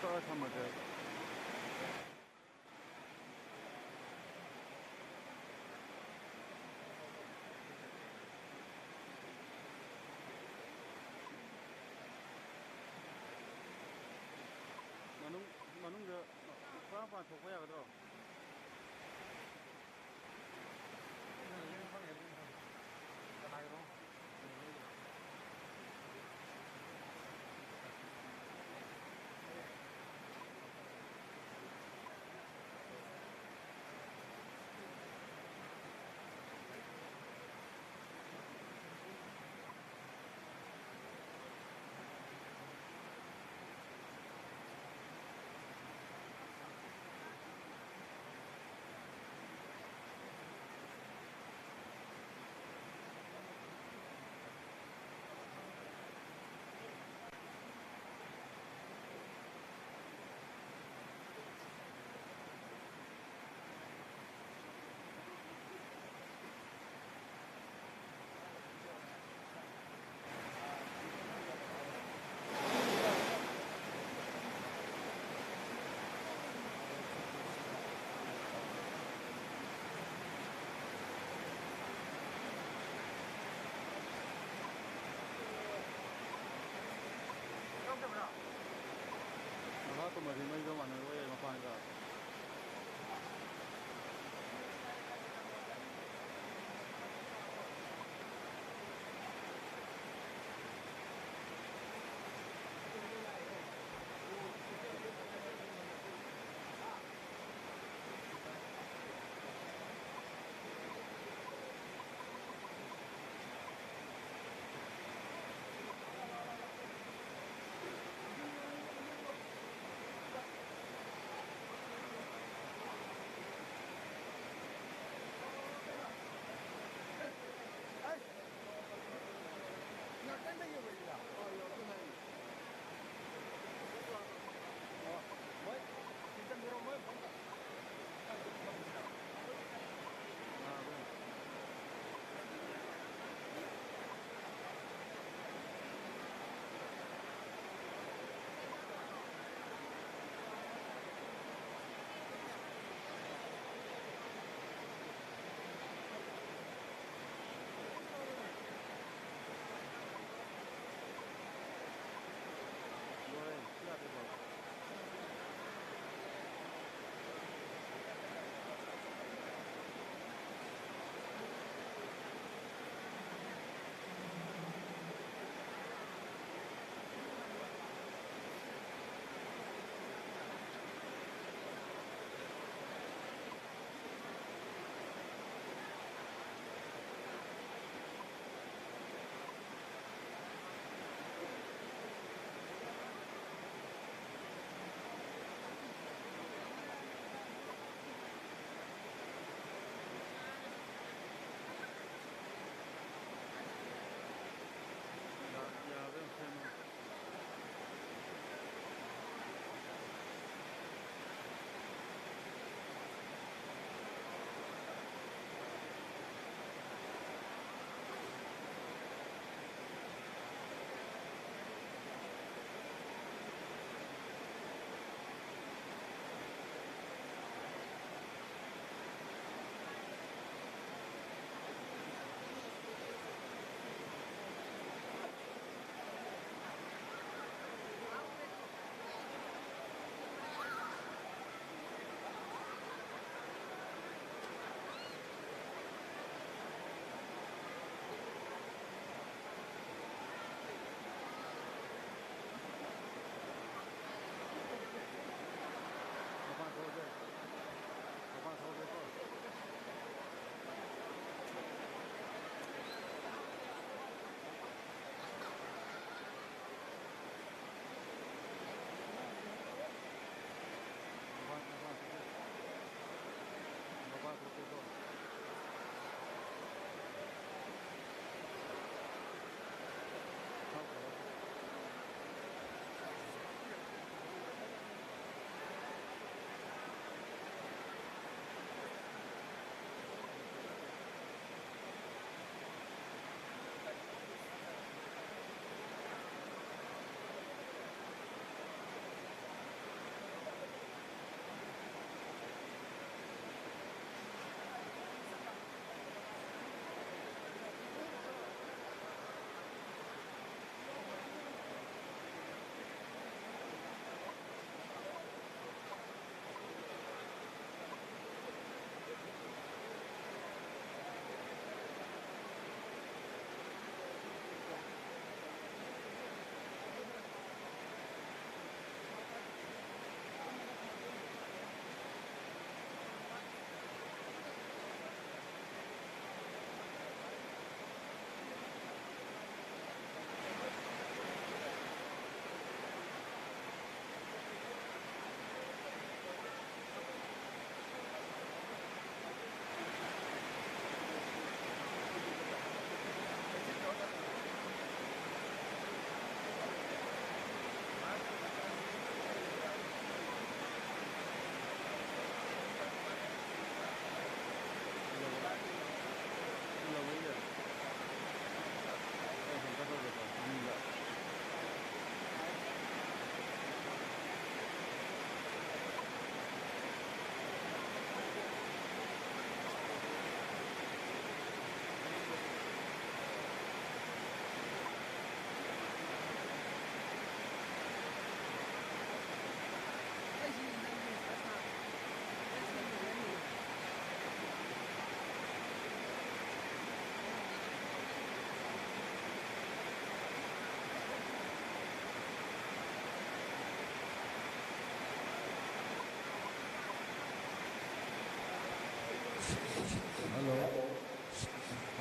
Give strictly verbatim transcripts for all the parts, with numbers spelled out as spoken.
ꯀꯛꯑ ꯊꯝꯃꯒꯦ꯫ ꯃꯅꯨꯡ, ꯃꯅꯨꯡꯗ ꯄꯨꯔꯥ ꯃꯄꯥꯟ ꯊꯣꯛꯄ ꯌꯥꯒꯗ꯭ꯔꯣ? ꯀꯅꯥꯒꯤꯅꯣ? ꯃꯈꯥ ꯀꯨꯝꯃꯗꯤ ꯃꯩꯗꯣ ꯃꯥꯟꯅꯔꯣꯏ ꯃꯄꯥꯟꯒ꯫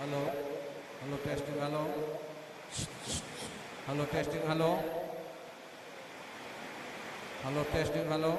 Hello. Hello, testing, hello. Hello, testing, hello. Hello, testing, hello.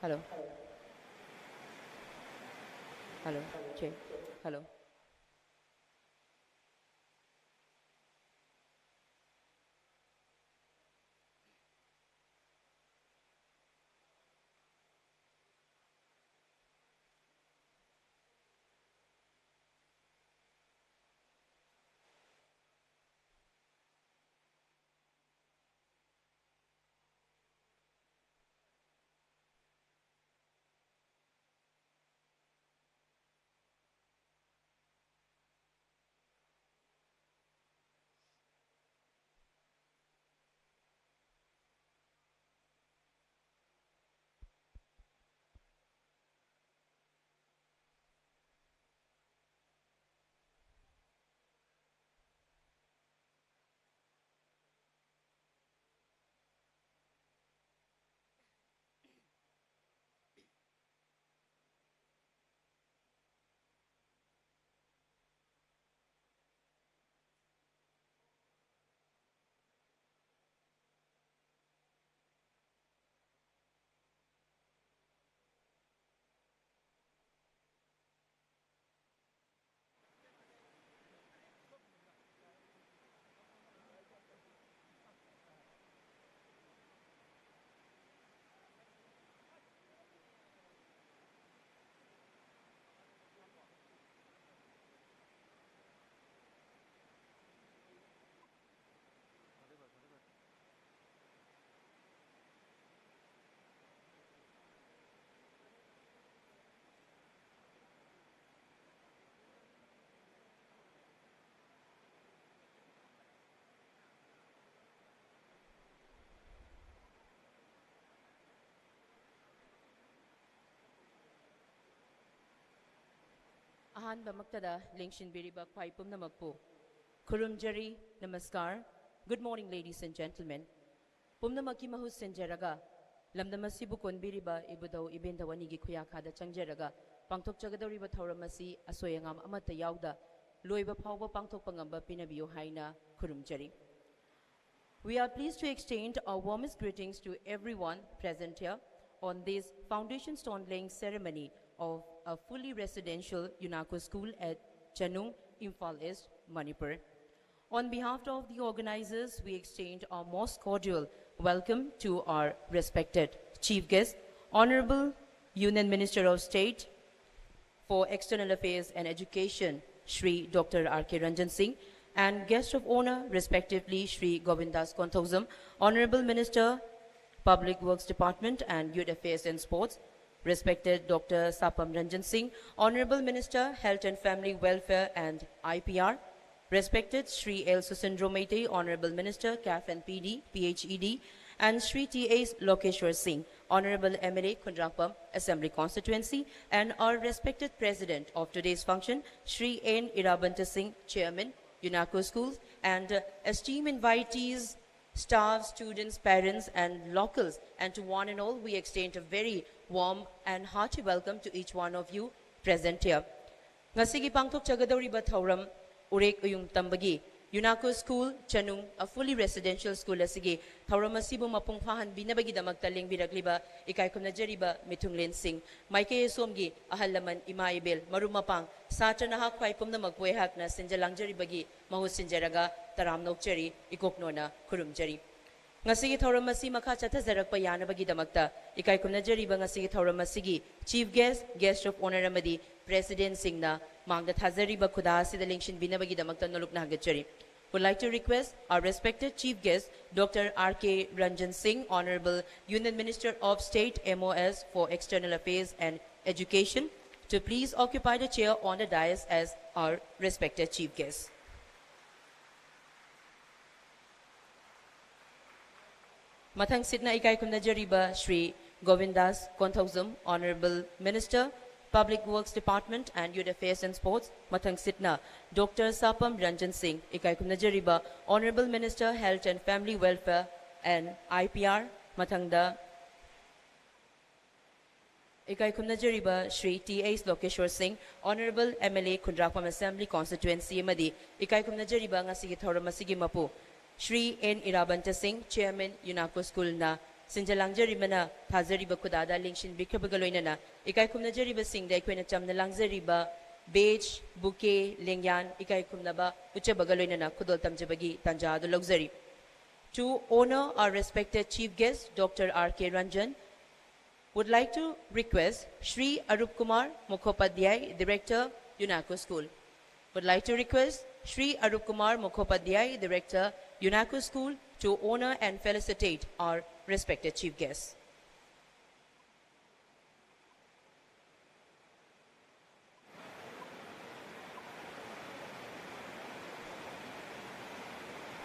Hello. Hello. Check. Hello. ꯑꯍꯥꯟꯕꯃꯛꯇꯗ ꯂꯦꯡꯁꯤꯟꯕꯤꯔꯤꯕ ꯈ꯭ꯋꯥꯏ ꯄꯨꯝꯅꯃꯛꯄꯨ ꯈꯨꯔꯨꯝꯖꯔꯤ, ꯅꯃꯁꯀꯥꯔ꯫ Good morning, ladies and gentlemen. ꯄꯨꯝꯅꯃꯛꯀꯤ ꯃꯍꯨꯠ ꯁꯤꯟꯖꯔꯒ, ꯂꯝꯗꯝ ꯑꯁꯤꯕꯨ ꯀꯣꯟꯕꯤꯔꯤꯕ ꯏꯕꯨꯙꯧ ꯏꯕꯦꯟꯙꯧ ꯑꯅꯤꯒꯤ ꯈꯨꯌꯥꯈꯥꯗ ꯆꯪꯖꯔꯒ, ꯄꯥꯡꯊꯣꯛꯆꯒꯗꯧꯔꯤꯕ ꯊꯧꯔꯝ ꯑꯁꯤ ꯑꯁꯣꯏ ꯑꯉꯥꯝ ꯑꯃꯠꯇ ꯌꯥꯎꯗ ꯂꯣꯏꯕ ꯐꯥꯎꯕ ꯄꯥꯡꯊꯣꯛꯄ ꯉꯝꯕ ꯄꯤꯅꯕꯤꯌꯨ ꯍꯥꯏꯅ ꯈꯨꯔꯨꯝꯖꯔꯤ꯫ We are pleased to extend our warmest greetings to everyone present here. on this foundation stone laying ceremony of a fully residential UNACO school at Chanung, Imphal East, Manipur. On behalf of the organizers, we extend our most cordial welcome to our respected chief guest, Honorable Union Minister of State for External Affairs and Education, Shri Doctor R K Ranjan Singh, and guest of honor, respectively, Shri Govindas Konthoujam, Honorable Minister, Public Works Department and Youth Affairs and Sports, respected Doctor Sapam Ranjan Singh, Honorable Minister, Health and Family Welfare and I P R, respected Shri L Susindro Meitei, Honorable Minister, CAF and P D, P H E D, and Shri T A Lokeshwar Singh, Honorable M L A, Khundrakpam Assembly Constituency, and our respected President of today's function, Shri N Irabanta Singh, Chairman, UNACO Schools, and uh, esteemed invitees, staff, students, parents, and locals, and to one and all, we extend a very warm and hearty welcome to each one of you present here. ꯉꯁꯤꯒꯤ ꯄꯥꯡꯊꯣꯛꯆꯒꯗꯧꯔꯤꯕ ꯊꯧꯔꯝ ꯎꯔꯦꯛ ꯎꯌꯨꯡ ꯇꯝꯕꯒꯤ UNACO School ꯆꯅꯨꯡ, a fully residential school ꯑꯁꯤꯒꯤ ꯊꯧꯔꯝ ꯑꯁꯤꯕꯨ ꯃꯄꯨꯡ ꯐꯥꯍꯟꯕꯤꯅꯕꯒꯤꯗꯃꯛꯇ ꯂꯦꯡꯕꯤꯔꯛꯂꯤꯕ ꯏꯀꯥꯏ ꯈꯨꯝꯅꯖꯔꯤꯕ ꯃꯤꯊꯨꯡꯂꯦꯟꯁꯤꯡ, ꯃꯥꯏꯀꯩ ꯑꯁꯣꯝꯒꯤ ꯑꯍꯜ ꯂꯃꯟ, ꯏꯃꯥ ꯏꯕꯦꯜ, ꯃꯔꯨꯞ ꯃꯄꯥꯡ, ꯁꯥꯇ꯭ꯔ ꯅꯍꯥ ꯈ꯭ꯋꯥꯏ ꯄꯨꯝꯅꯃꯛꯄꯨ ꯑꯩꯍꯥꯛꯅ ꯁꯤꯟꯖ ꯂꯥꯡꯖꯔꯤꯕꯒꯤ ꯃꯍꯨꯠ ꯁꯤꯟꯖꯔꯒ ꯇꯔꯥꯝꯅ ꯑꯣꯛꯆꯔꯤ, ꯏꯀꯣꯛꯅꯣꯅ ꯈꯨꯔꯨꯝꯖꯔꯤ꯫ ꯉꯁꯤꯒꯤ ꯊꯧꯔꯝ ꯑꯁꯤ ꯃꯈꯥ ꯆꯠꯊꯖꯔꯛꯄ ꯌꯥꯅꯕꯒꯤꯗꯃꯛꯇ ꯏꯀꯥꯏ ꯈꯨꯝꯅꯖꯔꯤꯕ ꯉꯁꯤꯒꯤ ꯊꯧꯔꯝ ꯑꯁꯤꯒꯤ Chief Guest, Guest of Honour ꯑꯃꯗꯤ Presidentꯁꯤꯡꯅ ꯃꯥꯡꯗ ꯊꯥꯖꯔꯤꯕ ꯈꯨꯗꯥ ꯑꯁꯤꯗ ꯂꯦꯡꯁꯤꯟꯕꯤꯅꯕꯒꯤꯗꯃꯛꯇ ꯅꯣꯂꯨꯛꯅ ꯍꯪꯒꯠꯆꯔꯤ꯫ Would like to request our respected Chief Guest, Doctor R K Ranjan Singh, Honorable Union Minister of State, M O S for External Affairs and Education, to please occupy the chair on the dais as our respected Chief Guest. ꯃꯊꯪꯁꯤꯠꯅ ꯏꯀꯥꯏ ꯈꯨꯝꯅꯖꯔꯤꯕ Shri ꯒꯣꯕꯤꯟꯗꯥꯁ Konthoujam, Honorable Minister, Public Works Department and Youth Affairs and Sports, ꯃꯊꯪꯁꯤꯠꯅ doctor Sapam Ranjan Singh, ꯏꯀꯥꯏ ꯈꯨꯝꯅꯖꯔꯤꯕ Honorable Minister, Health and Family Welfare and I P R, ꯃꯊꯪꯗ ꯏꯀꯥꯏ ꯈꯨꯝꯅꯖꯔꯤꯕ Shri T H Lokeshwar ꯁꯤꯡ, Honorable M L A, Khundrakpam Assembly Constituency, ꯑꯃꯗꯤ ꯏꯀꯥꯏ ꯈꯨꯝꯅꯖꯔꯤꯕ ꯉꯁꯤꯒꯤ ꯊꯧꯔꯝ ꯑꯁꯤꯒꯤ ꯃꯄꯨ ꯁ꯭ꯔꯤ ꯑꯦꯟ ꯏꯔꯥꯕꯟꯇ ꯁꯤꯡ, Chairman, UNACO Schoolꯅ ꯁꯤꯟꯖ ꯂꯥꯡꯖꯔꯤꯕꯅ ꯊꯥꯖꯔꯤꯕ ꯈꯨꯗꯥꯗ ꯂꯦꯡꯁꯤꯟꯕꯤꯈ꯭ꯔꯕꯒ ꯂꯣꯏꯅꯅ ꯏꯀꯥꯏ ꯈꯨꯝꯅꯖꯔꯤꯕꯁꯤꯡꯗ ꯑꯩꯈꯣꯏꯅ ꯆꯝꯅ ꯂꯥꯡꯖꯔꯤꯕ badge, bouquet, ꯂꯦꯡꯌꯥꯟ ꯏꯀꯥꯏ ꯈꯨꯝꯅꯕ ꯎꯠꯆꯕꯒ ꯂꯣꯏꯅꯅ ꯈꯨꯗꯣꯜ ꯇꯝꯖꯕꯒꯤ ꯇꯥꯟꯖꯥ ꯑꯗꯨ ꯂꯧꯖꯔꯤ꯫ To honor our respected chief guest, Doctor R K Ranjan, would like to request Shri Arup Kumar Mukhopadhyay, Director, UNESCO School. Would like to request Shri Arup Kumar Mukhopadhyay, Director, UNESCO School, to honor and felicitate our respected chief guest.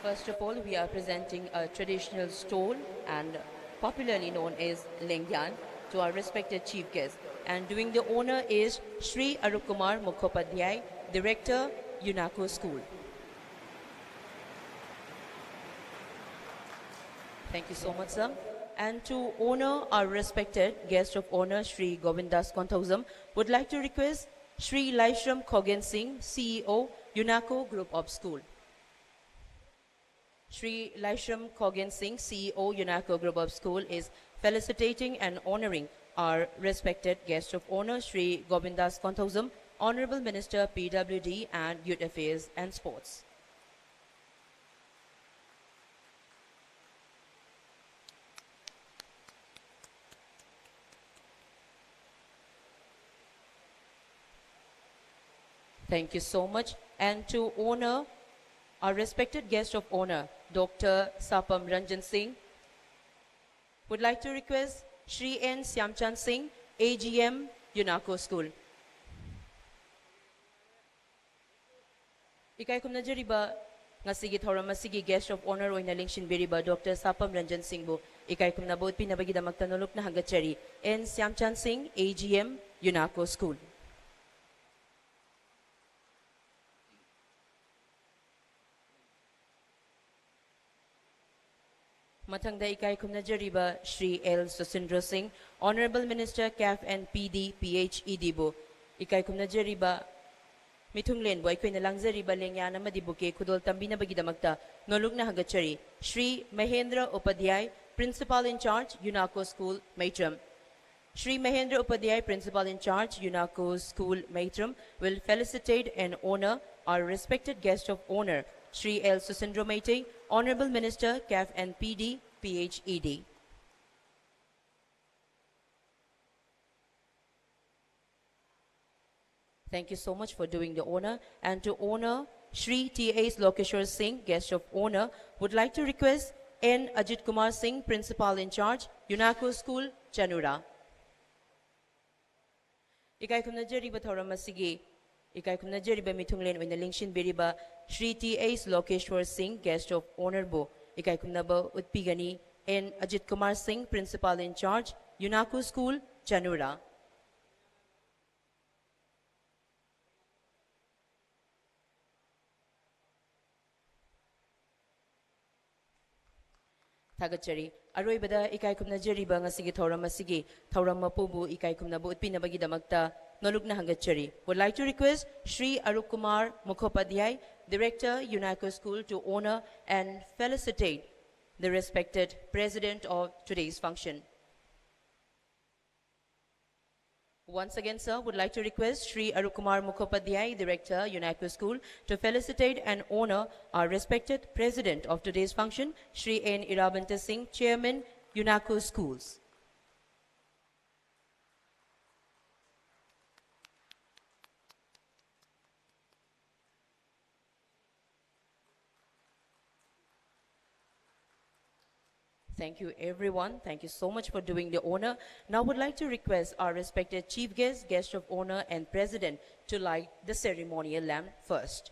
First of all, we are presenting a traditional stole and popularly known as Lengyan to our respected chief guest. And doing the honor is Shri Arup Kumar Mukhopadhyay, Director, UNESCO School. Thank you so much, sir. And to honor our respected guest of honor, Shri Govindas Konthoujam, would like to request Shri Laishram Khogen Singh, C E O, UNESCO Group of School. Shri Laishram Khogen Singh, C E O, UNESCO Group of School, is felicitating and honoring our respected guest of honor, Shri Govindas Konthoujam, Honorable Minister, P W D and Youth Affairs and Sports. Thank you so much. And to honor our respected guest of honor, Doctor Sapam Ranjan Singh, would like to request Shri N Siamchan Singh, A G M, UNESCO School. ꯏꯀꯥꯏ ꯈꯨꯝꯅꯖꯔꯤꯕ ꯉꯁꯤꯒꯤ ꯊꯧꯔꯝ ꯑꯁꯤꯒꯤ guest of honor ꯑꯣꯏꯅ ꯂꯦꯡꯁꯤꯟꯕꯤꯔꯤꯕ Doctor ꯁꯥꯄꯝ Ranjan ꯁꯤꯡꯕꯨ ꯏꯀꯥꯏ ꯈꯨꯝꯅꯕ ꯎꯠꯄꯤꯅꯕꯒꯤꯗꯃꯛꯇ ꯅꯣꯂꯨꯛꯅ ꯍꯪꯒꯠꯆꯔꯤ꯫ And ꯁ꯭ꯌꯥꯝꯆꯥꯟ ꯁꯤꯡ, A G M, UNESCO School. ꯃꯊꯪꯗ ꯏꯀꯥꯏ ꯈꯨꯝꯅꯖꯔꯤꯕ ꯁ꯭ꯔꯤ ꯑꯦꯜ ꯁꯨꯁꯤꯟꯗ꯭ꯔꯣ ꯁꯤꯡ, Honorable Minister, CAF and PD, PHED ꯕꯨ ꯏꯀꯥꯏ ꯈꯨꯝꯅꯖꯔꯤꯕ ꯃꯤꯊꯨꯡꯂꯦꯟꯕꯨ ꯑꯩꯈꯣꯏꯅ ꯂꯥꯡꯖꯔꯤꯕ ꯂꯦꯡꯌꯥꯟ ꯑꯃꯗꯤ bouquet ꯈꯨꯗꯣꯜ ꯇꯝꯕꯤꯅꯕꯒꯤꯗꯃꯛꯇ ꯅꯣꯂꯨꯛꯅ ꯍꯪꯒꯠꯆꯔꯤ꯫ Shri Mahendra ꯎꯄꯥꯙ꯭ꯌꯥꯏ, Principal in charge, UNACO School, Meitram. Shri Mahendra Upadhyay, Principal in charge, UNACO School, Meitram, will felicitate and honor our respected guest of honor, Shri L Susindro Meitei, Honorable Minister, CAF and PD, PHED. Thank you so much for doing the honor. And to honor Shri T H Lokeshwar Singh, guest of honor, would like to request N Ajit Kumar Singh, Principal in Charge, UNACO School, Chanura. ꯏꯀꯥꯏ ꯈꯨꯝꯅꯖꯔꯤꯕ ꯊꯧꯔꯝ ꯑꯁꯤꯒꯤ ꯏꯀꯥꯏ ꯈꯨꯝꯅꯖꯔꯤꯕ ꯃꯤꯊꯨꯡꯂꯦꯟ ꯑꯣꯏꯅ ꯂꯦꯡꯁꯤꯟꯕꯤꯔꯤꯕ Shri T H Lokeshwar ꯁꯤꯡ, guest of ꯑꯣꯅꯔꯕꯨ ꯏꯀꯥꯏ ꯈꯨꯝꯅꯕ ꯎꯠꯄꯤꯒꯅꯤ꯫ And Ajit Kumar ꯁꯤꯡ, principal ꯏꯟ charge, ꯌꯨꯅꯥꯀꯣ school, ꯆꯅꯨꯔꯥ꯫ ꯊꯥꯒꯠꯆꯔꯤ꯫ ꯑꯔꯣꯏꯕꯗ ꯏꯀꯥꯏ ꯈꯨꯝꯅꯖꯔꯤꯕ ꯉꯁꯤꯒꯤ ꯊꯧꯔꯝ ꯑꯁꯤꯒꯤ ꯊꯧꯔꯝ ꯃꯄꯨꯕꯨ ꯏꯀꯥꯏ ꯈꯨꯝꯅꯕ ꯎꯠꯄꯤꯅꯕꯒꯤꯗꯃꯛꯇ ꯅꯣꯂꯨꯛꯅ ꯍꯪꯒꯠꯆꯔꯤ꯫ Would like to request Shri Arup Kumar Mukhopadhyay, Director, UNACO School, to honor and felicitate the respected president of today's function. Once again, sir, would like to request Shri Arup Kumar Mukhopadhyay, Director, UNACO School, to felicitate and honor our respected President of today's function, Shri N Irabanta Singh, Chairman, UNACO Schools. Thank you, everyone. Thank you so much for doing the honor. Now, would like to request our respected chief guest, guest of honor, and president to light the ceremonial lamp first.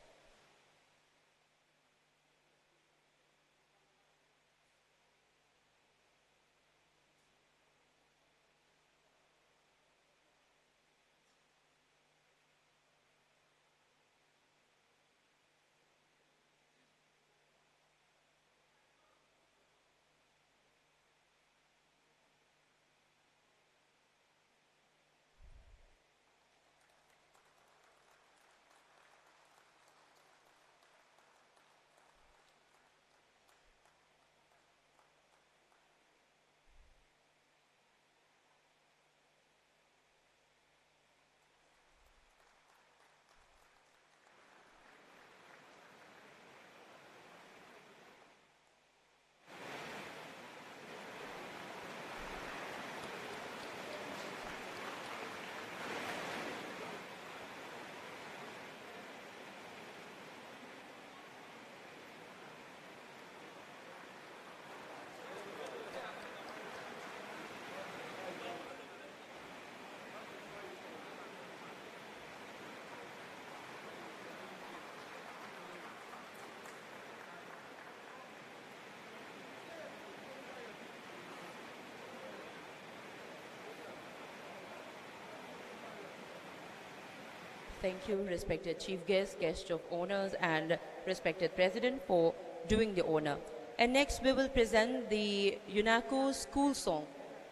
Thank you, respected chief guest, guest of honors, and respected president for doing the honor. And next, we will present the UNESCO school song.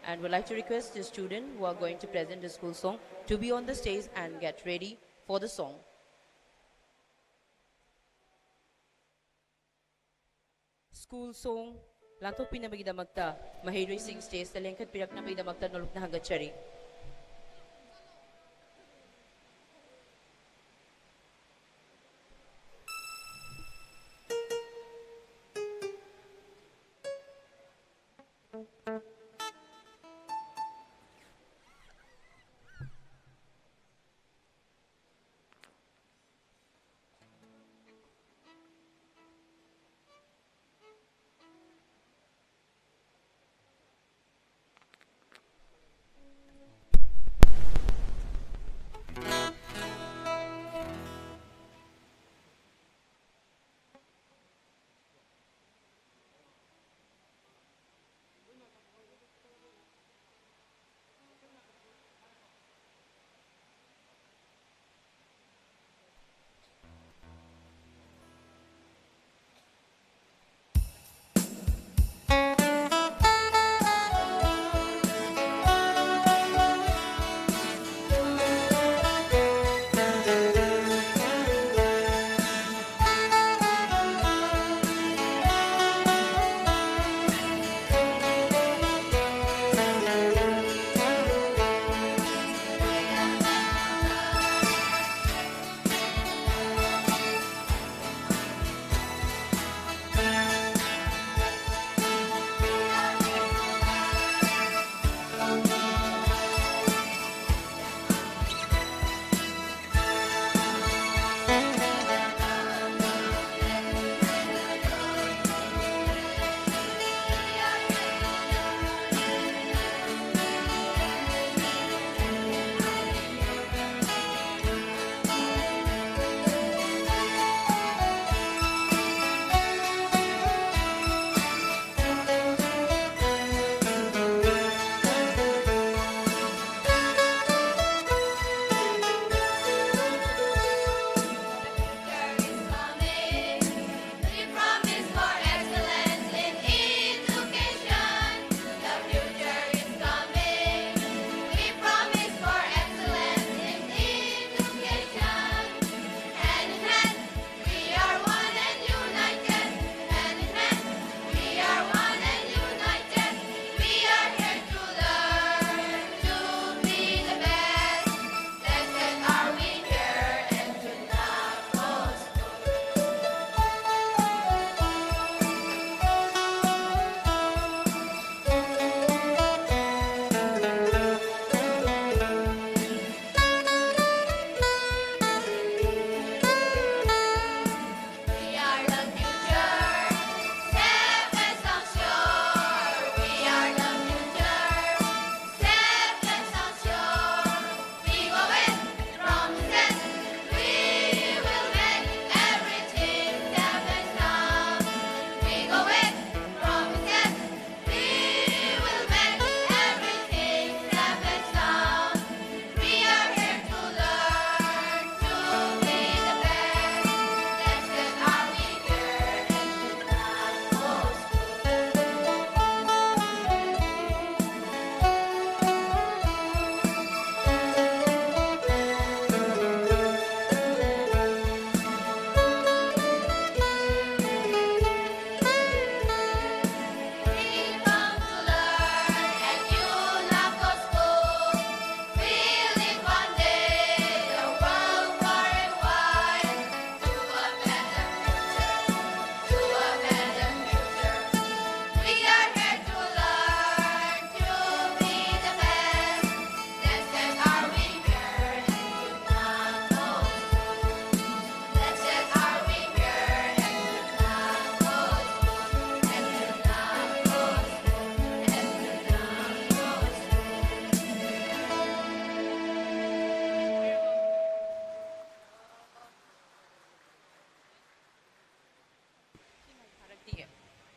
And would like to request the student who are going to present the school song to be on the stage and get ready for the song. School song ꯂꯥꯟꯊꯣꯛꯄꯤꯅꯕꯒꯤꯗꯃꯛꯇ ꯃꯍꯩꯔꯣꯏꯁꯤꯡ stage ꯇ ꯂꯦꯡꯈꯠꯄꯤꯔꯛꯅꯕꯒꯤꯗꯃꯛꯇ ꯅꯣꯂꯨꯛꯅ ꯍꯪꯒꯠꯆꯔꯤ꯫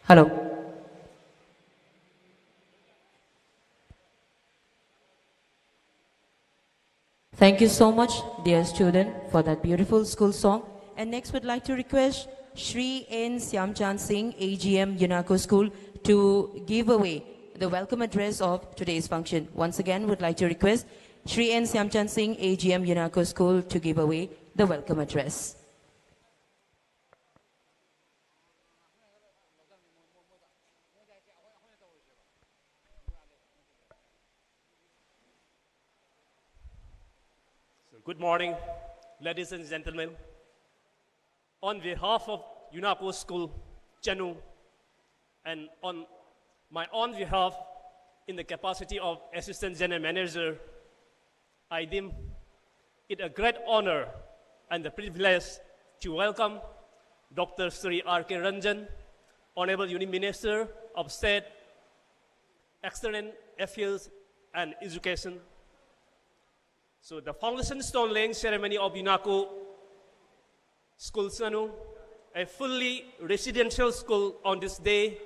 Hello. Thank you so much, dear student, for that beautiful school song. And next, would like to request Shri N Siamchan Singh, A G M UNESCO School, to give away the welcome address of today's function. Once again, would like to request Shri N Siamchan Singh, A G M UNESCO School, to give away the welcome address. So, good morning, ladies and gentlemen. On behalf of UNESCO School, Chanu, and on my own behalf, in the capacity of Assistant General Manager, I deem it a great honor and the privilege to welcome Doctor Sri R K Ranjan, Honorable Union Minister of State, External Affairs and Education. So the foundation stone laying ceremony of UNESCO School Chanu, a fully residential school, on this day,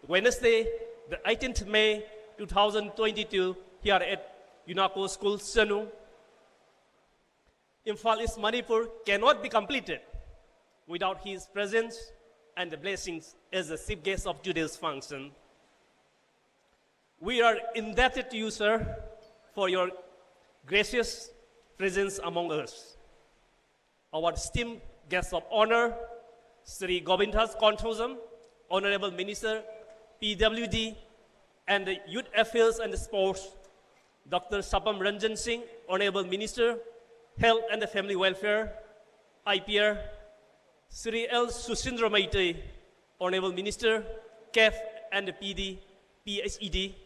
Wednesday, the eighteenth May two thousand twenty-two, here at UNESCO School Chanu. Imphal East Manipur cannot be completed without his presence and the blessings as the chief guest of today's function. We are indebted to you, sir, for your gracious presence among us. Our esteemed guest of honor, Sri Govindhas Konthojam, Honorable Minister, P W D, and the Youth Affairs and Sports, Doctor Sapam Ranjan Singh, Honorable Minister, Health and the Family Welfare, I P R, Sri L Susindra Meitei, Honorable Minister, CAF and P D, P H E D,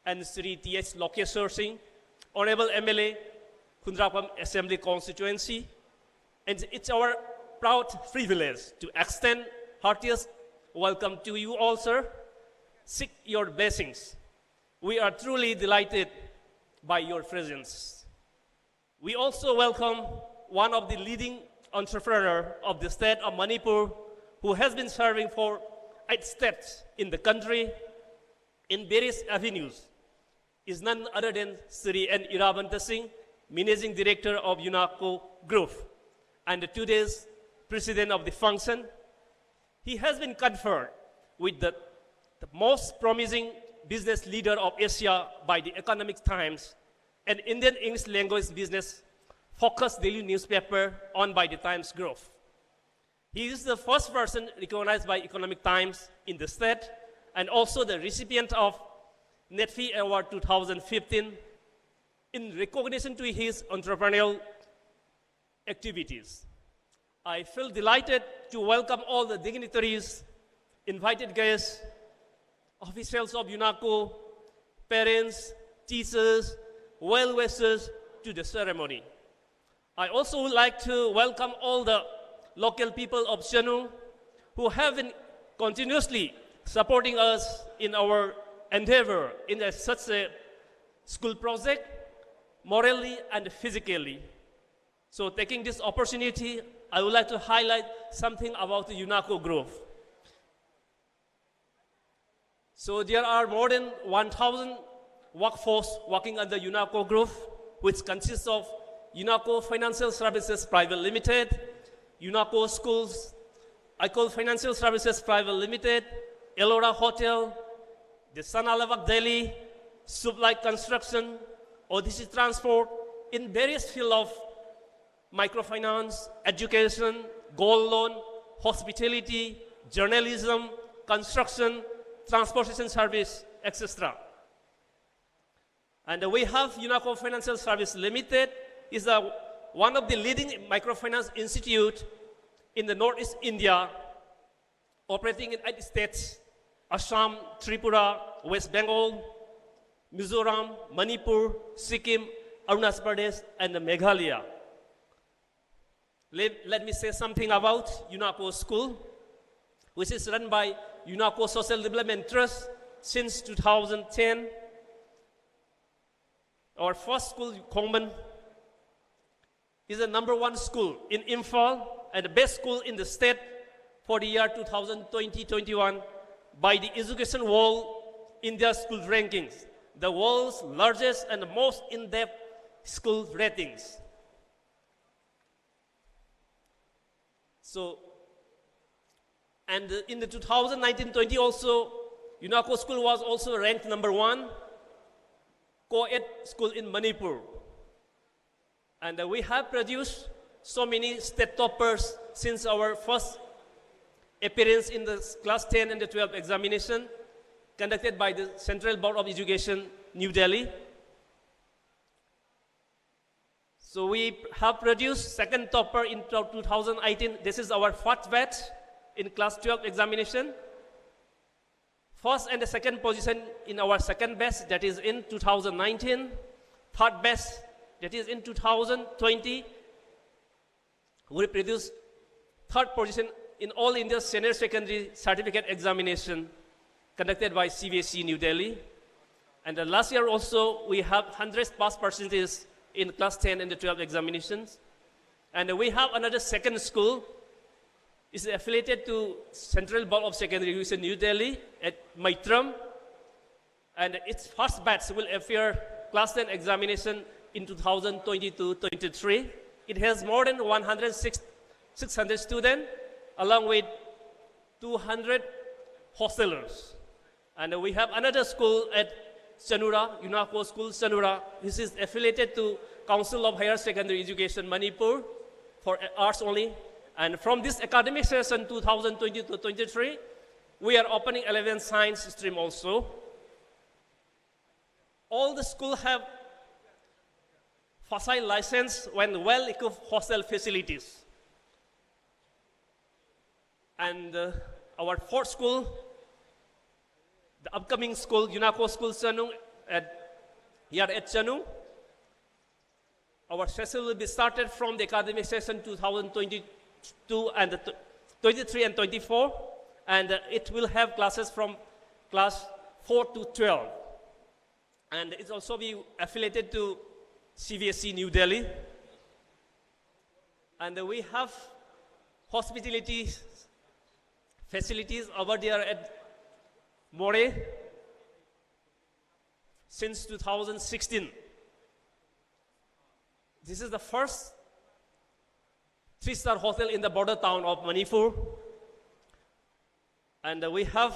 and Sri T H Lokeshwar Singh, Honorable M L A, Khundrakpam Assembly Constituency. And it's our proud privilege to extend heartiest welcome to you all, sir. Seek your blessings. We are truly delighted by your presence. We also welcome one of the leading entrepreneur of the state of Manipur, who has been serving for eight states in the country in various avenues is none other than Shri N Irabanta Singh, Managing Director of UNACO Group and today's President of the function. He has been conferred with the, the most promising business leader of Asia by the Economic Times, an Indian English language business focused daily newspaper owned by the Times Group. He is the first person recognized by Economic Times in the state and also the recipient of NETFI Award two thousand fifteen in recognition to his entrepreneurial activities. I feel delighted to welcome all the dignitaries, invited guests, officials of UNACO, parents, teachers, well wishers to the ceremony. I also would like to welcome all the local people of Shannu who have been continuously supporting us in our endeavor in a, such a school project, morally and physically. So taking this opportunity, I would like to highlight something about the UNACO Group. So there are more than one thousand workforce working under UNACO Group, which consists of UNACO Financial Services Private Limited, UNACO Schools, Icol Financial Services Private Limited, Ellora Hotel, the Sana Lavak Delhi, Sublite Construction, Odyssey Transport, in various field of microfinance, education, gold loan, hospitality, journalism, construction, transportation service, et cetera. And we have UNACO Financial Service Limited is a, one of the leading microfinance institute in the Northeast India, operating in eight states: Assam, Tripura, West Bengal, Mizoram, Manipur, Sikkim, Arunachal Pradesh, and Meghalaya. Let, let me say something about UNACO School, which is run by UNACO Social Development Trust since two thousand ten. Our first school, Khongman, is the number one school in Imphal and the best school in the state for the year two thousand twenty twenty-one by the Education World India School Rankings, the world's largest and most in-depth school ratings. So, and in the two thousand nineteen twenty also, UNACO school was also ranked number one co-ed school in Manipur. And uh, we have produced so many state toppers since our first appearance in the class ten and the twelve examination conducted by the Central Board of Education, New Delhi. So we have produced second topper in two thousand eighteen. This is our first batch in class twelve examination. First and the second position in our second batch, that is in two thousand nineteen. Third batch, that is in two thousand twenty. We produced third position in All India Senior Secondary Certificate Examination conducted by C B S E New Delhi. And the last year also, we have hundred pass percentage in class ten and the twelve examinations. And we have another second school. It's affiliated to Central Board of Secondary Education, New Delhi at Maitram. And its first batch will appear class ten examination in two thousand twenty-two twenty-three. It has more than one hundred six, six hundred students, along with two hundred hostelers. And we have another school at Chanura, UNACO School Chanura, which is affiliated to Council of Higher Secondary Education Manipur for arts only. And from this academic session two thousand twenty-two twenty-three, we are opening eleven science stream also. All the school have facile license when well-equipped hostel facilities. And uh, our fourth school, the upcoming school, UNACO School Chanung, at, here at Chanung. Our session will be started from the academic session two thousand twenty-two and the tw- twenty-three and twenty-four, and uh, it will have classes from class four to twelve. And it's also be affiliated to C B S E New Delhi. And we have hospitality facilities over there at Moreh since two thousand sixteen. This is the first three-star hotel in the border town of Manipur. And uh, we have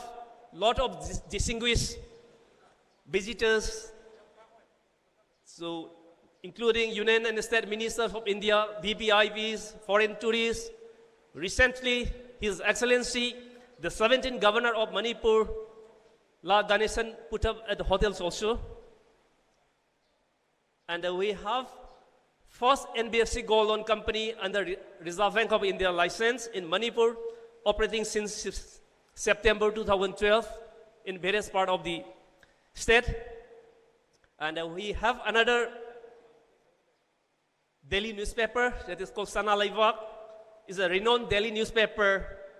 lot of dis- distinguished visitors, so including Union and State Ministers of India, V V I Ps, foreign tourists. Recently, His Excellency, the seventeenth Governor of Manipur, La Ganesan, put up at the hotels also. And uh, we have first N B F C gold loan company under Re- Reserve Bank of India license in Manipur, operating since Sep- September two thousand twelve in various part of the state. And uh, we have another daily newspaper that is called Sana Laibak. It's a renowned daily newspaper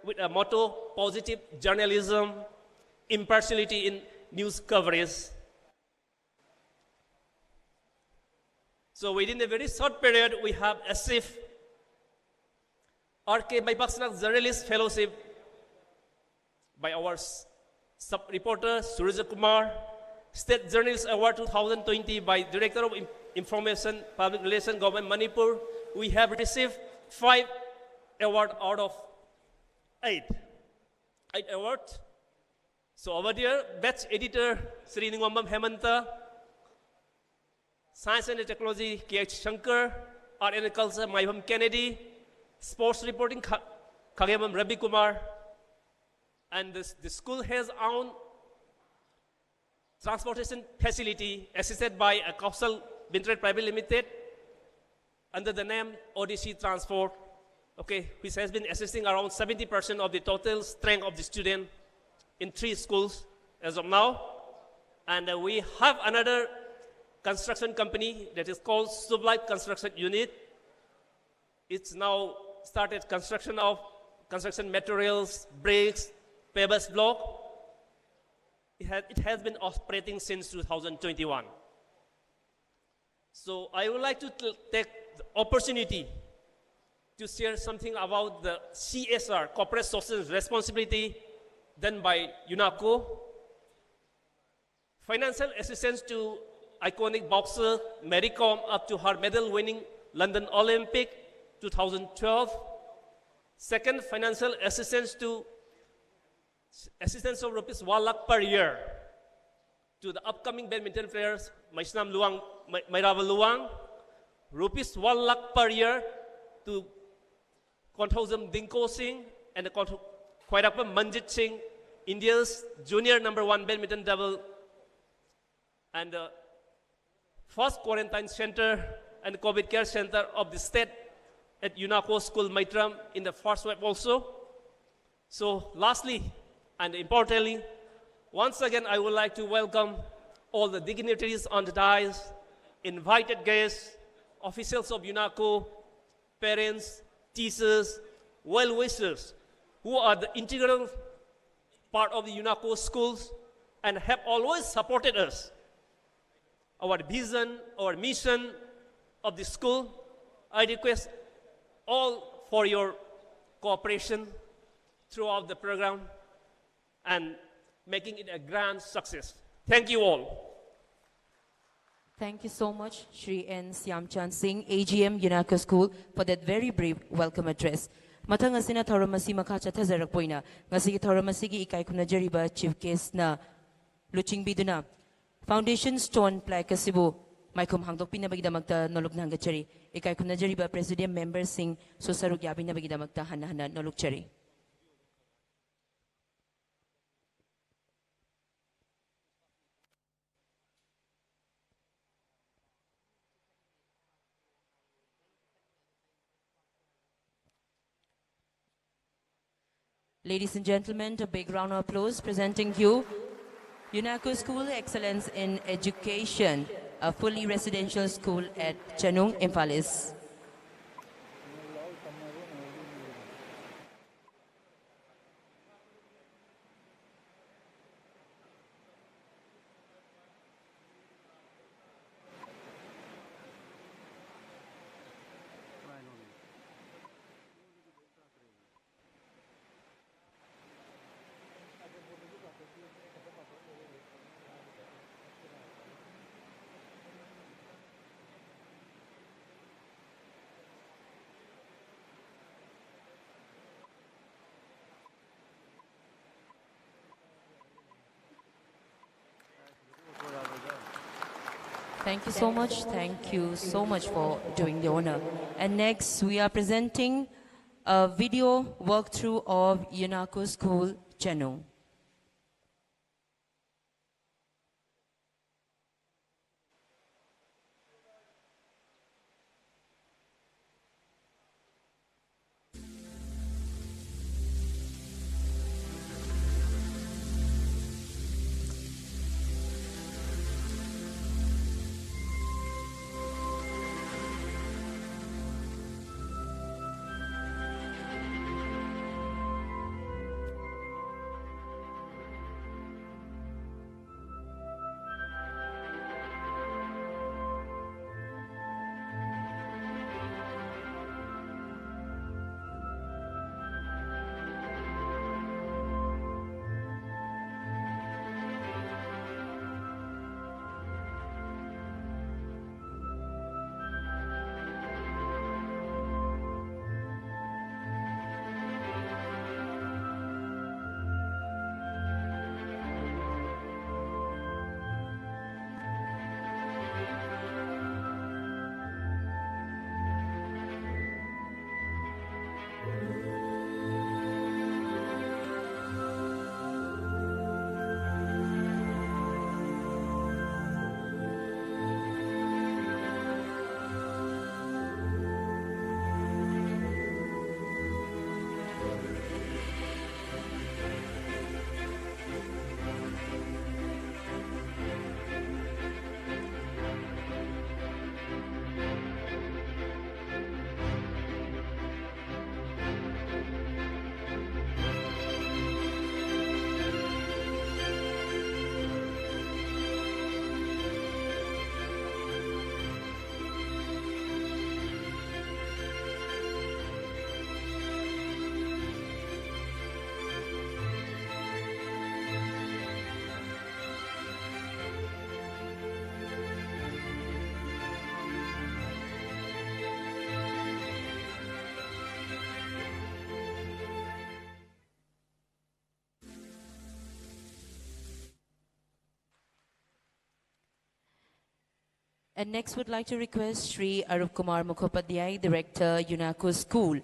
with a motto: positive journalism, impartiality in news coverage. So within a very short period, we have achieved R K Maipaksanak Journalist Fellowship by our s- sub-reporter Suraj Kumar, State Journalist Award two thousand twenty by Director of Im- Information Public Relation, Government Manipur. We have received five award out of eight. Eight award. So over there, best editor Sri Ningwambam Hemanta, Science and Technology K H Shankar, Art and Culture Maibam Kennedy, Sports Reporting Kha- Khagembam Ravi Kumar, and this, the school has own transportation facility assisted by a Kausal Bintred Private Limited under the name O D C Transport, okay, which has been assisting around seventy percent of the total strength of the student in three schools as of now. And uh, we have another construction company that is called Sublight Construction Unit. It's now started construction of construction materials, bricks, pavers block. It has, it has been operating since two thousand twenty-one. So I would like to t- take the opportunity to share something about the C S R, corporate social responsibility, done by UNESCO. Financial assistance to iconic boxer Mary Kom up to her medal-winning London Olympic two thousand twelve. Second, financial assistance to, assistance of rupees one lakh per year to the upcoming badminton players Maisnam Luang, Mai-, Mairaba Luang, rupees one lakh per year to Konthoujam Dinko Singh and Kontho-, Khwairakpam Manjit Singh, India's junior number one badminton double, and the first quarantine center and COVID care center of the state at UNESCO School Maitram in the first wave also. So lastly, and importantly, once again, I would like to welcome all the dignitaries on the dais, invited guests, officials of UNESCO, parents, teachers, well-wishers, who are the integral part of the UNESCO schools and have always supported us, our vision, our mission of the school. I request all for your cooperation throughout the program and making it a grand success. Thank you all. Thank you so much, Shri N Siamchan Singh, A G M UNESCO School, for that very brief welcome address. ꯃꯊꯪ ꯑꯁꯤꯅ ꯊꯧꯔꯝ ꯑꯁꯤ ꯃꯈꯥ ꯆꯠꯊꯖꯔꯛꯄ ꯑꯣꯏꯅ ꯉꯁꯤꯒꯤ ꯊꯧꯔꯝ ꯑꯁꯤꯒꯤ ꯏꯀꯥꯏ ꯈꯨꯝꯅꯖꯔꯤꯕ Chief Guestꯅ ꯂꯨꯆꯤꯡꯕꯤꯗꯨꯅ Foundation Stone Plaque ꯑꯁꯤꯕꯨ ꯃꯥꯏꯈꯨꯝ ꯍꯥꯡꯗꯣꯛꯄꯤꯅꯕꯒꯤꯗꯃꯛꯇ ꯅꯣꯂꯨꯛ ꯅꯥꯟꯒꯠꯆꯔꯤ꯫ ꯏꯀꯥꯏ ꯈꯨꯝꯅꯖꯔꯤꯕ President Memberꯁꯤꯡꯁꯨ ꯁꯔꯨꯛ ꯌꯥꯕꯤꯅꯕꯒꯤꯗꯃꯛꯇ ꯍꯟꯅ ꯍꯟꯅ ꯅꯣꯂꯨꯛꯆꯔꯤ꯫ Ladies and gentlemen, a big round of applause presenting you UNESCO School Excellence in Education, a fully residential school at Chanung, Imphal East. Thank you so much. Thank you so much for doing the honor. And next, we are presenting a video walkthrough of Yunako School, Chenu. And next, would like to request Shri Arup Kumar Mukhopadhyay, Director, UNACO School,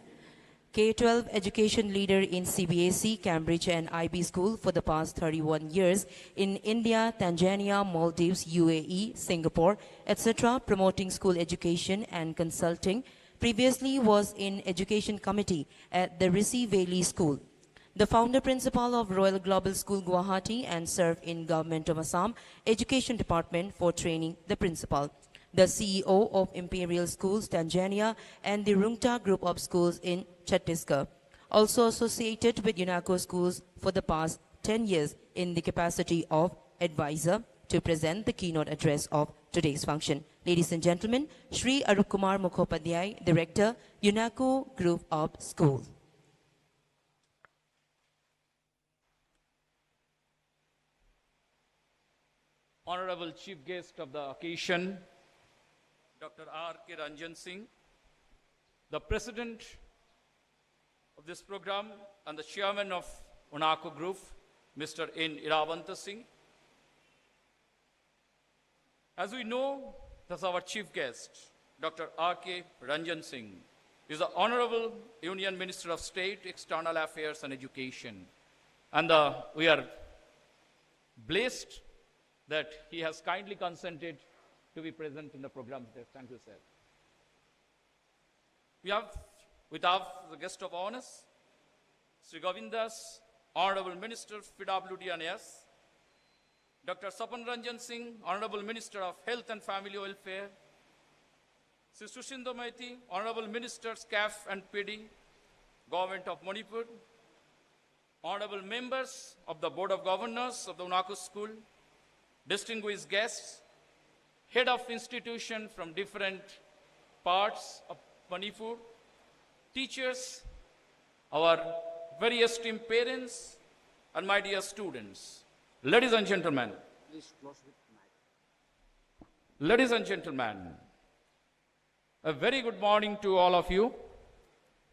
K twelve education leader in C B S E, Cambridge and I B school for the past thirty-one years in India, Tanzania, Maldives, U A E, Singapore, et cetera, promoting school education and consulting. Previously was in education committee at the Rishi Valley School. The founder principal of Royal Global School Guwahati and served in Government of Assam Education Department for training the principal. The C E O of Imperial Schools Tanzania and the Rungta Group of Schools in Chhattisgarh. Also associated with UNACO Schools for the past ten years in the capacity of advisor, to present the keynote address of today's function. Ladies and gentlemen, Shri Arup Kumar Mukhopadhyay, Director, UNACO Group of School. Honorable Chief Guest of the occasion, Doctor R K Ranjan Singh, the President of this program and the Chairman of UNACO Group, Mister N Iravanta Singh. As we know, thus our Chief Guest, Doctor R K Ranjan Singh, is the Honorable Union Minister of State, External Affairs and Education. And uh, we are blessed that he has kindly consented to be present in the program today. Thank you, sir. We have with us the guest of honors, Sri Govindas, Honorable Minister of P W D and S, Doctor Sapan Ranjan Singh, Honorable Minister of Health and Family Welfare, Sri Sushindra Maiti, Honorable Minister, CAF and P D, Government of Manipur, Honorable members of the Board of Governors of the UNACO School, distinguished guests, head of institution from different parts of Manipur, teachers, our very esteemed parents, and my dear students. Ladies and gentlemen, Please close with mic. Ladies and gentlemen, a very good morning to all of you.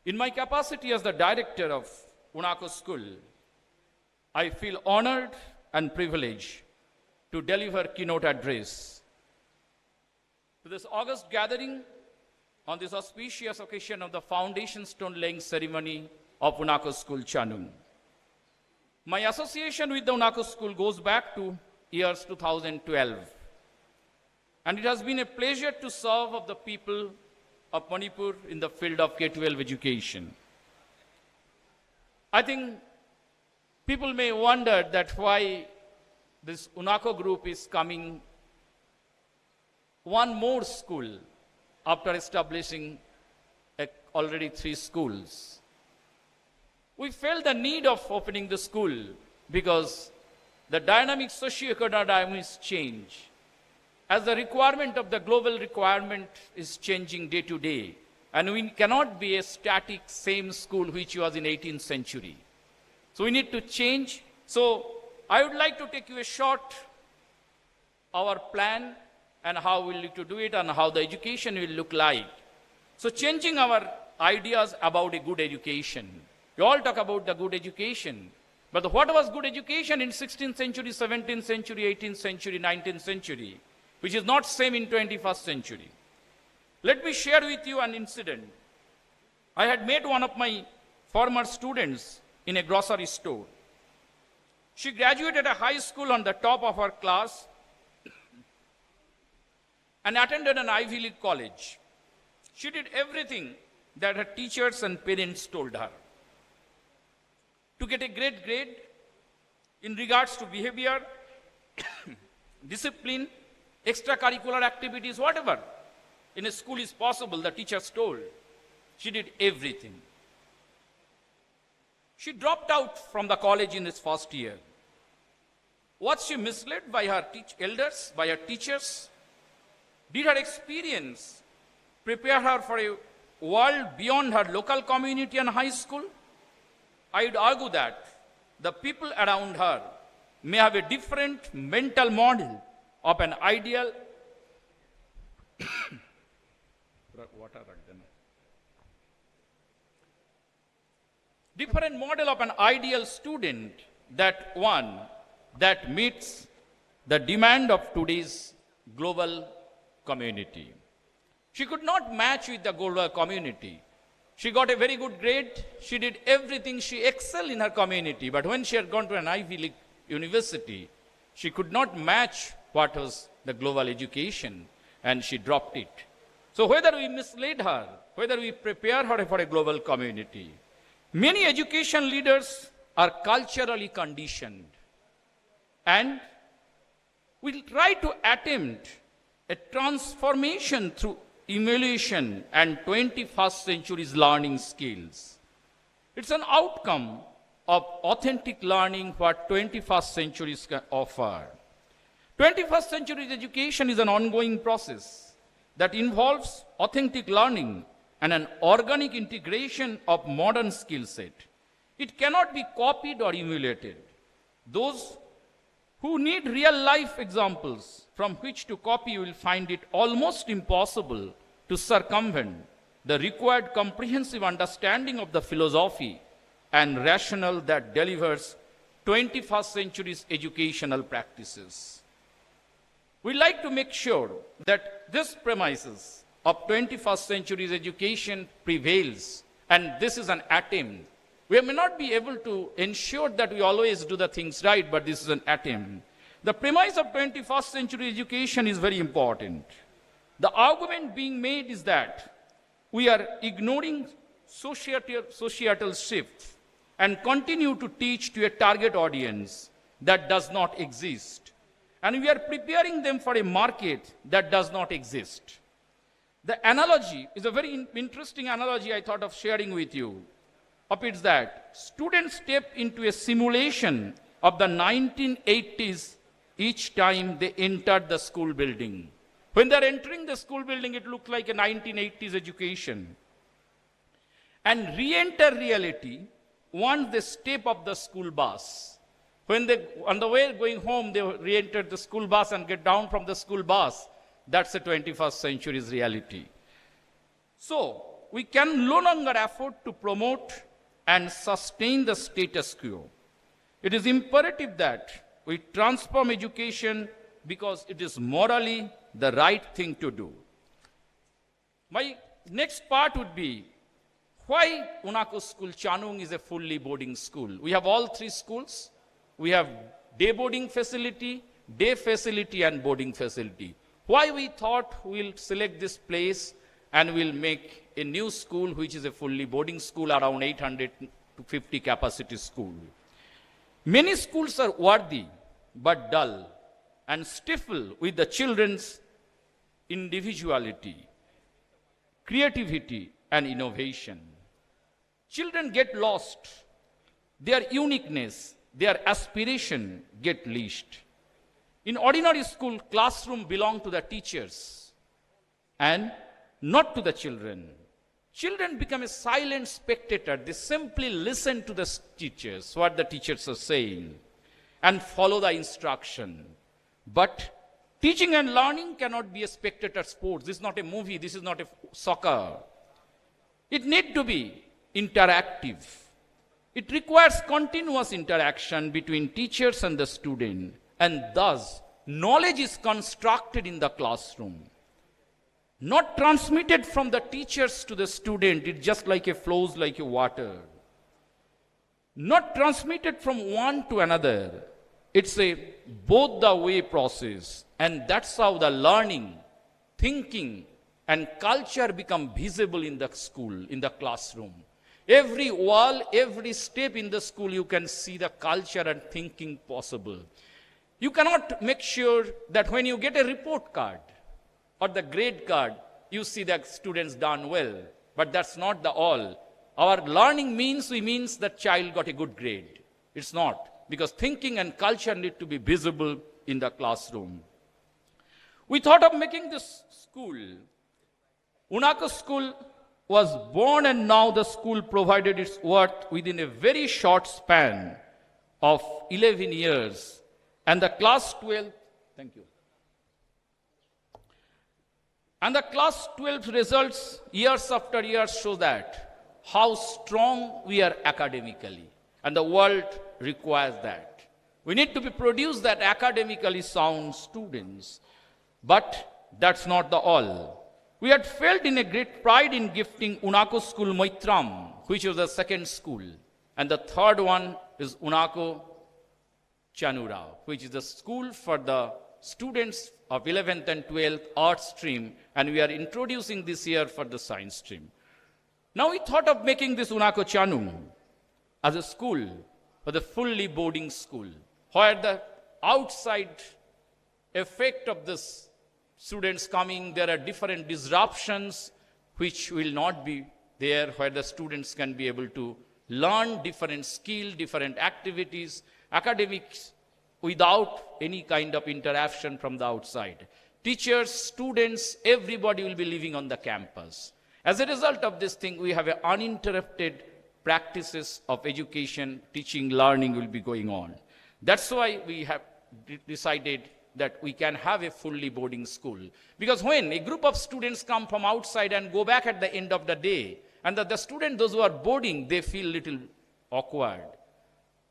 In my capacity as the director of UNACO School, I feel honored and privileged to deliver keynote address. To this august gathering on this auspicious occasion of the foundation stone laying ceremony of Unako School Chanung. My association with the Unako School goes back to years two thousand twelve, and it has been a pleasure to serve of the people of Manipur in the field of K twelve education. I think people may wonder that why this Unako group is coming one more school after establishing a, already three schools. We felt the need of opening the school because the dynamic socio-economic dynamics change. As the requirement of the global requirement is changing day to day, and we cannot be a static same school which was in eighteenth century. So we need to change. So I would like to take you a short our plan and how we need to do it and how the education will look like. So changing our ideas about a good education. You all talk about the good education. But what was good education in sixteenth century, seventeenth century, eighteenth century, nineteenth century, which is not same in twenty-first century? Let me share with you an incident. I had met one of my former students in a grocery store. She graduated a high school on the top of her class and attended an Ivy League college. She did everything that her teachers and parents told her. To get a great grade in regards to behavior, discipline, extracurricular activities, whatever in a school is possible, the teachers told. She did everything. She dropped out from the college in this first year. Was she misled by her teach- elders, by her teachers? Did her experience prepare her for a world beyond her local community and high school? I would argue that the people around her may have a different mental model of an ideal. Water रख देना. Different model of an ideal student that one that meets the demand of today's global community. She could not match with the global community. She got a very good grade. She did everything. She excelled in her community. But when she had gone to an Ivy League university, she could not match what was the global education, and she dropped it. So whether we mislead her, whether we prepare her for a global community, many education leaders are culturally conditioned. And we'll try to attempt a transformation through emulation and twenty-first century's learning skills. It's an outcome of authentic learning what twenty-first centuries can offer. twenty-first century's education is an ongoing process that involves authentic learning and an organic integration of modern skill set. It cannot be copied or emulated. Those who need real life examples from which to copy will find it almost impossible to circumvent the required comprehensive understanding of the philosophy and rationale that delivers twenty-first century's educational practices. We like to make sure that this premises of twenty-first century's education prevails, and this is an attempt. We may not be able to ensure that we always do the things right, but this is an attempt. The premise of twenty-first century education is very important. The argument being made is that we are ignoring societal, societal shifts and continue to teach to a target audience that does not exist. And we are preparing them for a market that does not exist. The analogy is a very in- interesting analogy I thought of sharing with you. Of it's that students step into a simulation of the nineteen eighties each time they entered the school building. When they are entering the school building, it looked like a nineteen eighties education. And re-enter reality once they step off the school bus. When they, on the way going home, they re-enter the school bus and get down from the school bus. That's the twenty-first century's reality. So, we can no longer afford to promote and sustain the status quo. It is imperative that we transform education because it is morally the right thing to do. My next part would be why Unako School Chanung is a fully boarding school. We have all three schools. We have day boarding facility, day facility, and boarding facility. Why we thought we'll select this place and we'll make a new school, which is a fully boarding school, around eight hundred to fifty capacity school. Many schools are worthy but dull and stifle with the children's individuality, creativity, and innovation. Children get lost. Their uniqueness, their aspiration get leashed. In ordinary school, classroom belong to the teachers and not to the children. Children become a silent spectator. They simply listen to the s- teachers, what the teachers are saying, and follow the instruction. But teaching and learning cannot be a spectator sports. This is not a movie. This is not a soccer. It need to be interactive. It requires continuous interaction between teachers and the student, and thus knowledge is constructed in the classroom. Not transmitted from the teachers to the student, it's just like a flows like a water. Not transmitted from one to another. It's a both the way process, and that's how the learning, thinking, and culture become visible in the school, in the classroom. Every wall, every step in the school, you can see the culture and thinking possible. You cannot make sure that when you get a report card or the grade card, you see that students done well. But that's not the all. Our learning means we means that child got a good grade. It's not, because thinking and culture need to be visible in the classroom. We thought of making this school. Unako School was born, and now the school provided its worth within a very short span of eleven years. And the class twelve, thank you. And the class twelve results years after years show that how strong we are academically. And the world requires that. We need to be produce that academically sound students. But that's not the all. We had felt in a great pride in gifting Unako School Moitram, which was the second school, and the third one is Unako Chanura, which is the school for the students of eleventh and twelfth art stream, and we are introducing this year for the science stream. Now we thought of making this Unako Chanu as a school for the fully boarding school, where the outside effect of this students coming, there are different disruptions which will not be there, where the students can be able to learn different skill, different activities, academics, without any kind of interaction from the outside. Teachers, students, everybody will be living on the campus. As a result of this thing, we have an uninterrupted practices of education, teaching, learning will be going on. That's why we have de- decided that we can have a fully boarding school. Because when a group of students come from outside and go back at the end of the day, and that the students, those who are boarding, they feel little awkward.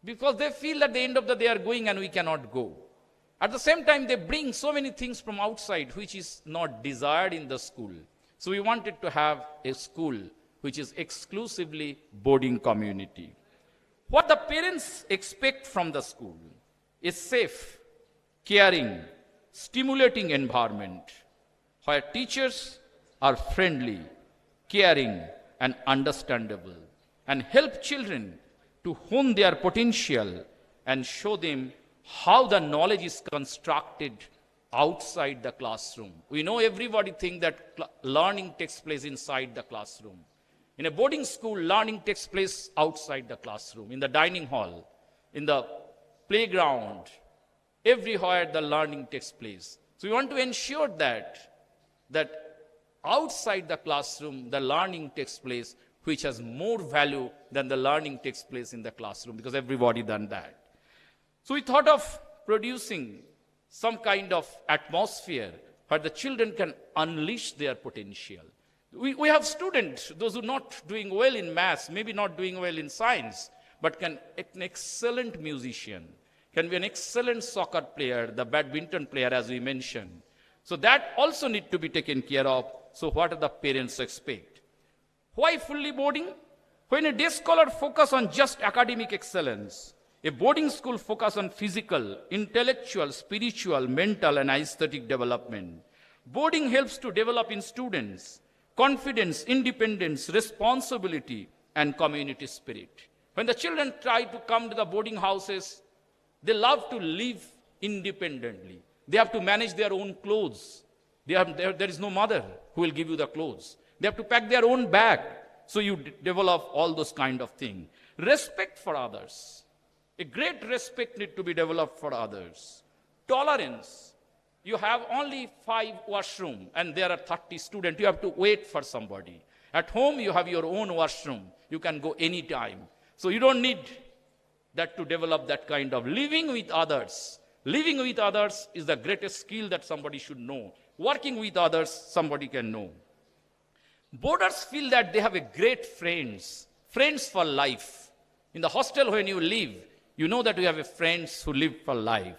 Because they feel that the end of the day are going and we cannot go. At the same time, they bring so many things from outside which is not desired in the school. So we wanted to have a school which is exclusively boarding community. What the parents expect from the school is safe, caring, stimulating environment where teachers are friendly, caring, and understandable, and help children to hone their potential and show them how the knowledge is constructed outside the classroom. We know everybody think that cl- learning takes place inside the classroom. In a boarding school, learning takes place outside the classroom, in the dining hall, in the playground, everywhere the learning takes place. So we want to ensure that that outside the classroom the learning takes place, which has more value than the learning takes place in the classroom, because everybody done that. So we thought of producing some kind of atmosphere where the children can unleash their potential. We, we have students, those who not doing well in maths, maybe not doing well in science, but can an excellent musician, can be an excellent soccer player, the badminton player, as we mentioned. So that also need to be taken care of. So what are the parents expect? Why fully boarding? When a day scholar focus on just academic excellence, a boarding school focus on physical, intellectual, spiritual, mental, and aesthetic development. Boarding helps to develop in students confidence, independence, responsibility, and community spirit. When the children try to come to the boarding houses, they love to live independently. They have to manage their own clothes. They have, there, there is no mother who will give you the clothes. They have to pack their own bag. So you d- develop all those kind of things. Respect for others. A great respect need to be developed for others. Tolerance. You have only five washroom and there are thirty students. You have to wait for somebody. At home, you have your own washroom. You can go anytime. So you don't need that to develop that kind of living with others. Living with others is the greatest skill that somebody should know. Working with others, somebody can know. Boarders feel that they have a great friends, friends for life. In the hostel, when you live, you know that you have a friends who live for life.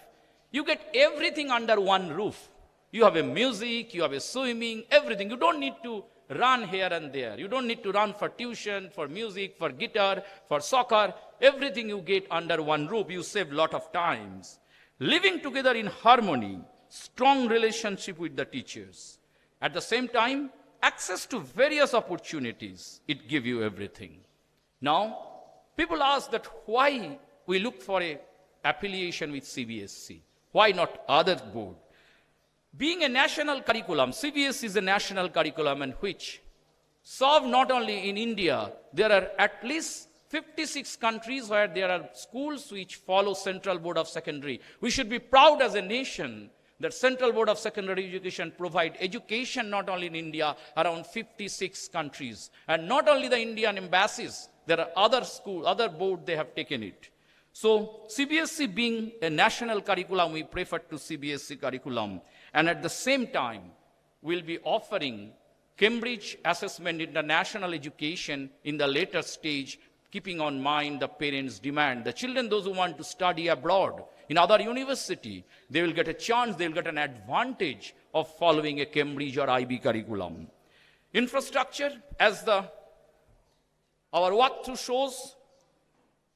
You get everything under one roof. You have a music, you have a swimming, everything. You don't need to run here and there. You don't need to run for tuition, for music, for guitar, for soccer. Everything you get under one roof. You save lot of times. Living together in harmony, strong relationship with the teachers. At the same time, access to various opportunities, it give you everything. Now, people ask that why we look for a affiliation with C B S E, why not other board? Being a national curriculum, C B S E is a national curriculum in which serve not only in India, there are at least fifty-six countries where there are schools which follow Central Board of Secondary. We should be proud as a nation that Central Board of Secondary Education provide education not only in India, around fifty-six countries. And not only the Indian embassies, there are other school, other board, they have taken it. So C B S E being a national curriculum, we prefer to C B S E curriculum. And at the same time, we'll be offering Cambridge Assessment International Education in the later stage, keeping on mind the parents' demand. The children, those who want to study abroad in other university, they will get a chance, they will get an advantage of following a Cambridge or I B curriculum. Infrastructure, as the our walkthrough shows,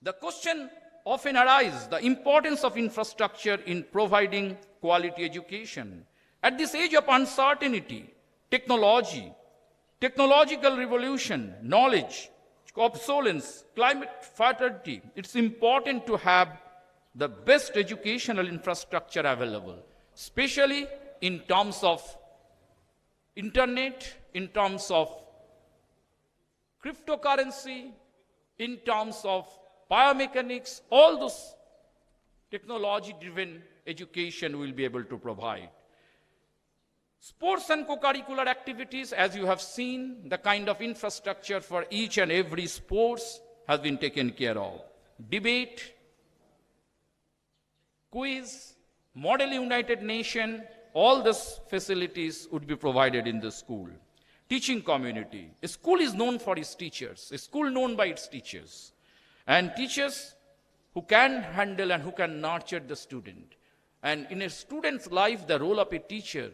the question often arises, the importance of infrastructure in providing quality education. At this age of uncertainty, technology, technological revolution, knowledge, obsolescence, climate fatality, it's important to have the best educational infrastructure available, especially in terms of internet, in terms of cryptocurrency, in terms of biomechanics, all those technology-driven education will be able to provide. Sports and co-curricular activities, as you have seen, the kind of infrastructure for each and every sports has been taken care of. Debate, quiz, Model United Nation, all these facilities would be provided in the school. Teaching community. A school is known for its teachers, a school known by its teachers. And teachers who can handle and who can nurture the student. And in a student's life, the role of a teacher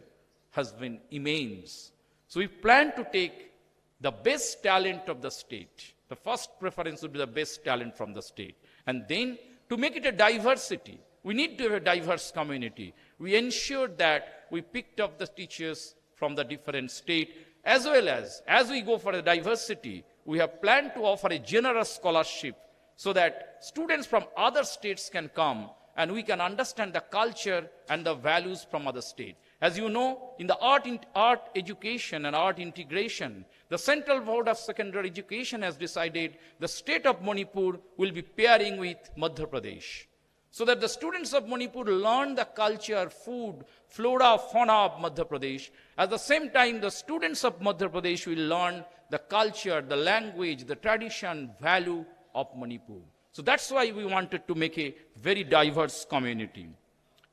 has been immense. So we plan to take the best talent of the state. The first preference would be the best talent from the state. And then to make it a diversity, we need to have a diverse community. We ensured that we picked up the teachers from the different state, as well as, as we go for the diversity, we have planned to offer a generous scholarship so that students from other states can come and we can understand the culture and the values from other states. As you know, in the art, in, art education and art integration, the Central Board of Secondary Education has decided the state of Manipur will be pairing with Madhya Pradesh, so that the students of Manipur learn the culture, food, flora, fauna of Madhya Pradesh. At the same time, the students of Madhya Pradesh will learn the culture, the language, the tradition, value of Manipur. So that's why we wanted to make a very diverse community.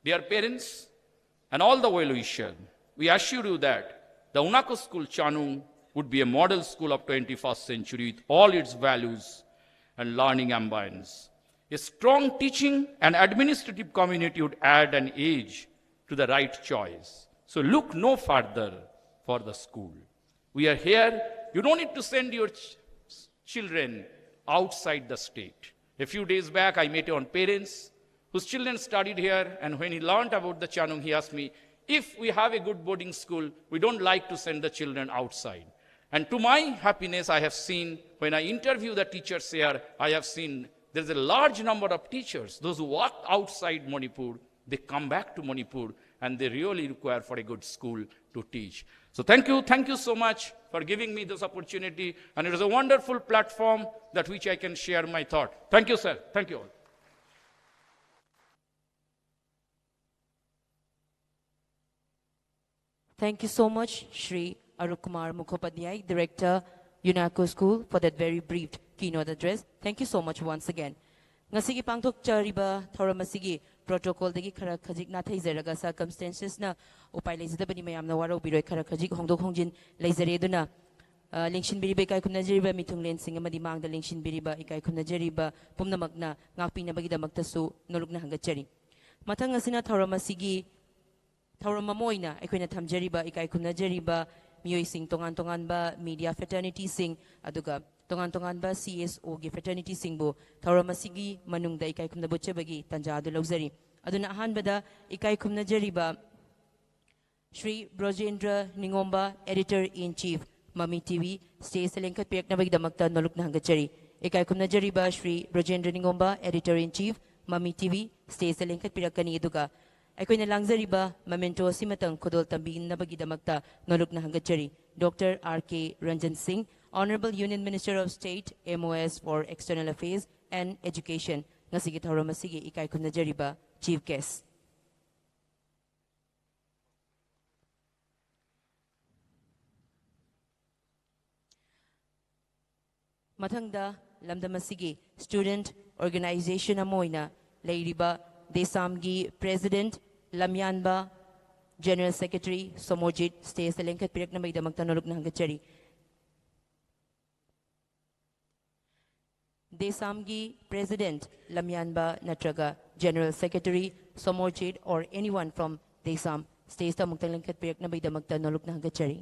Dear parents and all the well-wishers, we assure you that the Unako School Chanung would be a model school of twenty-first century with all its values and learning ambience. A strong teaching and administrative community would add an edge to the right choice. So look no further for the school. We are here. You don't need to send your ch- children outside the state. A few days back, I met one parents whose children studied here, and when he learned about the Chanung, he asked me, "If we have a good boarding school, we don't like to send the children outside." And to my happiness, I have seen, when I interview the teachers here, I have seen there's a large number of teachers, those who work outside Manipur, they come back to Manipur and they really require for a good school to teach. So thank you, thank you so much for giving me this opportunity, and it is a wonderful platform that which I can share my thought. Thank you, sir. Thank you all. Thank you so much, Shri Arup Kumar Mukhopadhyay, Director, UNACO School, for that very brief keynote address. Thank you so much once again. ꯉꯁꯤꯒꯤ ꯄꯥꯡꯊꯣꯛꯆꯔꯤꯕ ꯊꯧꯔꯝ ꯑꯁꯤꯒꯤ protocolꯗꯒꯤ ꯈꯔ ꯈꯖꯤꯛ ꯅꯥꯊꯩꯖꯔꯒ, circumstancesꯅ ꯎꯄꯥꯏ ꯂꯩꯖꯗꯕꯅꯤ, ꯃꯌꯥꯝꯅ ꯋꯥꯔꯧꯕꯤꯔꯣꯏ, ꯈꯔ ꯈꯖꯤꯛ ꯍꯣꯡꯗꯣꯛ ꯍꯣꯡꯖꯤꯟ ꯂꯩꯖꯔꯦ꯫ ꯑꯗꯨꯅ, ꯑ, ꯂꯦꯡꯁꯤꯟꯕꯤꯔꯤꯕ ꯏꯀꯥꯏ ꯈꯨꯝꯅꯖꯔꯤꯕ ꯃꯤꯊꯨꯡꯂꯦꯟꯁꯤꯡ ꯑꯃꯗꯤ ꯃꯥꯡꯗ ꯂꯦꯡꯁꯤꯟꯕꯤꯔꯤꯕ ꯏꯀꯥꯏ ꯈꯨꯝꯅꯖꯔꯤꯕ ꯄꯨꯝꯅꯃꯛꯅ ꯉꯥꯛꯄꯤꯅꯕꯒꯤꯗꯃꯛꯇꯁꯨ ꯅꯣꯂꯨꯛꯅ ꯍꯪꯒꯠꯆꯔꯤ꯫ ꯃꯊꯪ ꯑꯁꯤꯅ ꯊꯧꯔꯝ ꯑꯁꯤꯒꯤ ꯊꯧꯔꯝ ꯑꯃ ꯑꯣꯏꯅ ꯑꯩꯈꯣꯏꯅ ꯊꯝꯖꯔꯤꯕ ꯏꯀꯥꯏ ꯈꯨꯝꯅꯖꯔꯤꯕ ꯃꯤꯑꯣꯏꯁꯤꯡ, ꯇꯣꯉꯥꯟ ꯇꯣꯉꯥꯟꯕ media fraternityꯁꯤꯡ, ꯑꯗꯨꯒ ꯇꯣꯉꯥꯟ ꯇꯣꯉꯥꯟꯕ CSOꯒꯤ fraternityꯁꯤꯡꯕꯨ ꯊꯧꯔꯝ ꯑꯁꯤꯒꯤ ꯃꯅꯨꯡꯗ ꯏꯀꯥꯏ ꯈꯨꯝꯅꯕ ꯎꯠꯆꯕꯒꯤ ꯇꯥꯟꯖꯥ ꯑꯗꯨ ꯂꯧꯖꯔꯤ꯫ ꯑꯗꯨꯅ ꯑꯍꯥꯟꯕꯗ ꯏꯀꯥꯏ ꯈꯨꯝꯅꯖꯔꯤꯕ Shri ꯕ꯭ꯔꯣꯖꯦꯟꯗ꯭ꯔ ꯅꯤꯉꯣꯝꯕ, Editor in Chief, Mami TV, stageꯇ ꯂꯦꯡꯈꯠꯄꯤꯔꯛꯅꯕꯒꯤꯗꯃꯛꯇ ꯅꯣꯂꯨꯛꯅ ꯍꯪꯒꯠꯆꯔꯤ꯫ ꯏꯀꯥꯏ ꯈꯨꯝꯅꯖꯔꯤꯕ Shri ꯕ꯭ꯔꯣꯖꯦꯟꯗ꯭ꯔ ꯅꯤꯉꯣꯝꯕ, Editor in Chief, Mami TV, stageꯇ ꯂꯦꯡꯈꯠꯄꯤꯔꯛꯀꯅꯤ꯫ ꯑꯗꯨꯒ ꯑꯩꯈꯣꯏꯅ ꯂꯥꯡꯖꯔꯤꯕ memento ꯑꯁꯤꯃꯇꯪ ꯈꯨꯗꯣꯜ ꯇꯝꯕꯤꯅꯕꯒꯤꯗꯃꯛꯇ ꯅꯣꯂꯨꯛꯅ ꯍꯪꯒꯠꯆꯔꯤ꯫ Doctor R K Ranjan Singh, Honorable Union Minister of State, MoS for External Affairs and Education, ꯉꯁꯤꯒꯤ ꯊꯧꯔꯝ ꯑꯁꯤꯒꯤ ꯏꯀꯥꯏ ꯈꯨꯝꯅꯖꯔꯤꯕ chief guest꯫ ꯃꯊꯪꯗ ꯂꯝꯗꯝ ꯑꯁꯤꯒꯤ student organization ꯑꯃ ꯑꯣꯏꯅ ꯂꯩꯔꯤꯕ ꯗꯦꯁꯥꯝꯒꯤ President ꯂꯝꯌꯥꯟꯕ, General Secretary ꯁꯣꯃꯣꯖꯤꯠ stageꯇ ꯂꯦꯡꯈꯠꯄꯤꯔꯛꯅꯕꯒꯤꯗꯃꯛꯇ ꯅꯣꯂꯨꯛꯅ ꯍꯪꯒꯠꯆꯔꯤ꯫ ꯗꯦꯁꯥꯝꯒꯤ President ꯂꯝꯌꯥꯟꯕ ꯅꯠꯇ꯭ꯔꯒ General Secretary ꯁꯣꯃꯣꯖꯤꯠ or anyone from ꯗꯦꯁꯥꯝ Stageꯇ ꯑꯃꯨꯛꯇꯪ ꯂꯦꯡꯈꯠꯄꯤꯔꯛꯅꯕꯒꯤꯗꯃꯛꯇ ꯅꯣꯂꯨꯛꯅ ꯍꯪꯒꯠꯆꯔꯤ꯫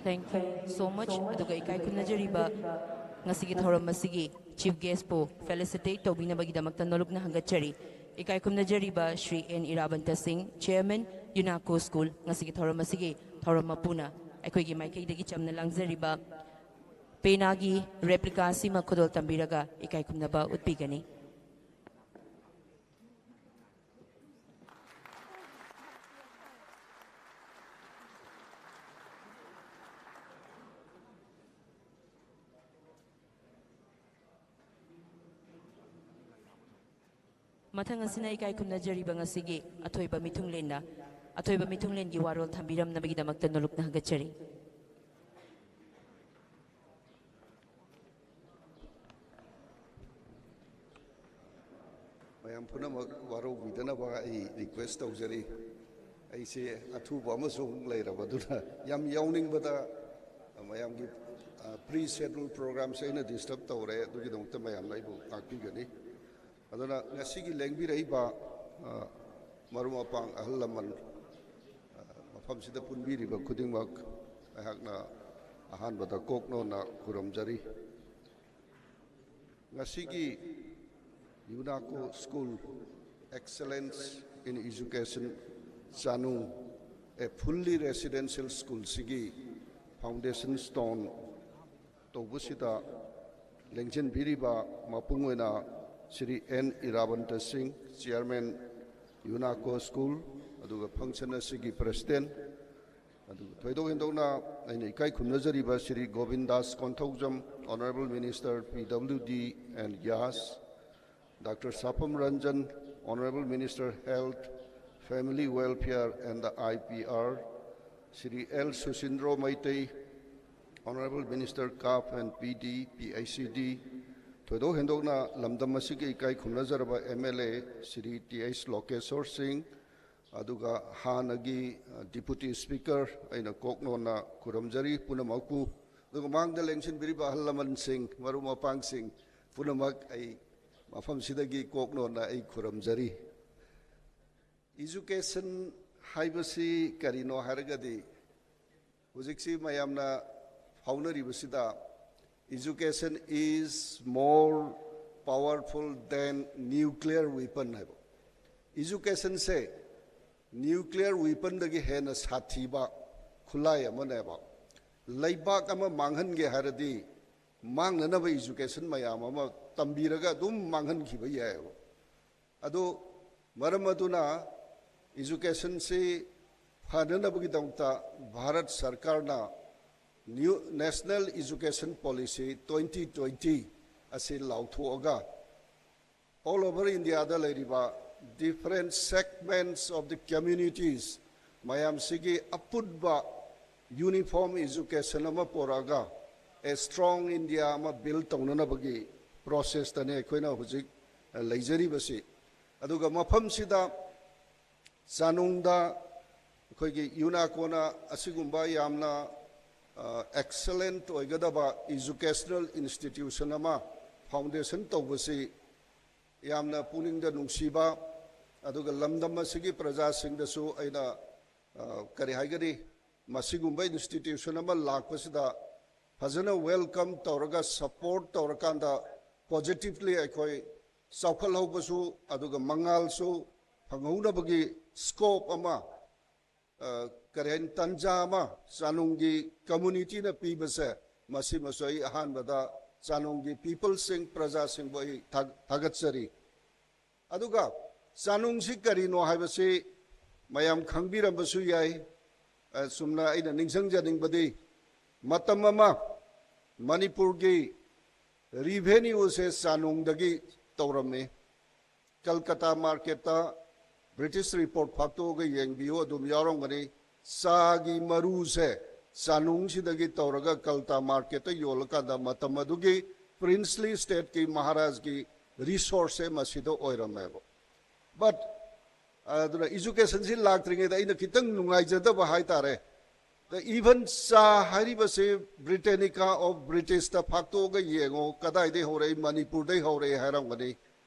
Thank you so much. ꯑꯗꯨꯒ ꯏꯀꯥꯏ ꯈꯨꯝꯅꯖꯔꯤꯕ ꯉꯁꯤꯒꯤ ꯊꯧꯔꯝ ꯑꯁꯤꯒꯤ Chief Guestꯄꯨ felicitate ꯇꯧꯕꯤꯅꯕꯒꯤꯗꯃꯛꯇ ꯅꯣꯂꯨꯛꯅ ꯍꯪꯒꯠꯆꯔꯤ꯫ ꯏꯀꯥꯏ ꯈꯨꯝꯅꯖꯔꯤꯕ ꯁ꯭ꯔꯤ ꯑꯦꯟ ꯏꯔꯥꯕꯟꯇ ꯁꯤꯡ, Chairman, UNACO School, ꯉꯁꯤꯒꯤ ꯊꯧꯔꯝ ꯑꯁꯤꯒꯤ ꯊꯧꯔꯝ ꯃꯄꯨꯅ ꯑꯩꯈꯣꯏꯒꯤ ꯃꯥꯏꯀꯩꯗꯒꯤ ꯆꯝꯅ ꯂꯥꯡꯖꯔꯤꯕ ꯄꯦꯅꯥꯒꯤ replica ꯑꯁꯤꯃ ꯈꯨꯗꯣꯜ ꯇꯝꯕꯤꯔꯒ ꯏꯀꯥꯏ ꯈꯨꯝꯅꯕ ꯎꯠꯄꯤꯒꯅꯤ꯫ ꯃꯊꯪ ꯑꯁꯤꯅ ꯏꯀꯥꯏ ꯈꯨꯝꯅꯖꯔꯤꯕ ꯉꯁꯤꯒꯤ ꯑꯊꯣꯏꯕ ꯃꯤꯊꯨꯡꯂꯦꯟꯅ, ꯑꯊꯣꯏꯕ ꯃꯤꯊꯨꯡꯂꯦꯟꯒꯤ ꯋꯥꯔꯣꯜ ꯊꯝꯕꯤꯔꯝꯅꯕꯒꯤꯗꯃꯛꯇ ꯅꯣꯂꯨꯛꯅ ꯍꯪꯒꯠꯆꯔꯤ꯫ ꯃꯌꯥꯝ ꯄꯨꯝꯅꯃꯛ ꯋꯥꯔꯧꯕꯤꯗꯅꯕ ꯑꯩ request ꯇꯧꯖꯔꯤ꯫ ꯑꯩꯁꯦ ꯑꯊꯨꯕ ꯑꯃꯁꯨ ꯑꯃꯨꯛ ꯂꯩꯔꯕ, ꯑꯗꯨꯅ ꯌꯥꯝ ꯌꯥꯎꯅꯤꯡꯕꯗ ꯃꯌꯥꯝꯒꯤ, ꯑ, pre schedule programꯁꯦ ꯑꯩꯅ disturb ꯇꯧꯔꯦ, ꯑꯗꯨꯒꯤꯗꯃꯛꯇ ꯃꯌꯥꯝꯅ ꯑꯩꯕꯨ ꯉꯥꯛꯄꯤꯒꯅꯤ꯫ ꯑꯗꯨꯅ ꯉꯁꯤꯒꯤ ꯂꯦꯡꯕꯤꯔꯛꯏꯕ, ꯑ, ꯃꯔꯨꯞ ꯃꯄꯥꯡ, ꯑꯍꯜ ꯂꯃꯟ, ꯑ, ꯃꯐꯝꯁꯤꯗ ꯄꯨꯟꯕꯤꯔꯤꯕ ꯈꯨꯗꯤꯡꯃꯛ ꯑꯩꯍꯥꯛꯅ ꯑꯍꯥꯟꯕꯗ ꯀꯣꯛꯅꯣꯟꯅ ꯈꯨꯔꯨꯝꯖꯔꯤ꯫ ꯉꯁꯤꯒꯤ UNACO School Excellence in Education ꯆꯥꯅꯨꯡ, a fully residential schoolꯁꯤꯒꯤ foundation stone ꯇꯧꯕꯁꯤꯗ ꯂꯦꯡꯁꯤꯟꯕꯤꯔꯤꯕ ꯃꯄꯨꯡ ꯑꯣꯏꯅ ꯁ꯭ꯔꯤ ꯑꯦꯟ ꯏꯔꯥꯕꯟꯇ ꯁꯤꯡ, Chairman, UNACO School, ꯑꯗꯨꯒ function ꯑꯁꯤꯒꯤ President, ꯑꯗꯨꯒ ꯊꯣꯏꯗꯣꯛ ꯍꯦꯟꯗꯣꯛꯅ ꯑꯩꯅ ꯏꯀꯥꯏ ꯈꯨꯝꯅꯖꯔꯤꯕ Shri ꯒꯣꯕꯤꯟꯗꯥꯁ Konthoujam, Honourable Minister PWD and Gas, Doctor Sapam Ranjan, Honourable Minister Health, Family Welfare and the IPR, Shri L Susindro Meitei, Honorable Minister CAF and PD, PICD, ꯊꯣꯏꯗꯣꯛ ꯍꯦꯟꯗꯣꯛꯅ ꯂꯝꯗꯝ ꯑꯁꯤꯒꯤ ꯏꯀꯥꯏ ꯈꯨꯝꯅꯖꯔꯕ MLA ꯁ꯭ꯔꯤ ꯇꯤ ꯑꯩꯆ ꯂꯣꯀꯦꯁꯣꯔ ꯁꯤꯡ, ꯑꯗꯨꯒ ꯍꯥꯟꯅꯒꯤ, ꯑ, Deputy Speaker ꯑꯩꯅ ꯀꯣꯛ ꯅꯣꯟꯅ ꯈꯨꯔꯨꯝꯖꯔꯤ ꯄꯨꯝꯅꯃꯛꯄꯨ, ꯑꯗꯨꯒ ꯃꯥꯡꯗ ꯂꯦꯡꯁꯤꯟꯕꯤꯔꯤꯕ ꯑꯍꯜ ꯂꯃꯟꯁꯤꯡ, ꯃꯔꯨꯞ ꯃꯄꯥꯡꯁꯤꯡ ꯄꯨꯝꯅꯃꯛ ꯑꯩ ꯃꯐꯝꯁꯤꯗꯒꯤ ꯀꯣꯛ ꯅꯣꯟꯅ ꯑꯩ ꯈꯨꯔꯨꯝꯖꯔꯤ꯫ Education ꯍꯥꯏꯕꯁꯤ ꯀꯔꯤꯅꯣ ꯍꯥꯏꯔꯒꯗꯤ, ꯍꯧꯖꯤꯛꯁꯤ ꯃꯌꯥꯝꯅ ꯐꯥꯎꯅꯔꯤꯕꯁꯤꯗ, "Education is more powerful than nuclear weapon" ꯍꯥꯏꯕ꯫ Education ꯁꯦ nuclear weapon ꯗꯒꯤ ꯍꯦꯟꯅ ꯁꯥꯊꯤꯕ ꯈꯨꯠꯂꯥꯏ ꯑꯃꯅꯦꯕ꯫ ꯂꯩꯕꯥꯛ ꯑꯃ ꯃꯥꯡꯍꯟꯒꯦ ꯍꯥꯏꯔꯗꯤ, ꯃꯥꯡꯅꯅꯕ education ꯃꯌꯥꯝ ꯑꯃ ꯇꯝꯕꯤꯔꯒ ꯑꯗꯨꯝ ꯃꯥꯡꯍꯟꯈꯤꯕ ꯌꯥꯏꯑꯕ꯫ ꯑꯗꯨ ꯃꯔꯝ ꯑꯗꯨꯅ education ꯁꯤ ꯐꯅꯅꯕꯒꯤꯗꯃꯛꯇ ꯚꯥꯔꯠ ꯁꯔꯀꯥꯔꯅ New National Education Policy twenty twenty ꯑꯁꯤ ꯂꯥꯎꯊꯣꯛꯑꯒ, all over India ꯗ ꯂꯩꯔꯤꯕ different segments of the communities ꯃꯌꯥꯝꯁꯤꯒꯤ ꯑꯄꯨꯟꯕ uniform education ꯑꯃ ꯄꯨꯔꯛꯑꯒ, a strong India ꯑꯃ build ꯇꯧꯅꯅꯕꯒꯤ process ꯇꯅꯤ ꯑꯩꯈꯣꯏꯅ ꯍꯧꯖꯤꯛ, ꯑ, ꯂꯩꯖꯔꯤꯕꯁꯤ꯫ ꯑꯗꯨꯒ ꯃꯐꯝꯁꯤꯗ ꯆꯥꯅꯨꯡꯗ ꯑꯩꯈꯣꯏꯒꯤ UNACOꯅ ꯑꯁꯤꯒꯨꯝꯕ ꯌꯥꯝꯅ, ꯑ, excellent ꯑꯣꯏꯒꯗꯕ educational institution ꯑꯃ foundation ꯇꯧꯕꯁꯤ ꯌꯥꯝꯅ ꯄꯨꯛꯅꯤꯡꯗ ꯅꯨꯡꯁꯤꯕ, ꯑꯗꯨꯒ ꯂꯝꯗꯝ ꯑꯁꯤꯒꯤ ꯄ꯭ꯔꯖꯥꯁꯤꯡꯗꯁꯨ ꯑꯩꯅ, ꯑ, ꯀꯔꯤ ꯍꯥꯏꯒꯅꯤ, ꯃꯁꯤꯒꯨꯝꯕ institution ꯑꯃ ꯂꯥꯛꯄꯁꯤꯗ ꯐꯖꯅ welcome ꯇꯧꯔꯒ, support ꯇꯧꯔꯀꯥꯟꯗ, positively ꯑꯩꯈꯣꯏ ꯆꯥꯎꯈꯠꯍꯧꯕꯁꯨ, ꯑꯗꯨꯒ ꯃꯉꯥꯜꯁꯨ ꯐꯪꯍꯧꯅꯕꯒꯤ scope ꯑꯃ, ꯑ, ꯀꯔꯤ ꯍꯥꯏꯅꯤ, ꯇꯟꯖꯥ ꯑꯃ ꯆꯥꯅꯨꯡꯒꯤ communityꯅ ꯄꯤꯕꯁꯦ, ꯃꯁꯤꯃꯁꯨ ꯑꯩ ꯑꯍꯥꯟꯕꯗ ꯆꯥꯅꯨꯡꯒꯤ peopleꯁꯤꯡ, ꯄ꯭ꯔꯖꯥꯁꯤꯡꯕꯨ ꯑꯩ ꯊꯥ-, ꯊꯥꯒꯠꯆꯔꯤ꯫ ꯑꯗꯨꯒ ꯆꯥꯅꯨꯡꯁꯤ ꯀꯔꯤꯅꯣ ꯍꯥꯏꯕꯁꯤ ꯃꯌꯥꯝ ꯈꯪꯕꯤꯔꯝꯕꯁꯨ ꯌꯥꯏ꯫ ꯑ, ꯆꯨꯝꯅ ꯑꯩꯅ ꯅꯤꯡꯁꯤꯡꯖꯅꯤꯡꯕꯗꯤ, ꯃꯇꯝ ꯑꯃ ꯃꯅꯤꯄꯨꯔꯒꯤ revenueꯁꯦ ꯆꯥꯅꯨꯡꯗꯒꯤ ꯇꯧꯔꯝꯃꯤ꯫ ꯀꯜꯀꯇꯥ marketꯇ British report ꯐꯥꯛꯇꯣꯛꯑꯒ ꯌꯦꯡꯕꯤꯌꯨ, ꯑꯗꯨꯝ ꯌꯥꯎꯔꯝꯒꯅꯤ꯫ ꯆꯥꯒꯤ ꯃꯔꯨꯁꯦ ꯆꯥꯅꯨꯡꯁꯤꯗꯒꯤ ꯇꯧꯔꯒ ꯀꯜꯇꯥ ꯃꯥꯔꯀꯦꯠꯇ ꯌꯣꯜꯂꯀꯥꯟꯗ ꯃꯇꯝ ꯑꯗꯨꯒꯤ princely stateꯀꯤ ꯃꯍꯥꯔꯥꯖꯒꯤ resourceꯁꯦ ꯃꯁꯤꯗ ꯑꯣꯏꯔꯝꯃꯦꯕ꯫ But ꯑꯗꯨꯅ educationꯁꯤ ꯂꯥꯛꯇ꯭ꯔꯤꯉꯩꯗ ꯑꯩꯅ ꯈꯤꯇꯪ ꯅꯨꯡꯉꯥꯏꯖꯗꯕ ꯍꯥꯏꯇꯥꯔꯦ꯫ Even ꯆꯥ ꯍꯥꯏꯔꯤꯕꯁꯤ Britannica of Britishꯇ ꯐꯥꯛꯇꯣꯛꯑꯒ ꯌꯦꯡꯉꯣ, ꯀꯗꯥꯏꯗꯒꯤ ꯍꯧꯔꯛꯏ? ꯃꯅꯤꯄꯨꯔꯗꯩ ꯍꯧꯔꯛꯑꯦ ꯍꯥꯏꯔꯝꯒꯅꯤ꯫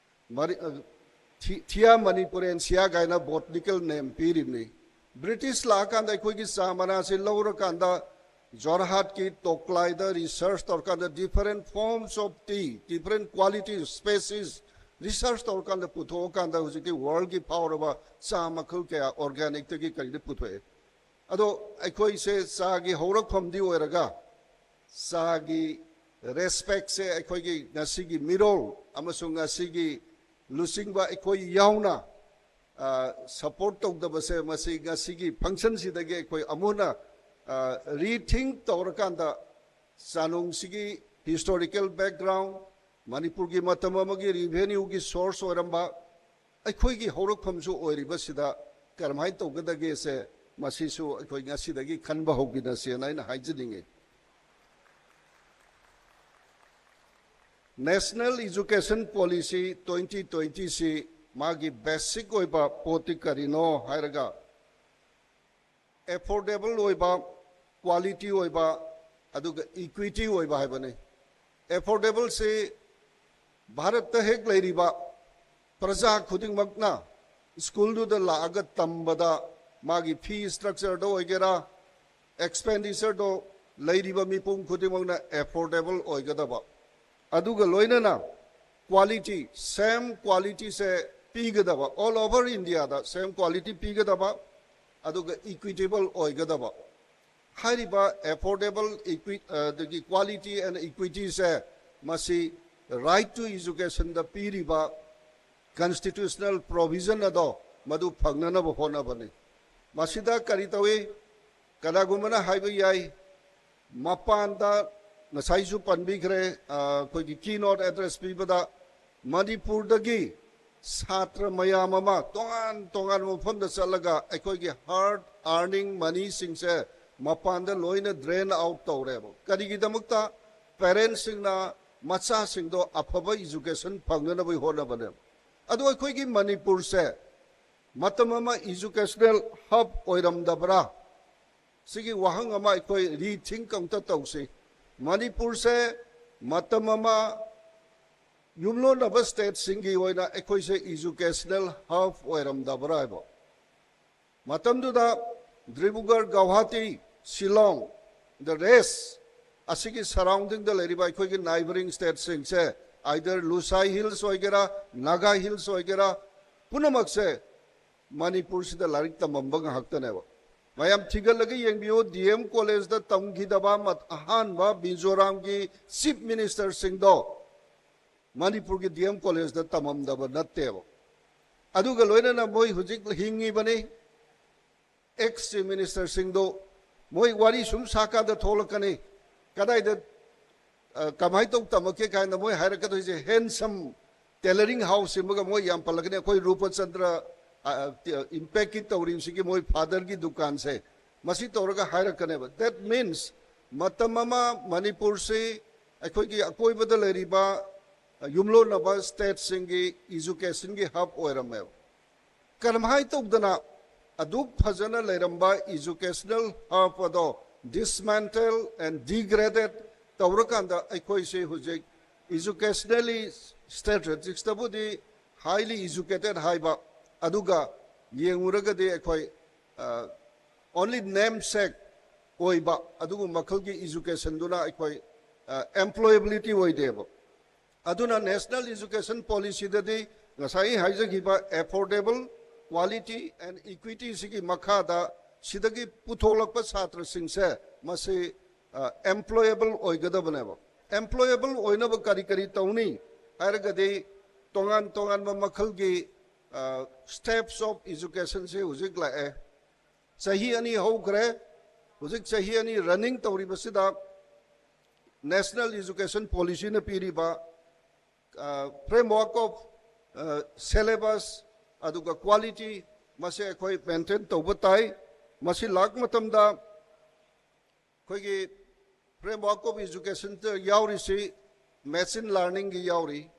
ꯃꯔꯤ-, ꯑ, Thi-, Thea Manipuriensia ꯀꯥꯏꯅ botanical name ꯄꯤꯔꯤꯕꯅꯤ꯫ British ꯂꯥꯛꯑꯀꯥꯟꯗ ꯑꯩꯈꯣꯏꯒꯤ ꯆꯥ ꯃꯅꯥꯁꯤ ꯂꯧꯔꯀꯥꯟꯗ ꯖꯣꯔꯍꯥꯠꯀꯤ ꯇꯣꯛꯂꯥꯏꯗ research ꯇꯧꯔꯀꯥꯟꯗ different forms of tea, different quality species research ꯇꯧꯔꯀꯥꯟꯗ ꯄꯨꯊꯣꯛꯑꯀꯥꯟꯗ ꯍꯧꯖꯤꯛꯇꯤ worldꯀꯤ ꯐꯥꯎꯔꯕ ꯆꯥ ꯃꯈꯜ ꯀꯌꯥ organicꯇꯒꯤ ꯀꯔꯤꯗ ꯄꯨꯊꯣꯛꯑꯦ꯫ ꯑꯗꯣ ꯑꯩꯈꯣꯏꯁꯦ ꯆꯥꯒꯤ ꯍꯧꯔꯛꯐꯝꯗꯤ ꯑꯣꯏꯔꯒ ꯆꯥꯒꯤ respectꯁꯦ ꯑꯩꯈꯣꯏꯒꯤ ꯉꯁꯤꯒꯤ ꯃꯤꯔꯣꯜ ꯑꯃꯁꯨꯡ ꯉꯁꯤꯒꯤ ꯂꯨꯆꯤꯡꯕ ꯑꯩꯈꯣꯏ ꯌꯥꯎꯅ, ꯑ, support ꯇꯧꯗꯕꯁꯦ ꯃꯁꯤ ꯉꯁꯤꯒꯤ functionꯁꯤꯗꯒꯤ ꯑꯩꯈꯣꯏ ꯑꯃꯨꯛ ꯍꯟꯅ, ꯑ, rethink ꯇꯧꯔꯀꯥꯟꯗ ꯆꯥꯅꯨꯡꯁꯤꯒꯤ historical background, ꯃꯅꯤꯄꯨꯔꯒꯤ ꯃꯇꯝ ꯑꯃꯒꯤ revenueꯒꯤ source ꯑꯣꯏꯔꯝꯕ, ꯑꯩꯈꯣꯏꯒꯤ ꯍꯧꯔꯛꯐꯝꯁꯨ ꯑꯣꯏꯔꯤꯕꯁꯤꯗ ꯀꯔꯝꯍꯥꯏꯅ ꯇꯧꯒꯗꯒꯦꯁꯦ ꯃꯁꯤꯁꯨ ꯑꯩꯈꯣꯏ ꯉꯁꯤꯗꯒꯤ ꯈꯟꯕ ꯍꯧꯈꯤꯅꯁꯦꯅ ꯑꯩꯅ ꯍꯥꯏꯖꯅꯤꯡꯉꯤ꯫ National Education Policy twenty twentyꯁꯤ ꯃꯥꯒꯤ basic ꯑꯣꯏꯕ ꯄꯣꯠꯇꯤ ꯀꯔꯤꯅꯣ ꯍꯥꯏꯔꯒ, affordable ꯑꯣꯏꯕ, quality ꯑꯣꯏꯕ, ꯑꯗꯨꯒ equity ꯑꯣꯏꯕ ꯍꯥꯏꯕꯅꯤ꯫ Affordableꯁꯤ ꯚꯥꯔꯠꯇ ꯍꯦꯛ ꯂꯩꯔꯤꯕ ꯄ꯭ꯔꯖꯥ ꯈꯨꯗꯤꯡꯃꯛꯅ ꯁ꯭ꯀꯨꯜꯗꯨꯗ ꯂꯥꯛꯑꯒ ꯇꯝꯕꯗ ꯃꯥꯒꯤ fee structureꯗ ꯑꯣꯏꯒꯦꯔꯥ, expenditureꯗꯣ ꯂꯩꯔꯤꯕ ꯃꯤꯄꯨꯝ ꯈꯨꯗꯤꯡꯃꯛꯅ affordable ꯑꯣꯏꯒꯗꯕ, ꯑꯗꯨꯒ ꯂꯣꯏꯅꯅ quality, same qualityꯁꯦ ꯄꯤꯒꯗꯕ, all over Indiaꯗ same quality ꯄꯤꯒꯗꯕ, ꯑꯗꯨꯒ equitable ꯑꯣꯏꯒꯗꯕ꯫ ꯍꯥꯏꯔꯤꯕ affordable equi-, ꯑꯗꯒꯤ quality and equityꯁꯦ ꯃꯁꯤ right to educationꯗ ꯄꯤꯔꯤꯕ constitutional provision ꯑꯗꯣ ꯃꯗꯨ ꯐꯪꯅꯅꯕ ꯍꯣꯠꯅꯕꯅꯤ꯫ ꯃꯁꯤꯗ ꯀꯔꯤ ꯇꯧꯏ? ꯀꯅꯥꯒꯨꯝꯕꯅ ꯍꯥꯏꯕ ꯌꯥꯏ, ꯃꯄꯥꯟꯗ ꯉꯁꯥꯏꯁꯨ ꯄꯟꯕꯤꯈ꯭ꯔꯦ, ꯑ, ꯑꯩꯈꯣꯏꯒꯤ keynote address ꯄꯤꯕꯗ ꯃꯅꯤꯄꯨꯔꯗꯒꯤ ꯁꯥꯇ꯭ꯔ ꯃꯌꯥꯝ ꯑꯃ ꯇꯣꯉꯥꯟ ꯇꯣꯉꯥꯟꯕ ꯃꯐꯝꯗ ꯆꯠꯂꯒ ꯑꯩꯈꯣꯏꯒꯤ hard earning moneyꯁꯤꯡꯁꯦ ꯃꯄꯥꯟꯗ ꯂꯣꯏꯅ drain out ꯇꯧꯔꯦꯕ꯫ ꯀꯔꯤꯒꯤꯗꯃꯛꯇ? Parentsꯁꯤꯡꯅ ꯃꯆꯥꯁꯤꯡꯗꯣ ꯑꯐꯕ education ꯐꯪꯅꯅꯕꯒꯤ ꯍꯣꯠꯅꯕꯅꯦꯕ꯫ ꯑꯗꯣ ꯑꯩꯈꯣꯏꯒꯤ ꯃꯅꯤꯄꯨꯔꯁꯦ ꯃꯇꯝ ꯑꯃ educational hub ꯑꯣꯏꯔꯝꯗꯕ꯭ꯔꯥ? ꯁꯤꯒꯤ ꯋꯥꯍꯪ ꯑꯃ ꯑꯩꯈꯣꯏ rethink ꯑꯃꯨꯛꯇ ꯇꯧꯁꯤ꯫ ꯃꯅꯤꯄꯨꯔꯁꯦ ꯃꯇꯝ ꯑꯃ ꯌꯨꯝꯂꯣꯟꯅꯕ stateꯁꯤꯡꯒꯤ ꯑꯣꯏꯅ ꯑꯩꯈꯣꯏꯁꯦ educational hub ꯑꯣꯏꯔꯝꯗꯕ꯭ꯔꯥ ꯍꯥꯏꯕ꯫ ꯃꯇꯝꯗꯨꯗ ꯗꯤꯕ꯭ꯔꯨꯒꯔ, ꯒꯧꯍꯥꯇꯤ, ꯁꯤꯂꯣꯡ, the rest ꯑꯁꯤꯒꯤ surroundingꯗ ꯂꯩꯔꯤꯕ ꯑꯩꯈꯣꯏꯒꯤ neighbouring stateꯁꯤꯡꯁꯦ, either ꯂꯨꯁꯥꯏ Hills ꯑꯣꯏꯒꯦꯔꯥ, ꯅꯥꯒꯥ Hills ꯑꯣꯏꯒꯦꯔꯥ, ꯄꯨꯝꯅꯃꯛꯁꯦ ꯃꯅꯤꯄꯨꯔꯁꯤꯗ ꯂꯥꯏꯔꯤꯛ ꯇꯝꯃꯝꯕ ꯉꯥꯛꯇꯅꯦꯕ꯫ ꯃꯌꯥꯝ ꯊꯤꯒꯠꯂꯒ ꯌꯦꯡꯕꯤꯌꯨ, D M collegeꯗ ꯇꯝꯈꯤꯗꯕ ꯃꯠ-, ꯑꯍꯥꯟꯕ ꯃꯤꯖꯣꯔꯥꯝꯒꯤ chief ministerꯁꯤꯡꯗꯣ ꯃꯅꯤꯄꯨꯔꯒꯤ D M collegeꯗ ꯇꯝꯃꯝꯗꯕ ꯅꯠꯇꯦꯕ꯫ ꯑꯗꯨꯒ ꯂꯣꯏꯅꯅ ꯃꯣꯏ ꯍꯧꯖꯤꯛ ꯍꯤꯡꯉꯤꯕꯅꯤ꯫ Ex chief ministerꯁꯤꯡꯗꯣ ꯃꯣꯏ ꯋꯥꯔꯤ ꯁꯨꯝ ꯁꯥꯀꯥꯟꯗ ꯊꯣꯛꯂꯛꯀꯅꯤ꯫ ꯀꯗꯥꯏꯗ, ꯑ, ꯀꯃꯥꯏꯅ ꯇꯧ ꯇꯝꯃꯛꯀꯦ ꯀꯥꯏꯅ ꯃꯣꯏ ꯍꯥꯏꯔꯛꯀꯗꯣꯏꯁꯦ, handsome tailoring house ꯑꯃꯒ ꯃꯣꯏ ꯌꯥꯝ ꯄꯜꯂꯛꯀꯅꯤ꯫ ꯑꯩꯈꯣꯏ ꯔꯨꯄꯆꯟꯗ꯭ꯔ, ꯑ, ꯑ, ꯏꯝꯄꯦꯛꯀꯤ ꯇꯧꯔꯤꯕꯁꯤꯒꯤ ꯃꯣꯏ fatherꯒꯤ ꯗꯨꯀꯥꯟꯁꯦ, ꯃꯁꯤ ꯇꯧꯔꯒ ꯍꯥꯏꯔꯛꯀꯅꯦꯕ꯫ That means ꯃꯇꯝ ꯑꯃ ꯃꯅꯤꯄꯨꯔꯁꯤ ꯑꯩꯈꯣꯏꯒꯤ ꯑꯀꯣꯏꯕꯗ ꯂꯩꯔꯤꯕ, ꯑ, ꯌꯨꯝꯂꯣꯟꯅꯕ stateꯁꯤꯡꯒꯤ educationꯒꯤ hub ꯑꯣꯏꯔꯝꯃꯦꯕ꯫ ꯀꯔꯝꯍꯥꯏꯅ ꯇꯧꯗꯅ ꯑꯗꯨꯛ ꯐꯖꯅ ꯂꯩꯔꯝꯕ educational hub ꯑꯗꯣ dismantle and degraded ꯇꯧꯔꯀꯥꯟꯗ ꯑꯩꯈꯣꯏꯁꯦ ꯍꯧꯖꯤꯛ educationally, statisticsꯇꯕꯨꯗꯤ highly educated ꯍꯥꯏꯕ, ꯑꯗꯨꯒ ꯌꯦꯡꯉꯨꯔꯒꯗꯤ ꯑꯩꯈꯣꯏ, ꯑ, only namesake ꯑꯣꯏꯕ ꯑꯗꯨꯒꯨꯝꯕ ꯃꯈꯜꯒꯤ educationꯗꯨꯅ ꯑꯩꯈꯣꯏ, ꯑ, employability ꯑꯣꯏꯗꯦꯕ꯫ ꯑꯗꯨꯅ National Education Policyꯗꯗꯤ ꯉꯁꯥꯏ ꯍꯥꯏꯖꯈꯤꯕ affordable, quality and equityꯁꯤꯒꯤ ꯃꯈꯥꯗ ꯁꯤꯗꯒꯤ ꯄꯨꯊꯣꯛꯂꯛꯄ ꯁꯥꯇ꯭ꯔꯁꯤꯡꯁꯦ ꯃꯁꯤ, ꯑ, employable ꯑꯣꯏꯒꯗꯕꯅꯦꯕ꯫ Employable ꯑꯣꯏꯅꯕ ꯀꯔꯤ ꯀꯔꯤ ꯇꯧꯅꯤ ꯍꯥꯏꯔꯒꯗꯤ ꯇꯣꯉꯥꯟ ꯇꯣꯉꯥꯟꯕ ꯃꯈꯜꯒꯤ, ꯑ, steps of educationꯁꯤ ꯍꯧꯖꯤꯛ ꯂꯥꯛꯑꯦ꯫ ꯆꯍꯤ ꯑꯅꯤ ꯍꯧꯈ꯭ꯔꯦ꯫ ꯍꯧꯖꯤꯛ ꯆꯍꯤ ꯑꯅꯤ running ꯇꯧꯔꯤꯕꯁꯤꯗ National Education Policyꯅ ꯄꯤꯔꯤꯕ, ꯑ, framework of, ꯑ, syllabus ꯑꯗꯨꯒ quality ꯃꯁꯤ ꯑꯩꯈꯣꯏ maintain ꯇꯧꯕ ꯇꯥꯏ꯫ ꯃꯁꯤ ꯂꯥꯛꯄ ꯃꯇꯝꯗ ꯑꯩꯈꯣꯏꯒꯤ framework of education ꯇ ꯌꯥꯎꯔꯤꯁꯤ machine learning ꯒꯤ ꯌꯥꯎꯔꯤ,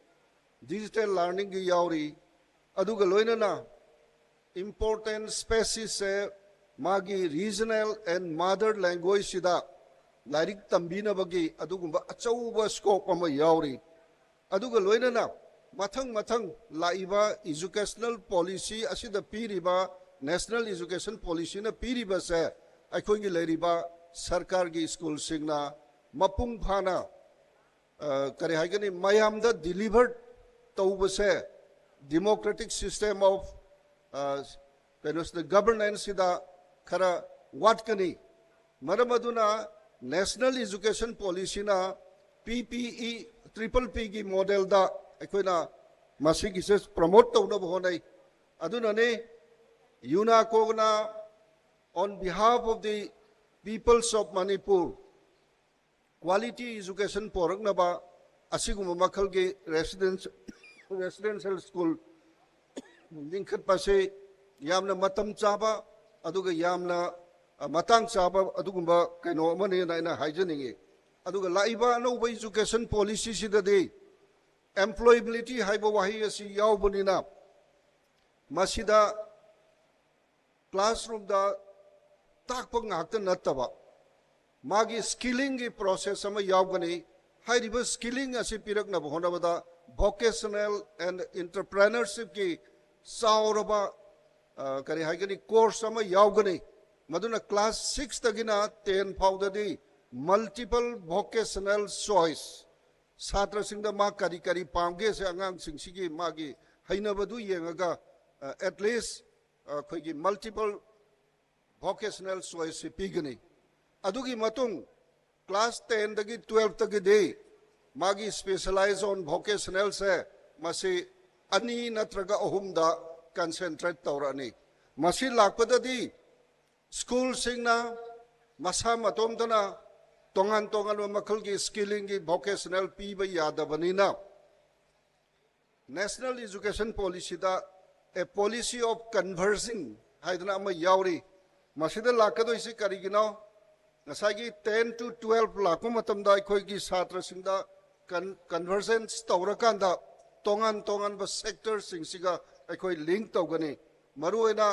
digital learning ꯒꯤ ꯌꯥꯎꯔꯤ, ꯑꯗꯨꯒ ꯂꯣꯏꯅꯅ important spaces ꯁꯦ ꯃꯥꯒꯤ regional and mother language ꯁꯤꯗ ꯂꯥꯏꯔꯤꯛ ꯇꯝꯕꯤꯅꯕꯒꯤ ꯑꯗꯨꯒꯨꯝꯕ ꯑꯆꯧꯕ scope ꯑꯃ ꯌꯥꯎꯔꯤ꯫ ꯑꯗꯨꯒ ꯂꯣꯏꯅꯅ ꯃꯊꯪ ꯃꯊꯪ ꯂꯥꯛꯏꯕ educational policy ꯑꯁꯤꯗ ꯄꯤꯔꯤꯕ, national education policy ꯅ ꯄꯤꯔꯤꯕꯁꯦ ꯑꯩꯈꯣꯏꯒꯤ ꯂꯩꯔꯤꯕ ꯁꯔꯀꯥꯔꯒꯤ ꯁ꯭ꯀꯨꯜꯁꯤꯡꯅ ꯃꯄꯨꯡ ꯐꯥꯅ, ꯑ, ꯀꯔꯤ ꯍꯥꯏꯒꯅꯤ, ꯃꯌꯥꯝꯗ deliver ꯇꯧꯕꯁꯦ democratic system of, ꯑ, ꯀꯩꯅꯣꯁꯤꯗ, governance ꯁꯤꯗ ꯈꯔ ꯋꯥꯠꯀꯅꯤ꯫ ꯃꯔꯝ ꯑꯗꯨꯅ national education policy ꯅ P P E, triple P ꯒꯤ model ꯗ ꯑꯩꯈꯣꯏꯅ ꯃꯁꯤꯒꯤꯁꯦ promote ꯇꯧꯅꯕ ꯍꯣꯠꯅꯩ꯫ ꯑꯗꯨꯅꯅꯤ UNACO ꯅ on behalf of the peoples of Manipur quality education ꯄꯣꯔꯛꯅꯕ ꯑꯁꯤꯒꯨꯝꯕ ꯃꯈꯜꯒꯤ residence, residential school ꯂꯤꯡꯈꯠꯄꯁꯤ ꯌꯥꯝꯅ ꯃꯇꯝ ꯆꯥꯕ, ꯑꯗꯨꯒ ꯌꯥꯝꯅ, ꯑ, ꯃꯇꯥꯡ ꯆꯥꯕ ꯑꯗꯨꯒꯨꯝꯕ ꯀꯩꯅꯣ ꯑꯃꯅꯦꯅ ꯑꯩꯅ ꯍꯥꯏꯖꯅꯤꯡꯉꯤ꯫ ꯑꯗꯨꯒ ꯂꯥꯛꯏꯕ ꯑꯅꯧꯕ education policy ꯁꯤꯗꯗꯤ employability ꯍꯥꯏꯕ ꯋꯥꯍꯩ ꯑꯁꯤ ꯌꯥꯎꯕꯅꯤꯅ ꯃꯁꯤꯗ classroom ꯗ ꯇꯥꯛꯄ ꯉꯥꯛꯇ ꯅꯠꯇꯕ ꯃꯥꯒꯤ skilling ꯒꯤ process ꯑꯃ ꯌꯥꯎꯒꯅꯤ꯫ ꯍꯥꯏꯔꯤꯕ skilling ꯑꯁꯤ ꯄꯤꯔꯛꯅꯕ ꯍꯣꯠꯅꯕꯗ vocational and entrepreneurship ꯀꯤ ꯆꯥꯎꯔꯕ, ꯑ, ꯀꯔꯤ ꯍꯥꯏꯒꯅꯤ, course ꯑꯃ ꯌꯥꯎꯒꯅꯤ꯫ ꯃꯗꯨꯅ class six ꯇꯒꯤꯅ ten ꯐꯥꯎꯗꯗꯤ multiple vocational choice, ꯁꯥꯇ꯭ꯔꯁꯤꯡꯗ ꯃꯥ ꯀꯔꯤ ꯀꯔꯤ ꯄꯥꯝꯒꯦꯁꯦ ꯑꯉꯥꯡꯁꯤꯡꯁꯤꯒꯤ ꯃꯥꯒꯤ ꯍꯩꯅꯕꯗꯨ ꯌꯦꯡꯉꯒ, ꯑ, at least, ꯑ, ꯑꯩꯈꯣꯏꯒꯤ multiple vocational choice ꯁꯤ ꯄꯤꯒꯅꯤ꯫ ꯑꯗꯨꯒꯤ ꯃꯇꯨꯡ class ten ꯗꯒꯤ twelve ꯇꯒꯤꯗꯤ ꯃꯥꯒꯤ specialize on vocational ꯁꯦ ꯃꯁꯤ ꯑꯅꯤ ꯅꯠꯇ꯭ꯔꯒ ꯑꯍꯨꯝꯗ concentrate ꯇꯧꯔꯛꯑꯅꯤ꯫ ꯃꯁꯤ ꯂꯥꯛꯄꯗꯗꯤ ꯁ꯭ꯀꯨꯜꯁꯤꯡꯅ ꯃꯁꯥ ꯃꯇꯣꯝꯇꯅ ꯇꯣꯉꯥꯟ ꯇꯣꯉꯥꯟꯕ ꯃꯈꯜꯒꯤ skilling ꯒꯤ vocational ꯄꯤꯕ ꯌꯥꯗꯕꯅꯤꯅ national education policy the a policy of converging ꯍꯥꯏꯗꯅ ꯑꯃ ꯌꯥꯎꯔꯤ꯫ ꯃꯁꯤꯗ ꯂꯥꯛꯀꯗꯣꯏꯁꯤ ꯀꯔꯤꯒꯤꯅꯣ? ꯉꯁꯥꯏꯒꯤ ten to twelve ꯂꯥꯛꯄ ꯃꯇꯝꯗ ꯑꯩꯈꯣꯏꯒꯤ ꯁꯥꯇ꯭ꯔꯁꯤꯡꯗ ꯀꯟ ꯀꯟꯚꯔꯖꯦꯟꯁ ꯇꯧꯔꯀꯥꯟꯗ ꯇꯣꯉꯥꯟ ꯇꯣꯉꯥꯟꯕ ꯁꯦꯛꯇꯔꯁꯤꯡꯁꯤꯒ ꯑꯩꯈꯣꯏ ꯂꯤꯡ ꯇꯧꯒꯅꯤ꯫ ꯃꯔꯨꯑꯣꯏꯅ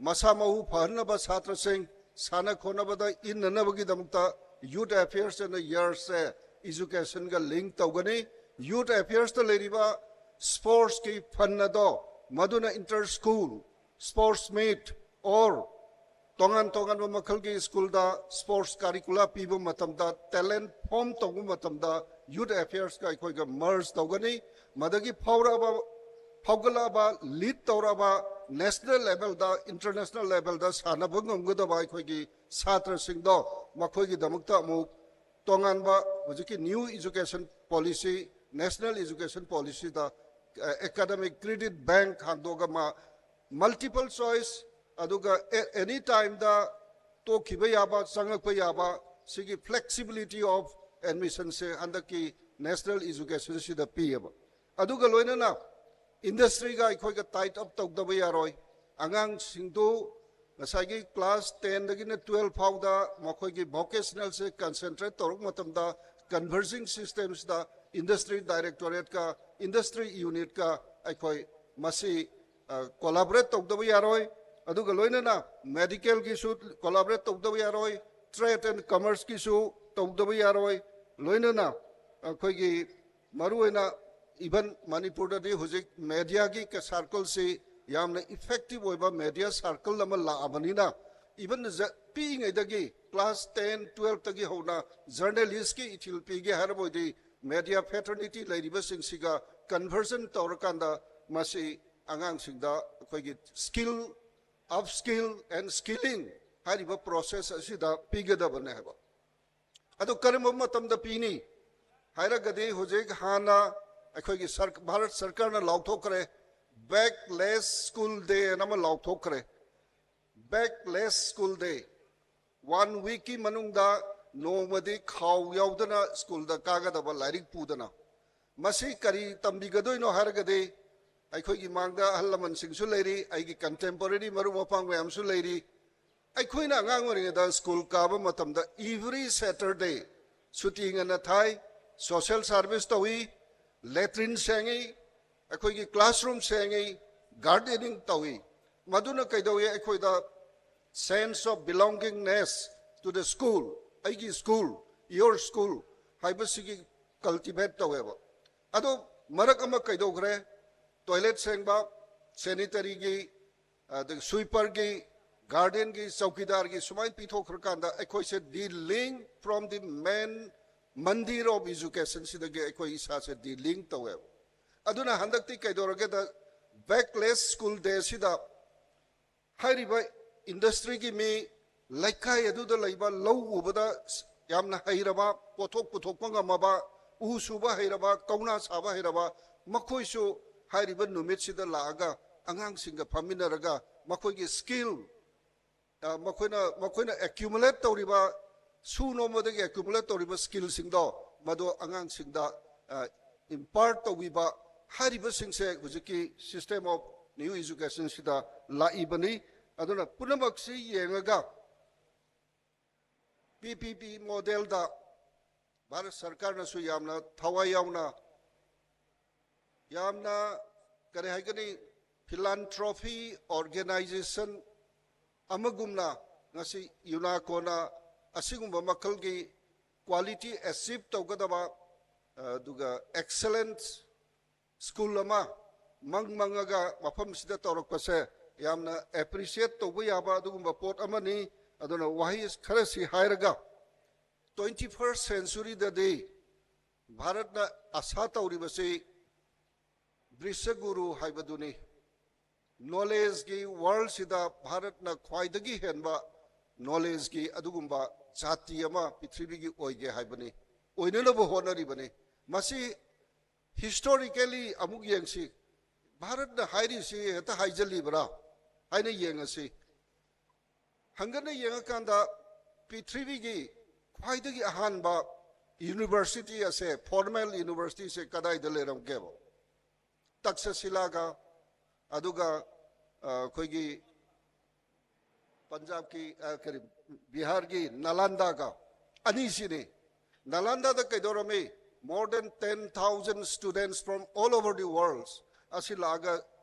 ꯃꯁꯥ ꯃꯎ ꯐꯍꯟꯅꯕ ꯁꯥꯇ꯭ꯔꯁꯤꯡ ꯁꯥꯟꯅ ꯈꯣꯠꯅꯕꯗ ꯏꯟꯅꯅꯕꯒꯤꯗꯃꯛꯇ ꯌꯨꯠ ꯑꯦꯐꯤꯌꯔꯁ ꯑꯦꯟ ꯌꯔꯁꯁꯦ ꯏꯖꯨꯀꯦꯁꯟꯒ ꯂꯤꯡ ꯇꯧꯒꯅꯤ꯫ ꯌꯨꯠ ꯑꯦꯐꯤꯌꯔꯁꯇ ꯂꯩꯔꯤꯕ ꯁ꯭ꯄꯣꯔꯠꯁꯀꯤ ꯐꯟ ꯑꯗꯣ ꯃꯗꯨꯅ inter school sports meet or ꯇꯣꯉꯥꯟ ꯇꯣꯉꯥꯟꯕ ꯃꯈꯜꯒꯤ ꯁ꯭ꯀꯨꯜꯗ ꯁ꯭ꯄꯣꯔꯠꯁ ꯀꯥꯔꯤꯀꯨꯂꯥ ꯄꯤꯕ ꯃꯇꯝꯗ, ꯇꯦꯂꯦꯟꯠ ꯐꯣꯔꯝ ꯇꯧꯕ ꯃꯇꯝꯗ ꯌꯨꯠ ꯑꯦꯐꯤꯌꯔꯁꯀ ꯑꯩꯈꯣꯏꯒ ꯃꯔꯖ ꯇꯧꯒꯅꯤ꯫ ꯃꯗꯒꯤ ꯐꯥꯎꯔꯛꯑꯕ ꯐꯥꯎꯒꯠꯂꯛꯑꯕ ꯂꯤꯗ ꯇꯧꯔꯛꯑꯕ ꯅꯦꯁꯅꯦꯜ ꯂꯦꯚꯦꯜꯗ, ꯏꯟꯇꯔꯅꯦꯁꯅꯦꯜ ꯂꯦꯚꯦꯜꯗ ꯁꯥꯟꯅꯕ ꯉꯝꯒꯗꯕ ꯑꯩꯈꯣꯏꯒꯤ ꯁꯥꯇ꯭ꯔꯁꯤꯡꯗꯣ ꯃꯈꯣꯏꯒꯤꯗꯃꯛꯇ ꯑꯃꯨꯛ ꯇꯣꯉꯥꯟꯕ ꯍꯧꯖꯤꯛꯀꯤ new education policy, national education ꯄꯣꯂꯤꯁꯤꯗ ꯑꯦꯀꯥꯗꯃꯤꯛ ꯀ꯭ꯔꯦꯗꯤꯠ ꯕꯦꯡꯛ ꯍꯥꯡꯗꯣꯛꯑꯒ ꯃꯥ ꯃꯜꯇꯤꯄꯜ ꯆꯣꯏꯁ ꯑꯗꯨꯒ ꯑꯦꯅꯤ ꯇꯥꯏꯝꯗ ꯇꯣꯛꯈꯤꯕ ꯌꯥꯕ, ꯆꯪꯉꯛꯄ ꯌꯥꯕ, ꯁꯤꯒꯤ ꯐ꯭ꯂꯦꯛꯁꯤꯕꯤꯂꯤꯇꯤ ꯑꯣꯐ ꯑꯦꯗꯃꯤꯁꯟꯁꯦ ꯍꯟꯗꯛꯀꯤ ꯅꯦꯁꯅꯦꯜ ꯏꯖꯨꯀꯦꯁꯟꯁꯤꯗ ꯄꯤꯌꯦꯕ꯫ ꯑꯗꯨꯒ ꯂꯣꯏꯅꯅ ꯏꯟꯗꯁꯇ꯭ꯔꯤꯒ ꯑꯩꯈꯣꯏꯒ ꯇꯥꯏꯠ ꯑꯞ ꯇꯧꯗꯕ ꯌꯥꯔꯣꯏ꯫ ꯑꯉꯥꯡꯁꯤꯡꯗꯨ ꯉꯁꯥꯏꯒꯤ ꯀ꯭ꯂꯥꯁ ꯇꯦꯟꯗꯒꯤꯅ ꯇꯨꯋꯦꯜꯐ ꯐꯥꯎꯗ ꯃꯈꯣꯏꯒꯤ ꯚꯣꯀꯦꯁꯅꯦꯜꯁꯦ ꯀꯟꯁꯦꯟꯇ꯭ꯔꯦꯠ ꯇꯧꯔꯛꯄ ꯃꯇꯝꯗ ꯀꯟꯚꯔꯖꯤꯡ ꯁꯤꯁꯇꯦꯝꯁꯤꯗ ꯏꯟꯗꯁꯇ꯭ꯔꯤ ꯗꯥꯏꯔꯦꯛꯇꯣꯔꯦꯠꯀ ꯏꯟꯗꯁꯇ꯭ꯔꯤ ꯌꯨꯅꯤꯠꯀ ꯑꯩꯈꯣꯏ ꯃꯁꯤ ꯀꯣꯂꯥꯕꯣꯔꯦꯠ ꯇꯧꯗꯕ ꯌꯥꯔꯣꯏ꯫ ꯑꯗꯨꯒ ꯂꯣꯏꯅꯅ ꯃꯦꯗꯤꯀꯦꯜꯒꯤꯁꯨ ꯀꯣꯂꯥꯕꯣꯔꯦꯠ ꯇꯧꯗꯕ ꯌꯥꯔꯣꯏ꯫ ꯇ꯭ꯔꯦꯗ ꯑꯦꯟ ꯀꯃꯔꯁꯀꯤꯁꯨ ꯇꯧꯗꯕ ꯌꯥꯔꯣꯏ꯫ ꯂꯣꯏꯅꯅ ꯑꯩꯈꯣꯏꯒꯤ ꯃꯔꯨꯑꯣꯏꯅ ꯏꯚꯟ ꯃꯅꯤꯄꯨꯔꯗꯗꯤ ꯍꯧꯖꯤꯛ ꯃꯦꯗꯤꯌꯥꯒꯤ ꯁꯥꯔꯀꯜꯁꯤ ꯌꯥꯝꯅ ꯏꯐꯦꯛꯇꯤꯚ ꯑꯣꯏꯕ ꯃꯦꯗꯤꯌꯥ ꯁꯥꯔꯀꯜ ꯑꯃ ꯂꯥꯛꯑꯕꯅꯤꯅ, ꯏꯚꯟ ꯄꯤꯛꯏꯉꯩꯗꯒꯤ ꯀ꯭ꯂꯥꯁ ꯇꯦꯟ ꯇꯨꯋꯦꯜꯐꯇꯒꯤ ꯍꯧꯅ ꯖꯔꯅꯦꯂꯤꯁꯀꯤ ꯏꯊꯤꯜ ꯄꯤꯒꯦ ꯍꯥꯏꯔꯕ ꯑꯣꯏꯗꯤ ꯃꯦꯗꯤꯌꯥ ꯐꯦꯇꯔꯅꯤꯇꯤ ꯂꯩꯔꯤꯕꯁꯤꯡꯁꯤꯒ ꯀꯟꯚꯔꯖꯟ ꯇꯧꯔꯀꯥꯟꯗ ꯃꯁꯤ ꯑꯉꯥꯡꯁꯤꯡꯗ ꯑꯩꯈꯣꯏꯒꯤ ꯁ꯭ꯀꯤꯜ, ꯑꯞ ꯁ꯭ꯀꯤꯜ ꯑꯦꯟ ꯁ꯭ꯀꯤꯂꯤꯡ ꯍꯥꯏꯔꯤꯕ ꯄ꯭ꯔꯣꯁꯦꯁ ꯑꯁꯤꯗ ꯄꯤꯒꯗꯕꯅꯦ ꯍꯥꯏꯕ꯫ ꯑꯗꯨ ꯀꯔꯝꯕ ꯃꯇꯝꯗ ꯄꯤꯅꯤ ꯍꯥꯏꯔꯒꯗꯤ, ꯍꯧꯖꯤꯛ ꯍꯥꯟꯅ ꯑꯩꯈꯣꯏꯒꯤ ꯁꯔ-, ꯚꯥꯔꯠ ꯁꯔꯀꯥꯔꯅ ꯂꯥꯎꯊꯣꯛꯈ꯭ꯔꯦ, ꯕꯦꯛꯂꯦꯁ ꯁ꯭ꯀꯨꯜ ꯗꯦ ꯑꯅ ꯑꯃ ꯂꯥꯎꯊꯣꯛꯈ꯭ꯔꯦ꯫ ꯕꯦꯛꯂꯦꯁ ꯁ꯭ꯀꯨꯜ ꯗꯦ, ꯋꯥꯟ ꯋꯤꯛꯀꯤ ꯃꯅꯨꯡꯗ ꯅꯣꯡꯃꯗꯤ ꯈꯥꯎ ꯌꯥꯎꯗꯅ ꯁ꯭ꯀꯨꯜꯗ ꯀꯥꯒꯗꯕ, ꯂꯥꯏꯔꯤꯛ ꯄꯨꯗꯅ꯫ ꯃꯁꯤ ꯀꯔꯤ ꯇꯝꯕꯤꯒꯗꯣꯏꯅꯣ ꯍꯥꯏꯔꯒꯗꯤ, ꯑꯩꯈꯣꯏꯒꯤ ꯃꯥꯡꯗ ꯑꯍꯜ ꯂꯃꯟꯁꯤꯡꯁꯨ ꯂꯩꯔꯤ, ꯑꯩꯒꯤ ꯀꯟꯇꯦꯝꯄꯣꯔꯔꯤ ꯃꯔꯨꯞ ꯃꯄꯥꯡ ꯃꯌꯥꯝꯁꯨ ꯂꯩꯔꯤ꯫ ꯑꯩꯈꯣꯏꯅ ꯑꯉꯥꯡ ꯑꯣꯏꯔꯤꯉꯩꯗ ꯁ꯭ꯀꯨꯜ ꯀꯥꯕ ꯃꯇꯝꯗ every Saturday ꯁꯨꯇꯤ ꯉꯟꯅ ꯊꯥꯏ, social service ꯇꯧꯏ, latrine ꯁꯦꯡꯉꯤ, ꯑꯩꯈꯣꯏꯒꯤ classroom ꯁꯦꯡꯉꯤ, gardening ꯇꯧꯏ꯫ ꯃꯗꯨꯅ ꯀꯩꯗꯧꯏ? ꯑꯩꯈꯣꯏꯗ sense of belongingness to the school, ꯑꯩꯒꯤ school, your school ꯍꯥꯏꯕꯁꯤꯒꯤ cultivate ꯇꯧꯋꯦꯕ꯫ ꯑꯗꯣ ꯃꯔꯛ ꯑꯃ ꯀꯩꯗꯧꯈ꯭ꯔꯦ? Toilet ꯁꯦꯡꯕ, sanitaryꯒꯤ, ꯑꯗꯒꯤ sweeperꯒꯤ, gardenꯒꯤ, ꯆꯧꯀꯤꯗꯥꯔꯒꯤ ꯁꯨꯃꯥꯏꯅ ꯄꯤꯊꯣꯛꯈ꯭ꯔꯀꯥꯟꯗ ꯑꯩꯈꯣꯏꯁꯦ de-link from the main mandir of educationꯁꯤꯗꯒꯤ ꯑꯩꯈꯣꯏ ꯏꯁꯥꯁꯦ de-link ꯇꯧꯋꯦꯕ꯫ ꯑꯗꯨꯅ ꯍꯟꯗꯛꯇꯤ ꯀꯩꯗꯧꯔꯒꯦꯗ, backless school dayꯁꯤꯗ ꯍꯥꯏꯔꯤꯕ industryꯒꯤ ꯃꯤ, ꯂꯩꯀꯥꯏ ꯑꯗꯨꯗ ꯂꯩꯕ ꯂꯧ ꯎꯕꯗ ꯌꯥꯝꯅ ꯍꯩꯔꯕ, ꯄꯣꯠꯊꯣꯛ ꯄꯨꯊꯣꯛꯄ ꯉꯝꯃꯕ, ꯎ ꯁꯨꯕ ꯍꯩꯔꯕ, ꯀꯧꯅꯥ ꯁꯥꯕ ꯍꯩꯔꯕ, ꯃꯈꯣꯏꯁꯨ ꯍꯥꯏꯔꯤꯕ ꯅꯨꯃꯤꯠꯁꯤꯗ ꯂꯥꯛꯑꯒ ꯑꯉꯥꯡꯁꯤꯡꯒ ꯐꯝꯃꯤꯟꯅꯔꯒ ꯃꯈꯣꯏꯒꯤ skill, ꯑ, ꯃꯈꯣꯏꯅ, ꯃꯈꯣꯏꯅ accumulate ꯇꯧꯔꯤꯕ, ꯁꯨ ꯅꯣꯝꯕꯗꯒꯤ accumulate ꯇꯧꯔꯤꯕ skillꯁꯤꯡꯗꯣ ꯃꯗꯨ ꯑꯉꯥꯡꯁꯤꯡꯗ, ꯑ, impart ꯇꯧꯕꯤꯕ, ꯍꯥꯏꯔꯤꯕꯁꯤꯡꯁꯦ ꯍꯧꯖꯤꯛꯀꯤ system of new educationꯁꯤꯗ ꯂꯥꯛꯏꯕꯅꯤ꯫ ꯑꯗꯨꯅ ꯄꯨꯝꯅꯃꯛꯁꯤ ꯌꯦꯡꯉꯒ P P P modelꯗ ꯚꯥꯔꯠ ꯁꯔꯀꯥꯔꯅꯁꯨ ꯌꯥꯝꯅ ꯊꯋꯥꯏ ꯌꯥꯎꯅ, ꯌꯥꯝꯅ, ꯀꯔꯤ ꯍꯥꯏꯒꯅꯤ, philanthropy organization ꯑꯃꯒꯨꯝꯅ ꯉꯁꯤ UNESCOꯅ ꯑꯁꯤꯒꯨꯝꯕ ꯃꯈꯜꯒꯤ quality achieve ꯇꯧꯒꯗꯕ, ꯑꯗꯨꯒ excellence school ꯑꯃ ꯃꯪ ꯃꯪꯉꯒ ꯃꯐꯝꯁꯤꯗ ꯇꯧꯔꯛꯄꯁꯦ ꯌꯥꯝꯅ appreciate ꯇꯧꯕ ꯌꯥꯕ ꯑꯗꯨꯒꯨꯝꯕ ꯄꯣꯠ ꯑꯃꯅꯤ꯫ ꯑꯗꯨꯅ ꯋꯥꯍꯩ ꯈꯔꯁꯤ ꯍꯥꯏꯔꯒ, twenty first centuryꯗꯗꯤ ꯚꯥꯔꯠꯅ ꯑꯁꯥ ꯇꯧꯔꯤꯕꯁꯤ ꯕ꯭ꯔꯤꯁꯒꯨꯔꯨ ꯍꯥꯏꯕꯗꯨꯅꯤ꯫ Knowledgeꯀꯤ worldꯁꯤꯗ ꯚꯥꯔꯠꯅ ꯈ꯭ꯋꯥꯏꯗꯒꯤ ꯍꯦꯟꯕ knowledgeꯀꯤ ꯑꯗꯨꯒꯨꯝꯕ ꯖꯥꯇꯤ ꯑꯃ ꯄ꯭ꯔꯤꯊꯤꯕꯤꯒꯤ ꯑꯣꯏꯒꯦ ꯍꯥꯏꯕꯅꯤ, ꯑꯣꯏꯅꯅꯕ ꯍꯣꯠꯅꯔꯤꯕꯅꯤ꯫ ꯃꯁꯤ historically ꯑꯃꯨꯛ ꯌꯦꯡꯁꯤ꯫ ꯚꯥꯔꯠꯅ ꯍꯥꯏꯔꯤꯁꯤ ꯍꯦꯛꯇ ꯍꯥꯏꯖꯜꯂꯤꯕ꯭ꯔꯥ ꯍꯥꯏꯅ ꯌꯦꯡꯉꯁꯤ꯫ ꯍꯪꯒꯠꯅ ꯌꯦꯡꯉꯀꯥꯟꯗ ꯄ꯭ꯔꯤꯊꯤꯕꯤꯒꯤ ꯈ꯭ꯋꯥꯏꯗꯒꯤ ꯑꯍꯥꯟꯕ university ꯑꯁꯦ, formal universityꯁꯦ ꯀꯗꯥꯏꯗ ꯂꯩꯔꯝꯒꯦꯕ? ꯇꯛꯁꯁꯤꯂꯥꯒ, ꯑꯗꯨꯒ, ꯑ, ꯑꯩꯈꯣꯏꯒꯤ ꯄꯟꯖꯥꯕꯀꯤ ꯑ, ꯀꯔꯤ, ꯕꯤꯍꯥꯔꯒꯤ ꯅꯥꯂꯟꯗꯥꯒ ꯑꯅꯤꯁꯤꯅꯤ꯫ ꯅꯥꯂꯟꯗꯥꯗ ꯀꯩꯗꯧꯔꯝꯃꯤ? More than ten thousand students from all over the world ꯑꯁꯤ ꯂꯥꯛꯑꯒ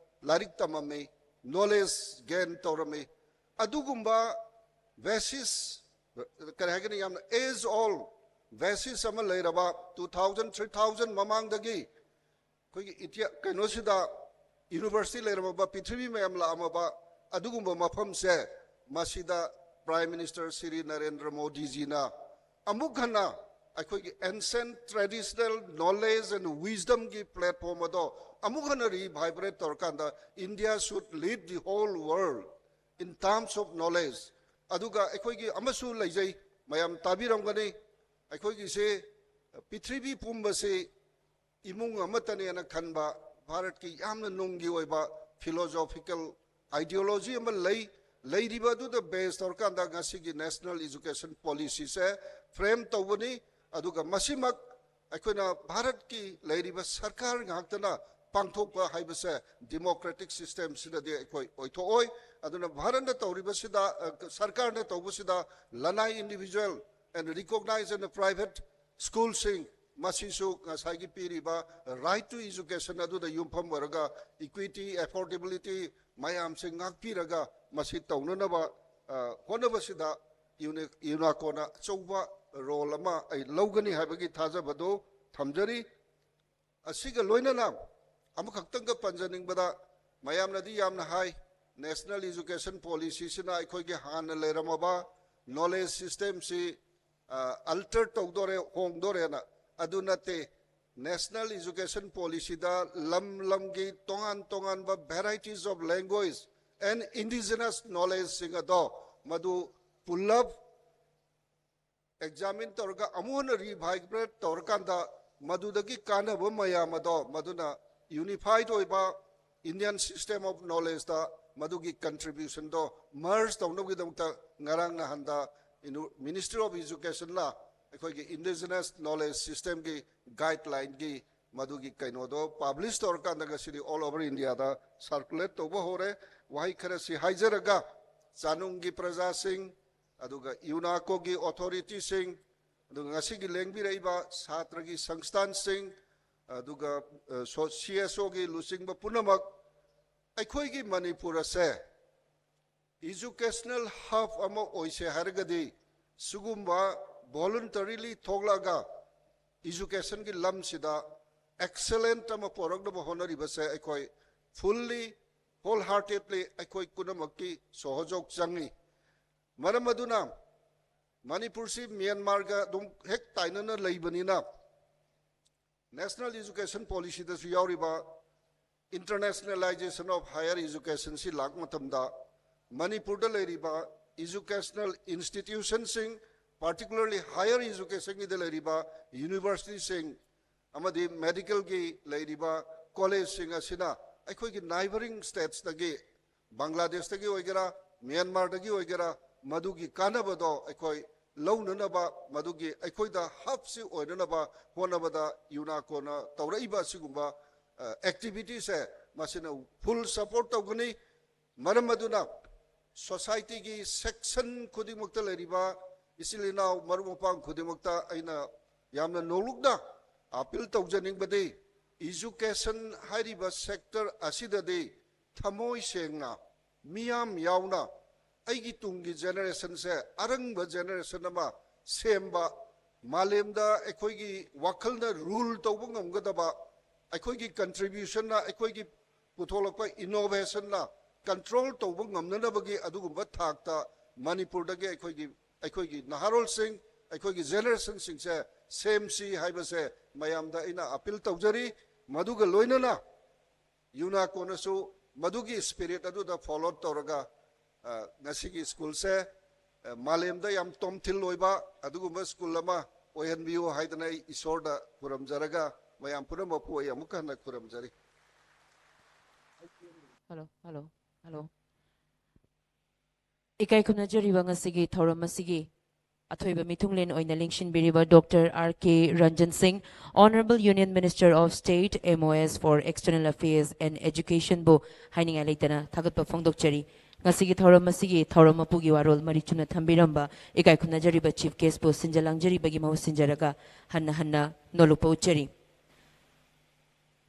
ꯂꯥꯏꯔꯤꯛ ꯇꯝꯃꯝꯃꯤ, knowledge gain ꯇꯧꯔꯝꯃꯤ꯫ ꯑꯗꯨꯒꯨꯝꯕ basis, ꯀꯔꯤ ꯍꯥꯏꯒꯅꯤ, ꯌꯥꯝꯅ age old basis ꯑꯃ ꯂꯩꯔꯕ, two thousand, three thousand ꯃꯃꯥꯡꯗꯒꯤ ꯑꯩꯈꯣꯏꯒꯤ ꯏꯇꯤꯌꯥ ꯀꯩꯅꯣꯁꯤꯗ university ꯂꯩꯔꯝꯃꯕ, ꯄ꯭ꯔꯤꯊꯤꯕꯤ ꯃꯌꯥꯝ ꯂꯥꯛꯑꯝꯃꯕ ꯑꯗꯨꯒꯨꯝꯕ ꯃꯐꯝꯁꯦ, ꯃꯁꯤꯗ Prime Minister ꯁ꯭ꯔꯤ ꯅꯔꯦꯟꯗ꯭ꯔ ꯃꯣꯗꯤꯖꯤꯅ ꯑꯃꯨꯛ ꯍꯟꯅ ꯑꯩꯈꯣꯏꯒꯤ ancient traditional knowledge and wisdomꯒꯤ platform ꯑꯗꯣ ꯑꯃꯨꯛ ꯍꯟꯅ revibrate ꯇꯧꯔꯀꯥꯟꯗ, India should lead the whole world in terms of knowledge꯫ ꯑꯗꯨꯒ ꯑꯩꯈꯣꯏꯒꯤ ꯑꯃꯁꯨ ꯂꯩꯖꯩ, ꯃꯌꯥꯝ ꯇꯥꯕꯤꯔꯝꯒꯅꯤ, ꯑꯩꯈꯣꯏꯒꯤꯁꯤ ꯄ꯭ꯔꯤꯊꯤꯕꯤ ꯄꯨꯝꯕꯁꯤ ꯏꯃꯨꯡ ꯑꯃꯠꯇꯅꯦꯅ ꯈꯟꯕ, ꯚꯥꯔꯠꯀꯤ ꯌꯥꯝꯅ ꯅꯨꯡꯒꯤ ꯑꯣꯏꯕ philosophical ideology ꯑꯃ ꯂꯩ꯫ ꯂꯩꯔꯤꯕ ꯑꯗꯨꯗ base ꯇꯧꯔꯀꯥꯟꯗ ꯉꯁꯤꯒꯤ National Education Policyꯁꯦ frame ꯇꯧꯕꯅꯤ꯫ ꯑꯗꯨꯒ ꯃꯁꯤꯃꯛ ꯑꯩꯈꯣꯏꯅ ꯚꯥꯔꯠꯀꯤ ꯂꯩꯔꯤꯕ ꯁꯔꯀꯥꯔ ꯉꯥꯛꯇꯅ ꯄꯥꯡꯊꯣꯛꯄ ꯍꯥꯏꯕꯁꯦ democratic systemꯁꯤꯗꯗꯤ ꯑꯩꯈꯣꯏ ꯑꯣꯏꯊꯣꯛꯑꯣꯏ꯫ ꯑꯗꯨꯅ ꯚꯥꯔꯠꯅ ꯇꯧꯔꯤꯕꯁꯤꯗ, ꯑ, ꯁꯔꯀꯥꯔꯅ ꯇꯧꯕꯁꯤꯗ ꯂꯅꯥꯏ, individual and recognized and private schoolꯁꯤꯡ, ꯃꯁꯤꯁꯨ ꯉꯁꯥꯏꯒꯤ ꯄꯤꯔꯤꯕ right to education ꯑꯗꯨꯗ ꯌꯨꯝꯐꯝ ꯑꯣꯏꯔꯒ equity, affordability ꯃꯌꯥꯝꯁꯦ ꯉꯥꯛꯄꯤꯔꯒ ꯃꯁꯤ ꯇꯧꯅꯅꯕ, ꯑ, ꯍꯣꯠꯅꯕꯁꯤꯗ ꯌꯨꯅꯤ-, UNESCOꯅ ꯑꯆꯧꯕ role ꯑꯃ ꯑꯩ ꯂꯧꯒꯅꯤ ꯍꯥꯏꯕꯒꯤ ꯊꯥꯖꯕꯗꯨ ꯊꯝꯖꯔꯤ꯫ ꯑꯁꯤꯒ ꯂꯣꯏꯅꯅ ꯑꯃꯈꯛꯇꯪꯒ ꯄꯟꯖꯅꯤꯡꯕꯗ, ꯃꯌꯥꯝꯅꯗꯤ ꯌꯥꯝꯅ ꯍꯥꯏ, National Education Policyꯁꯤꯅ ꯑꯩꯈꯣꯏꯒꯤ ꯍꯥꯟꯅ ꯂꯩꯔꯝꯃꯕ knowledge systemꯁꯤ, ꯑ, alter ꯇꯧꯗꯣꯔꯦ, ꯍꯣꯡꯗꯣꯔꯦꯅ꯫ ꯑꯗꯨ ꯅꯠꯇꯦ꯫ National Education Policyꯗ ꯂꯝ ꯂꯝꯒꯤ ꯇꯣꯉꯥꯟ ꯇꯣꯉꯥꯟꯕ varieties of language and indigenous knowledgeꯁꯤꯡ ꯑꯗꯣ ꯃꯗꯨ ꯄꯨꯜꯂꯞ examine ꯇꯧꯔꯒ ꯑꯃꯨꯛ ꯍꯟꯅ revibrate ꯇꯧꯔꯀꯥꯟꯗ ꯃꯗꯨꯗꯒꯤ ꯀꯥꯟꯅꯕ ꯃꯌꯥꯝ ꯑꯗꯣ ꯃꯗꯨꯅ unified ꯑꯣꯏꯕ Indian system of knowledgeꯇ ꯃꯗꯨꯒꯤ contributionꯗꯣ merge ꯇꯧꯅꯕꯒꯤꯗꯃꯛꯇ ꯉꯔꯥꯡ ꯅꯍꯥꯟꯗ ꯏꯅꯨ-, Ministry of Educationꯂ ꯑꯩꯈꯣꯏꯒꯤ indigenous knowledge systemꯒꯤ guidelineꯒꯤ ꯃꯗꯨꯒꯤ ꯀꯩꯅꯣꯗꯣ publish ꯇꯧꯔꯀꯥꯟꯗ ꯉꯁꯤꯗꯤ all over Indiaꯗ circulate ꯇꯧꯕ ꯍꯧꯔꯦ꯫ ꯋꯥꯍꯩ ꯈꯔꯁꯤ ꯍꯥꯏꯖꯔꯒ, ꯆꯥꯅꯨꯡꯒꯤ ꯄ꯭ꯔꯖꯥꯁꯤꯡ, ꯑꯗꯨꯒ ꯌꯨꯅꯥꯀꯣꯒꯤ ꯑꯣꯊꯣꯔꯤꯇꯤꯁꯤꯡ, ꯑꯗꯨꯒ ꯉꯁꯤꯒꯤ ꯂꯦꯡꯕꯤꯔꯛꯏꯕ ꯁꯥꯇ꯭ꯔꯒꯤ ꯁꯪꯁꯊꯥꯟꯁꯤꯡ, ꯑꯗꯨꯒ ꯁꯤ ꯑꯦꯁ ꯑꯣꯒꯤ ꯂꯨꯆꯤꯡꯕ ꯄꯨꯝꯅꯃꯛ, ꯑꯩꯈꯣꯏꯒꯤ ꯃꯅꯤꯄꯨꯔ ꯑꯁꯦ ꯏꯖꯨꯀꯦꯁꯅꯦꯜ ꯍꯕ ꯑꯃ ꯑꯣꯏꯁꯦ ꯍꯥꯏꯔꯒꯗꯤ ꯁꯤꯒꯨꯝꯕ ꯚꯣꯂꯨꯟꯇꯔꯤꯂꯤ ꯊꯣꯛꯂꯛꯑꯒ ꯏꯖꯨꯀꯦꯁꯟꯒꯤ ꯂꯝꯁꯤꯗ ꯑꯦꯛꯁꯦꯂꯦꯟ ꯑꯃ ꯄꯨꯔꯛꯅꯕ ꯍꯣꯠꯅꯔꯤꯕꯁꯦ ꯑꯩꯈꯣꯏ ꯐꯨꯜꯂꯤ, ꯍꯣꯜ ꯍꯥꯔꯇꯦꯗꯂꯤ ꯑꯩꯈꯣꯏ ꯄꯨꯝꯅꯃꯛꯀꯤ ꯁꯣꯍꯣꯖꯣꯛ ꯆꯪꯉꯤ꯫ ꯃꯔꯝ ꯑꯗꯨꯅ ꯃꯅꯤꯄꯨꯔꯁꯤ ꯃ꯭ꯌꯥꯟꯃꯥꯔꯒ ꯑꯗꯨꯝ ꯍꯦꯛ ꯇꯥꯏꯅꯅ ꯂꯩꯕꯅꯤꯅ, ꯅꯦꯁꯅꯦꯜ ꯏꯖꯨꯀꯦꯁꯟ ꯄꯣꯂꯤꯁꯤꯗꯁꯨ ꯌꯥꯎꯔꯤꯕ ꯏꯟꯇꯔꯅꯦꯁꯅꯦꯂꯥꯏꯖꯦꯁꯟ ꯑꯣꯐ ꯍꯥꯌꯔ ꯏꯖꯨꯀꯦꯁꯟꯁꯤ ꯂꯥꯛꯄ ꯃꯇꯝꯗ, ꯃꯅꯤꯄꯨꯔꯗ ꯂꯩꯔꯤꯕ ꯏꯖꯨꯀꯦꯁꯅꯦꯜ ꯏꯟꯁꯇꯤꯇ꯭ꯌꯨꯁꯟꯁꯤꯡ, ꯄꯥꯔꯇꯤꯀꯨꯂꯔꯂꯤ ꯍꯥꯌꯔ ꯏꯖꯨꯀꯦꯁꯟꯒꯤꯗ ꯂꯩꯔꯤꯕ ꯌꯨꯅꯤꯚꯔꯁꯤꯇꯤꯁꯤꯡ ꯑꯃꯗꯤ ꯃꯦꯗꯤꯀꯦꯜꯒꯤ ꯂꯩꯔꯤꯕ ꯀꯣꯂꯦꯖꯁꯤꯡ ꯑꯁꯤꯅ ꯑꯩꯈꯣꯏꯒꯤ ꯅꯥꯏꯕꯔꯤꯡ ꯁ꯭ꯇꯦꯠꯁꯇꯒꯤ, ꯕꯪꯒ꯭ꯂꯥꯗꯦꯁꯇꯒꯤ ꯑꯣꯏꯒꯦꯔꯥ, ꯃ꯭ꯌꯥꯟꯃꯥꯔꯗꯒꯤ ꯑꯣꯏꯒꯦꯔꯥ, ꯃꯗꯨꯒꯤ ꯀꯥꯟꯅꯕꯗꯣ ꯑꯩꯈꯣꯏ ꯂꯧꯅꯅꯕ, ꯃꯗꯨꯒꯤ ꯑꯩꯈꯣꯏꯗ ꯍꯕꯁꯤ ꯑꯣꯏꯅꯅꯕ ꯍꯣꯠꯅꯕꯗ ꯌꯨꯅꯥꯀꯣꯅ ꯇꯧꯔꯛꯏꯕ ꯑꯁꯤꯒꯨꯝꯕ ꯑꯦꯛꯇꯤꯚꯤꯇꯤꯁꯦ, ꯃꯁꯤꯅ ꯐꯨꯜ ꯁꯄꯣꯔꯠ ꯇꯧꯒꯅꯤ꯫ ꯃꯔꯝ ꯑꯗꯨꯅ ꯁꯣꯁꯥꯏꯇꯤꯒꯤ ꯁꯦꯛꯁꯟ ꯈꯨꯗꯤꯡꯃꯛꯇ ꯂꯩꯔꯤꯕ ꯏꯆꯤꯜ ꯏꯅꯥꯎ ꯃꯔꯨꯞ ꯃꯄꯥꯡ ꯈꯨꯗꯤꯡꯃꯛꯇ ꯑꯩꯅ ꯌꯥꯝꯅ ꯅꯣꯂꯨꯛꯅ ꯑꯄꯤꯜ ꯇꯧꯖꯅꯤꯡꯕꯗꯤ, ꯏꯖꯨꯀꯦꯁꯟ ꯍꯥꯏꯔꯤꯕ ꯁꯦꯛꯇꯔ ꯑꯁꯤꯗꯗꯤ ꯊꯃꯣꯏ ꯁꯦꯡꯅ, ꯃꯤꯌꯥꯝ ꯌꯥꯎꯅ ꯑꯩꯒꯤ ꯇꯨꯡꯒꯤ ꯖꯦꯅꯦꯔꯦꯁꯟꯁꯦ ꯑꯔꯪꯕ ꯖꯦꯅꯦꯔꯦꯁꯟ ꯑꯃ ꯁꯦꯝꯕ, ꯃꯥꯂꯦꯝꯗ ꯑꯩꯈꯣꯏꯒꯤ ꯋꯥꯈꯜꯅ ꯔꯨꯜ ꯇꯧꯕ ꯉꯝꯒꯗꯕ, ꯑꯩꯈꯣꯏꯒꯤ ꯀꯟꯇ꯭ꯔꯤꯕ꯭ꯌꯨꯁꯟꯅ, ꯑꯩꯈꯣꯏꯒꯤ ꯄꯨꯊꯣꯛꯂꯛꯄ ꯏꯅꯣꯚꯦꯁꯟꯅ ꯀꯟꯇ꯭ꯔꯣꯜ ꯇꯧꯕ ꯉꯝꯅꯅꯕꯒꯤ ꯑꯗꯨꯒꯨꯝꯕ ꯊꯥꯛꯇ ꯃꯅꯤꯄꯨꯔꯗꯒꯤ ꯑꯩꯈꯣꯏꯒꯤ, ꯑꯩꯈꯣꯏꯒꯤ ꯅꯍꯥꯔꯣꯜꯁꯤꯡ, ꯑꯩꯈꯣꯏꯒꯤ ꯖꯦꯅꯦꯔꯦꯁꯟꯁꯤꯡꯁꯦ ꯁꯦꯝꯁꯤ ꯍꯥꯏꯕꯁꯦ ꯃꯌꯥꯝꯗ ꯑꯩꯅ ꯑꯄꯤꯜ ꯇꯧꯖꯔꯤ꯫ ꯃꯗꯨꯒ ꯂꯣꯏꯅꯅ ꯌꯨꯅꯥꯀꯣꯅꯁꯨ ꯃꯗꯨꯒꯤ ꯁ꯭ꯄꯤꯔꯤꯠ ꯑꯗꯨꯗ ꯐꯣꯂꯣ ꯇꯧꯔꯒ, ꯑ, ꯉꯁꯤꯒꯤ ꯁ꯭ꯀꯨꯜꯁꯦ, ꯑ, ꯃꯥꯂꯦꯝꯗ ꯌꯥꯝ ꯇꯣꯝꯊꯤꯜ ꯑꯣꯏꯕ ꯑꯗꯨꯒꯨꯝꯕ ꯁ꯭ꯀꯨꯜ ꯑꯃ ꯑꯣꯏꯍꯟꯕꯤꯌꯨ ꯍꯥꯏꯗꯅ ꯑꯩ ꯏꯁꯣꯔꯗ ꯈꯨꯔꯨꯝꯖꯔꯒ, ꯃꯌꯥꯝ ꯄꯨꯝꯅꯃꯛꯄꯨ ꯑꯩ ꯑꯃꯨꯛꯀ ꯍꯟꯅ ꯈꯨꯔꯨꯝꯖꯔꯤ꯫ Hello, hello, hello. ꯏꯀꯥꯏ ꯈꯨꯝꯅꯖꯔꯤꯕ ꯉꯁꯤꯒꯤ ꯊꯧꯔꯝ ꯑꯁꯤꯒꯤ ꯑꯊꯣꯏꯕ ꯃꯤꯊꯨꯡꯂꯦꯟ ꯑꯣꯏꯅ ꯂꯦꯡꯁꯤꯟꯕꯤꯔꯤꯕ ꯗꯣꯛꯇꯔ ꯑꯥꯔ ꯀꯦ ꯔꯟꯖꯟ ꯁꯤꯡ, Honourable Union Minister of State, M O S for External Affairs and Education ꯕꯨ ꯍꯥꯏꯅꯤꯡꯉꯥꯏ ꯂꯩꯇꯅ ꯊꯥꯒꯠꯄ ꯐꯣꯡꯗꯣꯛꯆꯔꯤ꯫ ꯉꯁꯤꯒꯤ ꯊꯧꯔꯝ ꯑꯁꯤꯒꯤ ꯊꯧꯔꯝ ꯃꯄꯨꯒꯤ ꯋꯥꯔꯣꯜ ꯃꯔꯤꯛ ꯆꯨꯝꯅ ꯊꯝꯕꯤꯔꯝꯕ ꯏꯀꯥꯏ ꯈꯨꯝꯅꯖꯔꯤꯕ Chief Guest ꯄꯨ ꯁꯤꯟꯖ ꯂꯥꯡꯖꯔꯤꯕꯒꯤ ꯃꯍꯨꯠ ꯁꯤꯟꯖꯔꯒ ꯍꯟꯅ ꯍꯟꯅ ꯅꯣꯂꯨꯛꯄ ꯎꯠꯆꯔꯤ꯫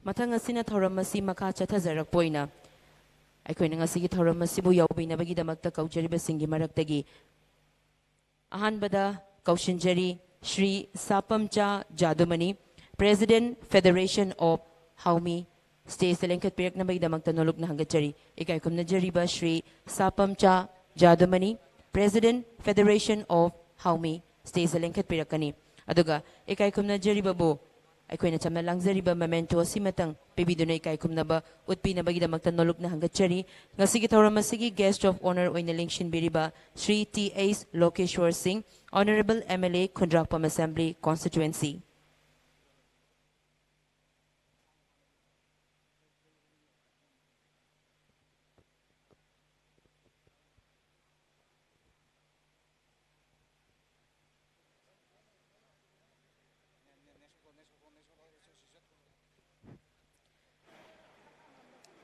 ꯃꯊꯪ ꯑꯁꯤꯅ ꯊꯧꯔꯝ ꯑꯁꯤ ꯃꯈꯥ ꯆꯠꯊꯖꯔꯛꯄ ꯑꯣꯏꯅ ꯑꯩꯈꯣꯏꯅ ꯉꯁꯤꯒꯤ ꯊꯧꯔꯝ ꯑꯁꯤꯕꯨ ꯌꯥꯎꯕꯤꯅꯕꯒꯤꯗꯃꯛꯇ ꯀꯧꯖꯔꯤꯕꯁꯤꯡꯒꯤ ꯃꯔꯛꯇꯒꯤ ꯑꯍꯥꯟꯕꯗ ꯀꯧꯁꯤꯟꯖꯔꯤ Shri ꯁꯥꯄꯝꯆꯥ ꯖꯥꯗꯨꯃꯅꯤ, President, Federation of Haumi, stageꯇ ꯂꯦꯡꯈꯠꯄꯤꯔꯛꯅꯕꯒꯤꯗꯃꯛꯇ ꯅꯣꯂꯨꯛꯅ ꯍꯪꯒꯠꯆꯔꯤ꯫ ꯏꯀꯥꯏ ꯈꯨꯝꯅꯖꯔꯤꯕ Shri ꯁꯥꯄꯝꯆꯥ ꯖꯥꯗꯨꯃꯅꯤ, President, Federation of Haumi, stageꯇ ꯂꯦꯡꯈꯠꯄꯤꯔꯛꯀꯅꯤ꯫ ꯑꯗꯨꯒ ꯏꯀꯥꯏ ꯈꯨꯝꯅꯖꯔꯤꯕꯕꯨ ꯑꯩꯈꯣꯏꯅ ꯆꯝꯅ ꯂꯥꯡꯖꯔꯤꯕ memento ꯑꯁꯤꯃꯇꯪ ꯄꯤꯕꯤꯗꯨꯅ ꯏꯀꯥꯏ ꯈꯨꯝꯅꯕ ꯎꯠꯄꯤꯅꯕꯒꯤꯗꯃꯛꯇ ꯅꯣꯂꯨꯛꯅ ꯍꯪꯒꯠꯆꯔꯤ꯫ ꯉꯁꯤꯒꯤ ꯊꯧꯔꯝ ꯑꯁꯤꯒꯤ Guest of Honour ꯑꯣꯏꯅ ꯂꯦꯡꯁꯤꯟꯕꯤꯔꯤꯕ ꯁ꯭ꯔꯤ ꯇꯤ ꯑꯩꯆ ꯂꯣꯀꯦꯁ꯭ꯋꯔ ꯁꯤꯡ, Honourable M L A, Khundrakpam Assembly Constituency꯫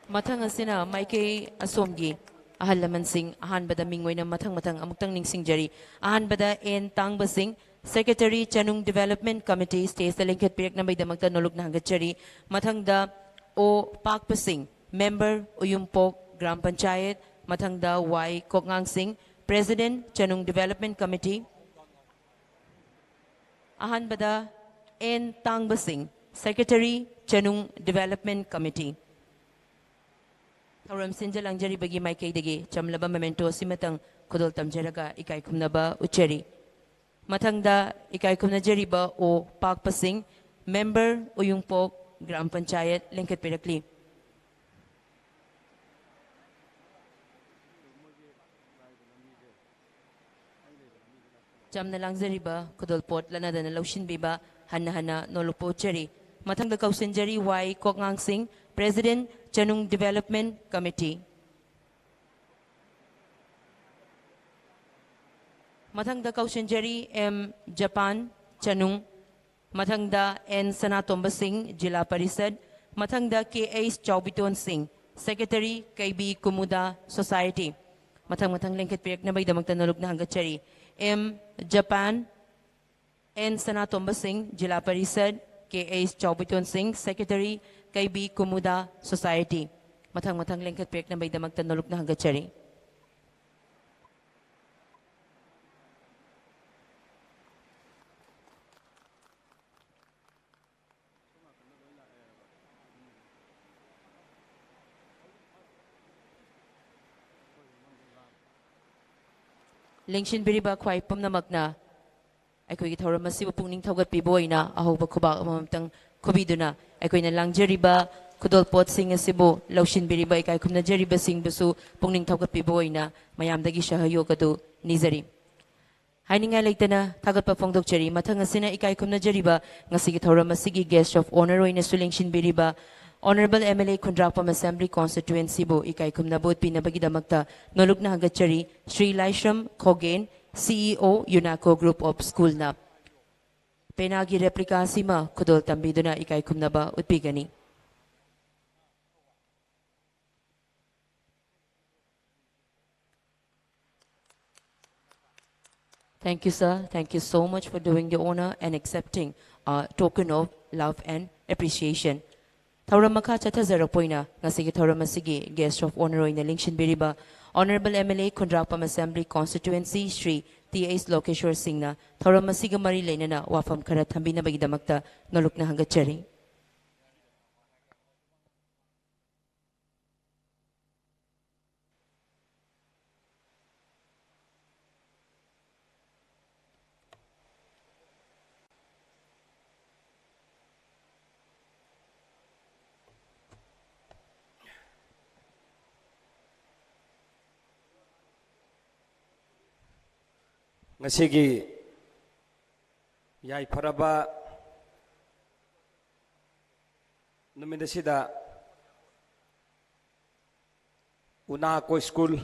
ꯃꯊꯪ ꯑꯁꯤꯅ ꯃꯥꯏꯀꯩ ꯑꯁꯣꯝꯒꯤ ꯑꯍꯜ ꯂꯃꯟꯁꯤꯡ, ꯑꯍꯥꯟꯕꯗ ꯃꯤꯡ ꯑꯣꯏꯅ ꯃꯊꯪ ꯃꯊꯪ ꯑꯃꯨꯛꯇꯪ ꯅꯤꯡꯁꯤꯡꯖꯔꯤ꯫ ꯑꯍꯥꯟꯕꯗ ꯑꯦꯟ ꯇꯥꯡꯕ ꯁꯤꯡ, Secretary, ꯆꯅꯨꯡ Development Committee, stageꯇ ꯂꯦꯡꯈꯠꯄꯤꯔꯛꯅꯕꯒꯤꯗꯃꯛꯇ ꯅꯣꯂꯨꯛꯅ ꯍꯪꯒꯠꯆꯔꯤ꯫ ꯃꯊꯪꯗ ꯑꯣ ꯄꯥꯛꯄ ꯁꯤꯡ, Member, ꯎꯌꯨꯝꯄꯣꯛ ꯒ꯭ꯔꯥꯝ ꯄꯟꯆꯥꯌꯠ, ꯃꯊꯪꯗ ꯋꯥꯏ ꯀꯣꯛꯉꯥꯡ ꯁꯤꯡ, President, ꯆꯅꯨꯡ Development Committee꯫ ꯑꯍꯥꯟꯕꯗ ꯑꯦꯟ ꯇꯥꯡꯕ ꯁꯤꯡ, Secretary, ꯆꯅꯨꯡ Development Committee꯫ ꯊꯧꯔꯝ ꯁꯤꯟꯖ ꯂꯥꯡꯖꯔꯤꯕꯒꯤ ꯃꯥꯏꯀꯩꯗꯒꯤ ꯆꯝꯂꯕ memento ꯑꯁꯤꯃꯇꯪ ꯈꯨꯗꯣꯜ ꯇꯝꯖꯔꯒ ꯏꯀꯥꯏ ꯈꯨꯝꯅꯕ ꯎꯠꯆꯔꯤ꯫ ꯃꯊꯪꯗ ꯏꯀꯥꯏ ꯈꯨꯝꯅꯖꯔꯤꯕ ꯑꯣ ꯄꯥꯛꯄ ꯁꯤꯡ, Member, ꯎꯌꯨꯡꯄꯣꯛ ꯒ꯭ꯔꯥꯝ ꯄꯟꯆꯥꯌꯠ, ꯂꯦꯡꯈꯠꯄꯤꯔꯛꯂꯤ꯫ ꯆꯝꯅ ꯂꯥꯡꯖꯔꯤꯕ ꯈꯨꯗꯣꯜꯄꯣꯠ ꯂꯠꯅꯗꯅ ꯂꯧꯁꯤꯟꯕꯤꯕ ꯍꯟꯅ ꯍꯟꯅ ꯅꯣꯂꯨꯛꯄ ꯎꯠꯆꯔꯤ꯫ ꯃꯊꯪꯗ ꯀꯧꯁꯤꯟꯖꯔꯤ ꯋꯥꯏ ꯀꯣꯛꯉꯥꯡ ꯁꯤꯡ, President, ꯆꯅꯨꯡ Development Committee꯫ ꯃꯊꯪꯗ ꯀꯧꯁꯤꯟꯖꯔꯤ ꯑꯦꯝ ꯖꯄꯥꯟ, ꯆꯅꯨꯡ꯫ ꯃꯊꯪꯗ ꯑꯦꯟ ꯁꯅꯥꯇꯣꯝꯕ ꯁꯤꯡ, ꯖꯤꯂꯥ ꯄꯔꯤꯁꯠ꯫ ꯃꯊꯪꯗ ꯀꯦ ꯑꯩꯆ ꯆꯥꯎꯕꯤꯇꯣꯟ ꯁꯤꯡ, Secretary, ꯀꯩꯕꯤ ꯀꯨꯃꯨꯗꯥ Society꯫ ꯃꯊꯪ ꯃꯊꯪ ꯂꯦꯡꯈꯠꯄꯤꯔꯛꯅꯕꯒꯤꯗꯃꯛꯇ ꯅꯣꯂꯨꯛꯅ ꯍꯪꯒꯠꯆꯔꯤ꯫ ꯑꯦꯝ ꯖꯄꯥꯟ, ꯑꯦꯟ ꯁꯅꯥꯇꯣꯝꯕ ꯁꯤꯡ, ꯖꯤꯂꯥ ꯄꯔꯤꯁꯠ, ꯀꯦ ꯑꯩꯆ ꯆꯥꯎꯕꯤꯇꯣꯟ ꯁꯤꯡ, ꯁꯦꯀ꯭ꯔꯦꯇꯔꯤ, ꯀꯩꯕꯤ ꯀꯨꯃꯨꯗꯥ ꯁꯣꯁꯥꯏꯇꯤ꯫ ꯃꯊꯪ ꯃꯊꯪ ꯂꯦꯡꯈꯠꯄꯤꯔꯛꯅꯕꯒꯤꯗꯃꯛꯇ ꯅꯣꯂꯨꯛꯅ ꯍꯪꯒꯠꯆꯔꯤ꯫ ꯂꯦꯡꯁꯤꯟꯕꯤꯔꯤꯕ ꯈ꯭ꯋꯥꯏ ꯄꯨꯝꯅꯃꯛꯅ ꯑꯩꯈꯣꯏꯒꯤ ꯊꯧꯔꯝ ꯑꯁꯤꯕꯨ ꯄꯨꯛꯅꯤꯡ ꯊꯧꯒꯠꯄꯤꯕ ꯑꯣꯏꯅ ꯑꯍꯧꯕ ꯈꯨꯕꯥꯛ ꯑꯃꯃꯝꯇꯪ ꯈꯨꯕꯤꯗꯨꯅ, ꯑꯩꯈꯣꯏꯅ ꯂꯥꯡꯖꯔꯤꯕ ꯈꯨꯗꯣꯜꯄꯣꯠꯁꯤꯡ ꯑꯁꯤꯕꯨ ꯂꯧꯁꯤꯟꯕꯤꯔꯤꯕ ꯏꯀꯥꯏ ꯈꯨꯝꯅꯖꯔꯤꯕꯁꯤꯡꯕꯨꯁꯨ ꯄꯨꯛꯅꯤꯡ ꯊꯧꯒꯠꯄꯤꯕ ꯑꯣꯏꯅ ꯃꯌꯥꯝꯗꯒꯤ ꯁꯍꯌꯣꯒ ꯑꯗꯨ ꯅꯤꯖꯔꯤ꯫ ꯍꯥꯏꯅꯤꯡꯉꯥꯏ ꯂꯩꯇꯅ ꯊꯥꯒꯠꯄ ꯐꯣꯡꯗꯣꯛꯆꯔꯤ꯫ ꯃꯊꯪ ꯑꯁꯤꯅ ꯏꯀꯥꯏ ꯈꯨꯝꯅꯖꯔꯤꯕ ꯉꯁꯤꯒꯤ ꯊꯧꯔꯝ ꯑꯁꯤꯒꯤ guest of honour ꯑꯣꯏꯅꯁꯨ ꯂꯦꯡꯁꯤꯟꯕꯤꯔꯤꯕ Honourable M L A Khundrakpam Assembly Constituencyꯕꯨ ꯏꯀꯥꯏ ꯈꯨꯝꯅꯕ ꯎꯠꯄꯤꯅꯕꯒꯤꯗꯃꯛꯇ ꯅꯣꯂꯨꯛꯅ ꯍꯪꯒꯠꯆꯔꯤ꯫ ꯁ꯭ꯔꯤ ꯂꯥꯏꯁ꯭ꯔꯝ ꯈꯣꯒꯦꯟ, C E O UNESCO Group of Schoolꯅ ꯄꯦꯅꯥꯒꯤ replica ꯑꯁꯤꯃ ꯈꯨꯗꯣꯜ ꯇꯝꯕꯤꯗꯨꯅ ꯏꯀꯥꯏ ꯈꯨꯝꯅꯕ ꯎꯠꯄꯤꯒꯅꯤ꯫ Thank you, sir. Thank you so much for doing the honour and accepting a token of love and appreciation. ꯊꯧꯔꯝ ꯃꯈꯥ ꯆꯠꯊꯖꯔꯛꯄ ꯑꯣꯏꯅ ꯉꯁꯤꯒꯤ ꯊꯧꯔꯝ ꯑꯁꯤꯒꯤ guest of honour ꯑꯣꯏꯅ ꯂꯦꯡꯁꯤꯟꯕꯤꯔꯤꯕ Honourable M L A Khundrakpam Assembly Constituency Shri T H Lokeshwar ꯁꯤꯡꯅ ꯊꯧꯔꯝ ꯑꯁꯤꯒ ꯃꯔꯤ ꯂꯩꯅꯅ ꯋꯥꯐꯝ ꯈꯔ ꯊꯝꯕꯤꯅꯕꯒꯤꯗꯃꯛꯇ ꯅꯣꯂꯨꯛꯅ ꯍꯪꯒꯠꯆꯔꯤ꯫ ꯉꯁꯤꯒꯤ ꯌꯥꯏꯐꯔꯕ ꯅꯨꯃꯤꯠ ꯑꯁꯤꯗ ꯎꯅꯥꯀꯣ School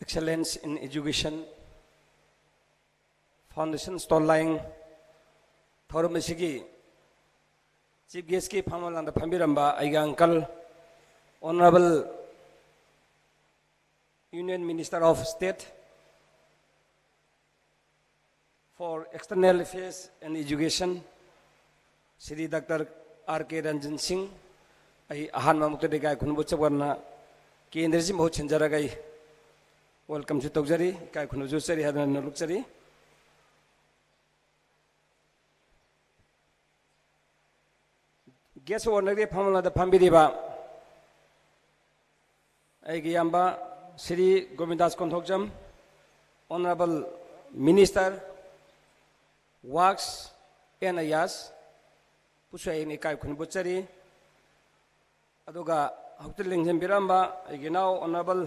Excellence in Education Foundation Stall Line ꯊꯧꯔꯝ ꯑꯁꯤꯒꯤ chief guestꯀꯤ ꯐꯝꯐꯝꯂꯥꯡꯗ ꯐꯝꯕꯤꯔꯝꯕ ꯑꯩꯒꯤ uncle Honourable Union Minister of State for External Affairs and Education, Shri doctor R K Ranjan Singh, ꯑꯩ ꯑꯍꯥꯟꯕ ꯃꯛꯇꯗ ꯏꯀꯥꯏ ꯈꯨꯝꯅꯕ ꯎꯠꯆꯕꯅ ꯀꯦꯟꯗ꯭ꯔꯁꯤ ꯃꯍꯨꯠ ꯁꯤꯟꯖꯔꯒ ꯑꯩ welcomeꯁꯨ ꯇꯧꯖꯔꯤ, ꯏꯀꯥꯏ ꯈꯨꯝꯅꯕꯁꯨ ꯎꯠꯆꯔꯤ ꯍꯥꯏꯗꯨꯅ ꯅꯣꯂꯨꯛꯆꯔꯤ꯫ Guest of honourꯒꯤ ꯐꯝꯂꯥꯡꯗ ꯐꯝꯕꯤꯔꯤꯕ ꯑꯩꯒꯤ ꯏꯌꯥꯝꯕ Shri ꯒꯣꯕꯤꯟꯗꯥꯁ ꯀꯣꯟꯊꯣꯛꯖꯝ, Honourable Minister Works and Affairs, ꯄꯨꯁꯨ ꯑꯩꯅ ꯏꯀꯥꯏ ꯈꯨꯝꯅꯕ ꯎꯠꯆꯔꯤ꯫ ꯑꯗꯨꯒ ꯍꯧꯖꯤꯛꯇ ꯂꯦꯡꯁꯤꯟꯕꯤꯔꯝꯕ ꯑꯩꯒꯤ ꯏꯅꯥꯎ Honourable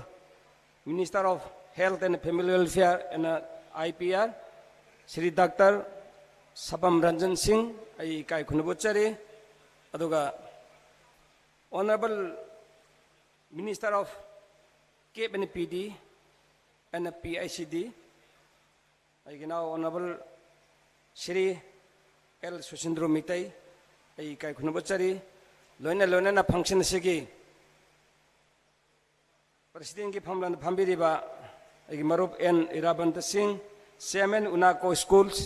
Minister of Health and Family Welfare and I P R, Shri doctor Sapam Ranjan Singh, ꯑꯩ ꯏꯀꯥꯏ ꯈꯨꯝꯅꯕ ꯎꯠꯆꯔꯤ꯫ ꯑꯗꯨꯒ Honourable Minister of K P and P D and P I C D, ꯑꯩꯒꯤ ꯏꯅꯥꯎ Honourable ꯁ꯭ꯔꯤ ꯑꯦꯜ ꯁꯨꯁꯤꯟꯗ꯭ꯔꯣ ꯃꯤꯇꯩ, ꯑꯩ ꯏꯀꯥꯏ ꯈꯨꯝꯅꯕ ꯎꯠꯆꯔꯤ꯫ ꯂꯣꯏꯅ ꯂꯣꯏꯅꯅ function ꯑꯁꯤꯒꯤ Presidentꯀꯤ ꯐꯝꯂꯥꯡꯗ ꯐꯝꯕꯤꯔꯤꯕ ꯑꯩꯒꯤ ꯃꯔꯨꯞ ꯑꯦꯟ ꯏꯔꯥꯕꯟꯇ ꯁꯤꯡ, Chairman UNACO Schools,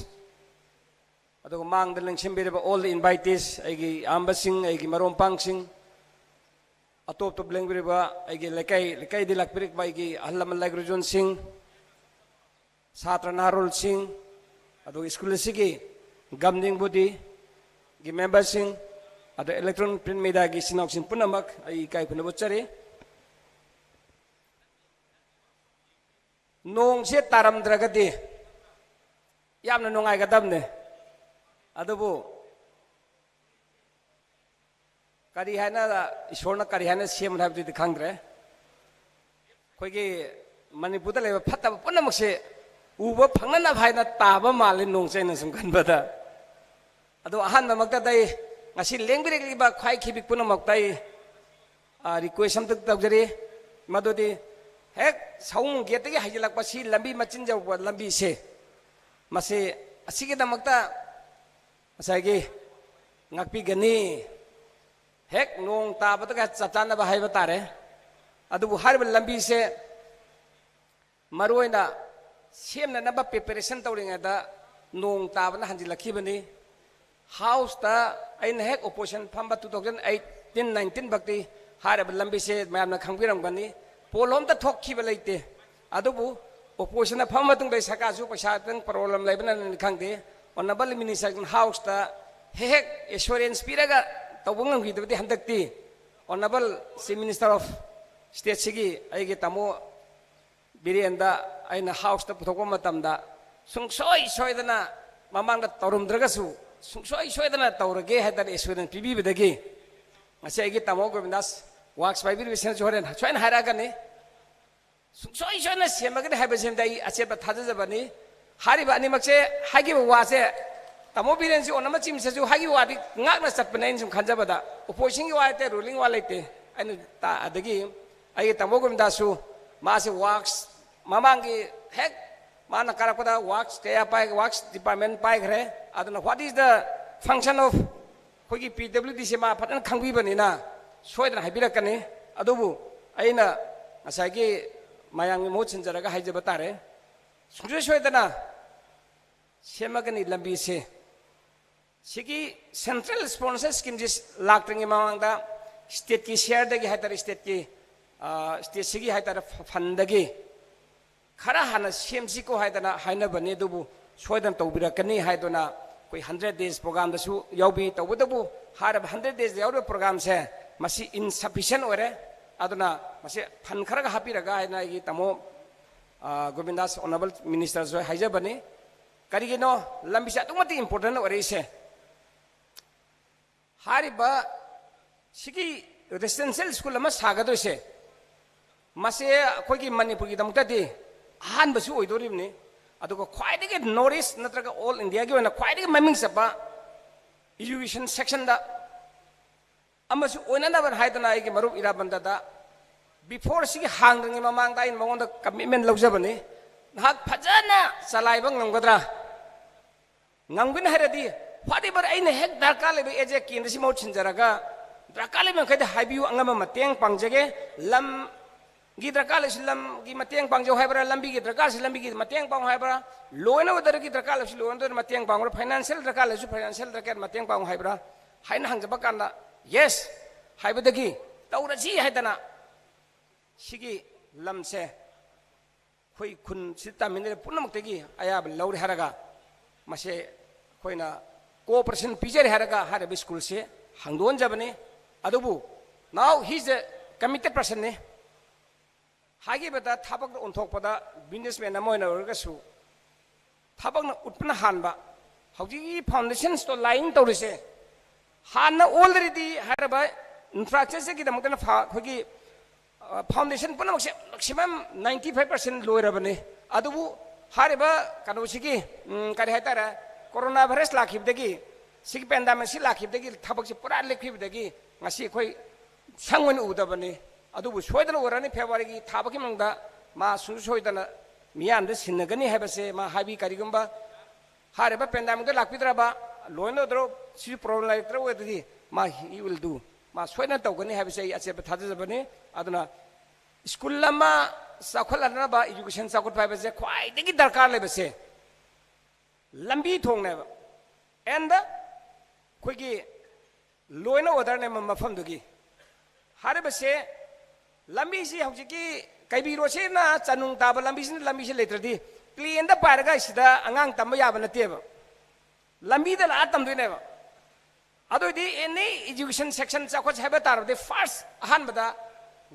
ꯑꯗꯨꯒ ꯃꯥꯡꯗ ꯂꯦꯡꯁꯤꯟꯕꯤꯔꯤꯕ all the invitees, ꯑꯩꯒꯤ ꯏꯌꯥꯝꯕꯁꯤꯡ, ꯑꯩꯒꯤ ꯃꯔꯨꯞ ꯃꯄꯥꯡꯁꯤꯡ, ꯑꯇꯣꯞ ꯑꯇꯣꯞ ꯂꯦꯡꯕꯤꯔꯤꯕ ꯑꯩꯒꯤ ꯂꯩꯀꯥꯏ, ꯂꯩꯀꯥꯏꯗꯒꯤ ꯂꯥꯛꯄꯤꯔꯤꯕ ꯑꯩꯒꯤ ꯑꯍꯜ ꯂꯃꯟ ꯂꯥꯏ ꯒꯨꯔꯨꯖꯟꯁꯤꯡ, ꯁꯥꯇ꯭ꯔ ꯅꯍꯥꯔꯣꯜꯁꯤꯡ, ꯑꯗꯨꯒ school ꯑꯁꯤꯒꯤ governing bodyꯒꯤ memberꯁꯤꯡ, ꯑꯗꯨꯒ electronic print mediaꯒꯤ ꯏꯆꯤꯟ ꯏꯅꯥꯎꯁꯤꯡ ꯄꯨꯝꯅꯃꯛ ꯑꯩ ꯏꯀꯥꯏ ꯈꯨꯝꯅꯕ ꯎꯠꯆꯔꯤ꯫ ꯅꯣꯡꯁꯦ ꯇꯥꯔꯝꯗ꯭ꯔꯒꯗꯤ ꯌꯥꯝꯅ ꯅꯨꯡꯉꯥꯏꯒꯗꯕꯅꯦ꯫ ꯑꯗꯨꯕꯨ ꯀꯔꯤ ꯍꯥꯏꯅ, ꯏꯁꯣꯔꯅ ꯀꯔꯤ ꯍꯥꯏꯅ ꯁꯦꯝꯕꯅꯣ ꯍꯥꯏꯕꯗꯨꯗꯤ ꯈꯪꯗ꯭ꯔꯦ꯫ ꯑꯩꯈꯣꯏꯒꯤ ꯃꯅꯤꯄꯨꯔꯗ ꯂꯩꯕ ꯐꯠꯇꯕ ꯄꯨꯝꯅꯃꯛꯁꯦ ꯎꯕ ꯐꯪꯅꯅꯕ ꯍꯥꯏꯅ ꯇꯥꯕ ꯃꯥꯜꯂꯤ ꯅꯣꯡꯁꯦ, ꯑꯩꯅ ꯁꯨꯝ ꯈꯟꯕꯗ꯫ ꯑꯗꯣ ꯑꯍꯥꯟꯕꯃꯛꯇꯗ ꯑꯩ ꯉꯁꯤ ꯂꯦꯡꯕꯤꯔꯛꯂꯤꯕ ꯈ꯭ꯋꯥꯏ ꯈꯤꯕꯤꯛ ꯄꯨꯝꯅꯃꯛꯇ ꯑꯩ, ꯑ, request ꯑꯝꯇ ꯇꯧꯖꯔꯤ꯫ ꯃꯗꯨꯗꯤ ꯍꯦꯛ ꯁꯑꯣꯝ gateꯇꯒꯤ ꯍꯩꯖꯤꯜꯂꯛꯄ ꯁꯤ ꯂꯝꯕꯤ ꯃꯆꯤꯟ ꯌꯧꯕ ꯂꯝꯕꯤꯁꯦ, ꯃꯁꯤ ꯑꯁꯤꯒꯤꯗꯃꯛꯇ ꯉꯁꯥꯏꯒꯤ ꯉꯥꯛꯄꯤꯒꯅꯤ꯫ ꯍꯦꯛ ꯅꯣꯡ ꯇꯥꯕꯗꯒ ꯆꯞ ꯆꯥꯅꯕ ꯍꯥꯏꯕ ꯇꯥꯔꯦ꯫ ꯑꯗꯨꯕꯨ ꯍꯥꯏꯔꯤꯕ ꯂꯝꯕꯤꯁꯦ ꯃꯔꯨ ꯑꯣꯏꯅ ꯁꯦꯝꯅꯅꯕ preparation ꯇꯧꯔꯤꯉꯩꯗ ꯅꯣꯡ ꯇꯥꯕꯅ ꯍꯟꯖꯤꯜꯂꯛꯈꯤꯕꯅꯤ꯫ Houseꯇ ꯑꯩꯅ ꯍꯦꯛ opposition ꯐꯝꯕ two thousand eighteen nineteen ꯐꯛꯇꯤ ꯍꯥꯏꯔꯤꯕ ꯂꯝꯕꯤꯁꯦ ꯃꯌꯥꯝꯅ ꯈꯪꯕꯤꯔꯝꯒꯅꯤ, ꯄꯣꯠꯂꯣꯝꯇ ꯊꯣꯛꯈꯤꯕ ꯂꯩꯇꯦ꯫ ꯑꯗꯨꯕꯨ oppositionꯅ ꯐꯝꯕ ꯃꯇꯨꯡꯗ ꯁꯔꯀꯥꯔꯁꯨ ꯄꯩꯁꯥ ꯈꯤꯇꯪ problem ꯂꯩꯕꯅꯅꯤ ꯈꯪꯗꯦ, honourable ministerꯅ Houseꯇ ꯍꯦꯛ ꯍꯦꯛ assurance ꯄꯤꯔꯒ ꯇꯧꯕ ꯉꯝꯈꯤꯗꯕꯗꯤ ꯍꯟꯗꯛꯇꯤ honourable Chief Minister of Stateꯁꯤꯒꯤ ꯑꯩꯒꯤ ꯇꯥꯃꯣ ꯕꯤꯔꯦꯟꯗ ꯑꯩꯅ Houseꯇ ꯄꯨꯊꯣꯛꯄ ꯃꯇꯝꯗ ꯁꯨꯡꯁꯣꯏ ꯁꯣꯏꯗꯅ ꯃꯃꯥꯡꯗ ꯇꯧꯔꯝꯗ꯭ꯔꯒꯁꯨ ꯁꯨꯡꯁꯣꯏ ꯁꯣꯏꯗꯅ ꯇꯧꯔꯒꯦ ꯍꯥꯏꯗꯅ assurance ꯄꯤꯕꯤꯕꯗꯒꯤ ꯉꯁꯤ ꯑꯩꯒꯤ ꯇꯥꯃꯣ ꯒꯣꯕꯤꯟꯗꯥꯁ ꯋꯥꯛꯁ ꯄꯥꯏꯕꯤꯔꯤꯕꯁꯤꯡꯅꯁꯨ ꯍꯣꯔꯦꯟ ꯁꯣꯏꯅ ꯍꯥꯏꯔꯛꯑꯒꯅꯤ꯫ ꯁꯨꯡꯁꯣꯏ ꯁꯣꯏꯗꯅ ꯁꯦꯝꯃꯒꯅꯤ ꯍꯥꯏꯕꯁꯤꯃꯗꯤ ꯑꯩ ꯑꯆꯦꯠꯄ ꯊꯥꯖꯖꯕꯅꯤ꯫ ꯍꯥꯏꯔꯤꯕ ꯑꯅꯤꯃꯛꯁꯦ ꯍꯥꯏꯈꯤꯕ ꯋꯥꯁꯦ ꯇꯥꯃꯣ ꯕꯤꯔꯦꯟꯁꯤ ꯑꯣꯟꯅ ꯑꯃ ꯆꯤꯝꯁꯤꯁꯨ ꯍꯥꯏꯈꯤꯕ ꯋꯥꯗꯤ ꯉꯥꯛꯅ ꯆꯠꯄꯅꯦ꯫ ꯑꯩꯅ ꯁꯨꯝ ꯈꯟꯖꯕꯗ oppositionꯒꯤ ꯋꯥ ꯂꯩꯇꯦ, ruling ꯋꯥ ꯂꯩꯇꯦ꯫ ꯑꯩꯅ ꯇꯥ-, ꯑꯗꯒꯤ ꯑꯩꯒꯤ ꯇꯥꯃꯣ ꯒꯣꯕꯤꯟꯗꯥꯁꯁꯨ ꯃꯥꯁꯦ ꯋꯥꯛꯁ ꯃꯃꯥꯡꯒꯤ ꯍꯦꯛ ꯃꯥꯅ ꯀꯥꯔꯛꯄꯗ ꯋꯥꯛꯁ ꯀꯌꯥ ꯄꯥꯏ, ꯋꯥꯛꯁ department ꯄꯥꯏꯈ꯭ꯔꯦ꯫ ꯑꯗꯨꯅ what is the function of ꯑꯩꯈꯣꯏꯒꯤ PWDꯁꯦ ꯃꯥ ꯐꯖꯅ ꯈꯪꯕꯤꯕꯅꯤꯅ ꯁꯣꯏꯗꯅ ꯍꯥꯏꯕꯤꯔꯛꯀꯅꯤ꯫ ꯑꯗꯨꯕꯨ ꯑꯩꯅ ꯉꯁꯥꯏꯒꯤ ꯃꯌꯥꯝꯒꯤ ꯃꯍꯨꯠ ꯁꯤꯟꯖꯔꯒ ꯍꯥꯏꯖꯕ ꯇꯥꯔꯦ, ꯁꯨꯡꯁꯣꯏ ꯁꯣꯏꯗꯅ ꯁꯦꯝꯃꯒꯅꯤ ꯂꯝꯕꯤꯁꯦ꯫ ꯁꯤꯒꯤ central sponsor schemeꯁꯦ ꯂꯥꯛꯇ꯭ꯔꯤꯉꯩ ꯃꯃꯥꯡꯗ stateꯀꯤ shareꯗꯒꯤ ꯍꯥꯏꯇꯥꯔꯦ, stateꯀꯤ, ꯑ, stateꯁꯤꯒꯤ ꯍꯥꯏꯇꯥꯔꯦ, fundꯗꯒꯤ ꯈꯔ ꯍꯥꯟꯅ ꯁꯦꯝꯁꯤꯀꯣ ꯍꯥꯏꯗꯅ ꯍꯥꯏꯅꯕꯅꯤ꯫ ꯑꯗꯨꯕꯨ ꯁꯣꯏꯗꯅ ꯇꯧꯕꯤꯔꯛꯀꯅꯤ ꯍꯥꯏꯗꯨꯅ ꯑꯩꯈꯣꯏ hundred days programꯗꯁꯨ ꯌꯥꯎꯕꯤ꯫ ꯇꯧꯕꯇꯕꯨ ꯍꯥꯏꯔꯤꯕ hundred days ꯌꯥꯎꯔꯤꯕ programꯁꯦ ꯃꯁꯤ insufficient ꯑꯣꯏꯔꯦ꯫ ꯑꯗꯨꯅ ꯃꯁꯤ fund ꯈꯔꯒ ꯍꯥꯞꯄꯤꯔꯒ ꯍꯥꯏꯅ ꯑꯩꯒꯤ ꯇꯥꯃꯣ, ꯑ, ꯒꯣꯕꯤꯟꯗꯥꯁ honourable ministerꯁꯨ ꯍꯥꯏꯖꯕꯅꯤ꯫ ꯀꯔꯤꯒꯤꯅꯣ? ꯂꯝꯕꯤꯁꯦ ꯑꯗꯨꯛꯀꯤ ꯃꯇꯤꯛ important ꯑꯣꯏꯔꯛꯏꯁꯦ꯫ ꯍꯥꯏꯔꯤꯕ ꯁꯤꯒꯤ residential school ꯑꯃ ꯁꯥꯒꯗꯣꯏꯁꯦ, ꯃꯁꯤ ꯑꯩꯈꯣꯏꯒꯤ ꯃꯅꯤꯄꯨꯔꯒꯤꯗꯃꯛꯇꯗꯤ ꯑꯍꯥꯟꯕꯁꯨ ꯑꯣꯏꯗꯣꯔꯤꯕꯅꯤ꯫ ꯑꯗꯨꯒ ꯈ꯭ꯋꯥꯏꯗꯒꯤ North East ꯅꯠꯇ꯭ꯔꯒ all Indiaꯒꯤ ꯑꯣꯏꯅ ꯈ꯭ꯋꯥꯏꯗꯒꯤ ꯃꯃꯤꯡ ꯆꯠꯄ education sectionꯗ ꯑꯃꯁꯨ ꯑꯣꯏꯅꯅꯕ ꯍꯥꯏꯗꯅ ꯑꯩꯒꯤ ꯃꯔꯨꯞ ꯏꯔꯥꯕꯟꯗꯗ before ꯁꯤꯒꯤ ꯍꯥꯡꯗ꯭ꯔꯤꯉꯩ ꯃꯃꯥꯡꯗ ꯑꯩꯅ ꯃꯉꯣꯟꯗ commitment ꯂꯧꯖꯕꯅꯤ꯫ ꯅꯍꯥꯛ ꯐꯖꯅ ꯆꯂꯥꯏꯕ ꯉꯝꯒꯗ꯭ꯔꯥ? ꯉꯝꯒꯅꯤ ꯍꯥꯏꯔꯗꯤ whatever ꯑꯩꯅ ꯍꯦꯛ ꯗꯔꯀꯥꯔ ꯂꯩꯕ as a ꯀꯦꯟꯗ꯭ꯔꯁꯤ ꯃꯍꯨꯠ ꯁꯤꯟꯖꯔꯒ ꯗꯔꯀꯥꯔ ꯂꯩꯕ ꯃꯈꯩꯗ ꯍꯥꯏꯕꯤꯌꯨ, ꯑꯉꯝꯕ ꯃꯇꯦꯡ ꯄꯥꯡꯖꯒꯦ꯫ ꯂꯝ ꯒꯤ ꯗꯔꯀꯥꯔ ꯂꯩꯁꯨ ꯂꯝꯒꯤ ꯃꯇꯦꯡ ꯄꯥꯡꯖꯧ ꯍꯥꯏꯕ꯭ꯔꯥ, ꯂꯝꯕꯤꯒꯤ ꯗꯔꯀꯥꯔꯁꯨ ꯂꯝꯕꯤꯒꯤ ꯃꯇꯦꯡ ꯄꯥꯡꯉꯨ ꯍꯥꯏꯕ꯭ꯔꯥ, ꯂꯣꯏꯅ ꯑꯣꯔꯗꯔꯒꯤ ꯗꯔꯀꯥꯔ ꯂꯩꯁꯨ ꯂꯣꯏꯅ ꯃꯇꯦꯡ ꯄꯥꯡꯉꯨ ꯍꯥꯏꯕ꯭ꯔꯥ, ꯐꯥꯏꯅꯥꯟꯁꯤꯌꯦꯜ ꯗꯔꯀꯥꯔ ꯂꯩꯁꯨ ꯐꯥꯏꯅꯥꯟꯁꯤꯌꯦꯜ ꯗꯔꯀꯥꯔ ꯃꯇꯦꯡ ꯄꯥꯡꯉꯨ ꯍꯥꯏꯕ꯭ꯔꯥ ꯍꯥꯏꯅ ꯍꯪꯖꯕ ꯀꯥꯟꯗ, ꯌꯦꯁ ꯍꯥꯏꯕꯗꯒꯤ ꯇꯧꯔꯁꯤ ꯍꯥꯏꯗꯅ ꯁꯤꯒꯤ ꯂꯝꯁꯦ ꯑꯩꯈꯣꯏ ꯈꯨꯟꯁꯤꯗ ꯇꯥꯃꯤꯟꯅꯔꯤꯕ ꯄꯨꯝꯅꯃꯛꯇꯒꯤ ꯑꯌꯥꯕ ꯂꯧꯔꯦ ꯍꯥꯏꯔꯒ ꯃꯁꯦ ꯑꯩꯈꯣꯏꯅ ꯀꯣꯑꯣꯄꯔꯦꯁꯟ ꯄꯤꯖꯔꯦ ꯍꯥꯏꯔꯒ ꯍꯥꯏꯔꯤꯕ ꯁ꯭ꯀꯨꯜꯁꯦ ꯍꯥꯡꯗꯣꯛꯍꯟꯖꯕꯅꯤ꯫ ꯑꯗꯨꯕꯨ now he is a committed personꯅꯤ꯫ ꯍꯥꯏꯈꯤꯕꯗ ꯊꯕꯛꯇ ꯑꯣꯟꯊꯣꯛꯄꯗ ꯕꯤꯖꯤꯅꯦꯁꯃꯦꯟ ꯑꯃ ꯑꯣꯏꯅ ꯑꯣꯏꯔꯒꯁꯨ ꯊꯕꯛꯅ ꯎꯠꯄꯅ ꯍꯥꯟꯕ꯫ ꯍꯧꯖꯤꯛꯀꯤ ꯐꯥꯎꯟꯗꯦꯁꯟꯁꯇꯣ ꯂꯥꯏꯌꯤꯡ ꯇꯧꯔꯤꯁꯦ ꯍꯥꯟꯅ already ꯍꯥꯏꯔꯕ ꯏꯟꯐ꯭ꯔꯥꯁ꯭ꯇ꯭ꯔꯛꯆꯔꯒꯤꯗꯃꯛꯇꯅ ꯐ- ꯑꯩꯈꯣꯏꯒꯤ ꯐꯥꯎꯟꯗꯦꯁꯟ ꯄꯨꯝꯅꯃꯛꯁꯦ ꯃꯦꯛꯁꯤꯃꯝ ꯅꯥꯏꯟꯇꯤ ꯐꯥꯏꯚ ꯄꯥꯔꯁꯦꯟ ꯂꯣꯏꯔꯕꯅꯤ꯫ ꯑꯗꯨꯕꯨ ꯍꯥꯏꯔꯤꯕ ꯀꯩꯅꯣꯁꯤꯒꯤ ꯎꯝ, ꯀꯔꯤ ꯍꯥꯏꯇꯥꯔꯦ, ꯀꯣꯔꯣꯅꯥ ꯚꯥꯏꯔꯁ ꯂꯥꯛꯈꯤꯕꯗꯒꯤ, ꯁꯤꯒꯤ ꯄꯦꯟꯗꯥꯃꯤꯛꯁꯤ ꯂꯥꯛꯈꯤꯕꯗꯒꯤ ꯊꯕꯛꯁꯤ ꯄꯨꯔꯥ ꯂꯦꯞꯈꯤꯕꯗꯒꯤ ꯉꯁꯤ ꯑꯩꯈꯣꯏ ꯁꯪ ꯑꯣꯏꯅ ꯎꯗꯕꯅꯤ꯫ ꯑꯗꯨꯕꯨ ꯁꯣꯏꯗꯅ ꯎꯔꯅꯤ, ꯐꯦꯕ꯭ꯔꯨꯋꯥꯔꯤꯒꯤ ꯊꯥ ꯐꯥꯎꯒꯤ ꯃꯅꯨꯡꯗ ꯃꯥ ꯁꯨꯡꯁꯣꯏ ꯁꯣꯏꯗꯅ ꯃꯤꯌꯥꯝꯗ ꯁꯤꯟꯅꯒꯅꯤ ꯍꯥꯏꯕꯁꯦ ꯃꯥ ꯍꯥꯏꯕꯤ꯫ ꯀꯔꯤꯒꯨꯝꯕ ꯍꯥꯏꯔꯤꯕ ꯄꯦꯟꯗꯥꯃꯤꯛꯇ ꯂꯥꯛꯄꯤꯗ꯭ꯔꯕ, ꯂꯣꯏꯅ ꯑꯣꯏꯗ꯭ꯔꯣ, ꯁꯤꯁꯨ ꯄ꯭ꯔꯣꯕ꯭ꯂꯦꯝ ꯂꯩꯔꯛꯇ꯭ꯔꯕ ꯑꯣꯏꯔꯗꯤ ꯃꯥ he will do, ꯃꯥ ꯁꯣꯏꯗꯅ ꯇꯧꯒꯅꯤ ꯍꯥꯏꯕꯁꯦ ꯑꯩ ꯑꯆꯦꯠꯄ ꯊꯥꯖꯖꯕꯅꯤ꯫ ꯑꯗꯨꯅ ꯁ꯭ꯀꯨꯜ ꯑꯃ ꯆꯥꯎꯈꯠꯍꯟꯅꯕ, ꯏꯖꯨꯀꯦꯁꯟ ꯆꯥꯎꯈꯠꯄ ꯍꯥꯏꯕꯁꯦ ꯈ꯭ꯋꯥꯏꯗꯒꯤ ꯗꯔꯀꯥꯔ ꯂꯩꯕꯁꯦ ꯂꯝꯕꯤ ꯊꯣꯡꯅꯦꯕ꯫ ꯑꯦꯟꯗ ꯑꯩꯈꯣꯏꯒꯤ ꯂꯣꯏꯅ ꯑꯣꯔꯗꯔꯅꯦ ꯃꯐꯝꯗꯨꯒꯤ꯫ ꯍꯥꯏꯔꯤꯕꯁꯦ ꯂꯝꯕꯤꯁꯤ ꯍꯧꯖꯤꯛꯀꯤ ꯀꯩꯕꯤ ꯔꯣꯗꯁꯤꯅ ꯆꯥꯅꯨꯡ ꯇꯥꯕ ꯂꯝꯕꯤꯁꯤꯅ, ꯂꯝꯕꯤꯁꯤ ꯂꯩꯇ꯭ꯔꯗꯤ ꯄ꯭ꯂꯦꯟꯗ ꯄꯥꯏꯔꯒ ꯁꯤꯗ ꯑꯉꯥꯡ ꯇꯝꯕ ꯌꯥꯕ ꯅꯠꯇꯦꯕ꯫ ꯂꯝꯕꯤꯗ ꯂꯥꯛꯑ ꯇꯝꯗꯣꯏꯅꯦꯕ꯫ ꯑꯗꯨ ꯑꯣꯏꯗꯤ ꯑꯦꯅꯤ ꯏꯖꯨꯀꯦꯁꯟ ꯁꯦꯛꯁꯟ ꯆꯥꯎꯈꯠꯁꯦ ꯍꯥꯏꯕ ꯇꯥꯔꯕꯗꯤ ꯐꯥꯔꯁ ꯑꯍꯥꯟꯕꯗ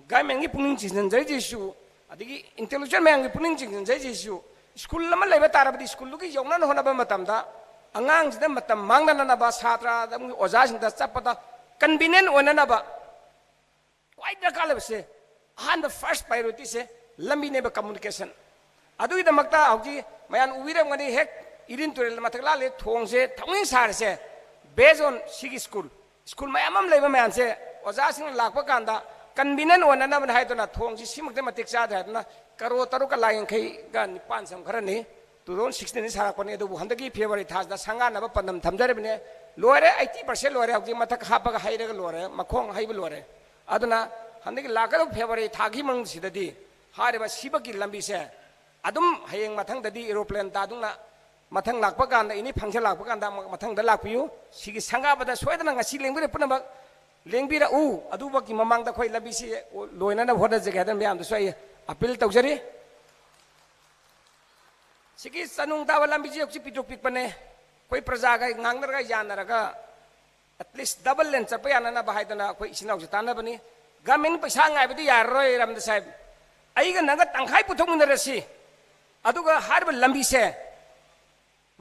ꯒꯚꯔꯟꯃꯦꯟꯒꯤ ꯄꯨꯛꯅꯤꯡ ꯆꯤꯡꯁꯤꯟꯖꯔꯤꯁꯤꯁꯨ, ꯑꯗꯒꯤ ꯏꯟꯇꯦꯂꯦꯛꯆꯨꯋꯦꯜ ꯃꯌꯥꯝꯒꯤ ꯄꯨꯛꯅꯤꯡ ꯆꯤꯡꯁꯤꯟꯖꯔꯤꯁꯤꯁꯨ ꯁ꯭ꯀꯨꯜ ꯑꯃ ꯂꯩꯕ ꯇꯥꯔꯕꯗꯤ ꯁ꯭ꯀꯨꯜꯗꯨꯒꯤ ꯌꯧꯅꯅ ꯍꯣꯠꯅꯕ ꯃꯇꯝꯗ ꯑꯉꯥꯡꯁꯤꯗ ꯃꯇꯝ ꯃꯥꯡꯗꯅꯅꯕ, ꯁꯥꯇ꯭ꯔꯗ ꯑꯃꯨꯛ ꯑꯣꯖꯥꯁꯤꯡꯗ ꯆꯠꯄꯗ ꯀꯟꯚꯤꯅꯤꯌꯦꯟ ꯑꯣꯏꯅꯅꯕ ꯈ꯭ꯋꯥꯏ ꯗꯔꯀꯥꯔ ꯂꯩꯕꯁꯦ ꯑꯍꯥꯟꯕ ꯐꯥꯔꯁ ꯄ꯭ꯔꯥꯏꯌꯣꯔꯤꯇꯤꯁꯦ ꯂꯝꯕꯤꯅꯦꯕ, ꯀꯝꯃꯨꯅꯤꯀꯦꯁꯟ꯫ ꯑꯗꯨꯒꯤꯗꯃꯛꯇ ꯍꯧꯖꯤꯛ ꯃꯌꯥꯝ ꯎꯕꯤꯔꯝꯒꯅꯤ, ꯍꯦꯛ ꯏꯔꯤꯟ ꯇꯨꯔꯦꯜ ꯃꯊꯛ ꯂꯥꯜꯂꯦ ꯊꯣꯡꯁꯦ ꯊꯧꯅꯤꯡ ꯁꯥꯔꯤꯁꯦ based on ꯁꯤꯒꯤ ꯁ꯭ꯀꯨꯜ꯫ ꯁ꯭ꯀꯨꯜ ꯃꯌꯥꯝ ꯑꯃ ꯂꯩꯕ ꯃꯌꯥꯝꯁꯦ ꯑꯣꯖꯥꯁꯤꯡꯅ ꯂꯥꯛꯄ ꯀꯥꯟꯗ ꯀꯟꯚꯤꯅꯤꯌꯦꯟ ꯑꯣꯏꯅꯅꯕꯅꯤ ꯍꯥꯏꯗꯨꯅ ꯊꯣꯡꯁꯤ ꯁꯤꯃꯛꯇ ꯃꯇꯤꯛ ꯆꯥꯗ꯭ꯔꯦ ꯍꯥꯏꯗꯨꯅ ꯀꯔꯣꯔ ꯇꯔꯨꯛꯀ ꯂꯥꯛ ꯌꯥꯡꯈꯩꯒ ꯅꯤꯄꯥꯟ ꯁꯝꯈ꯭ꯔꯅꯤ꯫ ꯇꯨ ꯊꯥꯎꯖꯟ ꯁꯤꯛꯁꯇꯤꯟꯗ ꯁꯥꯔꯛꯄꯅꯤ, ꯑꯗꯨꯕꯨ ꯍꯟꯗꯛꯀꯤ ꯐꯦꯕ꯭ꯔꯨꯋꯥꯔꯤ ꯊꯥꯁꯤꯗ ꯁꯪꯒꯥꯅꯕ ꯄꯥꯟꯗꯝ ꯊꯝꯖꯔꯤꯕꯅꯤ꯫ ꯂꯣꯏꯔꯦ, ꯑꯩꯠꯇꯤ ꯄꯥꯔꯁꯦꯟ ꯂꯣꯏꯔꯦ꯫ ꯍꯧꯖꯤꯛ ꯃꯊꯛ ꯍꯥꯞꯄꯒ ꯍꯩꯔꯒ ꯂꯣꯏꯔꯦ, ꯃꯈꯣꯡ ꯍꯩꯕ ꯂꯣꯏꯔꯦ꯫ ꯑꯗꯨꯅ ꯍꯟꯗꯛꯀꯤ ꯂꯥꯛꯀꯗꯕ ꯐꯦꯕ꯭ꯔꯨꯋꯥꯔꯤ ꯊꯥꯒꯤ ꯃꯅꯨꯡꯁꯤꯗꯗꯤ ꯍꯥꯏꯔꯤꯕ ꯁꯤꯕꯒꯤ ꯂꯝꯕꯤꯁꯦ ꯑꯗꯨꯝ ꯍꯌꯦꯡ ꯃꯊꯪꯗꯗꯤ ꯑꯦꯔꯣꯄ꯭ꯂꯦꯟ ꯇꯥꯗꯨꯅ ꯃꯊꯪ ꯂꯥꯛꯄ ꯀꯥꯟꯗ, ꯑꯦꯅꯤ ꯐꯪꯁꯟ ꯂꯥꯛꯄ ꯀꯥꯟꯗ ꯑꯃꯨꯛ ꯃꯊꯪꯗ ꯂꯥꯛꯄꯤꯌꯨ꯫ ꯁꯤꯒꯤ ꯁꯪꯒꯥꯕꯗ ꯁꯣꯏꯗꯅ ꯉꯁꯤ ꯂꯦꯡꯕꯤꯔꯛꯄ ꯄꯨꯝꯅꯃꯛ ꯂꯦꯡꯕꯤꯔꯛꯎ꯫ ꯑꯗꯨꯃꯛꯀꯤ ꯃꯃꯥꯡꯗ ꯑꯩꯈꯣꯏ ꯂꯝꯕꯤꯁꯤ ꯂꯣꯏꯅꯅꯕ ꯍꯣꯠꯅꯖꯒꯦ ꯍꯥꯏꯗꯅ ꯃꯌꯥꯝꯗꯁꯨ ꯑꯩ ꯑꯄꯤꯜ ꯇꯧꯖꯔꯤ꯫ ꯁꯤꯒꯤ ꯆꯥꯅꯨꯡ ꯇꯥꯕ ꯂꯝꯕꯤꯁꯤ ꯍꯧꯖꯤꯛ ꯄꯤꯛꯇ꯭ꯔꯨ ꯄꯤꯛꯄꯅꯦ꯫ ꯑꯩꯈꯣꯏ ꯄ꯭ꯔꯖꯥꯒ ꯉꯥꯡꯅꯔꯒ ꯌꯥꯅꯔꯒ at least double lane ꯆꯠꯄ ꯌꯥꯅꯅꯕ ꯍꯥꯏꯗꯅ ꯑꯩꯈꯣꯏ ꯏꯆꯤꯟ ꯏꯅꯥꯎꯁꯦ ꯇꯥꯟꯅꯕꯅꯤ꯫ ꯒꯃꯦꯟ ꯄꯩꯁꯥ ꯉꯥꯏꯕꯗꯤ ꯌꯥꯔꯔꯣꯏ ꯔꯥꯃꯦꯟꯗ꯭ꯔ ꯁꯥꯍꯦꯕ꯫ ꯑꯩꯒ ꯅꯪꯒ ꯇꯪꯈꯥꯏ ꯄꯨꯊꯣꯛꯃꯤꯟꯅꯔꯁꯤ꯫ ꯑꯗꯨꯒ ꯍꯥꯏꯔꯤꯕ ꯂꯝꯕꯤꯁꯦ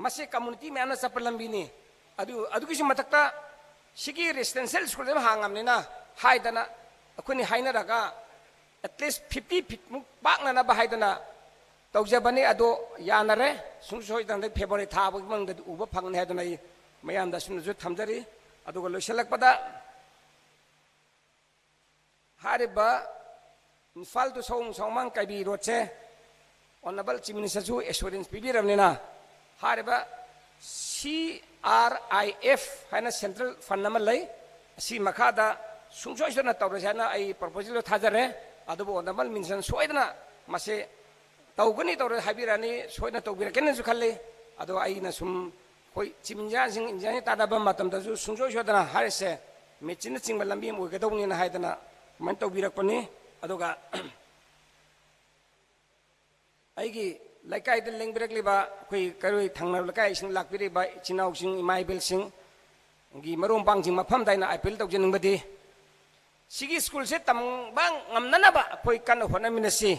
ꯃꯁꯤ ꯀꯝꯃꯨꯅꯤꯇꯤ ꯃꯌꯥꯝꯅ ꯆꯠꯄ ꯂꯝꯕꯤꯅꯤ꯫ ꯑꯗꯨ, ꯑꯗꯨꯒꯤꯁꯨ ꯃꯊꯛꯇ ꯁꯤꯒꯤ ꯔꯦꯁꯤꯗꯦꯟꯁꯤꯌꯦꯜ ꯁ꯭ꯀꯨꯜꯁꯦ ꯑꯃ ꯍꯥꯡꯉꯕꯅꯤꯅ ꯍꯥꯏꯗꯅ ꯑꯩꯈꯣꯏꯅꯤ ꯍꯥꯏꯅꯔꯒ at least fifty feet ꯃꯨꯛ ꯄꯥꯛꯅꯅꯕ ꯍꯥꯏꯗꯅ ꯇꯧꯖꯕꯅꯤ꯫ ꯑꯗꯣ ꯌꯥꯅꯔꯦ꯫ ꯁꯨꯡꯁꯣꯏ ꯁꯣꯏꯗꯅ ꯐꯦꯕ꯭ꯔꯨꯋꯥꯔꯤ ꯊꯥ ꯐꯥꯎꯒꯤ ꯃꯅꯨꯡꯗꯗꯤ ꯎꯕ ꯐꯪꯒꯅꯤ ꯍꯥꯏꯗꯅ ꯑꯩ ꯃꯌꯥꯝꯗ ꯑꯁꯨꯝꯅꯁꯨ ꯊꯝꯖꯔꯤ꯫ ꯑꯗꯨꯒ ꯂꯣꯏꯁꯤꯜꯂꯛꯄꯗ ꯍꯥꯏꯔꯤꯕ ꯏꯝꯐꯥꯜ to ꯁꯑꯣꯡ ꯁꯑꯣꯡꯃꯥꯡ ꯀꯥꯏꯕꯤ ꯔꯣꯗꯁꯦ ꯑꯣꯅꯔꯦꯕꯜ ꯆꯤꯐ ꯃꯤꯅꯤꯁꯇꯔꯁꯨ ꯑꯦꯁꯨꯔꯦꯟꯁ ꯄꯤꯕꯤꯔꯕꯅꯤꯅ ꯍꯥꯏꯔꯤꯕ ꯁꯤ ꯑꯥꯔ ꯑꯥꯏ ꯑꯦꯐ ꯍꯥꯏꯅ ꯁꯦꯟꯇ꯭ꯔꯦꯜ ꯐꯟ ꯑꯃ ꯂꯩ꯫ ꯑꯁꯤ ꯃꯈꯥꯗ ꯁꯨꯡꯁꯣꯏ ꯁꯣꯏꯗꯅ ꯇꯧꯔꯁꯦ ꯍꯥꯏꯅ ꯑꯩ ꯄ꯭ꯔꯣꯄꯣꯖꯦꯜꯗꯣ ꯊꯥꯖꯔꯦ꯫ ꯑꯗꯨꯕꯨ ꯑꯣꯅꯔꯦꯕꯜ ꯃꯤꯅꯤꯁꯇꯔꯅ ꯁꯣꯏꯗꯅ ꯃꯁꯤ ꯇꯧꯒꯅꯤ ꯇꯧꯔꯣꯏ ꯍꯥꯏꯕꯤꯔꯛꯑꯅꯤ, ꯁꯣꯏꯗꯅ ꯇꯧꯕꯤꯔꯛꯀꯅꯤꯅꯁꯨ ꯈꯜꯂꯤ꯫ ꯑꯗꯣ ꯑꯩꯅ ꯁꯨꯝ ꯑꯩꯈꯣꯏ ꯆꯤꯞ ꯏꯟꯖꯤꯅꯤꯌꯥꯔꯁꯤꯡ, ꯏꯟꯖꯤꯅꯤꯌꯥꯔꯁꯤꯡ ꯇꯥꯟꯅꯕ ꯃꯇꯝꯗꯁꯨ ꯁꯨꯡꯁꯣꯏ ꯁꯣꯏꯗꯅ ꯍꯥꯏꯔꯤꯁꯦ ꯃꯦꯆꯤꯟꯅꯆꯤꯡꯕ ꯂꯝꯕꯤ ꯑꯃ ꯑꯣꯏꯒꯗꯧꯕꯅꯤꯅ ꯍꯥꯏꯗꯅ ꯑꯗꯨꯃꯥꯏꯅ ꯇꯧꯕꯤꯔꯛꯄꯅꯤ꯫ ꯑꯗꯨꯒ ꯑꯩꯒꯤ ꯂꯩꯀꯥꯏꯗ ꯂꯦꯡꯕꯤꯔꯛꯂꯤꯕ ꯑꯩꯈꯣꯏ ꯀꯩꯔꯣꯏ ꯊꯪꯅꯕ ꯂꯩꯀꯥꯏꯁꯤꯡ ꯂꯥꯛꯄꯤꯔꯤꯕ ꯏꯆꯤꯟ ꯏꯅꯥꯎꯁꯤꯡ, ꯏꯃꯥ ꯏꯕꯦꯜꯁꯤꯡꯒꯤ ꯃꯔꯨꯞ ꯃꯄꯥꯡꯁꯤꯡ ꯃꯐꯝꯗ ꯑꯩꯅ ꯑꯄꯤꯜ ꯇꯧꯖꯅꯤꯡꯕꯗꯤ ꯁꯤꯒꯤ ꯁ꯭ꯀꯨꯜꯁꯦ ꯇꯝꯕ ꯉꯝꯅꯅꯕ ꯑꯩꯈꯣꯏ ꯀꯟꯅ ꯍꯣꯠꯅꯃꯤꯟꯅꯁꯤ꯫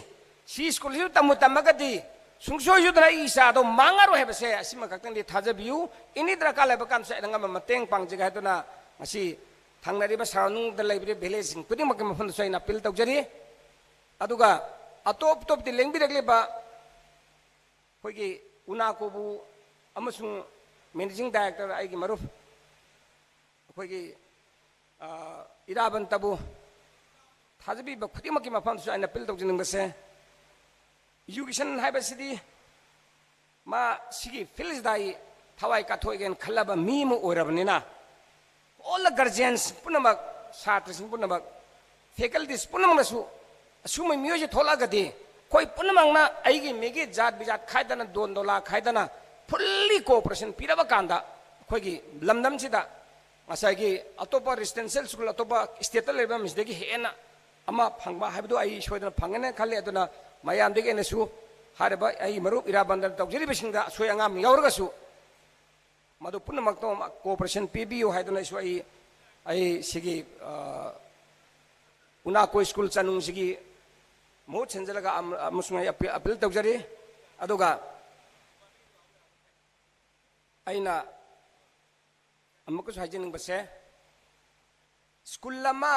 ꯁꯤ ꯁ꯭ꯀꯨꯜꯁꯤꯕꯨ ꯇꯝꯕꯨ ꯇꯝꯃꯒꯗꯤ ꯁꯨꯡꯁꯣꯏ ꯁꯣꯏꯗꯅ ꯑꯩ ꯏꯆꯥꯗꯣ ꯃꯥꯡꯉꯔꯣꯏ ꯍꯥꯏꯕꯁꯦ ꯑꯁꯤꯃ ꯈꯛꯇꯪꯗꯤ ꯊꯥꯖꯕꯤꯌꯨ꯫ ꯑꯦꯅꯤ ꯗꯔꯀꯥꯔ ꯂꯩꯕ ꯀꯥꯟꯗꯁꯨ ꯑꯩꯅ ꯉꯝꯕ ꯃꯇꯦꯡ ꯄꯥꯡꯖꯒꯦ ꯍꯥꯏꯗꯨꯅ ꯉꯁꯤ ꯊꯪꯅꯔꯤꯕ ꯁꯔꯥꯎꯟꯗꯤꯡꯗ ꯂꯩꯕꯤꯔꯤꯕ ꯚꯤꯂꯦꯖꯁꯤꯡ ꯈꯨꯗꯤꯡꯃꯛꯀꯤ ꯃꯐꯝꯗꯁꯨ ꯑꯩꯅ ꯑꯄꯤꯜ ꯇꯧꯖꯔꯤ꯫ ꯑꯗꯨꯒ ꯑꯇꯣꯞ ꯑꯇꯣꯞꯇ ꯂꯦꯡꯕꯤꯔꯛꯂꯤꯕ ꯑꯩꯈꯣꯏꯒꯤ ꯎꯅꯥꯀꯣꯕꯨ ꯑꯃꯁꯨꯡ ꯃꯦꯅꯦꯖꯤꯡ ꯗꯥꯏꯔꯦꯛꯇꯔ ꯑꯩꯒꯤ ꯃꯔꯨꯞ ꯑꯩꯈꯣꯏꯒꯤ, ꯑ, ꯏꯔꯥꯕꯟꯇꯕꯨ ꯊꯥꯖꯕꯤꯕ ꯈꯨꯗꯤꯡꯃꯛꯀꯤ ꯃꯐꯝꯗꯁꯨ ꯑꯩꯅ ꯑꯄꯤꯜ ꯇꯧꯖꯅꯤꯡꯕꯁꯦ, ꯏꯖꯨꯀꯦꯁꯟ ꯍꯥꯏꯕꯁꯤꯗꯤ ꯃꯥ ꯁꯤꯒꯤ ꯐꯤꯜꯁꯤꯗ ꯑꯩ ꯊꯋꯥꯏ ꯀꯠꯊꯣꯛꯑꯒꯦꯅ ꯈꯜꯂꯕ ꯃꯤ ꯑꯃ ꯑꯣꯏꯔꯕꯅꯤꯅ, all the guardians ꯄꯨꯝꯅꯃꯛ, ꯁꯥꯇ꯭ꯔꯁꯤꯡ ꯄꯨꯝꯅꯃꯛ faculties ꯄꯨꯝꯅꯃꯛꯅꯁꯨ ꯑꯁꯨꯝꯕ ꯃꯤꯑꯣꯏꯁꯦ ꯊꯣꯛꯂꯛꯑꯒꯗꯤ ꯑꯩꯈꯣꯏ ꯄꯨꯝꯅꯃꯛꯅ ꯑꯩꯒꯤ ꯃꯤꯒꯤ ꯖꯥꯠ ꯕꯤꯖꯥꯠ ꯈꯥꯏꯗꯅ ꯗꯣꯟ ꯗꯣꯂꯥ ꯈꯥꯏꯗꯅ fully cooperation ꯄꯤꯔꯕ ꯀꯥꯟꯗ ꯑꯩꯈꯣꯏꯒꯤ ꯂꯝꯗꯝꯁꯤꯗ ꯉꯁꯥꯏꯒꯤ ꯑꯇꯣꯞꯄ residential school ꯑꯇꯣꯞꯄ stateꯇ ꯂꯩꯕ ꯃꯤꯁꯤꯗꯒꯤ ꯍꯦꯟꯅ ꯑꯃ ꯐꯪꯕ ꯍꯥꯏꯕꯗꯨ ꯑꯩ ꯁꯣꯏꯗꯅ ꯐꯪꯒꯅꯤ ꯈꯜꯂꯤ꯫ ꯑꯗꯨꯅ ꯃꯌꯥꯝꯗꯒꯤ ꯑꯩꯅꯁꯨ ꯍꯥꯏꯔꯤꯕ ꯑꯩ ꯃꯔꯨꯞ ꯏꯔꯥꯕꯟꯗꯅ ꯇꯧꯖꯔꯤꯕꯁꯤꯡꯗ ꯑꯁꯣꯏ ꯑꯉꯥꯝ ꯌꯥꯎꯔꯒꯁꯨ ꯃꯗꯨ ꯄꯨꯝꯅꯃꯛꯇꯣ cooperation ꯄꯤꯕꯤꯌꯨ ꯍꯥꯏꯗꯨꯅ ꯑꯩꯁꯨ ꯑꯩ ꯑꯩ ꯁꯤꯒꯤ ꯑ, ꯎꯅꯥꯀꯣ ꯁ꯭ꯀꯨꯜ ꯆꯅꯨꯡꯁꯤꯒꯤ ꯃꯍꯨꯠ ꯁꯤꯟꯖꯤꯜꯂꯒ ꯑꯃ- ꯑꯃꯁꯨꯡ ꯑꯩ ꯑꯄꯤ- appeal ꯇꯧꯖꯔꯤ꯫ ꯑꯗꯨꯒ ꯑꯩꯅ ꯑꯃꯨꯛꯀꯁꯨ ꯍꯥꯏꯖꯅꯤꯡꯕꯁꯦ, ꯁ꯭ꯀꯨꯜ ꯑꯃ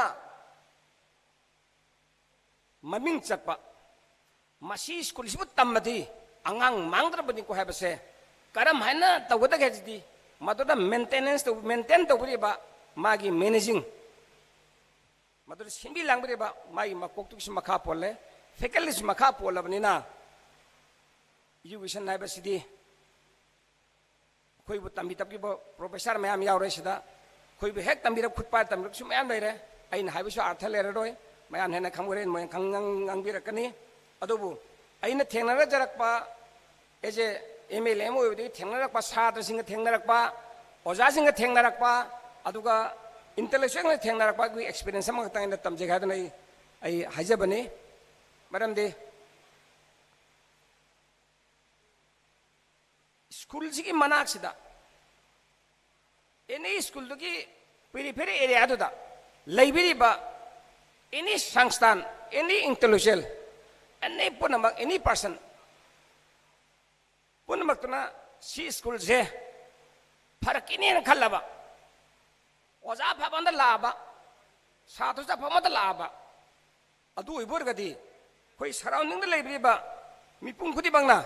ꯃꯃꯤꯡ ꯆꯠꯄ, ꯃꯁꯤ ꯁ꯭ꯀꯨꯜꯁꯤꯕꯨ ꯇꯝꯃꯗꯤ ꯑꯉꯥꯡ ꯃꯥꯡꯗ꯭ꯔꯕꯅꯤꯀꯣ ꯍꯥꯏꯕꯁꯦ ꯀꯔꯝ ꯍꯥꯏꯅ ꯇꯧꯒꯗꯒꯦ ꯍꯥꯏꯁꯤꯗꯤ, ꯃꯗꯨꯗ maintenance ꯇꯧ- maintain ꯇꯧꯕꯤꯔꯤꯕ ꯃꯥꯒꯤ managing, ꯃꯗꯨꯗ ꯁꯤꯟꯕꯤ ꯂꯥꯡꯕꯤꯔꯤꯕ ꯃꯥꯒꯤ ꯃꯀꯣꯛꯇꯨꯒꯤꯁꯨ ꯃꯈꯥ ꯄꯣꯜꯂꯦ, facultyꯁꯨ ꯃꯈꯥ ꯄꯣꯜꯂꯕꯅꯤꯅ education ꯍꯥꯏꯕꯁꯤꯗꯤ ꯑꯩꯈꯣꯏꯕꯨ ꯇꯝꯕꯤ ꯇꯝꯕꯤꯕ professor ꯃꯌꯥꯝ ꯌꯥꯎꯔꯦ ꯁꯤꯗ꯫ ꯑꯩꯈꯣꯏꯕꯨ ꯍꯦꯛ ꯇꯝꯕꯤꯔꯛ ꯈꯨꯠ ꯄꯥꯏ ꯇꯝꯕꯤꯔꯛꯄꯁꯨ ꯃꯌꯥꯝ ꯂꯩꯔꯦ꯫ ꯑꯩꯅ ꯍꯥꯏꯕꯁꯨ ꯑꯔꯊ ꯂꯩꯔꯔꯣꯏ, ꯃꯌꯥꯝ ꯍꯦꯟꯅ ꯈꯪꯕ ꯍꯣꯔꯦꯟ ꯃꯣꯏꯅ ꯈꯪ- ꯉꯥꯡ- ꯉꯥꯡꯕꯤꯔꯛꯀꯅꯤ꯫ ꯑꯗꯨꯕꯨ ꯑꯩꯅ ꯊꯦꯡꯅꯖꯔꯛꯄ, as a MLA ꯑꯃ ꯑꯣꯏꯕꯗꯒꯤ ꯊꯦꯡꯅꯔꯛꯄ, ꯁꯥꯇ꯭ꯔꯁꯤꯡꯒ ꯊꯦꯡꯅꯔꯛꯄ, ꯑꯣꯖꯥꯁꯤꯡꯒ ꯊꯦꯡꯅꯔꯛꯄ, ꯑꯗꯨꯒ intellectualꯁꯤꯡꯒ ꯊꯦꯡꯅꯔꯛꯄꯒꯤ experience ꯑꯃꯈꯛꯇꯪ ꯑꯩꯅ ꯇꯝꯖꯒꯦ ꯍꯥꯏꯗꯅ ꯑꯩ ꯑꯩ ꯍꯥꯏꯖꯕꯅꯤ꯫ ꯃꯔꯝꯗꯤ ꯁ꯭ꯀꯨꯜꯁꯤꯒꯤ ꯃꯅꯥꯛꯁꯤꯗ any ꯁ꯭ꯀꯨꯜꯗꯨꯒꯤ periphery areaꯗꯨꯗ ꯂꯩꯕꯤꯔꯤꯕ any ꯁꯪꯁꯊꯥꯟ, any intellectual, any ꯄꯨꯝꯅꯃꯛ, any person ꯄꯨꯝꯅꯃꯛꯇꯨꯅ ꯁꯤ ꯁ꯭ꯀꯨꯜꯁꯦ ꯐꯔꯛꯈꯤꯅꯦꯅ ꯈꯜꯂꯕ, ꯑꯣꯖꯥ ꯑꯐꯕ ꯑꯃꯗ ꯂꯥꯛꯑꯕ, ꯁꯥꯇ꯭ꯔꯁꯨ ꯑꯐꯕ ꯑꯃꯗ ꯂꯥꯛꯑꯕ, ꯑꯗꯨ ꯑꯣꯏꯕ ꯑꯣꯏꯔꯒꯗꯤ ꯑꯩꯈꯣꯏ surroundingꯗ ꯂꯩꯕꯤꯔꯤꯕ ꯃꯤꯄꯨꯝ ꯈꯨꯗꯤꯡꯃꯛꯅ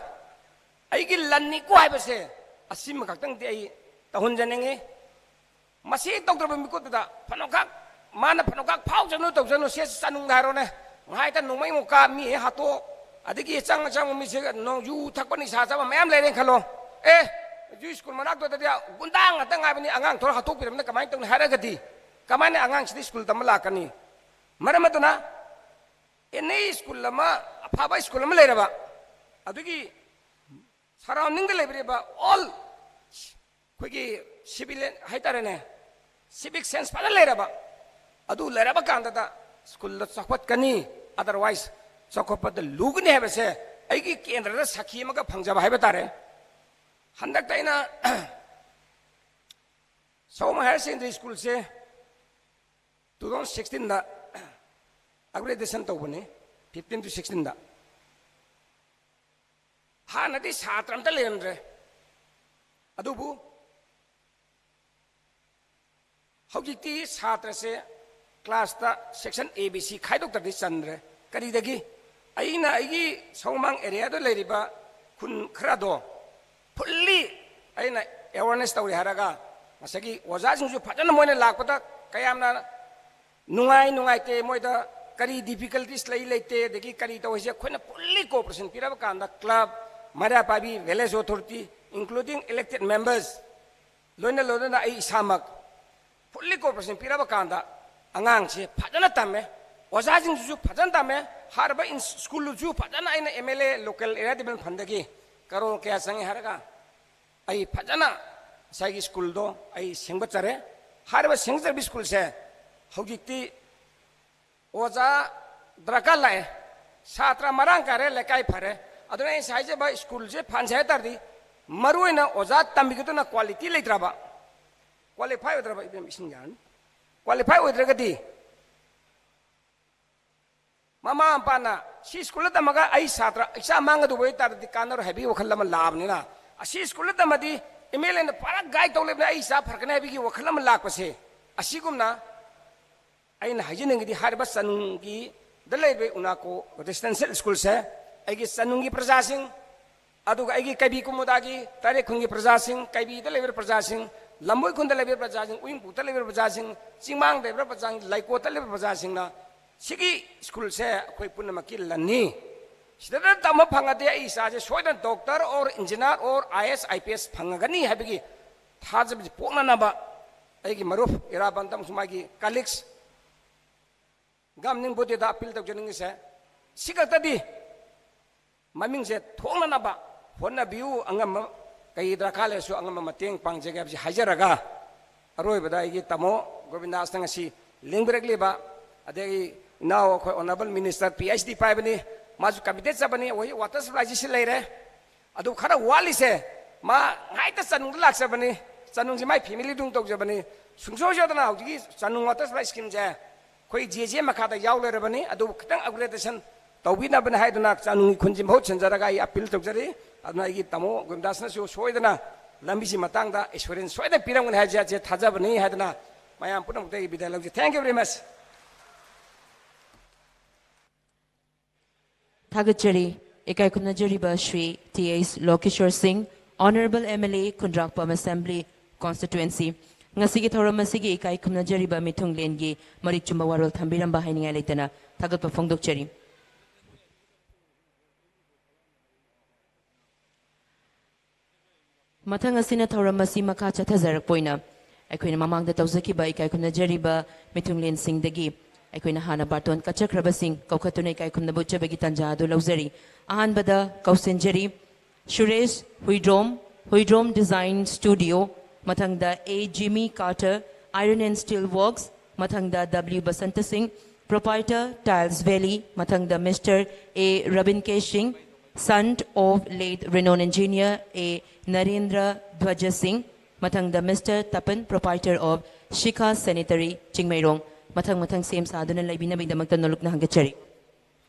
ꯑꯩꯒꯤ ꯂꯟꯅꯤꯀꯣ ꯍꯥꯏꯕꯁꯦ ꯑꯁꯤꯃ ꯈꯛꯇꯪꯗꯤ ꯑꯩ ꯇꯧꯍꯟꯖꯅꯤꯡꯉꯤ꯫ ꯃꯁꯤ ꯍꯦꯛ ꯇꯧꯗ꯭ꯔꯕ ꯃꯤꯀꯨꯞꯇꯨꯗ ꯐꯅꯈꯛ ꯃꯥꯅ ꯐꯅꯈꯛ ꯐꯥꯎꯖꯅꯨ ꯇꯧꯖꯅꯨ, ꯁꯦ ꯆꯅꯨꯡꯗ ꯍꯥꯏꯔꯣꯅꯦ, ꯉꯥꯏꯇ ꯅꯣꯡꯃꯩ ꯃꯨꯛꯀꯥ ꯃꯤ ꯍꯦꯛ ꯍꯥꯠꯇꯣꯛ, ꯑꯗꯒꯤ ꯑꯆꯪ ꯑꯆꯪꯕ ꯃꯤꯁꯦ ꯅꯣꯡ ꯌꯨ ꯊꯛꯄ ꯅꯤꯁꯥ ꯆꯥꯕ ꯃꯌꯥꯝ ꯂꯩꯔꯦꯅ ꯈꯜꯂꯣ꯫ ꯑꯦ, ꯁ꯭ꯀꯨꯜ ꯃꯅꯥꯛꯇꯨꯗꯗꯤ ꯒꯨꯟꯗꯥ ꯉꯥꯛꯇ ꯉꯥꯏꯕꯅꯤ, ꯑꯉꯥꯡ ꯊꯣꯔ ꯍꯥꯠꯇꯣꯛꯄꯤꯔꯝꯅ ꯀꯃꯥꯏꯅ ꯇꯧꯅꯤ ꯍꯥꯏꯔꯒꯗꯤ ꯀꯃꯥꯏꯅ ꯑꯉꯥꯡꯁꯤꯗꯤ ꯁ꯭ꯀꯨꯜ ꯇꯝꯕ ꯂꯥꯛꯀꯅꯤ? ꯃꯔꯝ ꯑꯗꯨꯅ ꯑꯦꯅꯤ ꯁ꯭ꯀꯨꯜ ꯑꯃ, ꯑꯐꯕ ꯁ꯭ꯀꯨꯜ ꯑꯃ ꯂꯩꯔꯕ, ꯑꯗꯨꯒꯤ ꯁꯔꯥꯎꯟꯗꯤꯡꯗ ꯂꯩꯕꯤꯔꯤꯕ ꯑꯣꯜ ꯑꯩꯈꯣꯏꯒꯤ ꯁꯤꯚꯤꯂꯤꯌꯟ ꯍꯥꯏꯇꯥꯔꯦꯅꯦ, ꯁꯤꯚꯤꯛ ꯁꯦꯟꯁ ꯐꯖꯅ ꯂꯩꯔꯕ, ꯑꯗꯨ ꯂꯩꯔꯕ ꯀꯥꯟꯗꯗ ꯁ꯭ꯀꯨꯜꯗ ꯆꯥꯎꯈꯠꯀꯅꯤ, ꯑꯗꯔꯋꯥꯏꯁ ꯆꯥꯎꯈꯠꯄꯗ ꯂꯨꯒꯅꯤ ꯍꯥꯏꯕꯁꯦ ꯑꯩꯒꯤ ꯀꯦꯟꯗ꯭ꯔꯗ ꯁꯥꯈꯤ ꯑꯃꯒ ꯐꯪꯖꯕ ꯍꯥꯏꯕ ꯇꯥꯔꯦ꯫ ꯍꯟꯗꯛꯇ ꯑꯩꯅ ꯁꯣꯃꯥ ꯍꯥꯌꯔ ꯁꯦꯀꯦꯟꯗꯔꯤ ꯁ꯭ꯀꯨꯜꯁꯦ ꯇꯨ ꯊꯥꯎꯖꯟ ꯁꯤꯛꯁꯇꯤꯟꯗ ꯑꯞꯒ꯭ꯔꯦꯗꯦꯁꯟ ꯇꯧꯕꯅꯤ, ꯐꯤꯐꯇꯤꯟ ꯇꯨ ꯁꯤꯛꯁꯇꯤꯟꯗ꯫ ꯍꯥꯟꯅꯗꯤ ꯁꯥꯇ꯭ꯔ ꯑꯝꯇ ꯂꯩꯔꯝꯗ꯭ꯔꯦ, ꯑꯗꯨꯕꯨ ꯍꯧꯖꯤꯛꯇꯤ ꯁꯥꯇ꯭ꯔꯁꯦ ꯀ꯭ꯂꯥꯁꯇ ꯁꯦꯛꯁꯟ ꯑꯦ ꯕꯤ ꯁꯤ ꯈꯥꯏꯗꯣꯛꯇ꯭ꯔꯗꯤ ꯆꯟꯗ꯭ꯔꯦ꯫ ꯀꯔꯤꯗꯒꯤ? ꯑꯩꯅ ꯑꯩꯒꯤ ꯁꯣꯃꯥꯡ ꯑꯦꯔꯤꯌꯥꯗ ꯂꯩꯔꯤꯕ ꯈꯨꯟ ꯈꯔꯗꯣ ꯐꯨꯜꯂꯤ ꯑꯩꯅ ꯑꯦꯋꯥꯔꯅꯦꯁ ꯇꯧꯔꯦ ꯍꯥꯏꯔꯒ, ꯉꯁꯥꯏꯒꯤ ꯑꯣꯖꯥꯁꯤꯡꯁꯨ ꯐꯖꯅ ꯃꯣꯏꯅ ꯂꯥꯛꯄꯗ ꯀꯌꯥꯝꯅ ꯅꯨꯡꯉꯥꯏ ꯅꯨꯡꯉꯥꯏꯇꯦ, ꯃꯣꯏꯗ ꯀꯔꯤ ꯗꯤꯐꯤꯀꯜꯇꯤꯁ ꯂꯩ ꯂꯩꯇꯦ, ꯑꯗꯒꯤ ꯀꯔꯤ ꯇꯧ ꯍꯥꯏꯁꯦ ꯑꯩꯈꯣꯏꯅ ꯐꯨꯜꯂꯤ ꯀꯣꯑꯣꯄꯔꯦꯁꯟ ꯄꯤꯔꯕ ꯀꯥꯟꯗ club, Meira Paibi, village authority, including elected members, ꯂꯣꯏꯅ ꯂꯣꯏꯅꯅ ꯑꯩ ꯏꯁꯥꯃꯛ ꯐꯨꯜꯂꯤ ꯀꯣꯑꯣꯄꯔꯦꯁꯟ ꯄꯤꯔꯕ ꯀꯥꯟꯗ ꯑꯉꯥꯡꯁꯦ ꯐꯖꯅ ꯇꯝꯃꯦ, ꯑꯣꯖꯥꯁꯤꯡꯁꯤꯁꯨ ꯐꯖꯅ ꯇꯝꯃꯦ, ꯍꯥꯏꯔꯤꯕ ꯏꯟ-, ꯁ꯭ꯀꯨꯜꯗꯨꯁꯨ ꯐꯖꯅ ꯑꯩꯅ M L A, local area development ꯐꯟꯗꯒꯤ ꯀꯔꯣꯔ ꯀꯌꯥ ꯆꯪꯉꯦ ꯍꯥꯏꯔꯒ ꯑꯩ ꯐꯖꯅ ꯉꯁꯥꯏꯒꯤ ꯁ꯭ꯀꯨꯜꯗꯣ ꯑꯩ ꯁꯦꯝꯒꯠꯆꯔꯦ꯫ ꯍꯥꯏꯔꯤꯕ ꯁꯦꯝꯒꯠꯆꯔꯤꯕ ꯁ꯭ꯀꯨꯜꯁꯦ ꯍꯧꯖꯤꯛꯇꯤ ꯑꯣꯖꯥ ꯗꯔꯀꯥꯔ ꯂꯥꯛꯑꯦ, ꯁꯥꯇ꯭ꯔ ꯃꯔꯥꯡ ꯀꯥꯏꯔꯦ, ꯂꯩꯀꯥꯏ ꯐꯔꯦ꯫ ꯑꯗꯨꯅ ꯑꯩꯅ ꯍꯥꯏꯖꯕ ꯁ꯭ꯀꯨꯜꯁꯦ ꯐꯍꯟꯁꯦ ꯍꯥꯏ ꯇꯥꯔꯗꯤ ꯃꯔꯨ ꯑꯣꯏꯅ ꯑꯣꯖꯥ ꯇꯝꯕꯤꯒꯗꯨꯅ ꯀ꯭ꯋꯥꯂꯤꯇꯤ ꯂꯩꯇ꯭ꯔꯕ, ꯀ꯭ꯋꯥꯂꯤꯐꯥꯏ ꯑꯣꯏꯗ꯭ꯔꯕ, ꯏꯕꯦꯝ ꯏꯁꯤꯡ ꯌꯥꯔꯅꯤ, ꯀ꯭ꯋꯥꯂꯤꯐꯥꯏ ꯑꯣꯏꯗ꯭ꯔꯒꯗꯤ ꯃꯃꯥ ꯃꯄꯥꯅ ꯁꯤ ꯁ꯭ꯀꯨꯜꯗ ꯇꯝꯃꯒ ꯑꯩ ꯁꯥꯇ꯭ꯔ ꯏꯆꯥ ꯃꯥꯡꯒꯗꯧꯕ ꯑꯣꯏ ꯇꯥꯔꯗꯤ ꯀꯥꯟꯅꯔꯣꯏ ꯍꯥꯏꯕꯒꯤ ꯋꯥꯈꯜ ꯑꯃ ꯂꯥꯛꯑꯕꯅꯤꯅ, ꯑꯁꯤ ꯁ꯭ꯀꯨꯜꯗ ꯇꯝꯃꯗꯤ ꯑꯦꯝ ꯑꯦꯜ ꯑꯦꯅ ꯄꯨꯔꯥ ꯒꯥꯏꯗ ꯇꯧ ꯂꯩꯕꯅ ꯑꯩ ꯏꯆꯥ ꯐꯔꯛꯀꯅꯤ ꯍꯥꯏꯕꯒꯤ ꯋꯥꯈꯜ ꯑꯃ ꯂꯥꯛꯄꯁꯦ, ꯑꯁꯤꯒꯨꯝꯅ ꯑꯩꯅ ꯍꯥꯏꯖꯅꯤꯡꯉꯤꯗꯤ ꯍꯥꯏꯔꯤꯕ ꯆꯅꯨꯡꯒꯤꯗ ꯂꯩꯔꯤꯕ ꯎꯅꯥꯀꯣ ꯔꯦꯁꯤꯗꯦꯟꯁꯤꯌꯦꯜ ꯁ꯭ꯀꯨꯜꯁꯦ ꯑꯩꯒꯤ ꯆꯅꯨꯡꯒꯤ ꯄ꯭ꯔꯖꯥꯁꯤꯡ, ꯑꯗꯨꯒ ꯑꯩꯒꯤ ꯀꯩꯕꯤ ꯀꯨꯃꯨꯗꯥꯒꯤ ꯇꯔꯦꯠ ꯈꯨꯟꯒꯤ ꯄ꯭ꯔꯖꯥꯁꯤꯡ, ꯀꯩꯕꯤꯗ ꯂꯩꯕ ꯄ꯭ꯔꯖꯥꯁꯤꯡ, ꯂꯝꯕꯣꯏ ꯈꯨꯟꯗ ꯂꯩꯕ ꯄ꯭ꯔꯖꯥꯁꯤꯡ, ꯎꯌꯤꯡꯄꯣꯛꯇ ꯂꯩꯕ ꯄ꯭ꯔꯖꯥꯁꯤꯡ, ꯆꯤꯡꯃꯥꯡꯗ ꯂꯩꯕ ꯄ꯭ꯔꯖꯥꯁꯤꯡ, ꯂꯩꯀꯣꯠꯇ ꯂꯩꯕ ꯄ꯭ꯔꯖꯥꯁꯤꯡꯅ ꯁꯤꯒꯤ ꯁ꯭ꯀꯨꯜꯁꯦ ꯑꯩꯈꯣꯏ ꯄꯨꯝꯅꯃꯛꯀꯤ ꯂꯟꯅꯤ꯫ ꯁꯤꯗ ꯇꯝꯕ ꯐꯪꯉꯗꯤ ꯑꯩ ꯏꯆꯥꯁꯦ ꯁꯣꯏꯗꯅ doctor or engineer or I A S, I P S ꯐꯪꯉꯒꯅꯤ ꯍꯥꯏꯕꯒꯤ ꯊꯥꯖꯕꯁꯤ ꯄꯣꯛꯅꯅꯕ ꯑꯩꯒꯤ ꯃꯔꯨꯞ ꯏꯔꯥꯕꯟꯇ ꯑꯃꯁꯨꯡ ꯃꯥꯒꯤ ꯀꯂꯤꯛꯁ ꯉꯝꯅꯤꯡꯕꯗꯨꯗ ꯑꯄꯤꯜ ꯇꯧꯖꯅꯤꯡꯉꯤꯁꯦ ꯁꯤ ꯈꯛꯇꯗꯤ, ꯃꯃꯤꯡꯁꯦ ꯊꯣꯛꯅꯅꯕ ꯍꯣꯠꯅꯕꯤꯌꯨ꯫ ꯑꯉꯝꯕ ꯀꯩ ꯗꯔꯀꯥꯔ ꯂꯩꯔꯁꯨ ꯑꯉꯝꯕ ꯃꯇꯦꯡ ꯄꯥꯡꯖꯒꯦ ꯍꯥꯏꯕꯁꯤ ꯍꯥꯏꯖꯔꯒ, ꯑꯔꯣꯏꯕꯗ ꯑꯩꯒꯤ ꯇꯥꯃꯣ ꯒꯣꯕꯤꯟꯗꯥꯁꯅ ꯉꯁꯤ ꯂꯦꯡꯕꯤꯔꯛꯂꯤꯕ, ꯑꯗꯒꯤ ꯏꯅꯥꯎ ꯑꯩꯈꯣꯏ honourable minister PhD ꯄꯥꯏꯕꯅꯤ, ꯃꯥꯁꯨ committed ꯆꯠꯄꯅꯤ, ꯑꯩꯈꯣꯏ water supply ꯁꯤ ꯁꯤ ꯂꯩꯔꯦ꯫ ꯑꯗꯨ ꯈꯔ ꯋꯥꯠꯂꯤꯁꯦ, ꯃꯥ ꯉꯥꯏꯇ ꯆꯅꯨꯡꯗ ꯂꯥꯛꯆꯕꯅꯤ, ꯆꯅꯨꯡꯁꯤ ꯃꯥꯏ family ꯗꯨꯡ ꯇꯧꯖꯕꯅꯤ꯫ ꯁꯨꯡꯁꯣꯏ ꯁꯣꯏꯗꯅ ꯍꯧꯖꯤꯛꯀꯤ ꯆꯅꯨꯡ water supply scheme ꯁꯦ ꯑꯩꯈꯣꯏ ꯖꯦ ꯖꯦ ꯃꯈꯥꯗ ꯌꯥꯎ ꯂꯩꯔꯕꯅꯤ, ꯑꯗꯨꯕꯨ ꯈꯤꯇꯪ upgradation ꯇꯧꯕꯤꯅꯕꯅꯤ ꯍꯥꯏꯗꯨꯅ ꯆꯅꯨꯡꯒꯤ ꯈꯨꯟꯁꯤ ꯃꯍꯨꯠ ꯁꯤꯟꯖꯔꯒ ꯑꯩ ꯑꯄꯤꯜ ꯇꯧꯖꯔꯤ꯫ ꯑꯗꯨꯅ ꯑꯩꯒꯤ ꯇꯥꯃꯣ ꯒꯣꯕꯤꯟꯗꯥꯁꯅꯁꯨ ꯁꯣꯏꯗꯅ ꯂꯝꯕꯤꯁꯤ ꯃꯇꯥꯡꯗ assurance ꯁꯣꯏꯗꯅ ꯄꯤꯔꯝꯒꯅꯤ ꯍꯥꯏꯖꯦ, ꯊꯥꯖꯕꯅꯤ ꯍꯥꯏꯗꯨꯅ ꯃꯌꯥꯝ ꯄꯨꯝꯅꯃꯛꯇ ꯑꯩ ꯕꯤꯗꯥꯏ ꯂꯧꯖꯩ꯫ Thank you very much꯫ ꯊꯥꯒꯠꯆꯔꯤ꯫ ꯏꯀꯥꯏ ꯈꯨꯝꯅꯖꯔꯤꯕ ꯁ꯭ꯔꯤ ꯇꯤ ꯑꯩꯆ ꯂꯣꯀꯦꯁꯣꯔ ꯁꯤꯡ, Honourable M L A, Khundrakpam Assembly Constituency꯫ ꯉꯁꯤꯒꯤ ꯊꯧꯔꯝ ꯑꯁꯤꯒꯤ ꯏꯀꯥꯏ ꯈꯨꯝꯅꯖꯔꯤꯕ ꯃꯤꯊꯨꯡꯂꯦꯟꯒꯤ ꯃꯔꯤꯛ ꯆꯨꯝꯕ ꯋꯥꯔꯣꯜ ꯊꯝꯕꯤꯔꯝꯕ ꯍꯥꯏꯅꯤꯡꯉꯥꯏ ꯂꯩꯇꯅ ꯊꯥꯒꯠꯄ ꯐꯣꯡꯗꯣꯛꯆꯔꯤ꯫ ꯃꯊꯪ ꯑꯁꯤꯅ ꯊꯧꯔꯝ ꯑꯁꯤ ꯃꯈꯥ ꯆꯠꯊꯖꯔꯛꯄ ꯑꯣꯏꯅ ꯑꯩꯈꯣꯏꯅ ꯃꯃꯥꯡꯗ ꯇꯧꯖꯈꯤꯕ ꯏꯀꯥꯏ ꯈꯨꯝꯅꯖꯔꯤꯕ ꯃꯤꯊꯨꯡꯂꯦꯟꯁꯤꯡꯗꯒꯤ ꯑꯩꯈꯣꯏꯅ ꯍꯥꯟꯅ ꯕꯥꯔꯇꯣꯟ ꯀꯠꯆꯈ꯭ꯔꯕꯁꯤꯡ ꯀꯧꯈꯠꯇꯨꯅ ꯏꯀꯥꯏ ꯈꯨꯝꯅꯕ ꯎꯠꯆꯕꯒꯤ ꯇꯥꯟꯖꯥ ꯑꯗꯨ ꯂꯧꯖꯔꯤ꯫ ꯑꯍꯥꯟꯕꯗ ꯀꯧꯁꯤꯟꯖꯔꯤ ꯁꯨꯔꯦꯁ ꯍꯨꯏꯗ꯭ꯔꯣꯝ, ꯍꯨꯏꯗ꯭ꯔꯣꯝ Design Studio, ꯃꯊꯪꯗ A Jimmy Carter, Iron and Steel Works, ꯃꯊꯪꯗ W ꯕꯁꯟꯇ ꯁꯤꯡ, Proprietor, Tiles Valley, ꯃꯊꯪꯗ Mister A Rabin K Singh, son of late renowned engineer A Narendra Dhwaja Singh, ꯃꯊꯪꯗ Mister Tapan, Proprietor of Shikha Sanitary, Chingmeirong. ꯃꯊꯪ ꯃꯊꯪ ꯁꯦꯝ ꯁꯥꯗꯨꯅ ꯂꯩꯕꯤꯅꯕꯒꯤꯗꯃꯛꯇ ꯅꯣꯂꯨꯛꯅ ꯍꯪꯒꯠꯆꯔꯤ꯫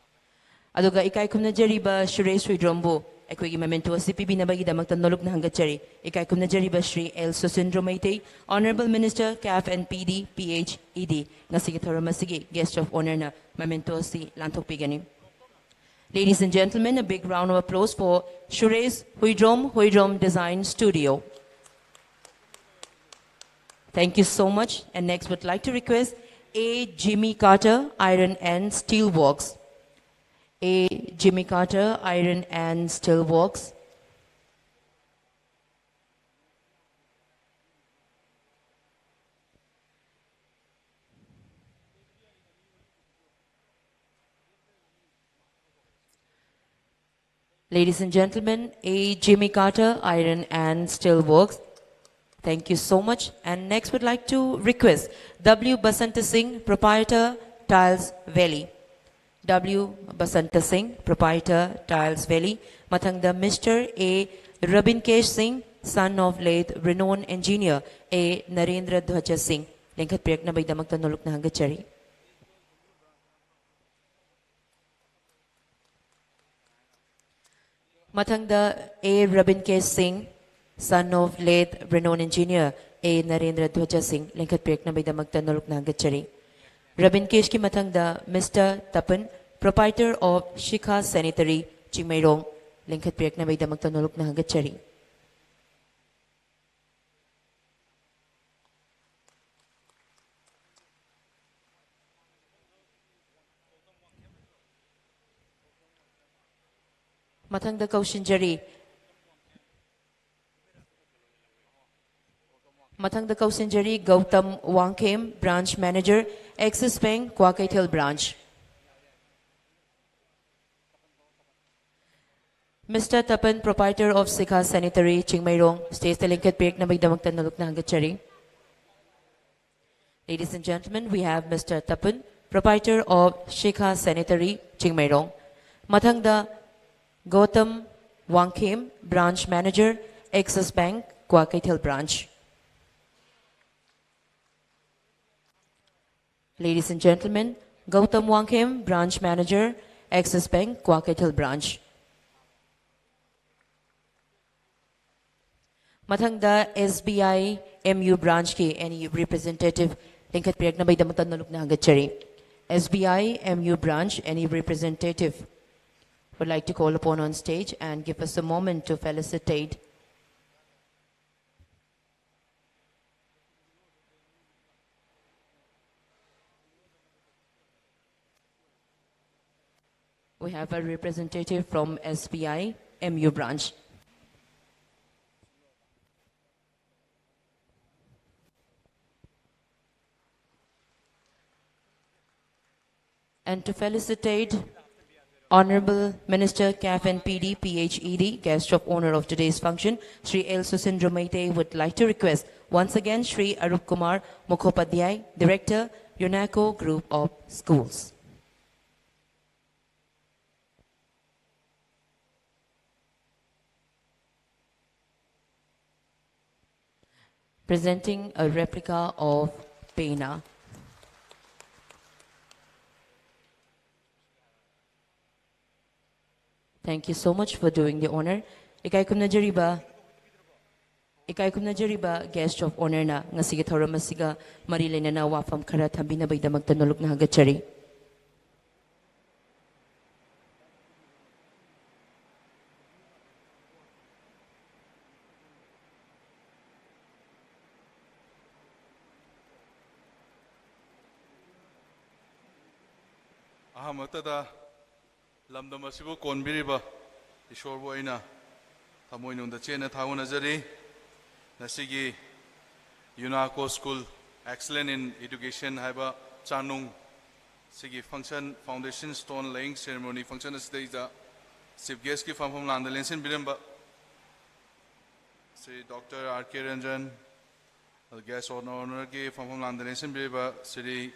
ꯑꯗꯨꯒ ꯏꯀꯥꯏ ꯈꯨꯝꯅꯖꯔꯤꯕ ꯁꯨꯔꯦꯁ ꯍꯨꯏꯗ꯭ꯔꯣꯝꯕꯨ ꯑꯩꯈꯣꯏꯒꯤ memento ꯑꯁꯤ ꯄꯤꯕꯤꯅꯕꯒꯤꯗꯃꯛꯇ ꯅꯣꯂꯨꯛꯅ ꯍꯪꯒꯠꯆꯔꯤ꯫ ꯏꯀꯥꯏ ꯈꯨꯝꯅꯖꯔꯤꯕ Shri L Susindro Meitei, Honourable Minister, CAF and PD, PHED, ꯉꯁꯤꯒꯤ ꯊꯧꯔꯝ ꯑꯁꯤꯒꯤ guest of honourꯅ memento ꯑꯁꯤ ꯂꯥꯟꯊꯣꯛꯄꯤꯒꯅꯤ꯫ Ladies and gentlemen, a big round of applause for Suresh Huidrom, Huidrom Design Studio. Thank you so much. And next, would like to request A Jimmy Carter, Iron and Steel Works. A Jimmy Carter, Iron and Steel Works. Ladies and gentlemen, A Jimmy Carter, Iron and Steel Works. Thank you so much. And next, would like to request W Basanta Singh, proprietor, Tiles Valley. W Basanta Singh, proprietor, Tiles Valley. ꯃꯊꯪꯗ Mister A Rabinkesh Singh, son of late renowned engineer A Narendra Dhwaja Singh, ꯂꯦꯡꯈꯠꯄꯤꯔꯛꯅꯕꯒꯤꯗꯃꯛꯇ ꯅꯣꯂꯨꯛꯅ ꯍꯪꯒꯠꯆꯔꯤ꯫ ꯃꯊꯪꯗ A Rabinkesh Singh, son of late renowned engineer A Narendra Dhwaja Singh, ꯂꯦꯡꯈꯠꯄꯤꯔꯛꯅꯕꯒꯤꯗꯃꯛꯇ ꯅꯣꯂꯨꯛꯅ ꯍꯪꯒꯠꯆꯔꯤ꯫ Rabinkeshꯀꯤ ꯃꯊꯪꯗ Mister Tapan, proprietor of Shikha Sanitary, Chingmeirong, ꯂꯦꯡꯈꯠꯄꯤꯔꯛꯅꯕꯒꯤꯗꯃꯛꯇ ꯅꯣꯂꯨꯛꯅ ꯍꯪꯒꯠꯆꯔꯤ꯫ ꯃꯊꯪꯗ ꯀꯧꯁꯤꯟꯖꯔꯤ꯫ ꯃꯊꯪꯗ ꯀꯧꯁꯤꯟꯖꯔꯤ Gautam Wangkhem, branch manager, Axis Bank, Kwakeithel branch꯫ Mister Tapan, proprietor of Sikha Sanitary, Chingmeirong, stageꯇ ꯂꯦꯡꯈꯠꯄꯤꯔꯛꯅꯕꯒꯤꯗꯃꯛꯇ ꯅꯣꯂꯨꯛꯅ ꯍꯪꯒꯠꯆꯔꯤ꯫ Ladies and gentlemen, we have Mister Tapan, proprietor of Shikha Sanitary, Chingmeirong. ꯃꯊꯪꯗ Gautam Wangkhem, branch manager, Axis Bank, Kwakeithel branch꯫ Ladies and gentlemen, Gautam Wangkhem, branch manager, Axis Bank, Kwakeithel branch꯫ ꯃꯊꯪꯗ S B I M U branchꯀꯤ any representative ꯂꯤꯡꯈꯠꯄꯤꯔꯛꯅꯕꯒꯤꯗꯃꯛꯇ ꯅꯣꯂꯨꯛꯅ ꯍꯪꯒꯠꯆꯔꯤ꯫ S B I M U branch, any representative would like to call upon on stage and give us a moment to felicitate. We have a representative from S B I M U branch. And to felicitate Honorable Minister, CAF and PD, PHED, guest of honor of today's function, Shri L Susindra Meitei, would like to request once again Shri Arup Kumar Mukhopadhyay, Director, UNACO Group of Schools. Presenting a replica of Pena. Thank you so much for doing the honor. ꯏꯀꯥꯏ ꯈꯨꯝꯅꯖꯔꯤꯕ, ꯏꯀꯥꯏ ꯈꯨꯝꯅꯖꯔꯤꯕ guest of honorꯅ ꯉꯁꯤꯒꯤ ꯊꯧꯔꯝ ꯑꯁꯤꯒ ꯃꯔꯤ ꯂꯩꯅꯅ ꯋꯥꯐꯝ ꯈꯔ ꯊꯝꯕꯤꯅꯕꯒꯤꯗꯃꯛꯇ ꯅꯣꯂꯨꯛꯅ ꯍꯪꯒꯠꯆꯔꯤ꯫ ꯑꯍꯥꯟꯕꯃꯛꯇꯗ ꯂꯝꯗꯝ ꯑꯁꯤꯕꯨ ꯀꯣꯟꯕꯤꯔꯤꯕ ꯏꯁꯣꯔꯕꯨ ꯑꯩꯅ ꯊꯃꯣꯏꯅꯨꯡꯗ ꯆꯦꯠꯅ ꯊꯥꯒꯣꯟꯅꯖꯔꯤ꯫ ꯉꯁꯤꯒꯤ UNACO School Excellent in Education ꯍꯥꯏꯕ ꯆꯥꯅꯨꯡ ꯁꯤꯒꯤ function, foundation stone laying ceremony function ꯑꯁꯤꯗꯩꯗ chief guestꯀꯤ ꯐꯝꯐꯝ ꯂꯥꯡꯗ ꯂꯦꯡꯁꯤꯟꯕꯤꯔꯝꯕ Shri doctor R K Ranjan, ꯑꯗꯨ guest of honorꯒꯤ ꯐꯝꯐꯝ ꯂꯥꯡꯗ ꯂꯦꯡꯁꯤꯟꯕꯤꯔꯤꯕ ꯁ꯭ꯔꯤ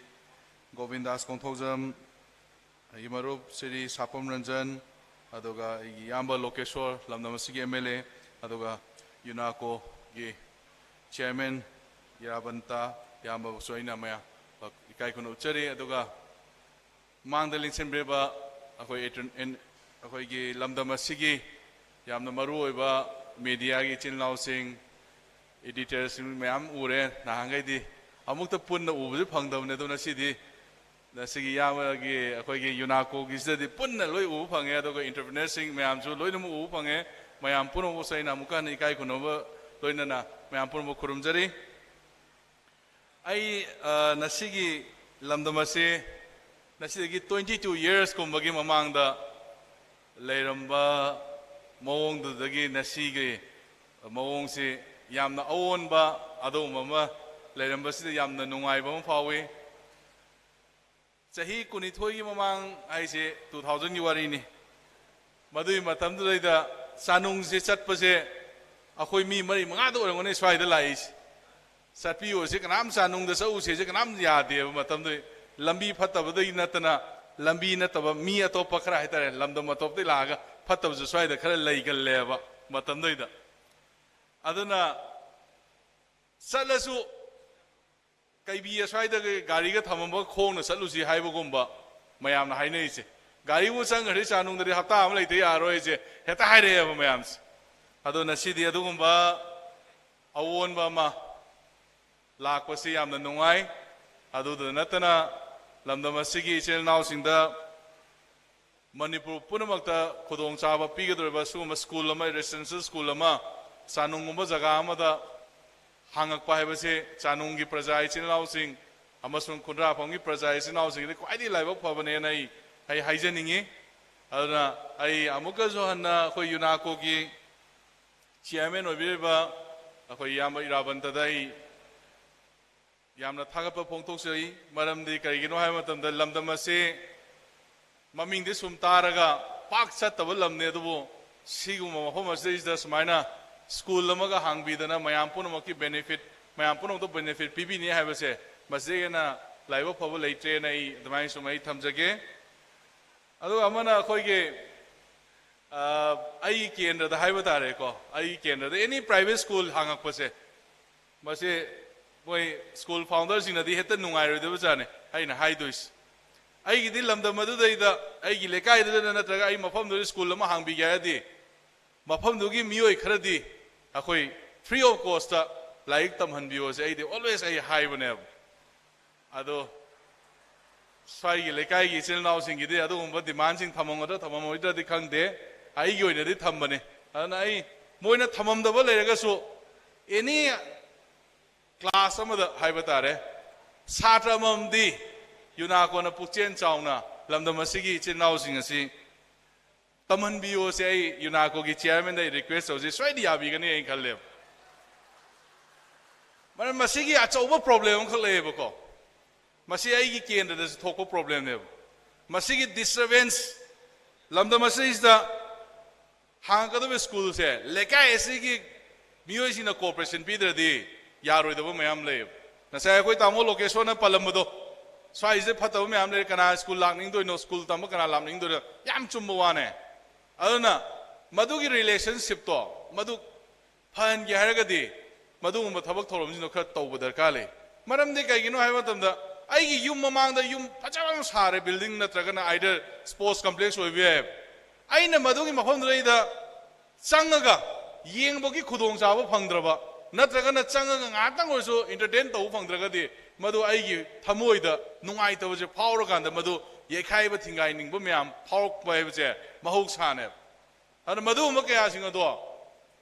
ꯒꯣꯕꯤꯟꯗꯥꯁ ꯀꯣꯡꯊꯧꯖꯝ, ꯑꯩꯒꯤ ꯃꯔꯨꯞ ꯁ꯭ꯔꯤ ꯁꯥꯄꯝ ꯔꯟꯖꯟ, ꯑꯗꯨꯒ ꯑꯩꯒꯤ ꯏꯌꯥꯝꯕ ꯂꯣꯀꯦꯁꯣꯔ, ꯂꯝꯗꯝ ꯑꯁꯤꯒꯤ MLA, ꯑꯗꯨꯒ UNACOꯒꯤ chairman ꯏꯔꯥꯕꯟꯇ ꯏꯌꯥꯝꯕꯕꯨꯁꯨ ꯑꯩꯅ ꯃꯌꯥꯝ ꯏꯀꯥꯏ ꯈꯨꯝꯅ ꯎꯠꯆꯔꯤ꯫ ꯑꯗꯨꯒ ꯃꯥꯡꯗ ꯂꯦꯡꯁꯤꯟꯕꯤꯔꯤꯕ ꯑꯩꯈꯣꯏ intern-, in-, ꯑꯩꯈꯣꯏꯒꯤ ꯂꯝꯗꯝ ꯑꯁꯤꯒꯤ ꯌꯥꯝꯅ ꯃꯔꯨ ꯑꯣꯏꯕ mediaꯒꯤ ꯏꯆꯤꯟ ꯏꯅꯥꯎꯁꯤꯡ, editorꯁꯤꯡ ꯃꯌꯥꯝ ꯎꯔꯦ꯫ ꯅꯍꯥꯟꯈꯩꯗꯤ ꯑꯃꯨꯛꯇ ꯄꯨꯟꯅ ꯎꯕꯁꯨ ꯐꯪꯗꯕꯅꯦ, ꯑꯗꯣ ꯉꯁꯤꯗꯤ, ꯉꯁꯤꯒꯤ ꯏꯌꯥꯝꯕꯒꯤ ꯑꯩꯈꯣꯏꯒꯤ UNACOꯒꯤꯁꯤꯗꯗꯤ ꯄꯨꯟꯅ ꯂꯣꯏ ꯎꯕ ꯐꯪꯉꯦ, ꯑꯗꯨꯒ entrepreneurꯁꯤꯡ ꯃꯌꯥꯝꯁꯨ ꯂꯣꯏꯅꯃꯛ ꯎꯕ ꯐꯪꯉꯦ꯫ ꯃꯌꯥꯝ ꯄꯨꯝꯅꯃꯛꯁꯨ ꯑꯩꯅ ꯑꯃꯨꯛꯀ ꯍꯟꯅ ꯏꯀꯥꯏ ꯈꯨꯝꯅꯕ ꯂꯣꯏꯅꯅ ꯃꯌꯥꯝ ꯄꯨꯝꯅꯃꯛ ꯈꯨꯔꯨꯝꯖꯔꯤ꯫ ꯑꯩ, ꯑ, ꯉꯁꯤꯒꯤ ꯂꯝꯗꯝ ꯑꯁꯤ ꯉꯁꯤꯗꯒꯤ twenty two yearsꯀꯨꯝꯕꯒꯤ ꯃꯃꯥꯡꯗ ꯂꯩꯔꯝꯕ ꯃꯑꯣꯡꯗꯨꯗꯒꯤ ꯉꯁꯤꯒꯤ ꯃꯑꯣꯡꯁꯤ ꯌꯥꯝꯅ ꯑꯑꯣꯟꯕ ꯑꯗꯨꯒꯨꯝꯕ ꯑꯃ ꯂꯩꯔꯝꯕꯁꯤꯗ ꯌꯥꯝꯅ ꯅꯨꯡꯉꯥꯏꯕ ꯑꯃ ꯐꯥꯎꯏ꯫ ꯆꯍꯤ ꯀꯨꯟꯅꯤꯊꯣꯏꯒꯤ ꯃꯃꯥꯡ ꯍꯥꯏꯁꯦ ꯇꯨ ꯊꯥꯎꯖꯟꯒꯤ ꯋꯥꯔꯤꯅꯤ꯫ ꯃꯗꯨꯒꯤ ꯃꯇꯝꯗꯨꯗꯩꯗ ꯆꯥꯅꯨꯡꯁꯦ ꯆꯠꯄꯁꯦ ꯑꯩꯈꯣꯏ ꯃꯤ ꯃꯔꯤ ꯃꯉꯥꯗ ꯑꯣꯏꯔꯝꯒꯅꯤ ꯁ꯭ꯋꯥꯏꯗ ꯂꯥꯛꯏꯁꯦ꯫ ꯆꯠꯄꯤꯌꯣꯁꯦ ꯀꯅꯥꯝ, ꯆꯥꯅꯨꯡꯗ ꯆꯠꯂꯨꯁꯦꯁꯦ ꯀꯅꯥꯝ ꯌꯥꯗꯦꯕ ꯃꯇꯝꯗꯨꯗꯤ꯫ ꯂꯝꯕꯤ ꯐꯠꯇꯕꯗꯒꯤ ꯅꯠꯇꯅ, ꯂꯝꯕꯤ ꯅꯠꯇꯕ ꯃꯤ ꯑꯇꯣꯞꯄ ꯈꯔ ꯍꯥꯏꯇꯥꯔꯦ, ꯂꯝꯗꯝ ꯑꯇꯣꯞꯄꯗꯒꯤ ꯂꯥꯛꯑꯒ ꯐꯠꯇꯕꯁꯨ ꯁ꯭ꯋꯥꯏꯗ ꯈꯔ ꯂꯩꯒꯜꯂꯦꯕ ꯃꯇꯝꯗꯨꯗꯩꯗ꯫ ꯑꯗꯨꯅ ꯆꯠꯂꯁꯨ ꯀꯩꯕꯤ ꯑꯁ꯭ꯋꯥꯏꯗ ꯒꯥꯔꯤꯒ ꯊꯝꯃꯝꯕ ꯈꯣꯡꯅ ꯆꯠꯂꯨꯁꯤ ꯍꯥꯏꯕꯒꯨꯝꯕ ꯃꯌꯥꯝꯅ ꯍꯥꯏꯅꯔꯤꯁꯦ꯫ ꯒꯥꯔꯤꯕꯨ ꯆꯪꯈ꯭ꯔꯗꯤ ꯆꯥꯅꯨꯡꯗꯗꯤ ꯍꯞꯇꯥ ꯑꯃ ꯂꯩꯇ ꯌꯥꯔꯣꯏꯁꯦ ꯍꯦꯛꯇ ꯍꯥꯏꯔꯛꯑꯦꯕ ꯃꯌꯥꯝꯁꯦ꯫ ꯑꯗꯣ ꯉꯁꯤꯗꯤ ꯑꯗꯨꯒꯨꯝꯕ ꯑꯑꯣꯟꯕ ꯑꯃ ꯂꯥꯛꯄꯁꯤ ꯌꯥꯝꯅ ꯅꯨꯡꯉꯥꯏ꯫ ꯑꯗꯨꯗ ꯅꯠꯇꯅ ꯂꯝꯗꯝ ꯑꯁꯤꯒꯤ ꯏꯆꯤꯜ ꯏꯅꯥꯎꯁꯤꯡꯗ ꯃꯅꯤꯄꯨꯔ ꯄꯨꯝꯅꯃꯛꯇ ꯈꯨꯗꯣꯡꯆꯥꯕ ꯄꯤꯒꯗꯧꯔꯤꯕ ꯁꯤꯒꯨꯝꯕ ꯁ꯭ꯀꯨꯜ ꯑꯃ, ꯔꯦꯁꯤꯗꯦꯟꯁꯤꯌꯦꯜ ꯁ꯭ꯀꯨꯜ ꯑꯃ ꯆꯥꯅꯨꯡꯒꯨꯝꯕ ꯖꯒꯥ ꯑꯃꯗ ꯍꯥꯡꯉꯛꯄ ꯍꯥꯏꯕꯁꯤ ꯆꯥꯅꯨꯡꯒꯤ ꯄ꯭ꯔꯖꯥ ꯏꯆꯤꯜ ꯏꯅꯥꯎꯁꯤꯡ ꯑꯃꯁꯨꯡ ꯈꯨꯟꯗ꯭ꯔꯥꯛꯐꯝꯒꯤ ꯄ꯭ꯔꯖꯥ ꯏꯆꯤꯜ ꯏꯅꯥꯎꯁꯤꯡꯒꯤꯗꯤ ꯈ꯭ꯋꯥꯏꯗꯒꯤ ꯂꯥꯏꯕꯛ ꯐꯕꯅꯦꯅ ꯑꯩ, ꯑꯩ ꯍꯥꯏꯖꯅꯤꯡꯉꯤ꯫ ꯑꯗꯨꯅ ꯑꯩ ꯑꯃꯨꯛꯀꯁꯨ ꯍꯟꯅ ꯑꯩꯈꯣꯏ ꯌꯨꯅꯥꯀꯣꯒꯤ ꯆꯤꯌꯔꯃꯦꯟ ꯑꯣꯏꯕꯤꯔꯤꯕ ꯑꯩꯈꯣꯏ ꯏꯌꯥꯝꯕ ꯏꯔꯥꯕꯟꯇꯗ ꯑꯩ ꯌꯥꯝꯅ ꯊꯥꯒꯠꯄ ꯐꯣꯡꯗꯣꯛꯆꯔꯤ꯫ ꯃꯔꯝꯗꯤ ꯀꯔꯤꯒꯤꯅꯣ ꯍꯥꯏꯕ ꯃꯇꯝꯗ ꯂꯝꯗꯝ ꯑꯁꯤ ꯃꯃꯤꯡꯗꯤ ꯁꯨꯝ ꯇꯥꯔꯒ ꯄꯥꯛ ꯆꯠꯇꯕ ꯂꯝꯅꯤ, ꯑꯗꯨꯕꯨ ꯁꯤꯒꯨꯝꯕ ꯃꯐꯝ ꯑꯁꯤꯗꯩꯁꯤꯗ ꯁꯨꯃꯥꯏꯅ ꯁ꯭ꯀꯨꯜ ꯑꯃꯒ ꯍꯥꯡꯕꯤꯗꯅ ꯃꯌꯥꯝ ꯄꯨꯝꯅꯃꯛꯀꯤ ꯕꯦꯅꯤꯐꯤꯠ, ꯃꯌꯥꯝ ꯄꯨꯝꯅꯃꯛꯇ ꯕꯦꯅꯤꯐꯤꯠ ꯄꯤꯕꯤꯅꯤ ꯍꯥꯏꯕꯁꯦ ꯃꯁꯤꯗꯒꯤ ꯍꯦꯟꯅ ꯂꯥꯏꯕꯛ ꯐꯕ ꯂꯩꯇ꯭ꯔꯦꯅ ꯑꯩ ꯑꯗꯨꯃꯥꯏꯅ ꯁꯨꯝ ꯑꯩ ꯊꯝꯖꯒꯦ꯫ ꯑꯗꯨꯒ ꯑꯃꯅ ꯑꯩꯈꯣꯏꯒꯤ, ꯑ, ꯑꯩꯒꯤ ꯀꯦꯟꯗ꯭ꯔꯗ ꯍꯥꯏꯕ ꯇꯥꯔꯦꯀꯣ, ꯑꯩꯒꯤ ꯀꯦꯟꯗ꯭ꯔꯗ ꯑꯦꯅꯤ ꯄ꯭ꯔꯥꯏꯚꯦꯠ ꯁ꯭ꯀꯨꯜ ꯍꯥꯡꯉꯛꯄꯁꯦ, ꯃꯁꯤ ꯃꯣꯏ ꯁ꯭ꯀꯨꯜ ꯐꯥꯎꯟꯗꯔꯁꯤꯡꯅꯗꯤ ꯍꯦꯛꯇ ꯅꯨꯡꯉꯥꯏꯔꯣꯏꯗꯕ ꯖꯥꯠꯅꯤ ꯑꯩꯅ ꯍꯥꯏꯗꯣꯏꯁꯦ꯫ ꯑꯩꯒꯤꯗꯤ ꯂꯝꯗꯝ ꯑꯗꯨꯗꯩꯗ, ꯑꯩꯒꯤ ꯂꯩꯀꯥꯏꯗꯨꯗ ꯅꯠꯇ꯭ꯔꯒ ꯑꯩ ꯃꯐꯝꯗꯨꯗ ꯁ꯭ꯀꯨꯜ ꯑꯃ ꯍꯥꯡꯕꯤꯒꯦ ꯍꯥꯏꯔꯗꯤ ꯃꯐꯝꯗꯨꯒꯤ ꯃꯤꯑꯣꯏ ꯈꯔꯗꯤ ꯑꯩꯈꯣꯏ ꯐ꯭ꯔꯤ ꯑꯣꯐ ꯀꯣꯁꯇ ꯂꯥꯏꯔꯤꯛ ꯇꯝꯍꯟꯕꯤꯌꯣꯁꯦ ꯑꯩꯗꯤ ꯑꯣꯜꯋꯦꯁ ꯑꯩ ꯍꯥꯏꯕꯅꯦꯕ꯫ ꯑꯗꯣ ꯁ꯭ꯋꯥꯏꯒꯤ ꯂꯩꯀꯥꯏꯒꯤ ꯏꯆꯤꯜ ꯏꯅꯥꯎꯁꯤꯡꯒꯤꯗꯤ ꯑꯗꯨꯒꯨꯝꯕ ꯗꯤꯃꯥꯟꯁꯤꯡ ꯊꯝꯃꯝꯒꯗ꯭ꯔꯥ ꯊꯝꯃꯝꯃꯣꯏꯗ꯭ꯔꯗꯤ ꯈꯪꯗꯦ, ꯑꯩꯒꯤ ꯑꯣꯏꯅꯗꯤ ꯊꯝꯕꯅꯤ꯫ ꯑꯗꯨꯅ ꯑꯩ, ꯃꯣꯏꯅ ꯊꯝꯃꯝꯗꯕ ꯂꯩꯔꯒꯁꯨ ꯑꯦꯅꯤ ꯀ꯭ꯂꯥꯁ ꯑꯃꯗ ꯍꯥꯏꯕ ꯇꯥꯔꯦ, ꯁꯥꯇ꯭ꯔ ꯑꯃꯃꯝꯗꯤ ꯌꯨꯅꯥꯀꯣꯅ ꯄꯨꯛꯆꯦꯜ ꯆꯥꯎꯅ ꯂꯝꯗꯝ ꯑꯁꯤꯒꯤ ꯏꯆꯤꯜ ꯏꯅꯥꯎꯁꯤꯡ ꯑꯁꯤ ꯇꯝꯍꯟꯕꯤꯌꯣꯁꯦ ꯑꯩ ꯌꯨꯅꯥꯀꯣꯒꯤ ꯆꯤꯌꯔꯃꯦꯟꯗ ꯑꯩ ꯔꯤꯀ꯭ꯋꯦꯁ ꯇꯧꯖꯩ, ꯁꯣꯏꯗꯅ ꯌꯥꯕꯤꯒꯅꯤ ꯑꯩꯅ ꯈꯜꯂꯦꯕ꯫ ꯃꯔꯝ ꯃꯁꯤꯒꯤ ꯑꯆꯧꯕ ꯄ꯭ꯔꯣꯕ꯭ꯂꯦꯝ ꯑꯃꯈꯛ ꯂꯩꯌꯦꯕꯀꯣ꯫ ꯃꯁꯤ ꯑꯩꯒꯤ ꯀꯦꯟꯗ꯭ꯔꯗꯁꯨ ꯊꯣꯛꯄ ꯄ꯭ꯔꯣꯕ꯭ꯂꯦꯝꯅꯦꯕ꯫ ꯃꯁꯤꯒꯤ ꯗꯤꯁꯇꯔꯕꯦꯟꯁ, ꯂꯝꯗꯝ ꯑꯁꯤꯁꯤꯗ ꯍꯥꯡꯉꯛꯀꯗꯕ ꯁ꯭ꯀꯨꯜꯁꯦ ꯂꯩꯀꯥꯏ ꯑꯁꯤꯒꯤ ꯃꯤꯑꯣꯏꯁꯤꯡꯅ ꯀꯣꯑꯣꯄꯔꯦꯁꯟ ꯄꯤꯗ꯭ꯔꯗꯤ ꯌꯥꯔꯣꯏꯗꯕ ꯃꯌꯥꯝ ꯂꯩꯌꯦꯕ꯫ ꯉꯁꯥꯏ ꯑꯩꯈꯣꯏ ꯇꯥꯃꯣ ꯂꯣꯀꯦꯁꯣꯔꯅ ꯄꯜꯂꯝꯕꯗꯣ, ꯁ꯭ꯋꯥꯏꯁꯤꯗ ꯐꯠꯇꯕ ꯃꯌꯥꯝ ꯂꯩꯔꯦ, ꯀꯅꯥ ꯁ꯭ꯀꯨꯜ ꯂꯥꯛꯅꯤꯡꯗꯣꯏꯅꯣ, ꯁ꯭ꯀꯨꯜ ꯇꯝꯕ ꯀꯅꯥ ꯂꯥꯛꯅꯤꯡꯗꯣꯏꯅꯣ, ꯌꯥꯝ ꯆꯨꯝꯕ ꯋꯥꯅꯦ꯫ ꯑꯗꯨꯅ ꯃꯗꯨꯒꯤ ꯔꯤꯂꯦꯁꯟꯁꯤꯞꯇꯣ ꯃꯗꯨ ꯐꯍꯟꯒꯦ ꯍꯥꯏꯔꯒꯗꯤ ꯃꯗꯨꯒꯨꯝꯕ ꯊꯕꯛ ꯊꯧꯔꯝꯁꯤꯡꯗꯣ ꯈꯔ ꯇꯧꯕ ꯗꯔꯀꯥꯔ ꯂꯩ꯫ ꯃꯔꯝꯗꯤ ꯀꯩꯒꯤꯅꯣ ꯍꯥꯏꯕ ꯃꯇꯝꯗ, ꯑꯩꯒꯤ ꯌꯨꯝ ꯃꯃꯥꯡꯗ ꯌꯨꯝ ꯐꯖꯕ ꯑꯃ ꯁꯥꯔꯦ, ꯕꯤꯜꯗꯤꯡ ꯅꯠꯇ꯭ꯔꯒꯅ ꯑꯥꯏꯗꯔ ꯁ꯭ꯄꯣꯔꯠꯁ ꯀꯝꯄ꯭ꯂꯦꯛꯁ ꯑꯣꯏꯕ ꯌꯥꯏ꯫ ꯑꯩꯅ ꯃꯗꯨꯒꯤ ꯃꯐꯝꯗꯨꯗꯩꯗ ꯆꯪꯉꯒ ꯌꯦꯡꯕꯒꯤ ꯈꯨꯗꯣꯡꯆꯥꯕ ꯐꯪꯗ꯭ꯔꯕ, ꯅꯠꯇ꯭ꯔꯒꯅ ꯆꯪꯉꯒ ꯉꯥꯏꯍꯥꯛꯇꯪ ꯑꯣꯏꯔꯁꯨ ꯏꯟꯇꯔꯇꯦꯟ ꯇꯧꯕ ꯐꯪꯗ꯭ꯔꯒꯗꯤ, ꯃꯗꯨ ꯑꯩꯒꯤ ꯊꯃꯣꯏꯗ ꯅꯨꯡꯉꯥꯏꯇꯕꯁꯦ ꯐꯥꯎꯔꯀꯥꯟꯗ ꯃꯗꯨ ꯌꯩꯈꯥꯏꯕ ꯊꯤꯡꯒꯥꯏꯅꯤꯡꯕ ꯃꯌꯥꯝ ꯐꯥꯎꯔꯛꯄ ꯍꯥꯏꯕꯁꯦ ꯃꯍꯧꯁꯥꯅꯦꯕ꯫ ꯑꯗꯨꯅ ꯃꯗꯨꯒꯨꯝꯕ ꯀꯌꯥꯁꯤꯡ ꯑꯗꯣ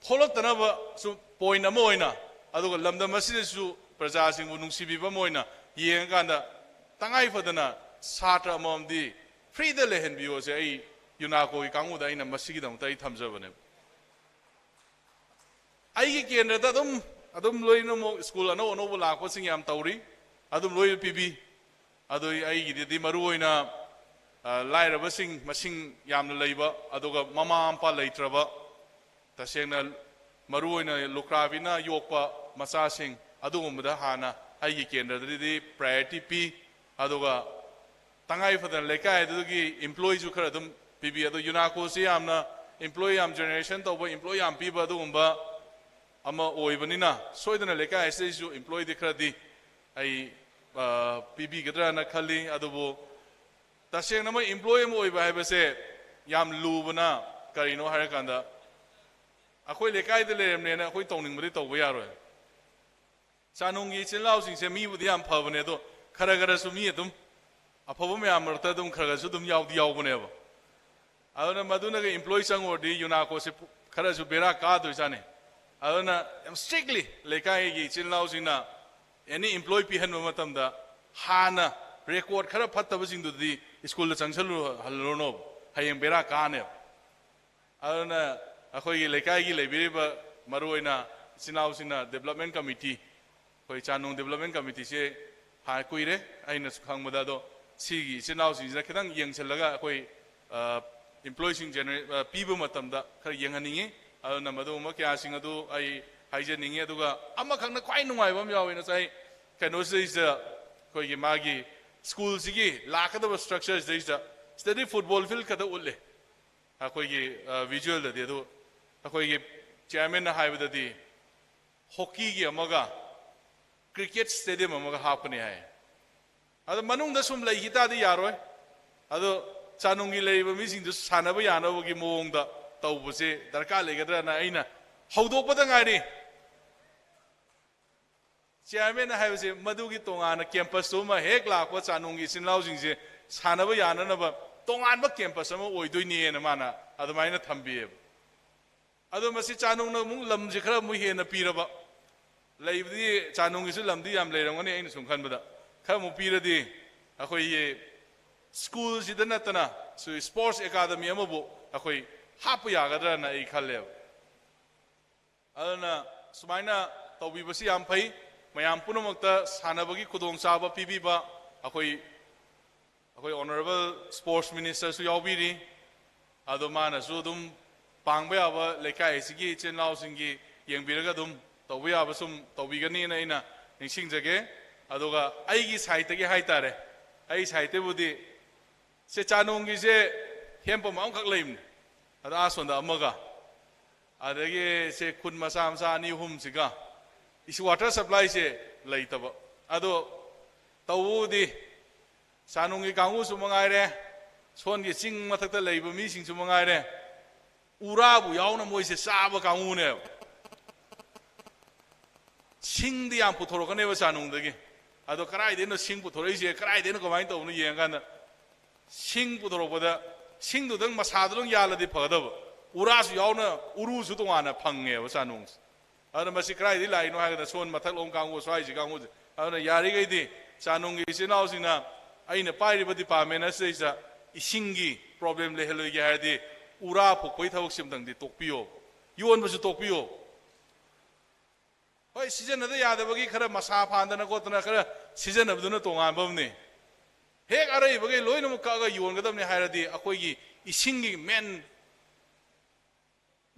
ꯊꯣꯛꯂꯛꯇꯅꯕꯁꯨ ꯄꯣꯏꯟ ꯑꯃ ꯑꯣꯏꯅ, ꯑꯗꯨꯒ ꯂꯝꯗꯝ ꯑꯁꯤꯗꯁꯨ ꯄ꯭ꯔꯖꯥꯁꯤꯡꯕꯨ ꯅꯨꯡꯁꯤꯕꯤꯕ ꯑꯃ ꯑꯣꯏꯅ ꯌꯦꯡꯉꯀꯥꯟꯗ, ꯇꯉꯥꯏ ꯐꯗꯅ ꯁꯥꯇ꯭ꯔ ꯑꯃꯃꯝꯗꯤ ꯐ꯭ꯔꯤꯗ ꯂꯩꯍꯟꯕꯤꯌꯣꯁꯦ ꯑꯩ ꯌꯨꯅꯥꯀꯣꯒꯤ ꯀꯥꯡꯕꯨꯗ ꯑꯩꯅ ꯃꯁꯤꯒꯤꯗꯃꯛꯇ ꯑꯩ ꯊꯝꯖꯕꯅꯦꯕ꯫ ꯑꯩꯒꯤ ꯀꯦꯟꯗ꯭ꯔꯗ ꯑꯗꯨꯝ, ꯑꯗꯨꯝ ꯂꯣꯏꯅꯃꯛ ꯁ꯭ꯀꯨꯜ ꯑꯅꯧ ꯑꯅꯧꯕ ꯂꯥꯛꯄꯁꯤꯡ ꯌꯥꯝ ꯇꯧꯔꯤ, ꯑꯗꯨꯝ ꯂꯣꯏꯅ ꯄꯤꯕꯤ꯫ ꯑꯗꯨ ꯑꯩꯒꯤꯗꯗꯤ ꯃꯔꯨꯑꯣꯏꯅ, ꯑ, ꯂꯥꯏꯔꯕꯁꯤꯡ ꯃꯁꯤꯡ ꯌꯥꯝꯅ ꯂꯩꯕ, ꯑꯗꯨꯒ ꯃꯃꯥ ꯃꯄꯥ ꯂꯩꯇ꯭ꯔꯕ, ꯇꯁꯦꯡꯅ ꯃꯔꯨꯑꯣꯏꯅ ꯂꯨꯀ꯭ꯔꯥꯕꯤꯅ ꯌꯣꯛꯄ ꯃꯆꯥꯁꯤꯡ, ꯑꯗꯨꯒꯨꯝꯕꯗ ꯍꯥꯟꯅ ꯑꯩꯒꯤ ꯀꯦꯟꯗ꯭ꯔꯗꯗꯤ ꯄ꯭ꯔꯥꯏꯌꯣꯔꯤꯇꯤ ꯄꯤ꯫ ꯑꯗꯨꯒ ꯇꯉꯥꯏ ꯐꯗꯅ ꯂꯩꯀꯥꯏ ꯑꯗꯨꯒꯤ ꯏꯝꯄ꯭ꯂꯣꯏꯁꯨ ꯈꯔ ꯑꯗꯨꯝ ꯄꯤꯕꯤ꯫ ꯑꯗꯣ ꯌꯨꯅꯥꯀꯣꯁꯤ ꯌꯥꯝꯅ ꯏꯝꯄ꯭ꯂꯣꯏ ꯌꯥꯝ ꯖꯦꯅꯦꯔꯦꯁꯟ ꯇꯧꯕ, ꯏꯝꯄ꯭ꯂꯣꯏ ꯌꯥꯝ ꯄꯤꯕ ꯑꯗꯨꯒꯨꯝꯕ ꯑꯃ ꯑꯣꯏꯕꯅꯤꯅ, ꯁꯣꯏꯗꯅ ꯂꯩꯀꯥꯏ ꯑꯁꯤꯗꯩꯁꯨ ꯏꯝꯄ꯭ꯂꯣꯏꯗꯤ ꯈꯔꯗꯤ ꯑꯩ, ꯑ, ꯄꯤꯕꯤꯒꯗ꯭ꯔꯅ ꯈꯜꯂꯤ꯫ ꯑꯗꯨꯕꯨ ꯇꯁꯦꯡꯅꯃꯛ ꯏꯝꯄ꯭ꯂꯣꯏ ꯑꯃ ꯑꯣꯏꯕ ꯍꯥꯏꯕꯁꯦ ꯌꯥꯝ ꯂꯨꯕꯅ ꯀꯔꯤꯅꯣ ꯍꯥꯏꯔꯀꯥꯟꯗ, ꯑꯩꯈꯣꯏ ꯂꯩꯀꯥꯏꯗ ꯂꯩꯔꯝꯅꯦꯅ ꯑꯩꯈꯣꯏ ꯇꯧꯅꯤꯡꯕꯗꯤ ꯇꯧꯕ ꯌꯥꯔꯣꯏ꯫ ꯆꯥꯅꯨꯡꯒꯤ ꯏꯆꯤꯜ ꯏꯅꯥꯎꯁꯤꯡꯁꯦ ꯃꯤꯕꯨꯗꯤ ꯌꯥꯝ ꯐꯕꯅꯦ, ꯑꯗꯣ ꯈꯔ ꯈꯔꯁꯨ ꯃꯤ ꯑꯗꯨꯝ ꯑꯐꯕ ꯃꯌꯥꯝ ꯃꯔꯛꯇ ꯑꯗꯨꯝ ꯈꯔ ꯈꯔꯁꯨ ꯑꯗꯨꯝ ꯌꯥꯎꯗꯤ ꯌꯥꯎꯕꯅꯦꯕ꯫ ꯑꯗꯨꯅ ꯃꯗꯨꯅꯒ ꯏꯝꯄ꯭ꯂꯣꯏ ꯆꯪꯉꯨꯔꯗꯤ ꯌꯨꯅꯥꯀꯣꯁꯦ ꯄꯨ-, ꯈꯔꯁꯨ ꯕꯦꯔꯥ ꯀꯥꯗꯣꯏꯖꯥꯠꯅꯤ꯫ ꯑꯗꯨꯅ ꯌꯥꯝ ꯁ꯭ꯇ꯭ꯔꯤꯛꯂꯤ ꯂꯩꯀꯥꯏꯒꯤ ꯏꯆꯤꯜ ꯏꯅꯥꯎꯁꯤꯡꯅ ꯑꯦꯅꯤ ꯏꯝꯄ꯭ꯂꯣꯏ ꯄꯤꯍꯟꯕ ꯃꯇꯝꯗ ꯍꯥꯟꯅ ꯔꯦꯀꯣꯔꯗ ꯈꯔ ꯐꯠꯇꯕꯁꯤꯡꯗꯨꯗꯤ ꯁ꯭ꯀꯨꯜꯗ ꯆꯪꯁꯜꯂꯨꯍꯜꯂꯨꯔꯅꯣꯕ, ꯍꯌꯦꯡ ꯕꯦꯔꯥ ꯀꯥꯅꯦꯕ꯫ ꯑꯗꯨꯅ ꯑꯩꯈꯣꯏꯒꯤ ꯂꯩꯀꯥꯏꯒꯤ ꯂꯩꯕꯤꯔꯤꯕ ꯃꯔꯨꯑꯣꯏꯅ ꯏꯆꯤꯟ ꯏꯅꯥꯎꯁꯤꯡꯅ ꯗꯦꯕꯂꯞꯃꯦꯟ ꯀꯃꯤꯇꯤ, ꯑꯩꯈꯣꯏ ꯆꯥꯅꯨꯡ ꯗꯦꯕꯂꯞꯃꯦꯟ ꯀꯃꯤꯇꯤꯁꯦ ꯍꯥꯏ ꯀꯨꯏꯔꯦ ꯑꯩꯅꯁꯨ ꯈꯪꯕꯗ꯫ ꯑꯗꯣ ꯁꯤꯒꯤ ꯏꯆꯤꯟ ꯏꯅꯥꯎꯁꯤꯡꯁꯤꯅ ꯈꯤꯇꯪ ꯌꯦꯡꯁꯤꯜꯂꯒ ꯑꯩꯈꯣꯏ employeeꯁꯤꯡ generate ꯄꯤꯕ ꯃꯇꯝꯗ ꯈꯔ ꯌꯦꯡꯍꯟꯅꯤꯡꯉꯤ꯫ ꯑꯗꯨꯅ ꯃꯗꯨꯒꯨꯝꯕ ꯀꯌꯥꯁꯤꯡ ꯑꯗꯨ ꯑꯩ ꯍꯥꯏꯖꯅꯤꯡꯉꯤ꯫ ꯑꯗꯨꯒ ꯑꯃꯈꯛꯅ ꯈ꯭ꯋꯥꯏ ꯅꯨꯡꯉꯥꯏꯕ ꯑꯃ ꯌꯥꯎꯋꯦ꯫ ꯉꯁꯥꯏ ꯀꯩꯅꯣꯁꯤꯗꯩꯁꯤꯗ ꯑꯩꯈꯣꯏꯒꯤ ꯃꯥꯒꯤ schoolꯁꯤꯒꯤ ꯂꯥꯛꯀꯗꯕ structureꯁꯤꯗꯩꯁꯤꯗ ꯁꯤꯗꯗꯤ football field ꯈꯛꯇ ꯎꯠꯂꯦ ꯑꯩꯈꯣꯏꯒꯤ visualꯗꯗꯤ꯫ ꯑꯗꯨ ꯑꯩꯈꯣꯏꯒꯤ chairmanꯅ ꯍꯥꯏꯕꯗꯗꯤ hockeyꯒꯤ ꯑꯃꯒ cricket stadium ꯑꯃꯒ ꯍꯥꯞꯀꯅꯤ ꯍꯥꯏ꯫ ꯑꯗꯣ ꯃꯅꯨꯡꯗ ꯁꯨꯝ ꯂꯩꯈꯤ ꯇꯥꯔꯗꯤ ꯌꯥꯔꯣꯏ꯫ ꯑꯗꯣ ꯆꯥꯅꯨꯡꯒꯤ ꯂꯩꯔꯤꯕ ꯃꯤꯁꯤꯡꯗꯨ ꯁꯥꯟꯅꯕ ꯌꯥꯅꯕꯒꯤ ꯃꯑꯣꯡꯗ ꯇꯧꯕꯁꯦ ꯗꯔꯀꯥꯔ ꯂꯩꯒꯗ꯭ꯔꯅ ꯑꯩꯅ ꯍꯧꯗꯣꯛꯄꯗ ꯉꯥꯏꯔꯤ꯫ Chairmanꯅ ꯍꯥꯏꯕꯁꯦ ꯃꯗꯨꯒꯤ ꯇꯣꯉꯥꯟꯅ campusꯇꯨ ꯑꯃ ꯍꯦꯛ ꯂꯥꯛꯄ ꯆꯥꯅꯨꯡꯒꯤ ꯏꯆꯤꯟ ꯏꯅꯥꯎꯁꯤꯡꯁꯦ ꯁꯥꯟꯅꯕ ꯌꯥꯅꯅꯕ ꯇꯣꯉꯥꯟꯕ campus ꯑꯃ ꯑꯣꯏꯗꯣꯏꯅꯦꯅ ꯃꯥꯅ ꯑꯗꯨꯃꯥꯏꯅ ꯊꯝꯕꯤꯌꯦꯕ꯫ ꯑꯗꯣ ꯃꯁꯤ ꯆꯥꯅꯨꯡꯅ ꯑꯃꯨꯛ ꯂꯝꯁꯦ ꯈꯔ ꯑꯃꯨꯛ ꯍꯦꯟꯅ ꯄꯤꯔꯕ, ꯂꯩꯕꯗꯤ ꯆꯥꯅꯨꯡꯒꯤꯁꯨ ꯂꯝꯗꯤ ꯌꯥꯝ ꯂꯩꯔꯝꯒꯅꯤ ꯑꯩꯅ ꯁꯨꯝ ꯈꯟꯕꯗ, ꯈꯔ ꯑꯃꯨꯛ ꯄꯤꯔꯗꯤ ꯑꯩꯈꯣꯏꯒꯤ schoolꯁꯤꯗ ꯅꯠꯇꯅ ꯁꯨ sports academy ꯑꯃꯕꯨ ꯑꯩꯈꯣꯏ ꯍꯥꯞꯄ ꯌꯥꯒꯗ꯭ꯔꯅ ꯑꯩ ꯈꯜꯂꯦꯕ꯫ ꯑꯗꯨꯅ ꯁꯨꯃꯥꯏꯅ ꯇꯧꯕꯤꯕꯁꯤ ꯌꯥꯝ ꯐꯩ꯫ ꯃꯌꯥꯝ ꯄꯨꯝꯅꯃꯛꯇ ꯁꯥꯟꯅꯕꯒꯤ ꯈꯨꯗꯣꯡꯆꯥꯕ ꯄꯤꯕꯤꯕ ꯑꯩꯈꯣꯏ ꯑꯩꯈꯣꯏ honourable sports ministerꯁꯨ ꯌꯥꯎꯕꯤꯔꯤ꯫ ꯑꯗꯣ ꯃꯥꯅꯁꯨ ꯑꯗꯨꯝ ꯄꯥꯡꯕ ꯌꯥꯕ ꯂꯩꯀꯥꯏ ꯑꯁꯤꯒꯤ ꯏꯆꯤꯟ ꯏꯅꯥꯎꯁꯤꯡꯒꯤ ꯌꯦꯡꯕꯤꯔꯒ ꯑꯗꯨꯝ ꯇꯧꯕ ꯌꯥꯕ ꯁꯨꯝ ꯇꯧꯕꯤꯒꯅꯤꯅ ꯑꯩꯅ ꯅꯤꯡꯁꯤꯡꯖꯒꯦ꯫ ꯑꯗꯨꯒ ꯑꯩꯒꯤ sideꯇꯒꯤ ꯍꯥꯏꯇꯥꯔꯦ, ꯑꯩ sideꯇꯕꯨꯗꯤ ꯁꯦ ꯆꯥꯅꯣꯡꯒꯤꯁꯦ ꯍꯦꯟꯄꯝ ꯑꯃꯈꯛ ꯂꯩꯕꯅꯤ, ꯑꯗ ꯑꯥ ꯁꯣꯝꯗ ꯑꯃꯒ, ꯑꯗꯒꯤ ꯁꯦ ꯈꯨꯟ ꯃꯆꯥ ꯃꯆꯥ ꯑꯅꯤ ꯑꯍꯨꯝꯁꯤꯒ ꯏꯁ water supplyꯁꯦ ꯂꯩꯇꯕ꯫ ꯑꯗꯣ ꯇꯧꯕꯕꯨꯗꯤ ꯆꯥꯅꯨꯡꯒꯤ ꯀꯥꯡꯕꯨꯁꯨ ꯃꯉꯥꯏꯔꯦ, ꯁꯣꯟꯒꯤ ꯆꯤꯡ ꯃꯊꯛꯇ ꯂꯩꯕ ꯃꯤꯁꯤꯡꯁꯨ ꯃꯉꯥꯏꯔꯦ, ꯎꯔꯥꯕꯨ ꯌꯥꯎꯅ ꯃꯣꯏꯁꯦ ꯆꯥꯕ ꯀꯥꯡꯕꯨꯅꯦꯕ꯫ ꯁꯤꯡꯗꯤ ꯌꯥꯝ ꯄꯨꯊꯣꯔꯛꯀꯅꯦꯕ ꯆꯥꯅꯨꯡꯗꯒꯤ꯫ ꯑꯗꯣ ꯀꯗꯥꯏꯗꯩꯅꯣ ꯁꯤꯡ ꯄꯨꯊꯣꯔꯛꯏꯁꯦ, ꯀꯗꯥꯏꯗꯩꯅꯣ, ꯀꯃꯥꯏꯅ ꯇꯧꯕꯅꯣ ꯌꯦꯡꯉꯀꯥꯟꯗ, ꯁꯤꯡ ꯄꯨꯊꯣꯔꯛꯄꯗ ꯁꯤꯡꯗꯨꯗꯪ ꯃꯁꯥꯗꯨꯗꯪ ꯌꯥꯜꯂꯗꯤ ꯐꯒꯗꯕ, ꯎꯔꯥꯁꯨ ꯌꯥꯎꯅ, ꯎꯔꯨꯁꯨ ꯇꯣꯉꯥꯟꯅ ꯐꯪꯉꯦꯕ ꯆꯥꯅꯨꯡꯁꯦ꯫ ꯑꯗꯨꯅ ꯃꯁꯤ ꯀꯗꯥꯏꯗꯒꯤ ꯂꯥꯛꯏꯅꯣ ꯍꯥꯏꯔꯒꯅ ꯁꯣꯟ ꯃꯊꯛꯂꯣꯝ ꯀꯥꯡꯕꯨ ꯁ꯭ꯋꯥꯏꯁꯤ ꯀꯥꯡꯕꯨꯁꯦ꯫ ꯑꯗꯨꯅ ꯌꯥꯔꯤꯈꯩꯗꯤ ꯆꯥꯅꯨꯡꯒꯤ ꯏꯆꯤꯟ ꯏꯅꯥꯎꯁꯤꯡꯅ ꯑꯩꯅ ꯄꯥꯏꯔꯤꯕ department ꯑꯁꯤꯗꯩꯁꯤꯗ ꯏꯁꯤꯡꯒꯤ problem ꯂꯩꯍꯜꯂꯣꯏꯒꯦ ꯍꯥꯏꯔꯗꯤ ꯎꯔꯥ ꯐꯨꯛꯄꯒꯤ ꯊꯕꯛꯁꯤꯃꯇꯪꯗꯤ ꯇꯣꯛꯄꯤꯌꯣ, ꯌꯣꯟꯕꯁꯨ ꯇꯣꯛꯄꯤꯌꯣ꯫ ꯍꯣꯏ, ꯁꯤꯖꯤꯟꯅꯗ ꯌꯥꯗꯕꯒꯤ ꯈꯔ ꯃꯁꯥ ꯐꯥꯟꯗꯅ ꯈꯣꯠꯇꯅ ꯈꯔ ꯁꯤꯖꯤꯟꯅꯕꯗꯨꯅ ꯇꯣꯉꯥꯟꯕ ꯑꯃꯅꯤ꯫ ꯍꯦꯛ ꯑꯔꯩꯕꯈꯩ ꯂꯣꯏꯅꯃꯛ ꯀꯛꯑꯒ ꯌꯣꯟꯒꯗꯕꯅꯤ ꯍꯥꯏꯔꯗꯤ ꯑꯩꯈꯣꯏꯒꯤ ꯏꯁꯤꯡꯒꯤ ꯃꯦꯟ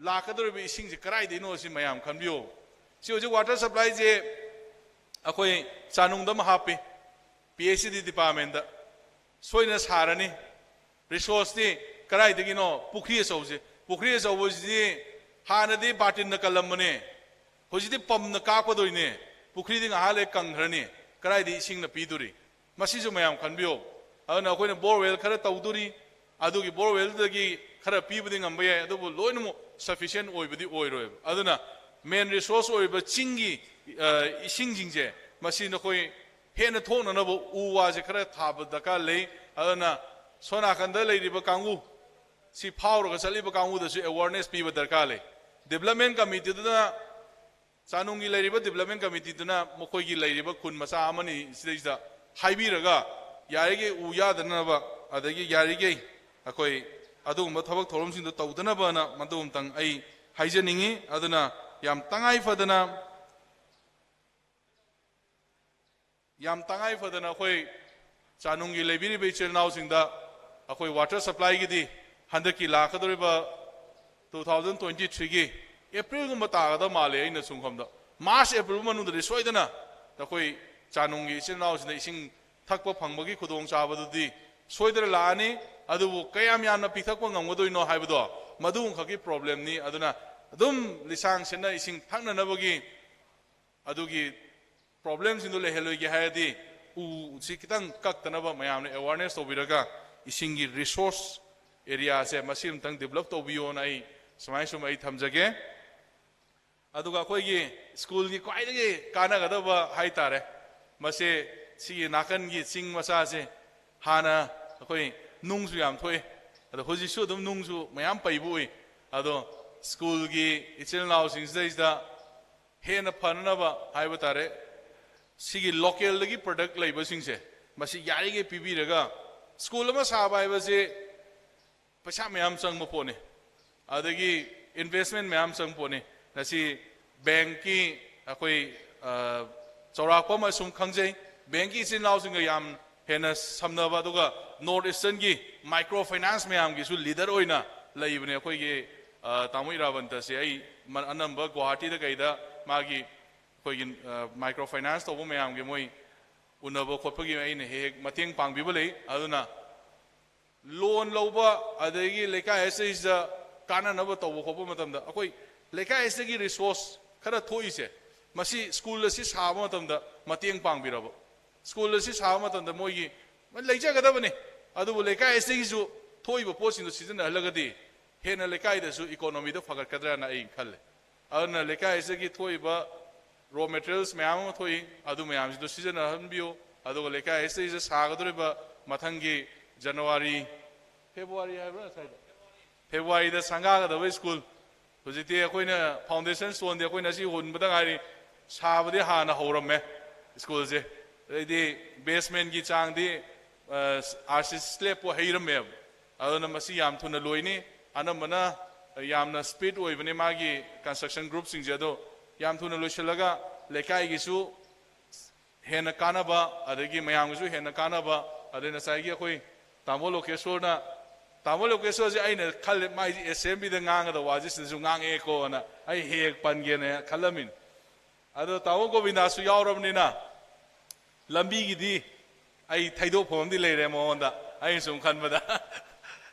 ꯂꯥꯛꯀꯗꯧꯔꯤꯕ ꯏꯁꯤꯡꯁꯦ ꯀꯗꯥꯏꯗꯩꯅꯣ ꯁꯤ ꯃꯌꯥꯝ ꯈꯟꯕꯤꯌꯣ꯫ ꯁꯤ ꯍꯧꯖꯤꯛ ꯋꯥꯇꯔ ꯁꯄ꯭ꯂꯥꯏꯁꯦ ꯑꯩꯈꯣꯏ ꯆꯥꯅꯨꯡꯗ ꯑꯃ ꯍꯥꯞꯄꯤ, ꯄꯤ ꯑꯩꯆ ꯏ ꯗꯤ ꯗꯤꯄꯥꯔꯠꯃꯦꯟꯗ ꯁꯣꯏꯗꯅ ꯁꯥꯔꯅꯤ꯫ ꯔꯤꯁꯣꯔꯁꯇꯤ ꯀꯗꯥꯏꯗꯒꯤꯅꯣ? ꯄꯨꯈ꯭ꯔꯤ ꯑꯆꯧꯕꯁꯦ꯫ ꯄꯨꯈ꯭ꯔꯤ ꯑꯆꯧꯕꯁꯤꯗꯤ ꯍꯥꯟꯅꯗꯤ ꯕꯥꯔꯇꯤꯟꯅ ꯀꯜꯂꯝꯕꯅꯦ, ꯍꯧꯖꯤꯛꯇꯤ ꯄꯝꯅ ꯀꯥꯞꯀꯗꯣꯏꯅꯦ꯫ ꯄꯨꯈ꯭ꯔꯤꯗꯤ ꯉꯥꯏꯍꯥꯛ ꯂꯩ ꯀꯪꯈ꯭ꯔꯅꯤ, ꯀꯗꯥꯏꯗ ꯏꯁꯤꯡꯅ ꯄꯤꯗꯣꯔꯤ? ꯃꯁꯤꯁꯨ ꯃꯌꯥꯝ ꯈꯟꯕꯤꯌꯣ꯫ ꯑꯗꯨꯅ ꯑꯩꯈꯣꯏꯅ ꯕꯣꯔꯋꯦꯜ ꯈꯔ ꯇꯧꯗꯣꯔꯤ, ꯑꯗꯨꯒꯤ ꯕꯣꯔꯋꯦꯜꯗꯨꯗꯒꯤ ꯈꯔ ꯄꯤꯕꯗꯤ ꯉꯝꯕ ꯌꯥꯏ, ꯑꯗꯨꯕꯨ ꯂꯣꯏꯅꯃꯛ ꯁꯐꯤꯁꯤꯌꯦꯟ ꯑꯣꯏꯕꯗꯤ ꯑꯣꯏꯔꯣꯏꯕ꯫ ꯑꯗꯨꯅ ꯃꯦꯟ ꯔꯤꯁꯣꯔꯁ ꯑꯣꯏꯔꯤꯕ ꯆꯤꯡꯒꯤ ꯑ, ꯏꯁꯤꯡꯁꯤꯡꯁꯦ, ꯃꯁꯤ ꯅꯈꯣꯏ ꯍꯦꯟꯅ ꯊꯣꯛꯅꯅꯕ ꯎ ꯋꯥꯁꯦ ꯈꯔ ꯊꯥꯕ ꯗꯔꯀꯥꯔ ꯂꯩ꯫ ꯑꯗꯨꯅ ꯁꯣꯝ ꯅꯥꯀꯟꯗ ꯂꯩꯔꯤꯕ ꯀꯥꯡꯕꯨ, ꯁꯤ ꯐꯥꯎꯔꯒ ꯆꯠꯂꯤꯕ ꯀꯥꯡꯕꯨꯗꯁꯨ ꯑꯦꯋꯥꯔꯅꯦꯁ ꯄꯤꯕ ꯗꯔꯀꯥꯔ ꯂꯩ꯫ ꯗꯤꯕ꯭ꯂꯞꯃꯦꯟ ꯀꯃꯤꯇꯤꯗꯨꯅ, ꯆꯥꯅꯨꯡꯒꯤ ꯂꯩꯔꯤꯕ ꯗꯤꯕ꯭ꯂꯞꯃꯦꯟ ꯀꯃꯤꯇꯤꯗꯨꯅ ꯃꯈꯣꯏꯒꯤ ꯂꯩꯔꯤꯕ ꯈꯨꯟ ꯃꯆꯥ ꯑꯃꯅꯤ ꯁꯤꯗꯩꯁꯤꯗ ꯍꯥꯏꯕꯤꯔꯒ, ꯌꯥꯔꯤꯈꯩ ꯎ ꯌꯥꯗꯅꯕ, ꯑꯗꯒꯤ ꯌꯥꯔꯤꯈꯩ ꯑꯩꯈꯣꯏ ꯑꯗꯨꯒꯨꯝꯕ ꯊꯕꯛ ꯊꯧꯔꯝꯁꯤꯡꯗꯣ ꯇꯧꯗꯅꯕꯅ ꯃꯗꯨ ꯑꯃꯇꯪ ꯑꯩ ꯍꯥꯏꯖꯅꯤꯡꯉꯤ꯫ ꯑꯗꯨꯅ ꯌꯥꯝ ꯇꯉꯥꯏ ꯐꯗꯅ, ꯌꯥꯝ ꯇꯉꯥꯏ ꯐꯗꯅ ꯑꯩꯈꯣꯏ ꯆꯥꯅꯨꯡꯒꯤ ꯂꯩꯕꯤꯔꯤꯕ ꯏꯆꯤꯜ ꯏꯅꯥꯎꯁꯤꯡꯗ ꯑꯩꯈꯣꯏ ꯋꯥꯇꯔ ꯁꯄ꯭ꯂꯥꯏꯒꯤꯗꯤ ꯍꯟꯗꯛꯀꯤ ꯂꯥꯛꯀꯗꯧꯔꯤꯕ ꯇꯨ ꯊꯥꯎꯖꯟ ꯇ꯭ꯋꯦꯟꯇꯤ ꯊ꯭ꯔꯤꯒꯤ ꯑꯦꯄ꯭ꯔꯤꯜꯒꯨꯝꯕ ꯇꯥꯒꯗꯕ ꯃꯥꯜꯂꯦ ꯑꯩꯅ ꯁꯨꯝ ꯈꯟꯕꯗ꯫ ꯃꯥꯔꯆ, ꯑꯦꯄ꯭ꯔꯤꯜ ꯃꯅꯨꯡꯗꯗꯤ ꯁꯣꯏꯗꯅ ꯑꯩꯈꯣꯏ ꯆꯥꯅꯨꯡꯒꯤ ꯏꯆꯤꯜ ꯏꯅꯥꯎꯁꯤꯡꯗ ꯏꯁꯤꯡ ꯊꯛꯄ ꯐꯪꯕꯒꯤ ꯈꯨꯗꯣꯡꯆꯥꯕꯗꯨꯗꯤ ꯁꯣꯏꯗꯅ ꯂꯥꯛꯑꯅꯤ꯫ ꯑꯗꯨꯕꯨ ꯀꯌꯥꯝ ꯌꯥꯝꯅ ꯄꯤꯊꯛꯄ ꯉꯝꯒꯗꯣꯏꯅꯣ ꯍꯥꯏꯕꯗꯣ ꯃꯗꯨ ꯑꯃꯈꯛꯀꯤ ꯄ꯭ꯔꯣꯕ꯭ꯂꯦꯝꯅꯤ꯫ ꯑꯗꯨꯅ ꯑꯗꯨꯝ ꯂꯤꯁꯥꯡ ꯁꯤꯠꯅ ꯏꯁꯤꯡ ꯊꯛꯅꯅꯕꯒꯤ ꯑꯗꯨꯒꯤ ꯄ꯭ꯔꯣꯕ꯭ꯂꯦꯝꯁꯤꯡꯗꯨ ꯂꯩꯍꯜꯂꯣꯏꯒꯦ ꯍꯥꯏꯔꯗꯤ ꯎꯁꯤ ꯈꯤꯇꯪ ꯀꯛꯇꯅꯕ ꯃꯌꯥꯝꯅ ꯑꯦꯋꯥꯔꯅꯦꯁ ꯇꯧꯕꯤꯔꯒ ꯏꯁꯤꯡꯒꯤ ꯔꯤꯁꯣꯔꯁ ꯑꯦꯔꯤꯌꯥꯁꯦ ꯃꯁꯤ ꯑꯃꯇꯪ ꯗꯤꯕ꯭ꯂꯞ ꯇꯧꯕꯤꯌꯣꯅ ꯑꯩ ꯁꯨꯃꯥꯏ ꯁꯨꯝ ꯑꯩ ꯊꯝꯖꯒꯦ꯫ ꯑꯗꯨꯒ ꯑꯩꯈꯣꯏꯒꯤ ꯁ꯭ꯀꯨꯜꯒꯤ ꯈ꯭ꯋꯥꯏꯗꯒꯤ ꯀꯥꯟꯅꯒꯗꯕ ꯍꯥꯏꯇꯥꯔꯦ, ꯃꯁꯦ ꯁꯤꯒꯤ ꯅꯥꯀꯟꯒꯤ ꯆꯤꯡ ꯃꯆꯥꯁꯦ ꯍꯥꯟꯅ ꯑꯩꯈꯣꯏ ꯅꯨꯡꯁꯨ ꯌꯥꯝ ꯊꯣꯛꯑꯦ, ꯑꯗꯣ ꯍꯧꯖꯤꯛꯁꯨ ꯑꯗꯨꯝ ꯅꯨꯡꯁꯨ ꯃꯌꯥꯝ ꯄꯩꯕ ꯎꯏ꯫ ꯑꯗꯣ ꯁ꯭ꯀꯨꯜꯒꯤ ꯏꯆꯤꯜ ꯏꯅꯥꯎꯁꯤꯡꯁꯤꯗꯩꯁꯤꯗ ꯍꯦꯟꯅ ꯐꯅꯅꯕ ꯍꯥꯏꯕ ꯇꯥꯔꯦ, ꯁꯤꯒꯤ ꯂꯣꯀꯦꯜꯗꯒꯤ ꯄ꯭ꯔꯗꯛ ꯂꯩꯕꯁꯤꯡꯁꯦ ꯃꯁꯤ ꯌꯥꯔꯤꯈꯩ ꯄꯤꯕꯤꯔꯒ, ꯁ꯭ꯀꯨꯜ ꯑꯃ ꯁꯥꯕ ꯍꯥꯏꯕꯁꯤ ꯄꯩꯁꯥ ꯃꯌꯥꯝ ꯆꯪꯕ ꯄꯣꯠꯅꯤ, ꯑꯗꯒꯤ ꯏꯟꯚꯦꯁꯃꯦꯟ ꯃꯌꯥꯝ ꯆꯪꯕ ꯄꯣꯠꯅꯤ꯫ ꯉꯁꯤ ꯕꯦꯡꯛꯀꯤ ꯑꯩꯈꯣꯏ ꯑ, ꯆꯥꯎꯔꯥꯛꯄ ꯑꯃ ꯁꯨꯝ ꯈꯪꯖꯩ, ꯕꯦꯡꯀꯤ ꯏꯆꯤꯟ ꯏꯅꯥꯎꯁꯤꯡꯒ ꯌꯥꯝ ꯍꯦꯟꯅ ꯁꯝꯅꯕ, ꯑꯗꯨꯒ ꯅꯣꯔꯠ ꯏꯁꯇꯔꯟꯒꯤ ꯃꯥꯏꯀ꯭ꯔꯣ ꯐꯥꯏꯅꯥꯟꯁ ꯃꯌꯥꯝꯒꯤꯁꯨ ꯂꯤꯗꯔ ꯑꯣꯏꯅ ꯂꯩꯕꯅꯦ ꯑꯩꯈꯣꯏꯒꯤ ꯑ, ꯇꯥꯃꯣ ꯏꯔꯥꯕꯟꯇꯁꯦ꯫ ꯑꯩ ꯃ- ꯑꯅꯝꯕ ꯒꯨꯋꯥꯍꯥꯇꯤꯗ ꯀꯩꯗ ꯃꯥꯒꯤ ꯑꯩꯈꯣꯏꯒꯤ ꯃꯥꯏꯀ꯭ꯔꯣ ꯐꯥꯏꯅꯥꯟꯁ ꯇꯧꯕ ꯃꯌꯥꯝꯒꯤ ꯃꯣꯏ ꯎꯅꯕ ꯈꯣꯠꯄꯒꯤ ꯑꯩꯅ ꯍꯦꯛ ꯍꯦꯛ ꯃꯇꯦꯡ ꯄꯥꯡꯕꯤꯕ ꯂꯩ꯫ ꯑꯗꯨꯅ ꯂꯣꯟ ꯂꯧꯕ, ꯑꯗꯒꯤ ꯂꯩꯀꯥꯏ ꯑꯁꯤꯗ ꯀꯥꯟꯅꯅꯕ ꯇꯧꯕ ꯈꯣꯠꯄ ꯃꯇꯝꯗ, ꯑꯩꯈꯣꯏ ꯂꯩꯀꯥꯏ ꯑꯁꯤꯗꯒꯤ ꯔꯤꯁꯣꯔꯁ ꯈꯔ ꯊꯣꯛꯏꯁꯦ, ꯃꯁꯤ ꯁ꯭ꯀꯨꯜ ꯑꯁꯤ ꯁꯥꯕ ꯃꯇꯝꯗ ꯃꯇꯦꯡ ꯄꯥꯡꯕꯤꯔꯕ, ꯁ꯭ꯀꯨꯜ ꯑꯁꯤ ꯁꯥꯕ ꯃꯇꯝꯗ ꯃꯣꯏꯒꯤ ꯂꯩꯖꯒꯗꯕꯅꯤ, ꯑꯗꯨꯕꯨ ꯂꯩꯀꯥꯏ ꯑꯁꯤꯗꯒꯤꯁꯨ ꯊꯣꯛꯏꯕ ꯄꯣꯠꯁꯤꯡꯗꯨ ꯁꯤꯖꯤꯟꯅꯍꯜꯂꯒꯗꯤ ꯍꯦꯟꯅ ꯂꯩꯀꯥꯏꯗꯁꯨ ꯏꯀꯣꯅꯣꯃꯤꯗ ꯐꯒꯠꯀꯗ꯭ꯔꯥꯅ ꯑꯩ ꯈꯜꯂꯦ꯫ ꯑꯗꯨꯅ ꯂꯩꯀꯥꯏ ꯑꯁꯤꯗꯒꯤ ꯊꯣꯛꯏꯕ ꯔꯣ ꯃꯦꯇꯔꯤꯌꯦꯜꯁ ꯃꯌꯥꯝ ꯑꯃ ꯊꯣꯛꯏ, ꯑꯗꯨ ꯃꯌꯥꯝꯁꯤꯗꯣ ꯁꯤꯖꯤꯟꯅꯍꯟꯕꯤꯌꯨ꯫ ꯑꯗꯨꯒ ꯂꯩꯀꯥꯏ ꯑꯁꯤꯗꯩꯁꯤꯗ ꯁꯥꯒꯗꯧꯔꯤꯕ ꯃꯊꯪꯒꯤ ꯖꯅꯋꯥꯔꯤ, ꯐꯦꯕꯋꯥꯔꯤ ꯍꯥꯏꯕ꯭ꯔꯥ ꯉꯁꯥꯏꯗꯣ? ꯐꯦꯕꯋꯥꯔꯤꯗ ꯁꯪꯒꯥꯒꯗꯕ ꯁ꯭ꯀꯨꯜ, ꯍꯧꯖꯤꯛꯇꯤ ꯑꯩꯈꯣꯏꯅ ꯐꯥꯎꯟꯗꯦꯁꯟ ꯁ꯭ꯇꯣꯟꯗꯤ ꯑꯩꯈꯣꯏꯅ ꯑꯁꯤ ꯍꯨꯟꯕꯗ ꯉꯥꯏꯔꯤ, ꯁꯥꯕꯗꯤ ꯍꯥꯟꯅ ꯍꯧꯔꯝꯃꯦ ꯁ꯭ꯀꯨꯜꯁꯦ꯫ ꯑꯗꯩꯗꯤ ꯕꯦꯁꯃꯦꯟꯒꯤ ꯆꯥꯡꯗꯤ ꯑꯥꯔ ꯁꯤ ꯁꯤ ꯁ꯭ꯂꯦꯞꯄꯨ ꯍꯩꯔꯝꯃꯦꯕ꯫ ꯑꯗꯨꯅ ꯃꯁꯤ ꯌꯥꯝ ꯊꯨꯅ ꯂꯣꯏꯅꯤ꯫ ꯑꯅꯝꯕꯅ ꯌꯥꯝꯅ ꯁ꯭ꯄꯤꯠ ꯑꯣꯏꯕꯅꯤ ꯃꯥꯒꯤ ꯀꯟꯁꯇ꯭ꯔꯛꯁꯟ ꯒ꯭ꯔꯨꯞꯁꯤꯡꯁꯦ꯫ ꯑꯗꯣ ꯌꯥꯝ ꯊꯨꯅ ꯂꯣꯏꯁꯤꯜꯂꯒ ꯂꯩꯀꯥꯏꯒꯤꯁꯨ ꯍꯦꯟꯅ ꯀꯥꯟꯅꯕ, ꯑꯗꯒꯤ ꯃꯌꯥꯝꯒꯤꯁꯨ ꯍꯦꯟꯅ ꯀꯥꯟꯅꯕ꯫ ꯑꯗꯩ ꯉꯁꯥꯏꯒꯤ ꯑꯩꯈꯣꯏ ꯇꯥꯃꯣ ꯂꯣꯀꯦꯁꯣꯔꯅ, ꯇꯥꯃꯣ ꯂꯣꯀꯦꯁꯣꯔꯁꯦ ꯑꯩꯅ ꯈꯜꯂꯦ, ꯃꯥꯏꯁꯦ ꯑꯦꯁꯦꯝꯕ꯭ꯂꯤꯗ ꯉꯥꯡꯒꯗꯕ ꯋꯥꯁꯦ ꯁꯤꯗꯁꯨ ꯉꯥꯡꯉꯛꯑꯦꯀꯣꯅ ꯑꯩ ꯍꯦꯛ ꯍꯦꯛ ꯄꯟꯒꯦꯅ ꯈꯜꯂꯝꯃꯤꯅꯤ꯫ ꯑꯗꯣ ꯇꯥꯃꯣ ꯒꯣꯕꯤꯟꯗꯥꯁꯨ ꯌꯥꯎꯔꯕꯅꯤꯅ ꯂꯝꯕꯤꯒꯤꯗꯤ ꯑꯩ ꯊꯩꯗꯣꯛꯐꯝ ꯑꯃꯗꯤ ꯂꯩꯔꯦ ꯃꯉꯣꯟꯗ, ꯑꯩꯅ ꯁꯨꯝ ꯈꯟꯕꯗ꯫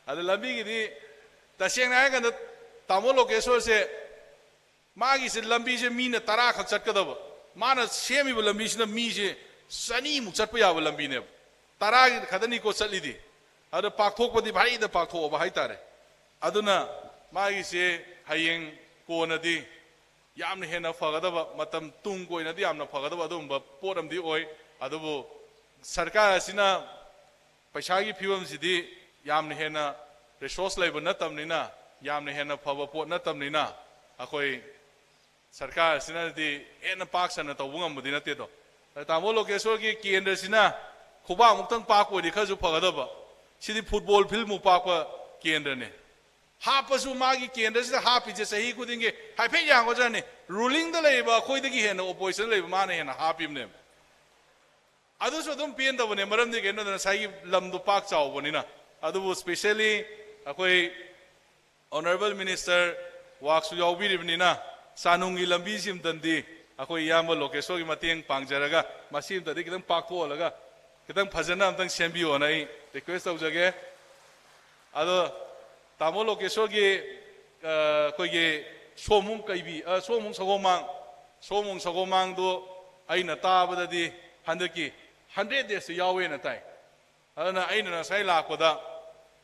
ꯑꯗꯣ ꯂꯝꯕꯤꯒꯤꯗꯤ ꯇꯁꯦꯡꯅ ꯍꯥꯏꯔꯀꯥꯟꯗ ꯇꯥꯃꯣ ꯂꯣꯀꯦꯁꯣꯔꯁꯦ, ꯃꯥꯒꯤꯁꯦ ꯂꯝꯕꯤꯁꯦ ꯃꯤꯅ ꯇꯔꯥ ꯈꯛ ꯆꯠꯀꯗꯕ, ꯃꯥꯅ ꯁꯦꯝꯃꯤꯕ ꯂꯝꯕꯤꯁꯤꯅ ꯃꯤꯁꯦ ꯆꯅꯤꯃꯨꯛ ꯆꯠꯄ ꯌꯥꯕ ꯂꯝꯕꯤꯅꯦꯕ꯫ ꯇꯔꯥꯒꯤ ꯈꯛꯇꯅꯤꯀꯣ ꯆꯠꯂꯤꯗꯤ, ꯑꯗꯣ ꯄꯥꯛꯊꯣꯛꯄꯗꯤ ꯚꯥꯔꯤꯗ ꯄꯥꯛꯊꯣꯛꯑꯕ ꯍꯥꯏꯇꯥꯔꯦ꯫ ꯑꯗꯨꯅ ꯃꯥꯒꯤꯁꯦ ꯍꯌꯦꯡ ꯀꯣꯟꯅꯗꯤ ꯌꯥꯝꯅ ꯍꯦꯟꯅ ꯐꯒꯗꯕ, ꯃꯇꯝ ꯇꯨꯡ ꯀꯣꯏꯅꯗꯤ ꯌꯥꯝꯅ ꯐꯒꯗꯕ ꯑꯗꯨꯒꯨꯝꯕ ꯄꯣꯠ ꯑꯃꯗꯤ ꯑꯣꯏ꯫ ꯑꯗꯨꯕꯨ ꯁꯔꯀꯥꯔ ꯑꯁꯤꯅ ꯄꯩꯁꯥꯒꯤ ꯐꯤꯕꯝꯁꯤꯗꯤ ꯌꯥꯝꯅ ꯍꯦꯟꯅ ꯔꯤꯁꯣꯔꯁ ꯂꯩꯕ ꯅꯠꯇꯕꯅꯤꯅ, ꯌꯥꯝꯅ ꯍꯦꯟꯅ ꯐꯕ ꯄꯣꯠ ꯅꯠꯇꯕꯅꯤꯅ, ꯑꯩꯈꯣꯏ ꯁꯔꯀꯥꯔ ꯑꯁꯤꯅꯗꯤ ꯍꯦꯟꯅ ꯄꯥꯛ ꯁꯟꯅ ꯇꯧꯕ ꯉꯝꯕꯗꯤ ꯅꯠꯇꯦꯗꯣ꯫ ꯇꯥꯃꯣ ꯂꯣꯀꯦꯁꯣꯔꯒꯤ ꯀꯦꯟꯗ꯭ꯔꯁꯤꯅ ꯈꯨꯕꯥꯛꯃꯨꯛꯇꯪ ꯄꯥꯛꯄ ꯑꯣꯏꯗꯤ ꯈꯔꯁꯨ ꯐꯒꯗꯕ, ꯁꯤꯗꯤ ꯐꯨꯠꯕꯣꯜ ꯐꯤꯜꯃꯨꯛ ꯄꯥꯛꯄ ꯀꯦꯟꯗ꯭ꯔꯅꯤ꯫ ꯍꯥꯞꯄꯁꯨ ꯃꯥꯒꯤ ꯀꯦꯟꯗ꯭ꯔꯁꯤꯗ ꯍꯥꯞꯄꯤꯁꯦ ꯆꯍꯤ ꯈꯨꯗꯤꯡꯒꯤ ꯍꯥꯏꯐꯦꯠ ꯌꯥꯝꯒꯗ꯭ꯔꯅꯤ, ꯔꯨꯂꯤꯡꯗ ꯂꯩꯕ ꯑꯩꯈꯣꯏꯗꯒꯤ ꯍꯦꯟꯅ ꯑꯣꯄꯣꯖꯤꯁꯟ ꯂꯩꯕ ꯃꯥꯅ ꯍꯦꯟꯅ ꯍꯥꯞꯄꯤꯕꯅꯦꯕ꯫ ꯑꯗꯨꯁꯨ ꯑꯗꯨꯝ ꯄꯦꯟꯗꯕꯅꯦ, ꯃꯔꯝꯗꯤ ꯀꯩꯅꯣꯗ ꯉꯁꯥꯏꯒꯤ ꯂꯝꯗꯣ ꯄꯥꯛ ꯆꯥꯎꯕꯅꯤꯅ꯫ ꯑꯗꯨꯕꯨ specially ꯑꯩꯈꯣꯏ Honourable Minister ꯋꯥꯛꯁꯨ ꯌꯥꯎꯕꯤꯔꯤꯕꯅꯤꯅ, ꯆꯥꯅꯨꯡꯒꯤ ꯂꯝꯕꯤꯁꯤꯃꯇꯪꯗꯤ ꯑꯩꯈꯣꯏ ꯏꯌꯥꯝꯕ ꯂꯣꯀꯦꯁꯣꯔꯒꯤ ꯃꯇꯦꯡ ꯄꯥꯡꯖꯔꯒ ꯃꯁꯤꯃꯇꯗꯤ ꯈꯤꯇꯪ ꯄꯥꯛꯊꯣꯛꯍꯜꯂꯒ ꯈꯤꯇꯪ ꯐꯖꯅ ꯑꯝꯇꯪ ꯁꯦꯝꯕꯤꯌꯣꯅ ꯑꯩ ꯔꯤꯀ꯭ꯋꯦꯁ ꯇꯧꯖꯒꯦ꯫ ꯑꯗꯣ ꯇꯥꯃꯣ ꯂꯣꯀꯦꯁꯣꯔꯒꯤ, ꯑ, ꯑꯩꯈꯣꯏꯒꯤ ꯁꯣꯃꯨꯡ ꯀꯩꯕꯤ, ꯑ, ꯁꯣꯃꯨꯡ ꯁꯒꯣꯜꯃꯥꯡ, ꯁꯣꯃꯨꯡ ꯁꯒꯣꯜꯃꯥꯡꯗꯣ ꯑꯩꯅ ꯇꯥꯕꯗꯗꯤ ꯍꯟꯗꯛꯀꯤ ꯍꯟꯗ꯭ꯔꯦꯠ ꯗꯦꯖꯇ ꯌꯥꯎꯋꯦꯅ ꯇꯥꯏ꯫ ꯑꯗꯨꯅ ꯑꯩꯅ ꯉꯁꯥꯏ ꯂꯥꯛꯄꯗ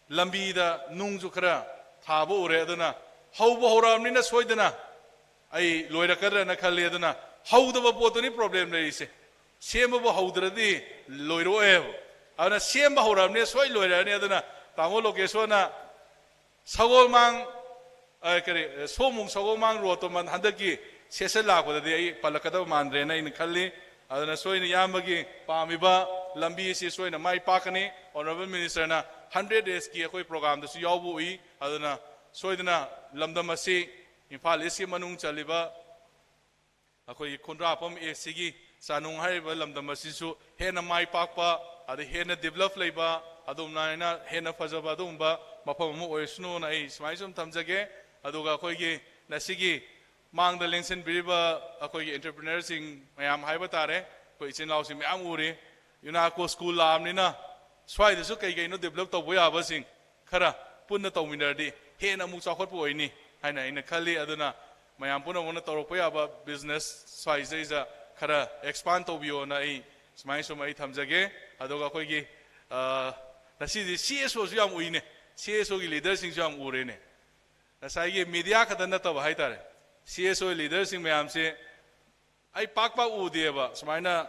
ꯂꯝꯕꯤꯗ ꯅꯨꯡꯁꯨ ꯈꯔ ꯊꯥꯕ ꯎꯔꯦ꯫ ꯑꯗꯨꯅ ꯍꯧꯕ ꯍꯧꯔꯛꯑꯕꯅꯤꯅ ꯁꯣꯏꯗꯅ ꯑꯩ ꯂꯣꯏꯔꯛꯀꯗ꯭ꯔꯅ ꯈꯜꯂꯤ꯫ ꯑꯗꯨꯅ ꯍꯧꯗꯕ ꯄꯣꯠꯇꯨꯅꯤ ꯄ꯭ꯔꯣꯕ꯭ꯂꯦꯝ ꯂꯩꯔꯤꯁꯦ꯫ ꯁꯦꯝꯕꯕꯨ ꯍꯧꯗ꯭ꯔꯗꯤ ꯂꯣꯏꯔꯛꯑꯣꯏꯕ꯫ ꯑꯗꯨꯅ ꯁꯦꯝꯕ ꯍꯧꯔꯛꯑꯕꯅꯤꯅ ꯁꯣꯏ ꯂꯣꯏꯔꯛꯑꯅꯤ꯫ ꯑꯗꯨꯅ ꯇꯥꯃꯣ ꯂꯣꯀꯦꯁꯣꯔꯅ ꯁꯒꯣꯜꯃꯥꯡ, ꯑ, ꯀꯔꯤ, ꯁꯣꯃꯨꯡ ꯁꯒꯣꯜꯃꯥꯡ ꯔꯣꯗꯇꯣ ꯃꯟ-, ꯍꯟꯗꯛꯀꯤ ꯁꯦꯁꯟ ꯂꯥꯛꯄꯗꯗꯤ ꯑꯩ ꯄꯜꯂꯛꯀꯗꯕ ꯃꯥꯟꯗ꯭ꯔꯦꯅ ꯑꯩꯅ ꯈꯜꯂꯤ꯫ ꯑꯗꯨꯅ ꯁꯣꯏꯅ ꯏꯌꯥꯝꯕꯒꯤ ꯄꯥꯝꯃꯤꯕ ꯂꯝꯕꯤ ꯑꯁꯤ ꯁꯣꯏꯅ ꯃꯥꯏ ꯄꯥꯛꯀꯅꯤ꯫ Honourable Minister ꯅ ꯍꯟꯗ꯭ꯔꯦꯠ ꯗꯦꯖꯀꯤ ꯑꯩꯈꯣꯏ ꯄ꯭ꯔꯣꯒ꯭ꯔꯥꯝꯗꯁꯨ ꯌꯥꯎꯕ ꯎꯏ꯫ ꯑꯗꯨꯅ ꯁꯣꯏꯗꯅ ꯂꯝꯗꯝ ꯑꯁꯤ ꯏꯝꯐꯥꯜ ꯏꯁꯀꯤ ꯃꯅꯨꯡ ꯆꯜꯂꯤꯕ ꯑꯩꯈꯣꯏꯒꯤ ꯈꯨꯟꯗ꯭ꯔꯥꯛꯄꯝ ꯑꯦꯁ ꯁꯤꯒꯤ ꯆꯥꯅꯨꯡ ꯍꯥꯏꯔꯤꯕ ꯂꯝꯗꯝ ꯑꯁꯤꯁꯨ ꯍꯦꯟꯅ ꯃꯥꯏ ꯄꯥꯛꯄ, ꯑꯗꯩ ꯍꯦꯟꯅ ꯗꯤꯕꯂꯞ ꯂꯩꯕ, ꯑꯗꯨꯝꯅ ꯍꯦꯟꯅ ꯐꯖꯕ ꯑꯗꯨꯒꯨꯝꯕ ꯃꯐꯝ ꯑꯃ ꯑꯣꯏꯁꯅꯨꯅ ꯑꯩ ꯁꯨꯃꯥꯏꯅ ꯁꯨꯝ ꯊꯝꯖꯒꯦ꯫ ꯑꯗꯨꯒ ꯑꯩꯈꯣꯏꯒꯤ ꯉꯁꯤꯒꯤ ꯃꯥꯡꯗ ꯂꯦꯡꯁꯤꯟꯕꯤꯔꯤꯕ ꯑꯩꯈꯣꯏꯒꯤ entrepreneur ꯁꯤꯡ ꯃꯌꯥꯝ ꯍꯥꯏꯕ ꯇꯥꯔꯦ, ꯑꯩꯈꯣꯏ ꯏꯆꯤꯟ ꯏꯅꯥꯎꯁꯤꯡ ꯃꯌꯥꯝ ꯎꯔꯤ꯫ ꯌꯨꯅꯥꯀꯣ ꯁ꯭ꯀꯨꯜ ꯂꯥꯛꯑꯕꯅꯤꯅ ꯁ꯭ꯋꯥꯏꯗꯁꯨ ꯀꯩ ꯀꯩꯅꯣ ꯗꯤꯕꯂꯞ ꯇꯧꯕ ꯌꯥꯕꯁꯤꯡ ꯈꯔ ꯄꯨꯟꯅ ꯇꯧꯃꯤꯟꯅꯔꯗꯤ ꯍꯦꯟꯅ ꯑꯃꯨꯛ ꯆꯥꯎꯈꯠꯄ ꯑꯣꯏꯅꯤ ꯍꯥꯏꯅ ꯑꯩꯅ ꯈꯜꯂꯤ꯫ ꯑꯗꯨꯅ ꯃꯌꯥꯝ ꯄꯨꯝꯅꯃꯛꯅ ꯇꯧꯔꯛꯄ ꯌꯥꯕ ꯕꯤꯖꯤꯅꯦꯁ ꯁ꯭ꯋꯥꯏꯁꯤꯗꯩꯁꯤꯗ ꯈꯔ ꯑꯦꯛꯁꯄꯥꯟ ꯇꯧꯕꯤꯌꯣꯅ ꯑꯩ ꯁꯨꯃꯥꯏꯅ ꯁꯨꯝ ꯑꯩ ꯊꯝꯖꯒꯦ꯫ ꯑꯗꯨꯒ ꯑꯩꯈꯣꯏꯒꯤ, ꯑ, ꯉꯁꯤꯗꯤ ꯁꯤ ꯑꯦꯁ ꯑꯣꯁꯨ ꯌꯥꯝ ꯎꯏꯅꯦ, ꯁꯤ ꯑꯦꯁ ꯑꯣꯒꯤ ꯂꯤꯗꯔꯁꯤꯡꯁꯨ ꯌꯥꯝ ꯎꯔꯦꯅꯦ꯫ ꯉꯁꯥꯏꯒꯤ ꯃꯦꯗꯤꯌꯥ ꯈꯛꯇ ꯅꯠꯇꯕ ꯍꯥꯏꯇꯥꯔꯦ, ꯁꯤ ꯑꯦꯁ ꯑꯣ ꯂꯤꯗꯔꯁꯤꯡ ꯃꯌꯥꯝꯁꯦ ꯑꯩ ꯄꯥꯛ ꯄꯥꯛ ꯎꯗꯦꯕ꯫ ꯁꯨꯃꯥꯏꯅ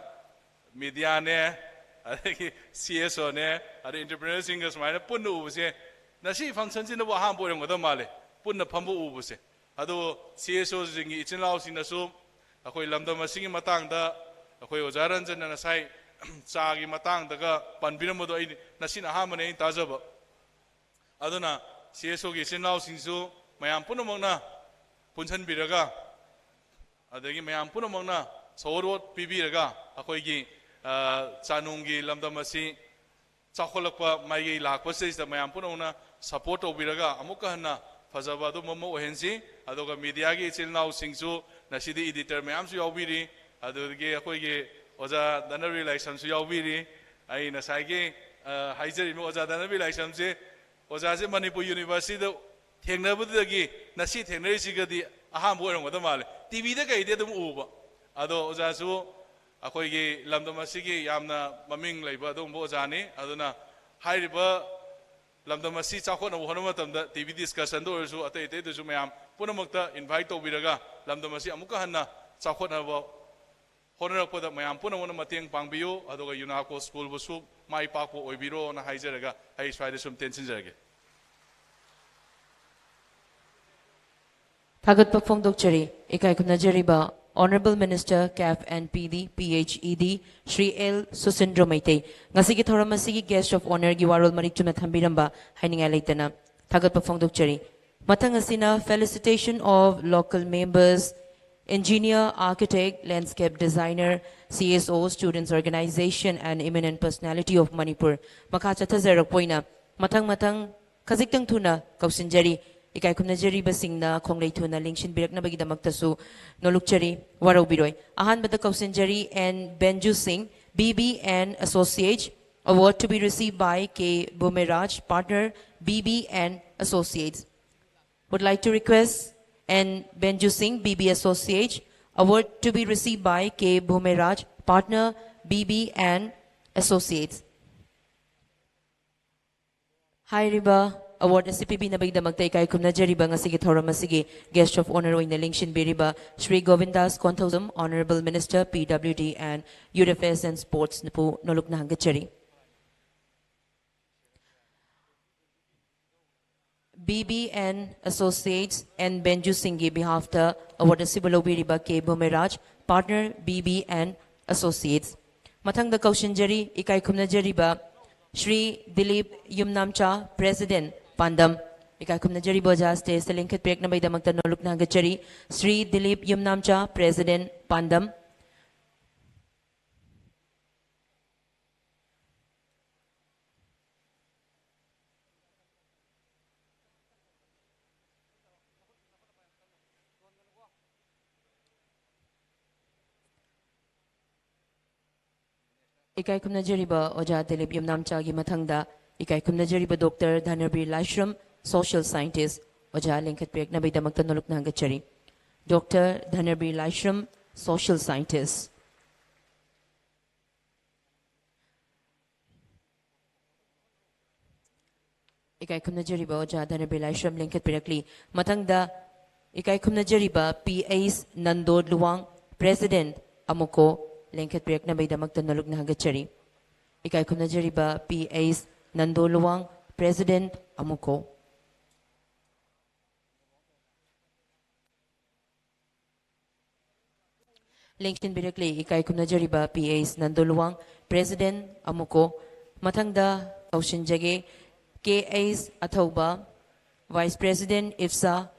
ꯃꯦꯗꯤꯌꯥꯅꯦ, ꯑꯗꯒꯤ ꯁꯤ ꯑꯦꯁ ꯑꯣꯅꯦ, ꯑꯗꯩ entrepreneur ꯁꯤꯡꯒ ꯁꯨꯃꯥꯏꯅ ꯄꯨꯟꯅ ꯎꯕꯁꯦ ꯉꯁꯤ ꯐꯪꯁꯟꯁꯤꯅꯕꯨ ꯑꯍꯥꯟꯕ ꯑꯣꯏꯔꯝꯒꯗꯕ ꯃꯥꯜꯂꯦ, ꯄꯨꯟꯅ ꯐꯝꯕ ꯎꯕꯁꯦ꯫ ꯑꯗꯣ ꯁꯤ ꯑꯦꯁ ꯑꯣꯁꯤꯡꯒꯤ ꯏꯆꯤꯟ ꯏꯅꯥꯎꯁꯤꯡꯅꯁꯨ ꯑꯩꯈꯣꯏ ꯂꯝꯗꯝ ꯑꯁꯤꯒꯤ ꯃꯇꯥꯡꯗ ꯑꯩꯈꯣꯏ ꯑꯣꯖꯥ ꯔꯟꯖꯟꯅ ꯉꯁꯥꯏ ꯆꯥꯒꯤ ꯃꯇꯥꯡꯗꯒ ꯄꯟꯕꯤꯔꯝꯕꯗꯣ ꯑꯩ ꯉꯁꯤꯅ ꯑꯍꯥꯟꯕꯅꯦ ꯑꯩꯅ ꯇꯥꯖꯕ꯫ ꯑꯗꯨꯅ ꯁꯤ ꯑꯦꯁ ꯑꯣꯒꯤ ꯏꯆꯤꯟ ꯏꯅꯥꯎꯁꯤꯡꯁꯨ ꯃꯌꯥꯝ ꯄꯨꯝꯅꯃꯛꯅ ꯄꯨꯟꯁꯤꯟꯕꯤꯔꯒ ꯑꯗꯒꯤ ꯃꯌꯥꯝ ꯄꯨꯝꯅꯃꯛꯅ ꯁꯣꯍꯣꯔꯣꯠ ꯄꯤꯕꯤꯔꯒ ꯑꯩꯈꯣꯏꯒꯤ, ꯑ, ꯆꯥꯅꯨꯡꯒꯤ ꯂꯝꯗꯝ ꯑꯁꯤ ꯆꯥꯎꯈꯠꯂꯛꯄ ꯃꯥꯏꯀꯩ ꯂꯥꯛꯄꯁꯤꯗꯩꯁꯤꯗ ꯃꯌꯥꯝ ꯄꯨꯝꯅꯃꯛꯅ ꯁꯄꯣꯔꯠ ꯇꯧꯕꯤꯔꯒ ꯑꯃꯨꯛꯀ ꯍꯟꯅ ꯐꯖꯕ ꯑꯗꯨꯝꯕ ꯑꯃ ꯑꯣꯏꯍꯟꯁꯤ꯫ ꯑꯗꯨꯒ ꯃꯤꯗꯤꯌꯥꯒꯤ ꯏꯆꯤꯜ ꯏꯅꯥꯎꯁꯤꯡꯁꯨ ꯉꯁꯤꯗꯤ ꯏꯗꯤꯇꯔ ꯃꯌꯥꯝꯁꯨ ꯌꯥꯎꯕꯤꯔꯤ, ꯑꯗꯨꯗꯒꯤ ꯑꯩꯈꯣꯏꯒꯤ ꯑꯣꯖꯥ ꯙꯅꯕꯤꯔ ꯂꯥꯏꯁ꯭ꯔꯝꯁꯨ ꯌꯥꯎꯕꯤꯔꯤ꯫ ꯑꯩ ꯉꯁꯥꯏꯒꯤ, ꯑ, ꯍꯥꯏꯖꯔꯤꯕ ꯑꯣꯖꯥ ꯙꯅꯕꯤꯔ ꯂꯥꯏꯁ꯭ꯔꯝꯁꯦ, ꯑꯣꯖꯥꯁꯦ ꯃꯅꯤꯄꯨꯔ ꯌꯨꯅꯤꯚꯔꯁꯤꯇꯤꯗ ꯊꯦꯡꯅꯕꯗꯨꯗꯒꯤ ꯉꯁꯤ ꯊꯦꯡꯅꯔꯤꯁꯤꯒꯗꯤ ꯑꯍꯥꯟꯕ ꯑꯣꯏꯔꯝꯒꯗꯕ ꯃꯥꯜꯂꯦ꯫ ꯇꯤꯚꯤꯗ ꯀꯩꯗꯤ ꯑꯗꯨꯝ ꯎꯕ꯫ ꯑꯗꯣ ꯑꯣꯖꯥꯁꯨ ꯑꯩꯈꯣꯏꯒꯤ ꯂꯝꯗꯝ ꯑꯁꯤꯒꯤ ꯌꯥꯝꯅ ꯃꯃꯤꯡ ꯂꯩꯕ ꯑꯗꯨꯒꯨꯝꯕ ꯑꯣꯖꯥꯅꯤ꯫ ꯑꯗꯨꯅ ꯍꯥꯏꯔꯤꯕ ꯂꯝꯗꯝ ꯑꯁꯤ ꯆꯥꯎꯈꯠꯅꯕ ꯍꯣꯠꯅꯕ ꯃꯇꯝꯗ ꯇꯤꯚꯤ ꯗꯤꯁꯀꯁꯟꯗ ꯑꯣꯏꯔꯁꯨ ꯑꯇꯩ ꯑꯇꯩꯗꯁꯨ ꯃꯌꯥꯝ ꯄꯨꯝꯅꯃꯛꯇ ꯏꯟꯚꯥꯏꯠ ꯇꯧꯕꯤꯔꯒ ꯂꯝꯗꯝ ꯑꯁꯤ ꯑꯃꯨꯛꯀ ꯍꯟꯅ ꯆꯥꯎꯈꯠꯅꯕ ꯍꯣꯠꯅꯔꯛꯄꯗ ꯃꯌꯥꯝ ꯄꯨꯝꯅꯃꯛꯅ ꯃꯇꯦꯡ ꯄꯥꯡꯕꯤꯌꯨ꯫ ꯑꯗꯨꯒ ꯌꯨꯅꯥꯀꯣ ꯁ꯭ꯀꯨꯜꯕꯨꯁꯨ ꯃꯥꯏ ꯄꯥꯛꯄ ꯑꯣꯏꯕꯤꯔꯣꯅ ꯍꯥꯏꯖꯔꯒ ꯑꯩ ꯁ꯭ꯋꯥꯏꯗ ꯁꯨꯝ ꯇꯦꯟꯁꯤꯟꯖꯔꯒꯦ꯫ ꯊꯥꯒꯠꯄ ꯐꯣꯡꯗꯣꯛꯆꯔꯤ꯫ ꯏꯀꯥꯏ ꯈꯨꯝꯅꯖꯔꯤꯕ Honourable Minister CAF and PD, PHED, Shri L ꯁꯨꯁꯤꯟꯗ꯭ꯔ Meitei, ꯉꯁꯤꯒꯤ ꯊꯧꯔꯝ ꯑꯁꯤꯒꯤ Guest of Honourꯒꯤ ꯋꯥꯔꯣꯜ ꯃꯔꯤꯛ ꯆꯨꯝꯅ ꯊꯝꯕꯤꯔꯝꯕ ꯍꯥꯏꯅꯤꯡꯉꯥꯏ ꯂꯩꯇꯅ ꯊꯥꯒꯠꯄ ꯐꯣꯡꯗꯣꯛꯆꯔꯤ꯫ ꯃꯊꯪ ꯑꯁꯤꯅ Felicitation of Local Members, Engineer, Architect, Landscape Designer, CSO, Students Organisation and Eminent Personality of Manipur꯫ ꯃꯈꯥ ꯆꯠꯊꯖꯔꯛꯄ ꯑꯣꯏꯅ ꯃꯊꯪ ꯃꯊꯪ ꯈꯖꯤꯛꯇꯪ ꯊꯨꯅ ꯀꯧꯁꯤꯟꯖꯔꯤ꯫ ꯏꯀꯥꯏ ꯈꯨꯝꯅꯖꯔꯤꯕꯁꯤꯡꯅ ꯈꯣꯡꯂꯩ ꯊꯨꯅ ꯂꯦꯡꯁꯤꯟꯕꯤꯔꯛꯅꯕꯒꯤꯗꯃꯛꯇꯁꯨ ꯅꯣꯂꯨꯛꯆꯔꯤ, ꯋꯥꯔꯧꯕꯤꯔꯣꯏ꯫ ꯑꯍꯥꯟꯕꯗ ꯀꯧꯁꯤꯟꯖꯔꯤ N ꯕꯦꯟꯖꯨ ꯁꯤꯡ, BB and Associates, award to be received by K ꯕꯨꯃꯦꯔꯥꯖ, partner, BB and Associates. Would like to request N Benju Singh, BB Associates, award to be received by K Bhumeraj, partner, BB and Associates. ꯍꯥꯏꯔꯤꯕ award ꯑꯁꯤ ꯄꯤꯕꯤꯅꯕꯒꯤꯗꯃꯛꯇ ꯏꯀꯥꯏ ꯈꯨꯝꯅꯖꯔꯤꯕ ꯉꯁꯤꯒꯤ ꯊꯧꯔꯝ ꯑꯁꯤꯒꯤ Guest of Honour ꯑꯣꯏꯅ ꯂꯦꯡꯁꯤꯟꯕꯤꯔꯤꯕ Shri ꯒꯣꯕꯤꯟꯗꯥꯁ Konthoujam, Honourable Minister, PWD and Youth Affairs and Sports ꯅꯄꯨ ꯅꯣꯂꯨꯛꯅ ꯍꯪꯒꯠꯆꯔꯤ꯫ BB and Associates N ꯕꯦꯟꯖꯨ ꯁꯤꯡꯒꯤ behalfꯇ award ꯑꯁꯤꯕꯨ ꯂꯧꯕꯤꯔꯤꯕ K ꯕꯨꯃꯦꯔꯥꯖ, partner, BB and Associates꯫ ꯃꯊꯪꯗ ꯀꯧꯁꯤꯟꯖꯔꯤ, ꯏꯀꯥꯏ ꯈꯨꯝꯅꯖꯔꯤꯕ ꯁ꯭ꯔꯤ ꯗꯤꯂꯤꯞ ꯌꯨꯝꯅꯥꯝꯆꯥ, President, ꯄꯥꯟꯗꯝ, ꯏꯀꯥꯏ ꯈꯨꯝꯅꯖꯔꯤꯕ ꯑꯣꯖꯥ ꯁ꯭ꯇꯦꯖꯇ ꯂꯦꯡꯈꯠꯄꯤꯔꯛꯅꯕꯒꯤꯗꯃꯛꯇ ꯅꯣꯂꯨꯛꯅ ꯍꯪꯒꯠꯆꯔꯤ꯫ ꯁ꯭ꯔꯤ ꯗꯤꯂꯤꯞ ꯌꯨꯝꯅꯥꯝꯆꯥ, ꯄ꯭ꯔꯦꯁꯤꯗꯦꯟꯠ, ꯄꯥꯟꯗꯝ꯫ ꯏꯀꯥꯏ ꯈꯨꯝꯅꯖꯔꯤꯕ ꯑꯣꯖꯥ ꯗꯤꯂꯤꯞ ꯌꯨꯝꯅꯥꯝꯆꯥꯒꯤ ꯃꯊꯪꯗ ꯏꯀꯥꯏ ꯈꯨꯝꯅꯖꯔꯤꯕ ꯗꯣꯛꯇꯔ ꯙꯅꯕꯤꯔ ꯂꯥꯏꯁ꯭ꯔꯝ, ꯁꯣꯁꯤꯌꯦꯜ ꯁꯥꯏꯟꯇꯤꯁ, ꯑꯣꯖꯥ ꯂꯦꯡꯈꯠꯄꯤꯔꯛꯅꯕꯒꯤꯗꯃꯛꯇ ꯅꯣꯂꯨꯛꯅ ꯍꯪꯒꯠꯆꯔꯤ꯫ ꯗꯣꯛꯇꯔ ꯙꯅꯕꯤꯔ ꯂꯥꯏꯁ꯭ꯔꯝ, ꯁꯣꯁꯤꯌꯦꯜ ꯁꯥꯏꯟꯇꯤꯁ꯫ ꯏꯀꯥꯏ ꯈꯨꯝꯅꯖꯔꯤꯕ ꯑꯣꯖꯥ ꯙꯅꯕꯤꯔ ꯂꯥꯏꯁ꯭ꯔꯝ ꯂꯦꯡꯈꯠꯄꯤꯔꯛꯂꯤ꯫ ꯃꯊꯪꯗ ꯏꯀꯥꯏ ꯈꯨꯝꯅꯖꯔꯤꯕ P H Nando Luwang, president, ꯑꯃꯨꯀꯣ, ꯂꯦꯡꯈꯠꯄꯤꯔꯛꯅꯕꯒꯤꯗꯃꯛꯇ ꯅꯣꯂꯨꯛꯅ ꯍꯪꯒꯠꯆꯔꯤ꯫ ꯏꯀꯥꯏ ꯈꯨꯝꯅꯖꯔꯤꯕ P H Nando Luwang, president, ꯑꯃꯨꯀꯣ꯫ ꯂꯦꯡꯁꯤꯟꯕꯤꯔꯛꯂꯤ꯫ ꯏꯀꯥꯏ ꯈꯨꯝꯅꯖꯔꯤꯕ P H Nando Luwang, president, ꯑꯃꯨꯀꯣ꯫ ꯃꯊꯪꯗ ꯀꯧꯁꯤꯟꯖꯒꯦ ꯀꯦ ꯑꯩꯆ ꯑꯊꯧꯕ, vice president, IPSA,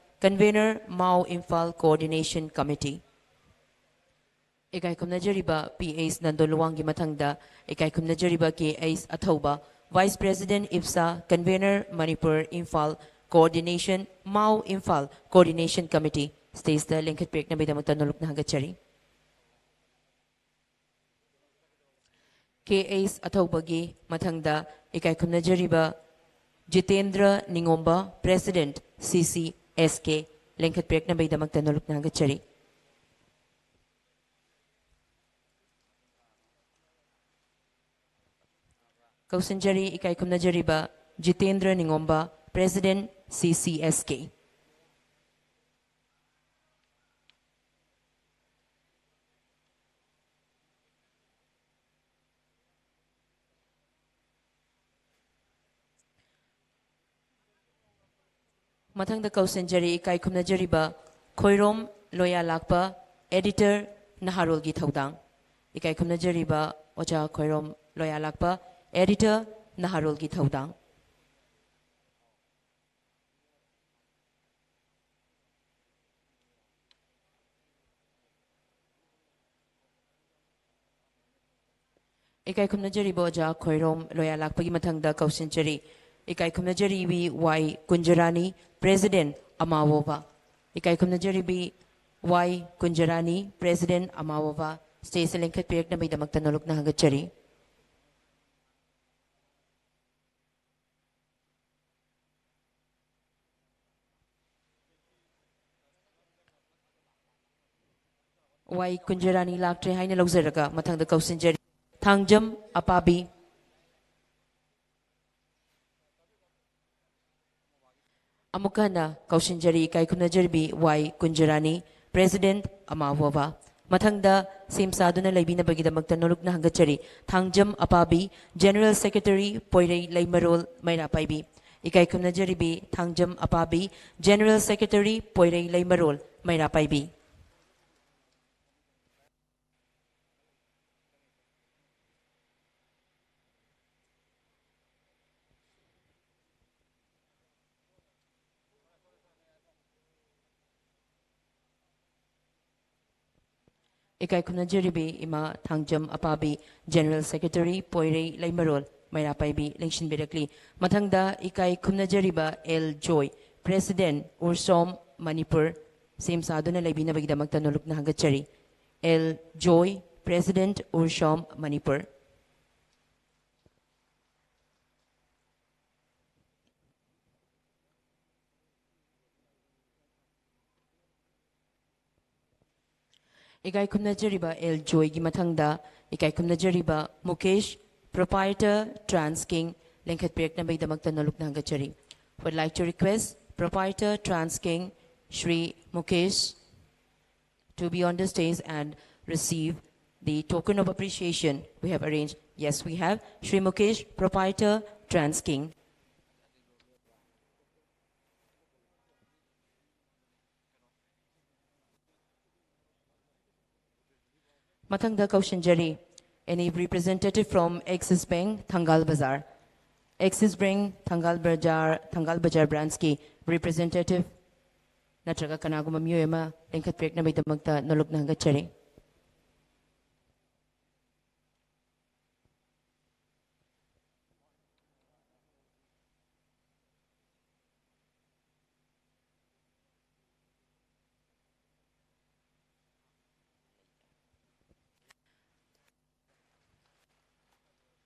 convenor, Mao Imphal coordination committee. ꯏꯀꯥꯏ ꯈꯨꯝꯅꯖꯔꯤꯕ ꯄꯤ ꯑꯩꯆ ꯅꯟꯗꯣ ꯂꯨꯋꯥꯡꯒꯤ ꯃꯊꯪꯗ ꯏꯀꯥꯏ ꯈꯨꯝꯅꯖꯔꯤꯕ ꯀꯦ ꯑꯩꯆ ꯑꯊꯧꯕ, vice president, IPSA, convenor, Manipur Imphal coordination, Mao Imphal coordination committee, ꯁ꯭ꯇꯦꯖꯇ ꯂꯦꯡꯈꯠꯄꯤꯔꯛꯅꯕꯒꯤꯗꯃꯛꯇ ꯅꯣꯂꯨꯛꯅ ꯍꯪꯒꯠꯆꯔꯤ꯫ ꯀꯦ ꯑꯩꯆ ꯑꯊꯧꯕꯒꯤ ꯃꯊꯪꯗ ꯏꯀꯥꯏ ꯈꯨꯝꯅꯖꯔꯤꯕ ꯖꯤꯇꯦꯟꯗ꯭ꯔ ꯅꯤꯉꯣꯝꯕ, ꯄ꯭ꯔꯦꯁꯤꯗꯦꯟꯠ, ꯁꯤ ꯁꯤ ꯑꯦꯁ ꯀꯦ, ꯂꯦꯡꯈꯠꯄꯤꯔꯛꯅꯕꯒꯤꯗꯃꯛꯇ ꯅꯣꯂꯨꯛꯅ ꯍꯪꯒꯠꯆꯔꯤ꯫ ꯀꯧꯁꯤꯟꯖꯔꯤ, ꯏꯀꯥꯏ ꯈꯨꯝꯅꯖꯔꯤꯕ ꯖꯤꯇꯦꯟꯗ꯭ꯔ ꯅꯤꯉꯣꯝꯕ, ꯄ꯭ꯔꯦꯁꯤꯗꯦꯟꯠ, ꯁꯤ ꯁꯤ ꯑꯦꯁ ꯀꯦ꯫ ꯃꯊꯪꯗ ꯀꯧꯁꯤꯟꯖꯔꯤ, ꯏꯀꯥꯏ ꯈꯨꯝꯅꯖꯔꯤꯕ ꯈꯣꯏꯔꯣꯝ ꯂꯣꯌꯥꯂꯥꯛꯄ, ꯑꯦꯗꯤꯇꯔ, ꯅꯍꯥꯔꯣꯜꯒꯤ ꯊꯧꯗꯥꯡ꯫ ꯏꯀꯥꯏ ꯈꯨꯝꯅꯖꯔꯤꯕ ꯑꯣꯖꯥ ꯈꯣꯏꯔꯣꯝ ꯂꯣꯌꯥꯂꯥꯛꯄ, ꯑꯦꯗꯤꯇꯔ, ꯅꯍꯥꯔꯣꯜꯒꯤ ꯊꯧꯗꯥꯡ꯫ ꯏꯀꯥꯏ ꯈꯨꯝꯅꯖꯔꯤꯕ ꯑꯣꯖꯥ ꯈꯣꯏꯔꯣꯝ ꯂꯣꯌꯥ ꯂꯥꯛꯄꯒꯤ ꯃꯊꯪꯗ ꯀꯧꯁꯤꯟꯖꯔꯤ꯫ ꯏꯀꯥꯏ ꯈꯨꯝꯅꯖꯔꯤꯕꯤ ꯋꯥꯏ ꯀꯨꯟꯖꯔꯥꯅꯤ, President ꯑꯃꯥꯋꯣꯕ꯫ ꯏꯀꯥꯏ ꯈꯨꯝꯅꯖꯔꯤꯕꯤ ꯋꯥꯏ ꯀꯨꯟꯖꯔꯥꯅꯤ, President ꯑꯃꯥꯋꯣꯕ, stage ꯂꯦꯡꯈꯠꯄꯤꯔꯛꯅꯕꯒꯤꯗꯃꯛꯇ ꯅꯣꯂꯨꯛꯅ ꯍꯪꯒꯠꯆꯔꯤ꯫ ꯋꯥꯏ ꯀꯨꯟꯖꯔꯥꯅꯤ ꯂꯥꯛꯇ꯭ꯔꯦ ꯍꯥꯏꯅ ꯂꯧꯖꯔꯒ ꯃꯊꯪꯗ ꯀꯧꯁꯤꯟꯖꯔꯤ꯫ ꯊꯥꯡꯖꯝ ꯑꯄꯥꯕꯤ꯫ ꯑꯃꯨꯛ ꯍꯟꯅ ꯀꯧꯁꯤꯟꯖꯔꯤ, ꯏꯀꯥꯏ ꯈꯨꯝꯅꯖꯔꯤꯕꯤ ꯋꯥꯏ ꯀꯨꯟꯖꯔꯥꯅꯤ, President ꯑꯃꯥꯋꯣꯕ꯫ ꯃꯊꯪꯗ ꯁꯦꯝ ꯁꯥꯗꯨꯅ ꯂꯩꯕꯤꯅꯕꯒꯤꯗꯃꯛꯇ ꯅꯣꯂꯨꯛꯅ ꯍꯪꯒꯠꯆꯔꯤ꯫ Thangjam ꯑꯄꯥꯕꯤ, General Secretary ꯄꯣꯏꯔꯩ ꯂꯩꯃꯔꯣꯜ ꯃꯩꯔꯥ ꯄꯥꯏꯕꯤ꯫ ꯏꯀꯥꯏ ꯈꯨꯝꯅꯖꯔꯤꯕꯤ ꯊꯥꯡꯖꯝ ꯑꯄꯥꯕꯤ, General Secretary ꯄꯣꯏꯔꯩ ꯂꯩꯃꯔꯣꯜ ꯃꯩꯔꯥ ꯄꯥꯏꯕꯤ꯫ ꯏꯀꯥꯏ ꯈꯨꯝꯅꯖꯔꯤꯕꯤ ꯏꯃꯥ ꯊꯥꯡꯖꯝ ꯑꯄꯥꯕꯤ, General Secretary ꯄꯣꯏꯔꯩ ꯂꯩꯃꯔꯣꯜ ꯃꯩꯔꯥ ꯄꯥꯏꯕꯤ, ꯂꯦꯡꯁꯤꯟꯕꯤꯔꯛꯂꯤ꯫ ꯃꯊꯪꯗ ꯏꯀꯥꯏ ꯈꯨꯝꯅꯖꯔꯤꯕ ꯑꯦꯜ ꯖꯣꯏ, President ꯎꯔꯁꯣꯝ ꯃꯅꯤꯄꯨꯔ, ꯁꯦꯝ ꯁꯥꯗꯨꯅ ꯂꯩꯕꯤꯅꯕꯒꯤꯗꯃꯛꯇ ꯅꯣꯂꯨꯛꯅ ꯍꯪꯒꯠꯆꯔꯤ꯫ ꯑꯦꯜ ꯖꯣꯏ, President ꯎꯔꯁꯣꯝ ꯃꯅꯤꯄꯨꯔ꯫ ꯏꯀꯥꯏ ꯈꯨꯝꯅꯖꯔꯤꯕ ꯑꯦꯜ ꯖꯣꯏꯒꯤ ꯃꯊꯪꯗ ꯏꯀꯥꯏ ꯈꯨꯝꯅꯖꯔꯤꯕ ꯃꯨꯀꯦꯁ, Proprietor Trans King, ꯂꯦꯡꯈꯠꯄꯤꯔꯛꯅꯕꯒꯤꯗꯃꯛꯇ ꯅꯣꯂꯨꯛꯅ ꯍꯪꯒꯠꯆꯔꯤ꯫ Would like to request Proprietor Trans King, Shri Mukesh, to be on the stage and receive the token of appreciation we have arranged. Yes, we have Shri Mukesh, Proprietor Trans King. ꯃꯊꯪꯗ ꯀꯧꯁꯤꯟꯖꯔꯤ, any representative from Axis Bank, Thangal Bazar. Axis Bank, Thangal Bazar, Thangal Bazar branch ꯀꯤ representative ꯅꯠꯇ꯭ꯔꯒ ꯀꯅꯥꯒꯨꯝꯕ ꯃꯤꯑꯣꯏ ꯑꯃ ꯂꯦꯡꯈꯠꯄꯤꯔꯛꯅꯕꯒꯤꯗꯃꯛꯇ ꯅꯣꯂꯨꯛꯅ ꯍꯪꯒꯠꯆꯔꯤ꯫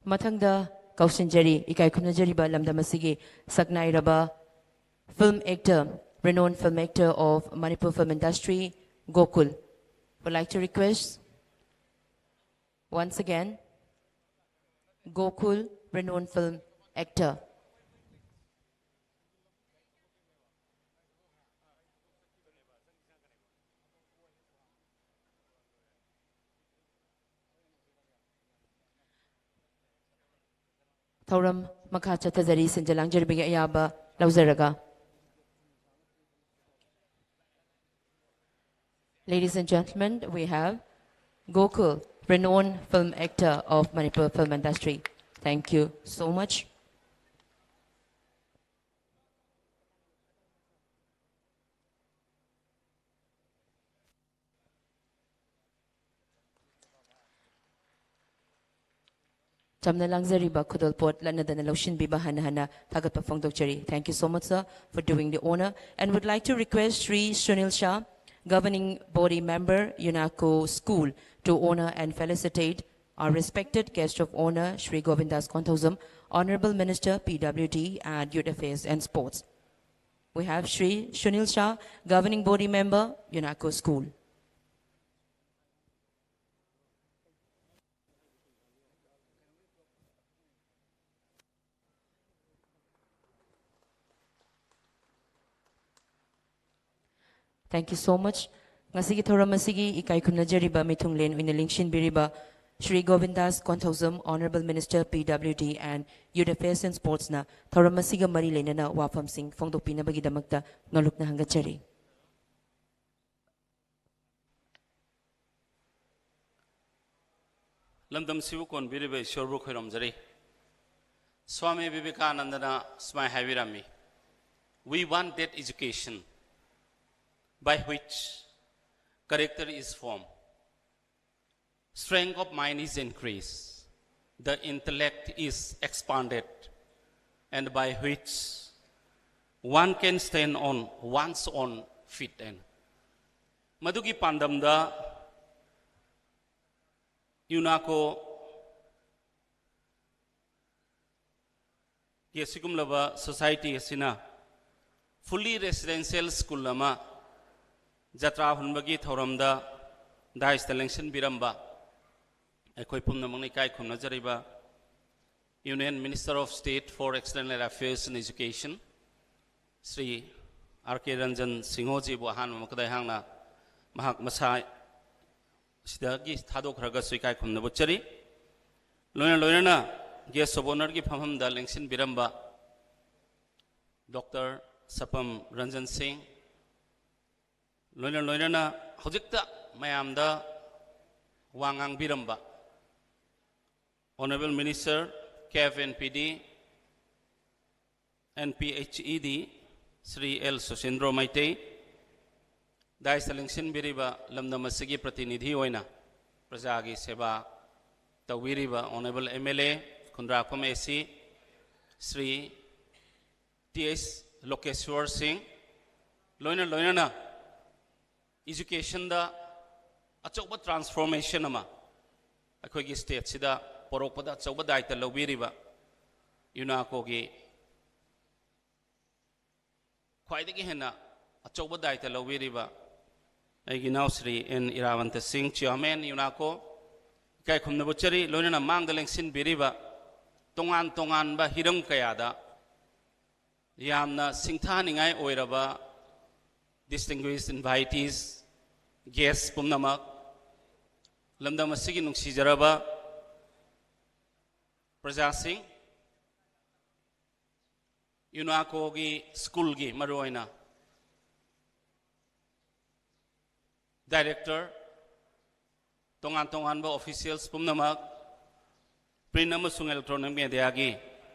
ꯃꯊꯪꯗ ꯀꯧꯁꯤꯟꯖꯔꯤ, ꯏꯀꯥꯏ ꯈꯨꯝꯅꯖꯔꯤꯕ ꯂꯝꯗꯝ ꯑꯁꯤꯒꯤ ꯁꯛꯅꯥꯏꯔꯕ film actor, renowned film actor of Manipur film industry, Gokul. Would like to request once again, Gokul, renowned film actor. ꯊꯧꯔꯝ ꯃꯈꯥ ꯆꯠꯊꯖꯔꯤ, ꯁꯤꯟꯖ ꯂꯥꯡꯖꯔꯤꯕꯒꯤ ꯑꯌꯥꯕ ꯂꯧꯖꯔꯒ꯫ Ladies and gentlemen, we have Gokul, renowned film actor of Manipur film industry. Thank you so much. ꯆꯝꯅ ꯂꯥꯡꯖꯔꯤꯕ ꯈꯨꯗꯣꯜꯄꯣꯠ ꯂꯠꯅꯗꯅ ꯂꯧꯁꯤꯟꯕꯤꯕ ꯍꯟꯅ ꯍꯟꯅ ꯊꯥꯒꯠꯄ ꯐꯣꯡꯗꯣꯛꯆꯔꯤ꯫ Thank you so much, sir, for doing the honor. And would like to request Shri Sunil Shah, Governing Body Member, UNESCO School, to honor and felicitate our respected guest of honor, Shri Govindas Konthoujam, Honorable Minister, P W D and Youth Affairs and Sports. We have Shri Sunil Shah, Governing Body Member, UNESCO School. Thank you so much. ꯉꯁꯤꯒꯤ ꯊꯧꯔꯝ ꯑꯁꯤꯒꯤ ꯏꯀꯥꯏ ꯈꯨꯝꯅꯖꯔꯤꯕ ꯃꯤꯊꯨꯡꯂꯦꯟ ꯑꯣꯏꯅ ꯂꯦꯡꯁꯤꯟꯕꯤꯔꯤꯕ Shri ꯒꯣꯕꯤꯟꯗꯥꯁ Konthoujam, Honorable Minister, P W D and Youth Affairs and Sportsꯅ ꯊꯧꯔꯝ ꯑꯁꯤꯒ ꯃꯔꯤ ꯂꯩꯅꯅ ꯋꯥꯐꯝꯁꯤꯡ ꯐꯣꯡꯗꯣꯛꯄꯤꯅꯕꯒꯤꯗꯃꯛꯇ ꯅꯣꯂꯨꯛꯅ ꯍꯪꯒꯠꯆꯔꯤ꯫ ꯂꯝꯗꯝꯁꯤꯕꯨ ꯀꯣꯟꯕꯤꯔꯤꯕ ꯏꯁꯣꯔꯕꯨ ꯈꯣꯏꯔꯝꯖꯔꯤ꯫ ꯁ꯭ꯋꯥꯃꯤ ꯕꯤꯕꯦꯀꯥꯅꯟꯗꯅ ꯁꯨꯃꯥꯏ ꯍꯥꯏꯕꯤꯔꯝꯃꯤ, "We want that education by which character is formed, strength of mind is increased, the intellect is expanded, and by which one can stand on one's own feet." And ꯃꯗꯨꯒꯤ ꯄꯥꯟꯗꯝꯗ ꯌꯨꯅꯥꯀꯣ ꯒꯤ ꯑꯁꯤꯒꯨꯝꯂꯕ society ꯑꯁꯤꯅ ꯐꯨꯜꯂꯤ ꯔꯦꯁꯤꯗꯦꯟꯁꯤꯌꯦꯜ ꯁ꯭ꯀꯨꯜ ꯑꯃ ꯖꯇ꯭ꯔꯥ ꯍꯨꯟꯕꯒꯤ ꯊꯧꯔꯝꯗ ꯗꯥꯏꯁꯇ ꯂꯦꯡꯁꯤꯟꯕꯤꯔꯝꯕ ꯑꯩꯈꯣꯏ ꯄꯨꯝꯅꯃꯛꯅ ꯏꯀꯥꯏ ꯈꯨꯝꯅꯖꯔꯤꯕ Union Minister of State for External Affairs and Education Shri R K Ranjan ꯁꯤꯡꯍꯣꯖꯤꯕꯨ ꯑꯍꯥꯟꯕ ꯃꯛꯇꯗ ꯑꯩꯍꯥꯛꯅ ꯃꯍꯥꯛ ꯃꯁꯥ ꯁꯤꯗꯒꯤ ꯊꯥꯗꯣꯛꯈ꯭ꯔꯒꯁꯨ ꯏꯀꯥꯏ ꯈꯨꯝꯅꯕ ꯎꯠꯆꯔꯤ꯫ ꯂꯣꯏꯅ ꯂꯣꯏꯅꯅ ꯒꯦꯁ ꯑꯣꯐ ꯑꯣꯅꯔꯒꯤ ꯐꯝꯐꯝꯗ ꯂꯦꯡꯁꯤꯟꯕꯤꯔꯝꯕ ꯗꯣꯛꯇꯔ ꯁꯄꯝ ꯔꯟꯖꯟ ꯁꯤꯡ, ꯂꯣꯏꯅ ꯂꯣꯏꯅꯅ ꯍꯧꯖꯤꯛꯇ ꯃꯌꯥꯝꯗ ꯋꯥ ꯉꯥꯡꯕꯤꯔꯝꯕ Honourable Minister, CAF and P D, and P H E D, Shri L Susindro Meitei, ꯗꯥꯏꯁꯇ ꯂꯦꯡꯁꯤꯟꯕꯤꯔꯤꯕ ꯂꯝꯗꯝ ꯑꯁꯤꯒꯤ ꯄ꯭ꯔꯇꯤꯅꯤꯙꯤ ꯑꯣꯏꯅ ꯄ꯭ꯔꯖꯥꯒꯤ ꯁꯦꯕꯥ ꯇꯧꯕꯤꯔꯤꯕ Honourable M L A Khundrakpam A C Shri T H Lokeshwar Singh, ꯂꯣꯏꯅ ꯂꯣꯏꯅꯅ ꯏꯖꯨꯀꯦꯁꯟꯗ ꯑꯆꯧꯕ ꯇ꯭ꯔꯥꯟꯁꯐꯣꯔꯃꯦꯁꯟ ꯑꯃ ꯑꯩꯈꯣꯏꯒꯤ ꯁ꯭ꯇꯦꯠꯁꯤꯗ ꯄꯣꯔꯛꯄꯗ ꯑꯆꯧꯕ ꯗꯥꯏꯇ ꯂꯧꯕꯤꯔꯤꯕ ꯌꯨꯅꯥꯀꯣꯒꯤ ꯈ꯭ꯋꯥꯏꯗꯒꯤ ꯍꯦꯟꯅ ꯑꯆꯧꯕ ꯗꯥꯏꯇ ꯂꯧꯕꯤꯔꯤꯕ ꯑꯩꯒꯤ ꯏꯅꯥꯎ ꯁ꯭ꯔꯤ ꯑꯦꯟ ꯏꯔꯥꯕꯟꯇ ꯁꯤꯡ, ꯆꯤꯌꯥꯔꯃꯦꯟ ꯌꯨꯅꯥꯀꯣ, ꯏꯀꯥꯏ ꯈꯨꯝꯅꯕ ꯎꯠꯆꯔꯤ꯫ ꯂꯣꯏꯅꯅ ꯃꯥꯡꯗ ꯂꯦꯡꯁꯤꯟꯕꯤꯔꯤꯕ ꯇꯣꯉꯥꯟ ꯇꯣꯉꯥꯟꯕ ꯍꯤꯔꯝ ꯀꯌꯥꯗ ꯌꯥꯝꯅ ꯁꯤꯡꯊꯥꯅꯤꯡꯉꯥꯏ ꯑꯣꯏꯔꯕ distinguished invitees, guests ꯄꯨꯝꯅꯃꯛ, ꯂꯝꯗꯝ ꯑꯁꯤꯒꯤ ꯅꯨꯡꯁꯤꯖꯔꯕ ꯄ꯭ꯔꯖꯥꯁꯤꯡ, ꯌꯨꯅꯥꯀꯣꯒꯤ ꯁ꯭ꯀꯨꯜꯒꯤ ꯃꯔꯨꯑꯣꯏꯅ ꯗꯥꯏꯔꯦꯛꯇꯔ, ꯇꯣꯉꯥꯟ ꯇꯣꯉꯥꯟꯕ ꯑꯣꯐꯤꯁꯤꯌꯦꯜꯁ ꯄꯨꯝꯅꯃꯛ, ꯄ꯭ꯔꯤꯟ ꯑꯃꯁꯨꯡ ꯏꯂꯦꯛꯇ꯭ꯔꯣꯅꯤꯛ ꯃꯦꯗꯤꯌꯥꯒꯤ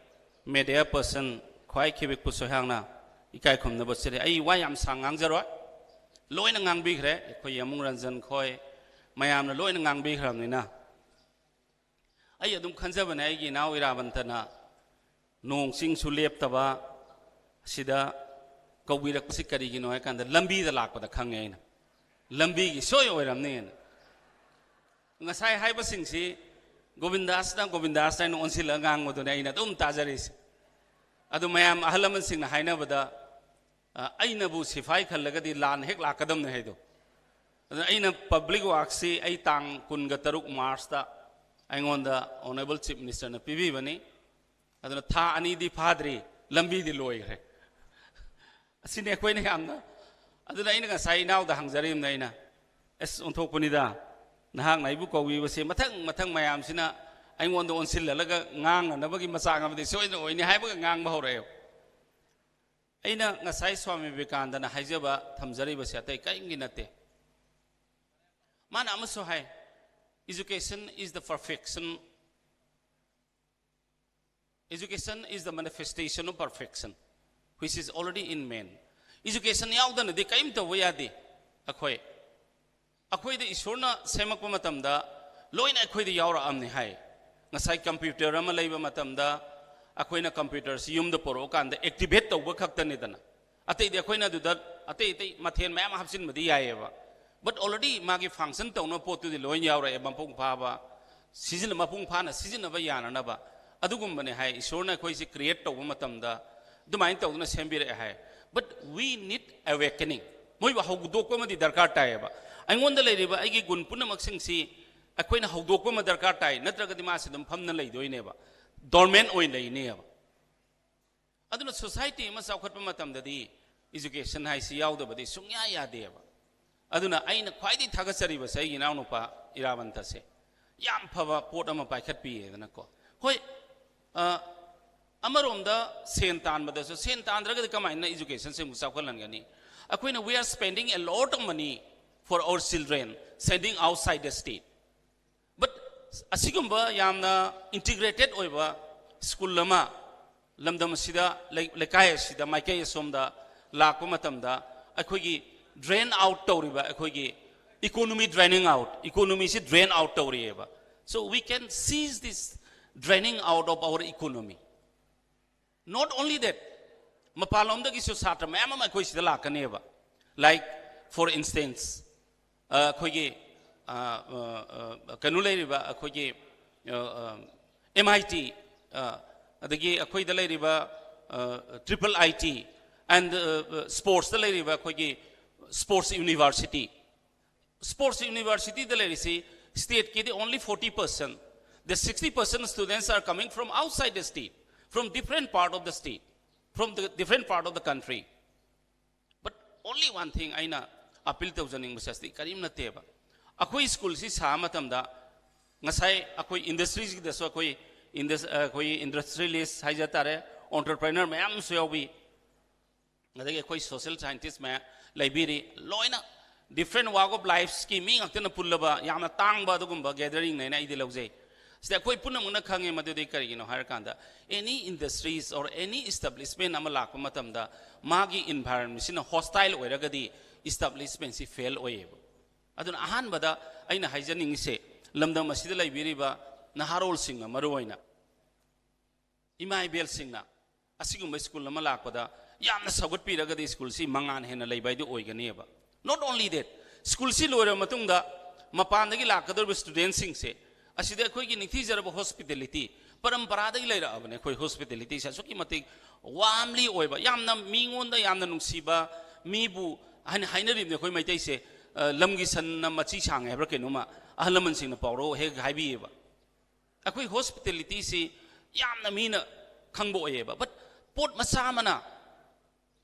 ꯃꯦꯗꯤꯌꯥ ꯄꯔꯁꯟ ꯈ꯭ꯋꯥꯏ ꯈꯤꯕꯤꯛꯄꯨꯁꯨ ꯑꯩꯍꯥꯛꯅ ꯏꯀꯥꯏ ꯈꯨꯝꯅꯕ ꯎꯠꯆꯔꯤ꯫ ꯑꯩ ꯋꯥ ꯌꯥꯝ ꯁꯥꯡ ꯉꯥꯡꯖꯔꯣꯏ, ꯂꯣꯏꯅ ꯉꯥꯡꯕꯤꯈ꯭ꯔꯦ, ꯑꯩꯈꯣꯏ ꯌꯥꯃꯨꯡ ꯔꯟꯖꯟ ꯈꯣꯏ ꯃꯌꯥꯝꯅ ꯂꯣꯏꯅ ꯉꯥꯡꯕꯤꯈ꯭ꯔꯕꯅꯤꯅ꯫ ꯑꯩ ꯑꯗꯨꯝ ꯈꯟꯖꯕꯅꯦ, ꯑꯩꯒꯤ ꯏꯅꯥꯎ ꯏꯔꯥꯕꯟꯇꯅ ꯅꯣꯡ ꯆꯤꯡꯁꯨ ꯂꯦꯞꯇꯕ ꯑꯁꯤꯗ ꯀꯧꯕꯤꯔꯛꯄꯁꯤ ꯀꯔꯤꯒꯤꯅꯣ ꯍꯥꯏ ꯀꯥꯟꯗ ꯂꯝꯕꯤꯗ ꯂꯥꯛꯄꯗ ꯈꯪꯉꯦ ꯑꯩꯅ꯫ ꯂꯝꯕꯤꯒꯤ ꯁꯣꯏ ꯑꯣꯏꯔꯝꯅꯤꯅ꯫ ꯉꯁꯥꯏ ꯍꯥꯏꯕꯁꯤꯡꯁꯤ ꯒꯣꯕꯤꯟꯗꯥꯁꯅ ꯒꯣꯕꯤꯟꯗꯥꯁ ꯍꯥꯏꯅ ꯑꯣꯟꯁꯤꯜꯂꯒ ꯉꯥꯡꯕꯗꯨꯅꯦ ꯑꯩꯅ ꯑꯗꯨꯝ ꯇꯥꯖꯔꯤꯁꯦ꯫ ꯑꯗꯨ ꯃꯌꯥꯝ ꯑꯍꯜ ꯂꯃꯟꯁꯤꯡꯅ ꯍꯥꯏꯅꯕꯗ, ꯑ, ꯑꯩꯅꯕꯨ ꯁꯤꯐꯥꯏ ꯈꯜꯂꯒꯗꯤ ꯂꯥꯟ ꯍꯦꯛ ꯂꯥꯛꯀꯗꯕꯅꯤ ꯍꯥꯏꯗꯣ꯫ ꯑꯗꯨꯅ ꯑꯩꯅ ꯄꯕ꯭ꯂꯤꯛ ꯋꯥꯛꯁꯤ ꯑꯩ ꯇꯥꯡ ꯀꯨꯟꯒ ꯇꯔꯨꯛ ꯃꯥꯔꯁꯇ ꯑꯩꯉꯣꯟꯗ ꯑꯣꯅꯔꯦꯕꯜ ꯆꯤꯐ ꯃꯤꯅꯤꯁꯇꯔꯅ ꯄꯤꯕꯤꯕꯅꯤ꯫ ꯑꯗꯨꯅ ꯊꯥ ꯑꯅꯤꯗꯤ ꯐꯥꯗ꯭ꯔꯤ, ꯂꯝꯕꯤꯗꯤ ꯂꯣꯏꯈ꯭ꯔꯦ꯫ ꯑꯁꯤꯅꯤ ꯑꯩꯈꯣꯏꯅ ꯌꯥꯝꯅ, ꯑꯗꯨꯅ ꯑꯩꯅ ꯉꯁꯥꯏ ꯏꯅꯥꯎꯗ ꯍꯪꯖꯔꯤꯕꯅꯤ ꯑꯩꯅ, "ꯑꯁ, ꯑꯣꯟꯊꯣꯛꯄꯅꯤꯗ, ꯅꯍꯥꯛꯅ ꯑꯩꯕꯨ ꯀꯧꯕꯤꯕꯁꯦ ꯃꯊꯪ ꯃꯊꯪ ꯃꯌꯥꯝꯁꯤꯅ ꯑꯩꯉꯣꯟꯗ ꯑꯣꯟꯁꯤꯜꯍꯜꯂꯒ ꯉꯥꯡꯅꯅꯕꯒꯤ ꯃꯆꯥꯛ ꯑꯃꯗꯤ ꯁꯣꯏꯗꯅ ꯑꯣꯏꯅꯤ" ꯍꯥꯏꯕꯒ ꯉꯥꯡꯕ ꯍꯧꯔꯛꯑꯦꯕ꯫ ꯑꯩꯅ ꯉꯁꯥꯏ ꯁ꯭ꯋꯥꯃꯤ ꯕꯤꯕꯦꯀꯥꯅꯟꯗꯅ ꯍꯥꯏꯖꯕ ꯊꯝꯖꯔꯤꯕꯁꯦ ꯑꯇꯩ ꯀꯔꯤꯝꯒꯤ ꯅꯠꯇꯦ꯫ ꯃꯥꯅ ꯑꯃꯁꯨ ꯍꯥꯏ, "Education is the perfection, education is the manifestation of perfection, which is already in man." Education ꯌꯥꯎꯗꯅꯗꯤ ꯀꯔꯤꯝ ꯇꯧꯕ ꯌꯥꯗꯦ꯫ ꯑꯩꯈꯣꯏ, ꯑꯩꯈꯣꯏꯗ ꯏꯁꯣꯔꯅ ꯁꯦꯝꯃꯛꯄ ꯃꯇꯝꯗ ꯂꯣꯏꯅ ꯑꯩꯈꯣꯏꯗ ꯌꯥꯎꯔꯛꯑꯝꯅꯤ ꯍꯥꯏ꯫ ꯉꯁꯥꯏ ꯀꯝꯄ꯭ꯌꯨꯇꯔ ꯑꯃ ꯂꯩꯕ ꯃꯇꯝꯗ ꯑꯩꯈꯣꯏꯅ ꯀꯝꯄ꯭ꯌꯨꯇꯔꯁꯤ ꯌꯨꯝꯗ ꯄꯨꯔꯛꯑꯀꯥꯟꯗ ꯑꯦꯛꯇꯤꯚꯦꯠ ꯇꯧꯕ ꯈꯛꯇꯅꯤꯗꯅ꯫ ꯑꯇꯩꯗꯤ ꯑꯩꯈꯣꯏꯅ ꯑꯗꯨꯗ ꯑꯇꯩ ꯑꯇꯩ ꯃꯊꯦꯜ ꯃꯌꯥꯝ ꯍꯥꯞꯆꯤꯟꯕꯗꯤ ꯌꯥꯏꯌꯦꯕ, but already ꯃꯥꯒꯤ ꯐꯪꯁꯟ ꯇꯧꯅꯕ ꯄꯣꯠꯇꯨꯗꯤ ꯂꯣꯏ ꯌꯥꯎꯔꯛꯑꯦ꯫ ꯃꯄꯨꯡ ꯐꯥꯕ ꯁꯤꯖꯤꯟꯅ-, ꯃꯄꯨꯡ ꯐꯥꯅ ꯁꯤꯖꯤꯟꯅꯕ ꯌꯥꯅꯅꯕ꯫ ꯑꯗꯨꯒꯨꯝꯕꯅꯦ ꯍꯥꯏ, ꯏꯁꯣꯔꯅ ꯑꯩꯈꯣꯏꯁꯤ ꯀ꯭ꯔꯤꯌꯦꯠ ꯇꯧꯕ ꯃꯇꯝꯗ ꯑꯗꯨꯃꯥꯏꯅ ꯇꯧꯗꯅ ꯁꯦꯝꯕꯤꯔꯛꯑꯦ ꯍꯥꯏ꯫ But we need awakening. ꯃꯣꯏꯕꯨ ꯍꯧꯗꯣꯛꯄ ꯑꯃꯗꯤ ꯗꯔꯀꯥꯔ ꯇꯥꯏꯌꯦꯕ꯫ ꯑꯩꯉꯣꯟꯗ ꯂꯩꯔꯤꯕ ꯑꯩꯒꯤ ꯒꯨꯟ ꯄꯨꯝꯅꯃꯛꯁꯤꯡꯁꯤ ꯑꯩꯈꯣꯏꯅ ꯍꯧꯗꯣꯛꯄ ꯑꯃ ꯗꯔꯀꯥꯔ ꯇꯥꯏ, ꯅꯠꯇ꯭ꯔꯒꯗꯤ ꯃꯥꯁꯤ ꯑꯗꯨꯝ ꯐꯝꯅ ꯂꯩꯗꯣꯏꯅꯦꯕ, ꯗꯣꯔꯃꯦꯟ ꯑꯣꯏꯅ ꯂꯩꯅꯦꯕ꯫ ꯑꯗꯨꯅ ꯁꯣꯁꯥꯏꯇꯤ ꯑꯃ ꯆꯥꯎꯈꯠꯄ ꯃꯇꯝꯗꯗꯤ ꯏꯖꯨꯀꯦꯁꯟ ꯍꯥꯏꯁꯤ ꯌꯥꯎꯗꯕꯗꯤ ꯁꯨꯡꯌꯥ ꯌꯥꯗꯦꯕ꯫ ꯑꯗꯨꯅ ꯑꯩꯅ ꯈ꯭ꯋꯥꯏꯗꯒꯤ ꯊꯥꯒꯠꯆꯔꯤꯕꯁꯦ ꯑꯩꯒꯤ ꯏꯅꯥꯎꯅꯨꯄꯥ ꯏꯔꯥꯕꯟꯇꯁꯦ꯫ ꯌꯥꯝ ꯐꯕ ꯄꯣꯠ ꯑꯃ ꯄꯥꯏꯈꯠꯄꯤꯌꯦꯗꯅꯀꯣ꯫ ꯍꯣꯏ, ꯑ, ꯑꯃꯔꯣꯝꯗ ꯁꯦꯟ ꯇꯥꯟꯕꯗꯁꯨ, ꯁꯦꯟ ꯇꯥꯟꯗ꯭ꯔꯒꯗꯤ ꯀꯃꯥꯏꯅ ꯏꯖꯨꯀꯦꯁꯟꯁꯦ ꯑꯃꯨꯛ ꯆꯥꯎꯈꯠꯍꯟꯒꯅꯤ? ꯑꯩꯈꯣꯏꯅ, we are spending a lot of money for our children sending outside the state. But ꯑꯁꯤꯒꯨꯝꯕ ꯌꯥꯝꯅ ꯏꯟꯇꯤꯒ꯭ꯔꯦꯇꯦꯠ ꯑꯣꯏꯕ ꯁ꯭ꯀꯨꯜ ꯑꯃ ꯂꯝꯗꯝ ꯑꯁꯤꯗ, ꯂꯩ-, ꯂꯩꯀꯥꯏ ꯑꯁꯤꯗ, ꯃꯥꯏꯀꯩ ꯑꯁꯣꯝꯗ ꯂꯥꯛꯄ ꯃꯇꯝꯗ ꯑꯩꯈꯣꯏꯒꯤ ꯗ꯭ꯔꯦꯟ ꯑꯥꯎꯠ ꯇꯧꯔꯤꯕ, ꯑꯩꯈꯣꯏꯒꯤ ꯏꯀꯣꯅꯣꯃꯤ ꯗ꯭ꯔꯦꯅꯤꯡ ꯑꯥꯎꯠ, ꯏꯀꯣꯅꯣꯃꯤꯁꯤ ꯗ꯭ꯔꯦꯟ ꯑꯥꯎꯠ ꯇꯧꯔꯤꯑꯕ꯫ So we can cease this draining out of our economy. Not only that, ꯃꯄꯥꯟꯂꯣꯝꯗꯒꯤꯁꯨ ꯁꯥꯇ꯭ꯔ ꯃꯌꯥꯝ ꯑꯃ ꯑꯩꯈꯣꯏ ꯁꯤꯗ ꯂꯥꯛꯀꯅꯦꯕ꯫ Like, for instance, ꯑ, ꯑꯩꯈꯣꯏꯒꯤ, ꯑ, ꯑ, ꯑ, ꯀꯩꯅꯣ ꯂꯩꯔꯤꯕ ꯑꯩꯈꯣꯏꯒꯤ, ꯑ, ꯑ, ꯑꯦꯝ ꯑꯥꯏ ꯇꯤ, ꯑ, ꯑꯗꯒꯤ ꯑꯩꯈꯣꯏꯗ ꯂꯩꯔꯤꯕ, triple I T and sportsꯇ ꯂꯩꯔꯤꯕ ꯑꯩꯈꯣꯏꯒꯤ sports university, sports universityꯗ ꯂꯩꯔꯤꯁꯤ stateꯀꯤꯗꯤ only forty percent, the sixty percent students are coming from outside the state, from different part of the state, from the different part of the country. But only one thing ꯑꯩꯅ appeal ꯇꯧꯖꯅꯤꯡꯕꯁꯦ ꯑꯁꯤꯗꯤ ꯀꯔꯤꯝ ꯅꯠꯇꯦꯕ꯫ ꯑꯩꯈꯣꯏ ꯁ꯭ꯀꯨꯜꯁꯤ ꯁꯥꯕ ꯃꯇꯝꯗ ꯉꯁꯥꯏ ꯑꯩꯈꯣꯏ ꯏꯟꯗꯁꯇ꯭ꯔꯤꯁꯤꯗꯁꯨ ꯑꯩꯈꯣꯏ ꯏꯟꯗꯁ ꯑꯩꯈꯣꯏ ꯏꯟꯗꯁꯇ꯭ꯔꯤꯌꯦꯂꯤꯁ ꯍꯥꯏꯖ ꯇꯥꯔꯦ, ꯑꯣꯟꯇꯔꯄ꯭ꯔꯦꯅꯔ ꯃꯌꯥꯝ ꯑꯃꯁꯨ ꯌꯥꯎꯕꯤ, ꯑꯗꯒꯤ ꯑꯩꯈꯣꯏ ꯁꯣꯁꯤꯌꯦꯜ ꯁꯥꯏꯟꯇꯤꯁ ꯃꯌꯥꯝ ꯂꯩꯕꯤꯔꯤ꯫ ꯂꯣꯏꯅ different walk of lifeꯀꯤ ꯃꯤ ꯉꯥꯛꯇꯅ ꯄꯨꯜꯂꯕ ꯌꯥꯝꯅ ꯇꯥꯡꯕ ꯑꯗꯨꯒꯨꯝꯕ gatheringꯅꯦꯅ ꯑꯩꯗꯤ ꯂꯧꯖꯩ꯫ ꯁꯤꯗ ꯑꯩꯈꯣꯏ ꯄꯨꯝꯅꯃꯛꯅ ꯈꯪꯉꯦ ꯃꯗꯨꯗꯤ ꯀꯔꯤꯒꯤꯅꯣ ꯍꯥꯏꯔꯀꯥꯟꯗ, any industries or any establishment ꯑꯃ ꯂꯥꯛꯄ ꯃꯇꯝꯗ ꯃꯥꯒꯤ environmentꯁꯤꯅ hostile ꯑꯣꯏꯔꯒꯗꯤ establishmentꯁꯤ fail ꯑꯣꯏꯌꯦꯕ꯫ ꯑꯗꯨꯅ ꯑꯍꯥꯟꯕꯗ ꯑꯩꯅ ꯍꯥꯏꯖꯅꯤꯡꯉꯤꯁꯦ, ꯂꯝꯗꯝ ꯑꯁꯤꯗ ꯂꯩꯕꯤꯔꯤꯕ ꯅꯍꯥꯔꯣꯜꯁꯤꯡꯅ ꯃꯔꯨꯑꯣꯏꯅ ꯏꯃꯥ ꯏꯕꯦꯜꯁꯤꯡꯅ ꯑꯁꯤꯒꯨꯝꯕ ꯁ꯭ꯀꯨꯜ ꯑꯃ ꯂꯥꯛꯄꯗ ꯌꯥꯝꯅ ꯁꯧꯒꯠꯄꯤꯔꯒꯗꯤ ꯁ꯭ꯀꯨꯜꯁꯤ ꯃꯉꯥꯜ ꯍꯦꯟꯅ ꯂꯩꯕ ꯍꯥꯏꯗꯨ ꯑꯣꯏꯒꯅꯦꯕ꯫ Not only that, ꯁ꯭ꯀꯨꯜꯁꯤ ꯂꯣꯏꯔꯕ ꯃꯇꯨꯡꯗ ꯃꯄꯥꯟꯗꯒꯤ ꯂꯥꯛꯀꯗꯧꯔꯤꯕ ꯁ꯭ꯇꯨꯗꯦꯟꯁꯤꯡꯁꯦ, ꯑꯁꯤꯗ ꯑꯩꯈꯣꯏꯒꯤ ꯅꯤꯡꯊꯤꯖꯔꯕ ꯍꯣꯁꯄꯤꯇꯦꯂꯤꯇꯤ, ꯄꯔꯝꯄꯔꯥꯗꯒꯤ ꯂꯩꯔꯛꯑꯕꯅꯦ ꯑꯩꯈꯣꯏ ꯍꯣꯁꯄꯤꯇꯦꯂꯤꯇꯤꯁꯦ ꯑꯁꯨꯛꯀꯤ ꯃꯇꯤꯛ ꯋꯥꯝꯂꯤ ꯑꯣꯏꯕ, ꯌꯥꯝꯅ ꯃꯤꯉꯣꯟꯗ ꯌꯥꯝꯅ ꯅꯨꯡꯁꯤꯕ, ꯃꯤꯕꯨ ꯍꯥꯏꯅ ꯍꯥꯏꯅꯔꯤꯕꯅꯦ ꯑꯩꯈꯣꯏ ꯃꯩꯇꯩꯁꯦ꯫ ꯂꯝꯒꯤ ꯁꯟꯅ ꯃꯆꯤ ꯁꯥꯡꯉꯦ ꯍꯥꯏꯕ꯭ꯔꯥ ꯀꯩꯅꯣꯝꯃ ꯑꯍꯜ ꯂꯃꯟꯁꯤꯡꯅ ꯄꯥꯎꯔꯧ ꯍꯦꯛ ꯍꯥꯏꯕꯤꯌꯦꯕ꯫ ꯑꯩꯈꯣꯏ ꯍꯣꯁꯄꯤꯇꯦꯂꯤꯇꯤꯁꯤ ꯌꯥꯝꯅ ꯃꯤꯅ ꯈꯪꯕ ꯑꯣꯏꯌꯦꯕ꯫ But ꯄꯣꯠ ꯃꯆꯥ ꯑꯃꯅ,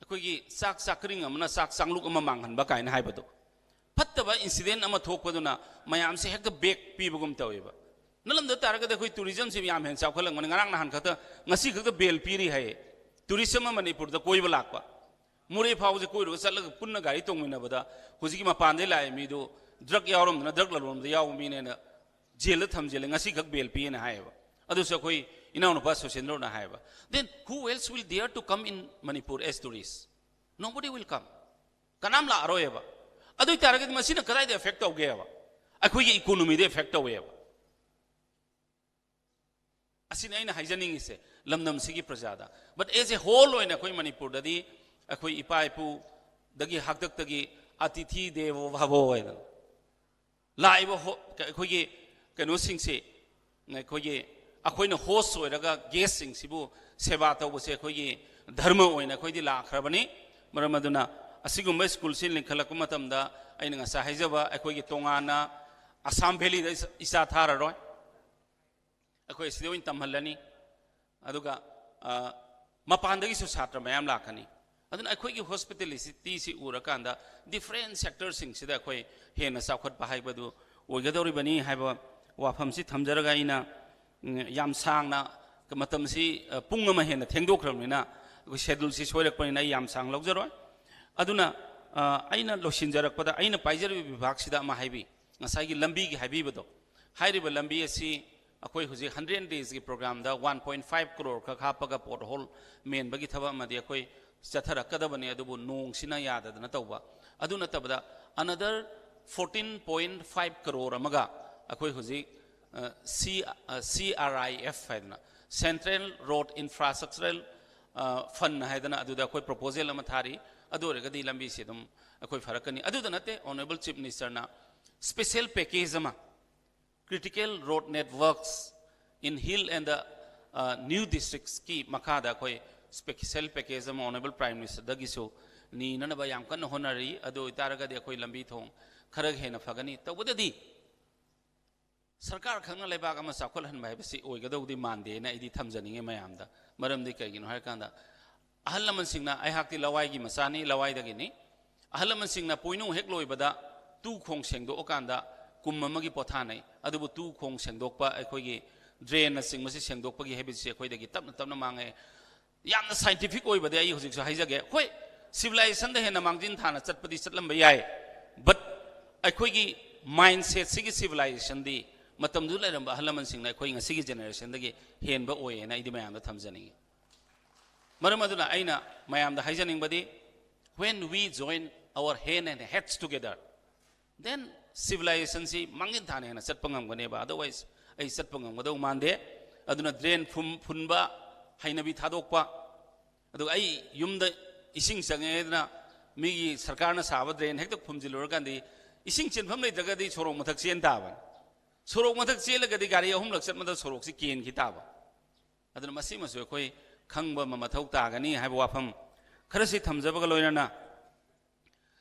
ꯑꯩꯈꯣꯏꯒꯤ ꯆꯥꯛ ꯆꯥꯛꯀꯔꯤꯡ ꯑꯃꯅ ꯆꯥꯛ ꯆꯥꯡꯂꯨꯛ ꯑꯃ ꯃꯥꯡꯍꯟꯕ ꯀꯥꯏꯅ ꯍꯥꯏꯕꯗꯣ, ꯐꯠꯇꯕ ꯏꯟꯁꯤꯗꯦꯟ ꯑꯃ ꯊꯣꯛꯄꯗꯨꯅ ꯃꯌꯥꯝꯁꯦ ꯍꯦꯛꯇ ꯕꯦꯛ ꯄꯤꯕꯒꯨꯝ ꯇꯧꯋꯦꯕ꯫ ꯅꯠꯂꯝꯗ ꯇꯥꯔꯒꯗꯤ ꯑꯩꯈꯣꯏ ꯇꯨꯔꯤꯖꯝꯁꯤ ꯌꯥꯝ ꯍꯦꯟꯅ ꯆꯥꯎꯈꯠꯂꯝꯒꯅꯤ꯫ ꯉꯔꯥꯡ ꯅꯍꯥꯟ ꯈꯛꯇ, ꯉꯁꯤ ꯈꯛꯇ ꯕꯦꯜ ꯄꯤꯔꯤ ꯍꯥꯏꯌꯦ ꯇꯨꯔꯤꯁ ꯑꯃ ꯃꯅꯤꯄꯨꯔꯗ ꯀꯣꯏꯕ ꯂꯥꯛꯄ꯫ ꯃꯣꯔꯦ ꯐꯥꯎꯁꯦ ꯀꯣꯏꯔꯨꯔ ꯆꯠꯂꯒ ꯄꯨꯟꯅ ꯒꯥꯔꯤ ꯇꯣꯡꯃꯤꯟꯅꯕꯗ ꯍꯧꯖꯤꯛꯀꯤ ꯃꯄꯥꯟꯗꯒꯤ ꯂꯥꯛꯏ ꯃꯤꯗꯨ ꯗ꯭ꯔꯒ ꯌꯥꯎꯔꯝꯗꯅ, ꯗ꯭ꯔꯒ ꯂꯂꯣꯟꯕꯗ ꯌꯥꯎꯕ ꯃꯤꯅꯦꯅ ꯖꯦꯜꯗ ꯊꯝꯖꯤꯜꯂꯦ, ꯉꯁꯤ ꯈꯛ ꯕꯦꯜ ꯄꯤꯌꯦꯅ ꯍꯥꯏꯌꯦꯕ꯫ ꯑꯗꯨꯁꯨ ꯑꯩꯈꯣꯏ ꯏꯅꯥꯎꯅꯨꯄꯥ ꯁꯨꯁꯦꯟꯗ꯭ꯔꯣꯅ ꯍꯥꯏꯌꯦꯕ꯫ Then who else will dare to come in Manipur as tourist? Nobody will come. ꯀꯅꯥꯝ ꯂꯥꯛꯑꯔꯣꯏꯕ꯫ ꯑꯗꯨ ꯑꯣꯏ ꯇꯥꯔꯒꯗꯤ ꯃꯁꯤꯅ ꯀꯗꯥꯏꯗ ꯑꯦꯐꯦꯛ ꯇꯧꯒꯦꯕ? ꯑꯩꯈꯣꯏꯒꯤ ꯏꯀꯣꯅꯣꯃꯤꯗ ꯑꯦꯐꯦꯛ ꯇꯧꯋꯦꯕ꯫ ꯑꯁꯤꯅꯤ ꯑꯩꯅ ꯍꯥꯏꯖꯅꯤꯡꯉꯤꯁꯦ ꯂꯝꯗꯝꯁꯤꯒꯤ ꯄ꯭ꯔꯖꯥꯗ꯫ But as a whole ꯑꯣꯏꯅ ꯑꯩꯈꯣꯏ ꯃꯅꯤꯄꯨꯔꯗꯗꯤ ꯑꯩꯈꯣꯏ ꯏꯄꯥ ꯏꯄꯨꯗꯒꯤ ꯍꯥꯛꯇꯛꯇꯒꯤ ꯑꯇꯤꯊꯤ ꯗꯦꯕꯣ ꯚꯕꯣ ꯍꯥꯏꯗꯅ ꯂꯥꯛꯏꯕ ꯍꯣ-, ꯑꯩꯈꯣꯏꯒꯤ ꯀꯩꯅꯣꯁꯤꯡꯁꯤ, ꯑꯩꯈꯣꯏꯒꯤ, ꯑꯩꯈꯣꯏꯅ ꯍꯣꯁ ꯑꯣꯏꯔꯒ ꯒꯦꯁꯁꯤꯡꯁꯤꯕꯨ ꯁꯦꯕꯥ ꯇꯧꯕꯁꯦ ꯑꯩꯈꯣꯏꯒꯤ ꯙꯔꯃ ꯑꯣꯏꯅ ꯑꯩꯈꯣꯏꯗꯤ ꯂꯥꯛꯈ꯭ꯔꯕꯅꯤ꯫ ꯃꯔꯝ ꯑꯗꯨꯅ ꯑꯁꯤꯒꯨꯝꯕ ꯁ꯭ꯀꯨꯜꯁꯤ ꯂꯤꯡꯈꯠꯂꯛꯄ ꯃꯇꯝꯗ ꯑꯩꯅ ꯉꯁꯥꯏ ꯍꯥꯏꯖꯕ ꯑꯩꯈꯣꯏꯒꯤ ꯇꯣꯉꯥꯟꯅ ꯑꯁꯥꯝ ꯚꯦꯂꯤꯗ ꯏꯆꯥ ꯊꯥꯔꯔꯣꯏ, ꯑꯩꯈꯣꯏ ꯑꯁꯤꯗ ꯑꯣꯏꯅ ꯇꯝꯍꯜꯂꯅꯤ꯫ ꯑꯗꯨꯒ ꯃꯄꯥꯟꯗꯒꯤꯁꯨ ꯁꯥꯇ꯭ꯔ ꯃꯌꯥꯝ ꯂꯥꯛꯀꯅꯤ꯫ ꯑꯗꯨꯅ ꯑꯩꯈꯣꯏꯒꯤ ꯍꯣꯁꯄꯤꯇꯦꯂꯤꯇꯤꯁꯤ ꯎꯔꯀꯥꯟꯗ ꯗꯤꯐ꯭ꯔꯦꯟ ꯁꯦꯛꯇꯔꯁꯤꯡꯁꯤꯗ ꯑꯩꯈꯣꯏ ꯍꯦꯟꯅ ꯆꯥꯎꯈꯠꯄ ꯍꯥꯏꯕꯗꯨ ꯑꯣꯏꯒꯗꯧꯔꯤꯕꯅꯤ ꯍꯥꯏꯕ ꯋꯥꯐꯝꯁꯤ ꯊꯝꯖꯔꯒ ꯑꯩꯅ ꯌꯥꯝ ꯁꯥꯡꯅ ꯃꯇꯝꯁꯤ ꯄꯨꯡ ꯑꯃ ꯍꯦꯟꯅ ꯊꯦꯡꯗꯣꯛꯈ꯭ꯔꯕꯅꯤꯅ ꯑꯩꯈꯣꯏ ꯁꯦꯗꯨꯜꯁꯤ ꯁꯣꯏꯔꯛꯄꯅꯤꯅ ꯑꯩ ꯌꯥꯝ ꯁꯥꯡ ꯂꯧꯖꯔꯣꯏ꯫ ꯑꯗꯨꯅ ꯑꯩꯅ ꯂꯣꯏꯁꯤꯟꯖꯔꯛꯄꯗ ꯑꯩꯅ ꯄꯥꯏꯖꯔꯤꯕ ꯚꯤꯚꯥꯒꯁꯤꯗ ꯑꯃ ꯍꯥꯏꯕꯤ, ꯉꯁꯥꯏꯒꯤ ꯂꯝꯕꯤꯒꯤ ꯍꯥꯏꯕꯤꯕꯗꯣ, ꯍꯥꯏꯔꯤꯕ ꯂꯝꯕꯤ ꯑꯁꯤ ꯑꯩꯈꯣꯏ ꯍꯧꯖꯤꯛ ꯍꯟꯗ꯭ꯔꯦꯠ ꯗꯦꯖꯀꯤ ꯄ꯭ꯔꯣꯒ꯭ꯔꯥꯝꯗ ꯋꯥꯟ ꯄꯣꯏꯟ ꯐꯥꯏꯚ ꯀ꯭ꯔꯣꯔ ꯈꯛ ꯍꯥꯞꯄꯒ ꯄꯣꯠ ꯍꯣꯜ ꯃꯦꯟꯕꯒꯤ ꯊꯕꯛ ꯑꯃꯗꯤ ꯑꯩꯈꯣꯏ ꯆꯠꯊꯔꯛꯀꯗꯕꯅꯤ, ꯑꯗꯨꯕꯨ ꯅꯣꯡꯁꯤꯅ ꯌꯥꯗꯗꯅ ꯇꯧꯕ꯫ ꯑꯗꯨ ꯅꯠꯇꯕꯗ another fourteen point five crore ꯑꯃꯒ ꯑꯩꯈꯣꯏ ꯍꯧꯖꯤꯛ ꯁꯤ ꯁꯤ ꯑꯥꯔ ꯑꯥꯏ ꯑꯦꯐ ꯍꯥꯏꯗꯅ, Central Road Infrastructural Fund ꯍꯥꯏꯗꯅ ꯑꯗꯨꯗ ꯑꯩꯈꯣꯏ ꯄ꯭ꯔꯣꯄꯣꯖꯦꯜ ꯑꯃ ꯊꯥꯔꯤ꯫ ꯑꯗꯨ ꯑꯣꯏꯔꯒꯗꯤ ꯂꯝꯕꯤꯁꯤ ꯑꯗꯨꯝ ꯑꯩꯈꯣꯏ ꯐꯔꯛꯀꯅꯤ꯫ ꯑꯗꯨꯗ ꯅꯠꯇꯦ, ꯑꯣꯅꯔꯦꯕꯜ ꯆꯤꯐ ꯃꯤꯅꯤꯁꯇꯔꯅ ꯁ꯭ꯄꯦꯁꯦꯜ ꯄꯦꯀꯦꯖ ꯑꯃ Critical Road Networks in Hill and the New Districtsꯀꯤ ꯃꯈꯥꯗ ꯑꯩꯈꯣꯏ ꯁ꯭ꯄꯦꯁꯦꯜ ꯄꯦꯀꯦꯖ ꯑꯃ ꯑꯣꯅꯔꯦꯕꯜ ꯄ꯭ꯔꯥꯏꯝ ꯃꯤꯅꯤꯁꯇꯔꯗꯒꯤꯁꯨ ꯅꯤꯅꯅꯕ ꯌꯥꯝ ꯀꯟꯅ ꯍꯣꯠꯅꯔꯤ꯫ ꯑꯗꯨ ꯑꯣꯏꯇꯥꯔꯒꯗꯤ ꯑꯩꯈꯣꯏ ꯂꯝꯕꯤ ꯊꯣꯡ ꯈꯔ ꯍꯦꯟꯅ ꯐꯒꯅꯤ꯫ ꯇꯧꯕꯗꯗꯤ ꯁꯔꯀꯥꯔ ꯈꯛꯅ ꯂꯩꯕꯥꯛ ꯑꯃ ꯆꯥꯎꯈꯠꯍꯟꯕ ꯍꯥꯏꯕꯁꯤ ꯑꯣꯏꯒꯗꯧꯗꯤ ꯃꯥꯟꯗꯦꯅ ꯑꯩꯗꯤ ꯊꯝꯖꯅꯤꯡꯉꯤ ꯃꯌꯥꯝꯗ꯫ ꯃꯔꯝꯗꯤ ꯀꯩꯒꯤꯅꯣ ꯍꯥꯏꯔꯀꯥꯟꯗ, ꯑꯍꯜ ꯂꯃꯟꯁꯤꯡꯅ, ꯑꯩꯍꯥꯛꯇꯤ ꯂꯋꯥꯏꯒꯤ ꯃꯆꯥꯅꯤ, ꯂꯋꯥꯏꯗꯒꯤꯅꯤ, ꯑꯍꯜ ꯂꯃꯟꯁꯤꯡꯅ ꯄꯣꯏꯅꯨ ꯍꯦꯛ ꯂꯣꯏꯕꯗ ꯇꯨ ꯈꯣꯡ ꯁꯦꯡꯗꯣꯛꯑꯀꯥꯟꯗ ꯀꯨꯝ ꯑꯃꯒꯤ ꯄꯣꯊꯥꯅꯩ꯫ ꯑꯗꯨꯕꯨ ꯇꯨ ꯈꯣꯡ ꯁꯦꯡꯗꯣꯛꯄ, ꯑꯩꯈꯣꯏꯒꯤ ꯗ꯭ꯔꯦꯟꯅꯆꯤꯡꯕꯁꯤ ꯁꯦꯡꯗꯣꯛꯄꯒꯤ ꯍꯦꯕꯤꯠꯁꯤ ꯑꯩꯈꯣꯏꯗꯒꯤ ꯇꯞꯅ ꯇꯞꯅ ꯃꯥꯡꯉꯛꯑꯦ꯫ ꯌꯥꯝꯅ ꯁꯥꯏꯟꯇꯤꯐꯤꯛ ꯑꯣꯏꯕꯗꯤ ꯑꯩ ꯍꯧꯖꯤꯛꯁꯨ ꯍꯥꯏꯖꯒꯦ, ꯍꯣꯏ, ꯁꯤꯚꯤꯂꯥꯏꯖꯦꯁꯟꯗ ꯍꯦꯟꯅ ꯃꯥꯡꯖꯤꯟ ꯊꯥꯅ ꯆꯠꯄꯗꯤ ꯆꯠꯂꯝꯕ ꯌꯥꯏ, ꯕꯠ ꯑꯩꯈꯣꯏꯒꯤ ꯃꯥꯏꯟꯁꯦꯠꯁꯤꯒꯤ ꯁꯤꯚꯤꯂꯥꯏꯖꯦꯁꯟꯗꯤ ꯃꯇꯝꯗꯨꯗ ꯂꯩꯔꯝꯕ ꯑꯍꯜ ꯂꯃꯟꯁꯤꯡꯅ ꯑꯩꯈꯣꯏ ꯉꯁꯤꯒꯤ ꯖꯦꯅꯦꯔꯦꯁꯟꯗꯒꯤ ꯍꯦꯟꯕ ꯑꯣꯏꯌꯦꯅ ꯑꯩꯗꯤ ꯃꯌꯥꯝꯗ ꯊꯝꯖꯅꯤꯡꯉꯤ꯫ ꯃꯔꯝ ꯑꯗꯨꯅ ꯑꯩꯅ ꯃꯌꯥꯝꯗ ꯍꯥꯏꯖꯅꯤꯡꯕꯗꯤ, when we join our hand and heads together, then ꯁꯤꯚꯤꯂꯥꯏꯖꯦꯁꯟꯁꯤ ꯃꯥꯡꯖꯤꯟ ꯊꯥꯅ ꯍꯦꯟꯅ ꯆꯠꯄ ꯉꯝꯒꯅꯦꯕ꯫ Otherwise ꯑꯩ ꯆꯠꯄ ꯉꯝꯒꯗꯧ ꯃꯥꯟꯗꯦ꯫ ꯑꯗꯨꯅ ꯗ꯭ꯔꯦꯟ ꯐꯨꯝ-, ꯐꯨꯟꯕ ꯍꯩꯅꯕꯤ ꯊꯥꯗꯣꯛꯄ, ꯑꯗꯨꯒ ꯑꯩ ꯌꯨꯝꯗ ꯏꯁꯤꯡ ꯆꯪꯉꯦ ꯍꯥꯏꯗꯅ ꯃꯤꯒꯤ ꯁꯔꯀꯥꯔꯅ ꯁꯥꯕ ꯗ꯭ꯔꯦꯟ ꯍꯦꯛꯇ ꯐꯨꯝꯖꯤꯜꯂꯨꯔꯀꯥꯟꯗꯤ ꯏꯁꯤꯡ ꯆꯦꯟꯐꯝ ꯂꯩꯇ꯭ꯔꯒꯗꯤ ꯁꯣꯔꯣꯛ ꯃꯊꯛ ꯆꯦꯟ ꯇꯥꯕꯅꯤ꯫ ꯁꯣꯔꯣꯛ ꯃꯊꯛ ꯆꯦꯜꯂꯒꯗꯤ ꯒꯥꯔꯤ ꯑꯍꯨꯝꯂꯛ ꯆꯠꯄꯗ ꯁꯣꯔꯣꯛꯁꯤ ꯀꯦꯟꯈꯤ ꯇꯥꯕ꯫ ꯑꯗꯨꯅ ꯃꯁꯤꯃꯁꯨ ꯑꯩꯈꯣꯏ ꯈꯪꯕ ꯑꯃ ꯃꯊꯧ ꯇꯥꯒꯅꯤ ꯍꯥꯏꯕ ꯋꯥꯐꯝ ꯈꯔꯁꯤ ꯊꯝꯖꯕꯒ ꯂꯣꯏꯅꯅ,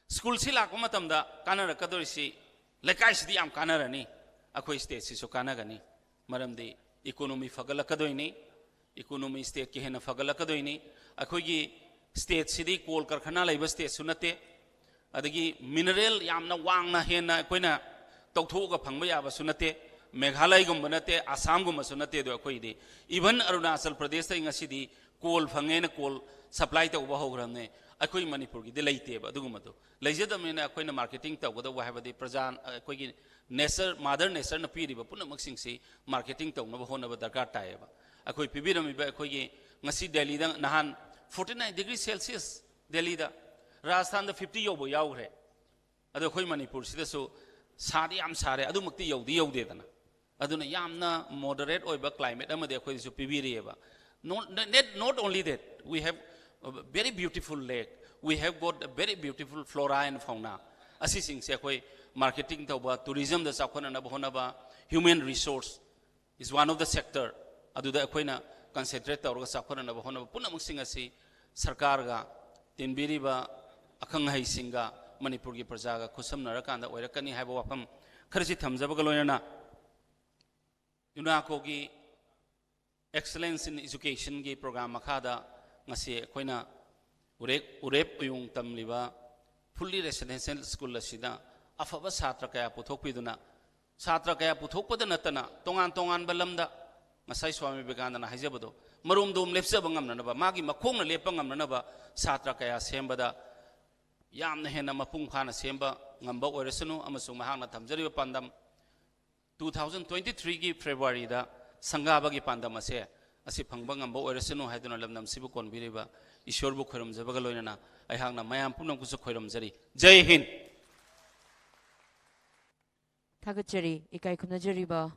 ꯁ꯭ꯀꯨꯜꯁꯤ ꯂꯥꯛꯄ ꯃꯇꯝꯗ ꯀꯥꯟꯅꯔꯛꯀꯗꯧꯔꯤꯁꯤ, ꯂꯩꯀꯥꯏꯁꯤꯗꯤ ꯌꯥꯝ ꯀꯥꯟꯅꯔꯅꯤ, ꯑꯩꯈꯣꯏ ꯁ꯭ꯇꯦꯠꯁꯤꯁꯨ ꯀꯥꯟꯅꯒꯅꯤ꯫ ꯃꯔꯝꯗꯤ ꯏꯀꯣꯅꯣꯃꯤ ꯐꯒꯠꯂꯛꯀꯗꯣꯏꯅꯤ, ꯏꯀꯣꯅꯣꯃꯤ ꯁ꯭ꯇꯦꯠꯀꯤ ꯍꯦꯟꯅ ꯐꯒꯠꯂꯛꯀꯗꯣꯏꯅꯤ꯫ ꯑꯩꯈꯣꯏꯒꯤ ꯁ꯭ꯇꯦꯠꯁꯤꯗꯤ ꯀꯣꯜ ꯀꯔꯈꯅꯥ ꯂꯩꯕ ꯁ꯭ꯇꯦꯠꯁꯨ ꯅꯠꯇꯦ, ꯑꯗꯒꯤ ꯃꯤꯅꯔꯦꯜ ꯌꯥꯝꯅ ꯋꯥꯡꯅ ꯍꯦꯟꯅ ꯑꯩꯈꯣꯏꯅ ꯇꯧꯊꯣꯛꯑꯒ ꯐꯪꯕ ꯌꯥꯕꯁꯨ ꯅꯠꯇꯦ, ꯃꯦꯘꯥꯂꯌꯒꯨꯝꯕ ꯅꯠꯇꯦ, ꯑꯁꯥꯝꯒꯨꯝꯕꯁꯨ ꯅꯠꯇꯦ꯫ ꯑꯗꯣ ꯑꯩꯈꯣꯏꯗꯤ ꯏꯚꯟ ꯑꯔꯨꯅꯥꯆꯜ ꯄ꯭ꯔꯗꯦꯁꯇꯒꯤ ꯉꯁꯤꯗꯤ ꯀꯣꯜ ꯐꯪꯉꯦꯅ ꯀꯣꯜ ꯁꯄ꯭ꯂꯥꯏ ꯇꯧꯕ ꯍꯧꯈ꯭ꯔꯕꯅꯦ꯫ ꯑꯩꯈꯣꯏ ꯃꯅꯤꯄꯨꯔꯒꯤꯗꯤ ꯂꯩꯇꯦꯕ ꯑꯗꯨꯒꯨꯝꯕꯗꯣ꯫ ꯂꯩꯖꯗꯕꯅꯤꯅ ꯑꯩꯈꯣꯏꯅ ꯃꯥꯔꯀꯦꯇꯤꯡ ꯇꯧꯒꯗꯧꯕ ꯍꯥꯏꯕꯗꯤ ꯄ꯭ꯔꯖꯥ, ꯑꯩꯈꯣꯏꯒꯤ ꯅꯦꯆꯔ, ꯃꯥꯗꯔ ꯅꯦꯆꯔꯅ ꯄꯤꯔꯤꯕ ꯄꯨꯝꯅꯃꯛꯁꯤꯡꯁꯤ ꯃꯥꯔꯀꯦꯇꯤꯡ ꯇꯧꯅꯕ ꯍꯣꯠꯅꯕ ꯗꯔꯀꯥꯔ ꯇꯥꯏꯌꯦꯕ꯫ ꯑꯩꯈꯣꯏ ꯄꯤꯕꯤꯔꯝꯃꯤꯕ, ꯑꯩꯈꯣꯏꯒꯤ ꯉꯁꯤ ꯗꯦꯜꯂꯤꯗ ꯅꯍꯥꯟ forty nine degree Celsius, ꯗꯦꯜꯂꯤꯗ, ꯔꯥꯖꯁꯊꯥꯟꯗ fifty ꯌꯧꯕ ꯌꯥꯎꯈ꯭ꯔꯦ꯫ ꯑꯗꯣ ꯑꯩꯈꯣꯏ ꯃꯅꯤꯄꯨꯔꯁꯤꯗꯁꯨ ꯁꯥꯗꯤ ꯌꯥꯝ ꯁꯥꯔꯦ, ꯑꯗꯨꯃꯛꯇꯤ ꯌꯧꯗꯤ ꯌꯧꯗꯦꯗꯅ꯫ ꯑꯗꯨꯅ ꯌꯥꯝꯅ ꯃꯣꯗꯔꯦꯠ ꯑꯣꯏꯕ ꯀ꯭ꯂꯥꯏꯃꯦꯠ ꯑꯃꯗꯤ ꯑꯩꯈꯣꯏꯗꯁꯨ ꯄꯤꯕꯤꯔꯤꯑꯕ꯫ Not, not, not only that, we have a very beautiful lake, we have got a very beautiful flora and fauna. ꯑꯁꯤꯁꯤꯡꯁꯦ ꯑꯩꯈꯣꯏ ꯃꯥꯔꯀꯦꯇꯤꯡ ꯇꯧꯕ, ꯇꯨꯔꯤꯖꯝꯗ ꯆꯥꯎꯈꯠꯅꯅꯕ ꯍꯣꯠꯅꯕ, human resource is one of the sector, ꯑꯗꯨꯗ ꯑꯩꯈꯣꯏꯅ ꯀꯟꯁꯦꯟꯇ꯭ꯔꯦꯠ ꯇꯧꯔꯒ ꯆꯥꯎꯈꯠꯅꯅꯕ ꯍꯣꯠꯅꯕ ꯄꯨꯝꯅꯃꯛꯁꯤꯡ ꯑꯁꯤ ꯁꯔꯀꯥꯔꯒ, ꯇꯤꯟꯕꯤꯔꯤꯕ ꯑꯈꯪ ꯑꯍꯩꯁꯤꯡꯒ, ꯃꯅꯤꯄꯨꯔꯒꯤ ꯄ꯭ꯔꯖꯥꯒ ꯈꯨꯠꯁꯝꯅꯔꯀꯥꯟꯗ ꯑꯣꯏꯔꯛꯀꯅꯤ ꯍꯥꯏꯕ ꯋꯥꯐꯝ ꯈꯔꯁꯤ ꯊꯝꯖꯕꯒ ꯂꯣꯏꯅꯅ, ꯌꯨꯅꯥꯀꯣꯒꯤ Excellence in Educationꯒꯤ ꯄ꯭ꯔꯣꯒ꯭ꯔꯥꯝ ꯃꯈꯥꯗ ꯉꯁꯤ ꯑꯩꯈꯣꯏꯅ ꯎꯔꯦꯞ, ꯎꯔꯦꯞ ꯎꯌꯨꯡ ꯇꯝꯂꯤꯕ fully residential school ꯑꯁꯤꯗ ꯑꯐꯕ ꯁꯥꯇ꯭ꯔ ꯀꯌꯥ ꯄꯨꯊꯣꯛꯄꯤꯗꯨꯅ, ꯁꯥꯇ꯭ꯔ ꯀꯌꯥ ꯄꯨꯊꯣꯛꯄꯗ ꯅꯠꯇꯅ ꯇꯣꯉꯥꯟ ꯇꯣꯉꯥꯟꯕ ꯂꯝꯗ, ꯉꯁꯥꯏ ꯁ꯭ꯋꯥꯃꯤ ꯕꯤꯕꯦꯀꯥꯅꯟꯗꯅ ꯍꯥꯏꯖꯕꯗꯣ, ꯃꯔꯣꯝꯗꯣꯝ ꯂꯦꯞꯆꯕ ꯉꯝꯅꯅꯕ, ꯃꯥꯒꯤ ꯃꯈꯣꯡꯅ ꯂꯦꯞꯄ ꯉꯝꯅꯅꯕ ꯁꯥꯇ꯭ꯔ ꯀꯌꯥ ꯁꯦꯝꯕꯗ ꯌꯥꯝꯅ ꯍꯦꯟꯅ ꯃꯄꯨꯡ ꯐꯥꯅ ꯁꯦꯝꯕ ꯉꯝꯕ ꯑꯣꯏꯔꯁꯅꯨ, ꯑꯃꯁꯨꯡ ꯃꯍꯥꯛꯅ ꯊꯝꯖꯔꯤꯕ ꯄꯥꯟꯗꯝ two thousand twenty-threeꯒꯤ Februaryꯗ ꯁꯪꯒꯥꯕꯒꯤ ꯄꯥꯟꯗꯝ ꯑꯁꯦ, ꯑꯁꯤ ꯐꯪꯕ ꯉꯝꯕ ꯑꯣꯏꯔꯁꯅꯨ ꯍꯥꯏꯗꯨꯅ ꯂꯝꯗꯝꯁꯤꯕꯨ ꯀꯣꯟꯕꯤꯔꯤꯕ ꯏꯁꯣꯔꯕꯨ ꯈꯣꯏꯔꯨꯝꯖꯕꯒ ꯂꯣꯏꯅꯅ ꯑꯩꯍꯥꯛꯅ ꯃꯌꯥꯝ ꯄꯨꯝꯅꯃꯛꯄꯨꯁꯨ ꯈꯣꯏꯔꯨꯝꯖꯔꯤ꯫ ꯖꯩ ꯍꯤꯟꯗ꯫ ꯊꯥꯒꯠꯆꯔꯤ꯫ ꯏꯀꯥꯏ ꯈꯨꯝꯅꯖꯔꯤꯕ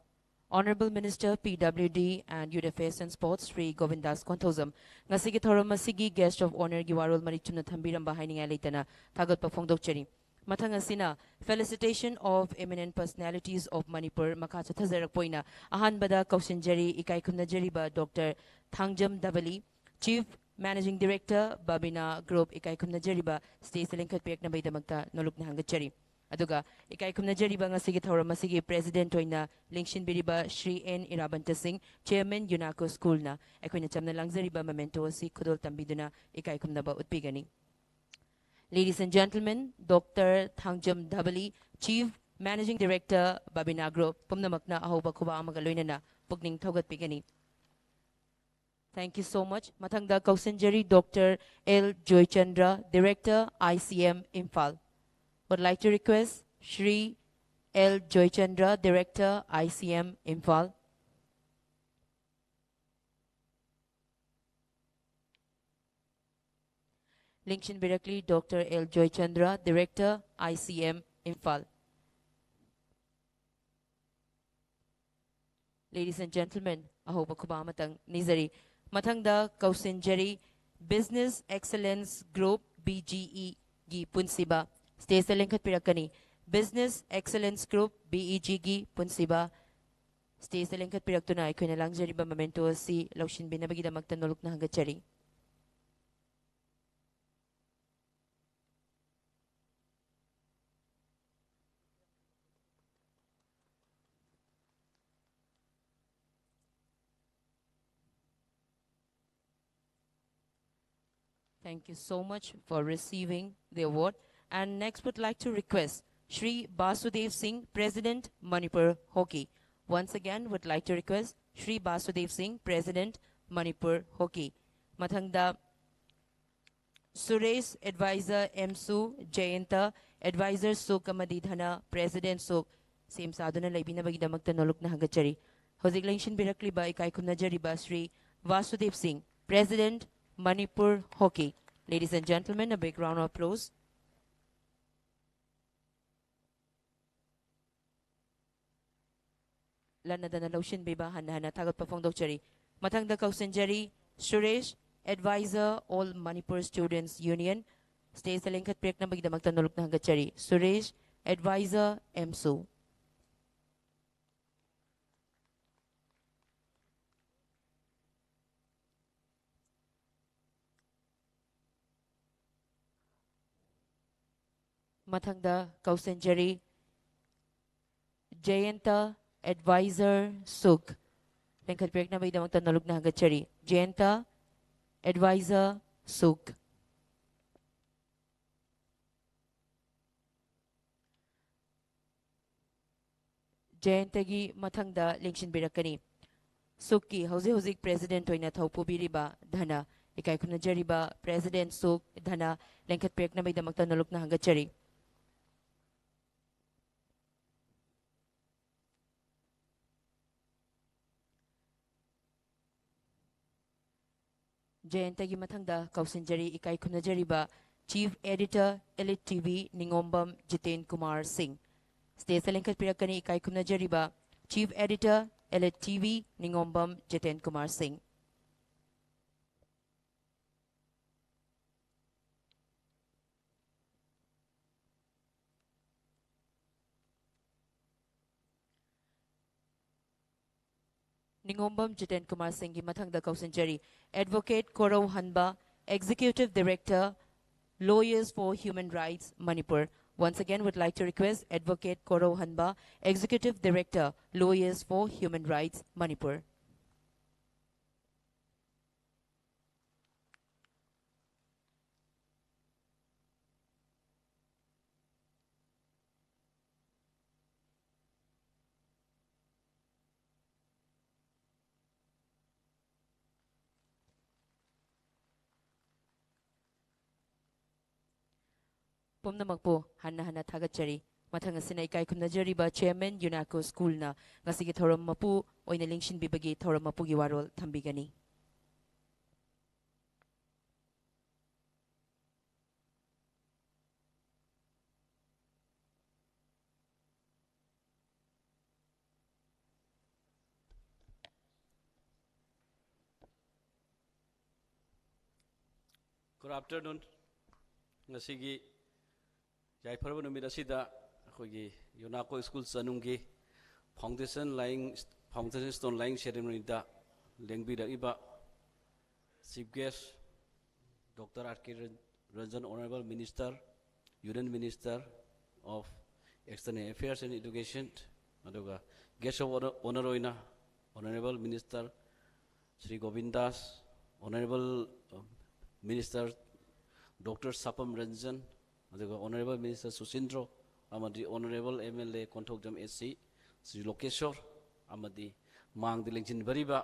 Honourable Minister P W D and Youth Affairs and Sports Shri ꯒꯣꯕꯤꯟꯗꯥꯁ Konthoujam, ꯉꯁꯤꯒꯤ ꯊꯧꯔꯝ ꯑꯁꯤꯒꯤ Guest of Honourꯒꯤ ꯋꯥꯔꯣꯜ ꯃꯔꯤꯛ ꯆꯨꯝꯅ ꯊꯝꯕꯤꯔꯝꯕ ꯍꯥꯏꯅꯤꯡꯉꯥꯏ ꯂꯩꯇꯅ ꯊꯥꯒꯠꯄ ꯐꯣꯡꯗꯣꯛꯆꯔꯤ꯫ ꯃꯊꯪ ꯑꯁꯤꯅ Felicitation of Eminent Personalities of Manipur ꯃꯈꯥ ꯆꯠꯊꯖꯔꯛꯄ ꯑꯣꯏꯅ ꯑꯍꯥꯟꯕꯗ ꯀꯧꯁꯤꯟꯖꯔꯤ ꯏꯀꯥꯏ ꯈꯨꯝꯅꯖꯔꯤꯕ doctor Thangjam Dhabali, Chief Managing Director, Babina Group, ꯏꯀꯥꯏ ꯈꯨꯝꯅꯖꯔꯤꯕ stage ꯇ ꯂꯦꯡꯈꯠꯄꯤꯔꯛꯅꯕꯒꯤꯗꯃꯛꯇ ꯅꯣꯂꯨꯛꯅ ꯍꯪꯒꯠꯆꯔꯤ꯫ ꯑꯗꯨꯒ ꯏꯀꯥꯏ ꯈꯨꯝꯅꯖꯔꯤꯕ ꯉꯁꯤꯒꯤ ꯊꯧꯔꯝ ꯑꯁꯤꯒꯤ President ꯑꯣꯏꯅ ꯂꯦꯡꯁꯤꯟꯕꯤꯔꯤꯕ ꯁ꯭ꯔꯤ ꯑꯦꯟ ꯏꯔꯥꯕꯟꯇ ꯁꯤꯡ, Chairman UNESCO School ꯅ ꯑꯩꯈꯣꯏꯅ ꯆꯝꯅ ꯂꯥꯡꯖꯔꯤꯕ memento ꯑꯁꯤ ꯈꯨꯗꯣꯜ ꯇꯝꯕꯤꯗꯨꯅ ꯏꯀꯥꯏ ꯈꯨꯝꯅꯕ ꯎꯠꯄꯤꯒꯅꯤ꯫ Ladies and gentlemen, Doctor Thangjam ꯙꯕꯂꯤ, Chief Managing Director, Babina Group, ꯄꯨꯝꯅꯃꯛꯅ ꯑꯍꯧꯕ ꯈꯨꯕꯥꯛ ꯑꯃꯒ ꯂꯣꯏꯅꯅ ꯄꯨꯛꯅꯤꯡ ꯊꯧꯒꯠꯄꯤꯒꯅꯤ꯫ Thank you so much. ꯃꯊꯪꯗ ꯀꯧꯁꯤꯟꯖꯔꯤ Doctor L Joichandra, Director, I C M, Imphal. Would like to request Shri L Joichandra, Director, I C M, Imphal. ꯂꯦꯡꯁꯤꯟꯕꯤꯔꯛꯂꯤ Doctor L Joichandra, Director, I C M, Imphal. Ladies and gentlemen, ꯑꯍꯧꯕ ꯈꯨꯕꯥꯛ ꯑꯃꯇꯪ ꯅꯤꯖꯔꯤ꯫ ꯃꯊꯪꯗ ꯀꯧꯁꯤꯟꯖꯔꯤ Business Excellence Group, B G E ꯒꯤ ꯄꯨꯟꯁꯤꯕ stage ꯇ ꯂꯦꯡꯈꯠꯄꯤꯔꯛꯀꯅꯤ꯫ Business Excellence Group, B E G ꯒꯤ ꯄꯨꯟꯁꯤꯕ stage ꯇ ꯂꯦꯡꯈꯠꯄꯤꯔꯛꯇꯨꯅ ꯑꯩꯈꯣꯏꯅ ꯂꯥꯡꯖꯔꯤꯕ memento ꯑꯁꯤ ꯂꯧꯁꯤꯟꯕꯤꯅꯕꯒꯤꯗꯃꯛꯇ ꯅꯣꯂꯨꯛꯅ ꯍꯪꯒꯠꯆꯔꯤ꯫ Thank you so much for receiving the award. And next would like to request Shri Basudev Singh, President, Manipur Hockey. Once again, would like to request Shri Basudev Singh, President, Manipur Hockey. ꯃꯊꯪꯗ Suresh, Advisor, ꯑꯦꯝꯁꯨ, ꯖꯌꯟꯇ, Advisor ꯁꯨꯛ ꯑꯃꯗꯤ ꯙꯅ, President ꯁꯨꯛ, ꯁꯦꯝ ꯁꯥꯗꯨꯅ ꯂꯩꯕꯤꯅꯕꯒꯤꯗꯃꯛꯇ ꯅꯣꯂꯨꯛꯅ ꯍꯪꯒꯠꯆꯔꯤ꯫ ꯍꯧꯖꯤꯛ ꯂꯦꯡꯁꯤꯟꯕꯤꯔꯛꯂꯤꯕ ꯏꯀꯥꯏ ꯈꯨꯝꯅꯖꯔꯤꯕ ꯁ꯭ꯔꯤ ꯕꯥꯁꯨꯗꯦꯕ ꯁꯤꯡ, President, Manipur Hockey. Ladies and gentlemen, a big round of applause. ꯂꯟꯅꯗꯅ ꯂꯧꯁꯤꯟꯕꯤꯕ ꯍꯟꯅ ꯍꯟꯅ ꯊꯥꯒꯠꯄ ꯐꯣꯡꯗꯣꯛꯆꯔꯤ꯫ ꯃꯊꯪꯗ ꯀꯧꯁꯤꯟꯖꯔꯤ Suresh, Advisor, All Manipur Students Union, stage ꯇ ꯂꯦꯡꯈꯠꯄꯤꯔꯛꯅꯕꯒꯤꯗꯃꯛꯇ ꯅꯣꯂꯨꯛꯅ ꯍꯪꯒꯠꯆꯔꯤ꯫ ꯁꯨꯔꯦꯁ, Advisor, ꯑꯦꯝꯁꯨ꯫ ꯃꯊꯪꯗ ꯀꯧꯁꯤꯟꯖꯔꯤ ꯖꯌꯟꯇ ꯑꯦꯗꯚꯥꯏꯖꯔ ꯁꯨꯛ꯫ ꯂꯦꯡꯈꯠꯄꯤꯔꯛꯅꯕꯒꯤꯗꯃꯛꯇ ꯅꯣꯂꯨꯛꯅ ꯍꯪꯒꯠꯆꯔꯤ꯫ ꯖꯌꯟꯇ ꯑꯦꯗꯚꯥꯏꯖꯔ ꯁꯨꯛ꯫ ꯖꯌꯟꯇꯒꯤ ꯃꯊꯪꯗ ꯂꯦꯡꯁꯤꯟꯕꯤꯔꯛꯀꯅꯤ ꯁꯨꯛꯀꯤ ꯍꯧꯖꯤꯛ ꯍꯧꯖꯤꯛ ꯄ꯭ꯔꯦꯁꯤꯗꯦꯟꯠ ꯑꯣꯏꯅ ꯊꯧ ꯄꯨꯕꯤꯔꯤꯕ ꯙꯅ꯫ ꯏꯀꯥꯏ ꯈꯨꯝꯅꯖꯔꯤꯕ ꯄ꯭ꯔꯦꯁꯤꯗꯦꯟꯠ ꯁꯨꯛ ꯙꯅ, ꯂꯦꯡꯈꯠꯄꯤꯔꯛꯅꯕꯒꯤꯗꯃꯛꯇ ꯅꯣꯂꯨꯛꯅ ꯍꯪꯒꯠꯆꯔꯤ꯫ ꯖꯌꯟꯇꯒꯤ ꯃꯊꯪꯗ ꯀꯧꯁꯤꯟꯖꯔꯤ ꯏꯀꯥꯏ ꯈꯨꯝꯅꯖꯔꯤꯕ chief editor, elite T V, Ningombam Jiten Kumar Singh. ꯁ꯭ꯇꯦꯖꯇ ꯂꯦꯡꯈꯠꯄꯤꯔꯛꯀꯅꯤ ꯏꯀꯥꯏ ꯈꯨꯝꯅꯖꯔꯤꯕ chief editor, elite T V, Ningombam Jiten Kumar Singh. Ningombam Jiten Kumar ꯁꯤꯡꯒꯤ ꯃꯊꯪꯗ ꯀꯧꯁꯤꯟꯖꯔꯤ ꯑꯦꯗꯚꯣꯀꯦꯠ ꯀꯣꯔꯧꯍꯟꯕ, Executive Director, Lawyers for Human Rights, Manipur. Once again, would like to request Advocate Koro Hanba, Executive Director, Lawyers for Human Rights, Manipur. ꯄꯨꯝꯅꯃꯛꯄꯨ ꯍꯟꯅ ꯍꯟꯅ ꯊꯥꯒꯠꯆꯔꯤ꯫ ꯃꯊꯪ ꯑꯁꯤꯅ ꯏꯀꯥꯏ ꯈꯨꯝꯅꯖꯔꯤꯕ Chairman, UNACO Schoolꯅ ꯉꯁꯤꯒꯤ ꯊꯧꯔꯝ ꯃꯄꯨ ꯑꯣꯏꯅ ꯂꯦꯡꯁꯤꯟꯕꯤꯕꯒꯤ ꯊꯧꯔꯝ ꯃꯄꯨꯒꯤ ꯋꯥꯔꯣꯜ ꯊꯝꯕꯤꯒꯅꯤ꯫ Good afternoon. ꯉꯁꯤꯒꯤ ꯌꯥꯏꯐꯔꯕ ꯅꯨꯃꯤꯠ ꯑꯁꯤꯗ ꯑꯩꯈꯣꯏꯒꯤ UNACO School ꯆꯅꯨꯡꯒꯤ foundation laying, foundation stone laying ceremonyꯗ ꯂꯦꯡꯕꯤꯔꯛꯏꯕ Chief Guest, Doctor R K Ranjan, Honorable Minister, Union Minister of External Affairs and Education, ꯑꯗꯨꯒ Guest of Honor ꯑꯣꯏꯅ Honorable Minister Shri Gobin Das, Honorable Minister Doctor ꯁꯥꯄꯝ Ranjan, ꯑꯗꯨꯒ Honorable Minister ꯁꯨꯁꯤꯟꯗ꯭ꯔꯣ ꯑꯃꯗꯤ Honorable M L A Konthoujam AC Shri ꯂꯣꯀꯦꯁꯣꯔ, ꯑꯃꯗꯤ ꯃꯥꯡꯗ ꯂꯦꯡꯁꯤꯟꯕꯤꯔꯤꯕ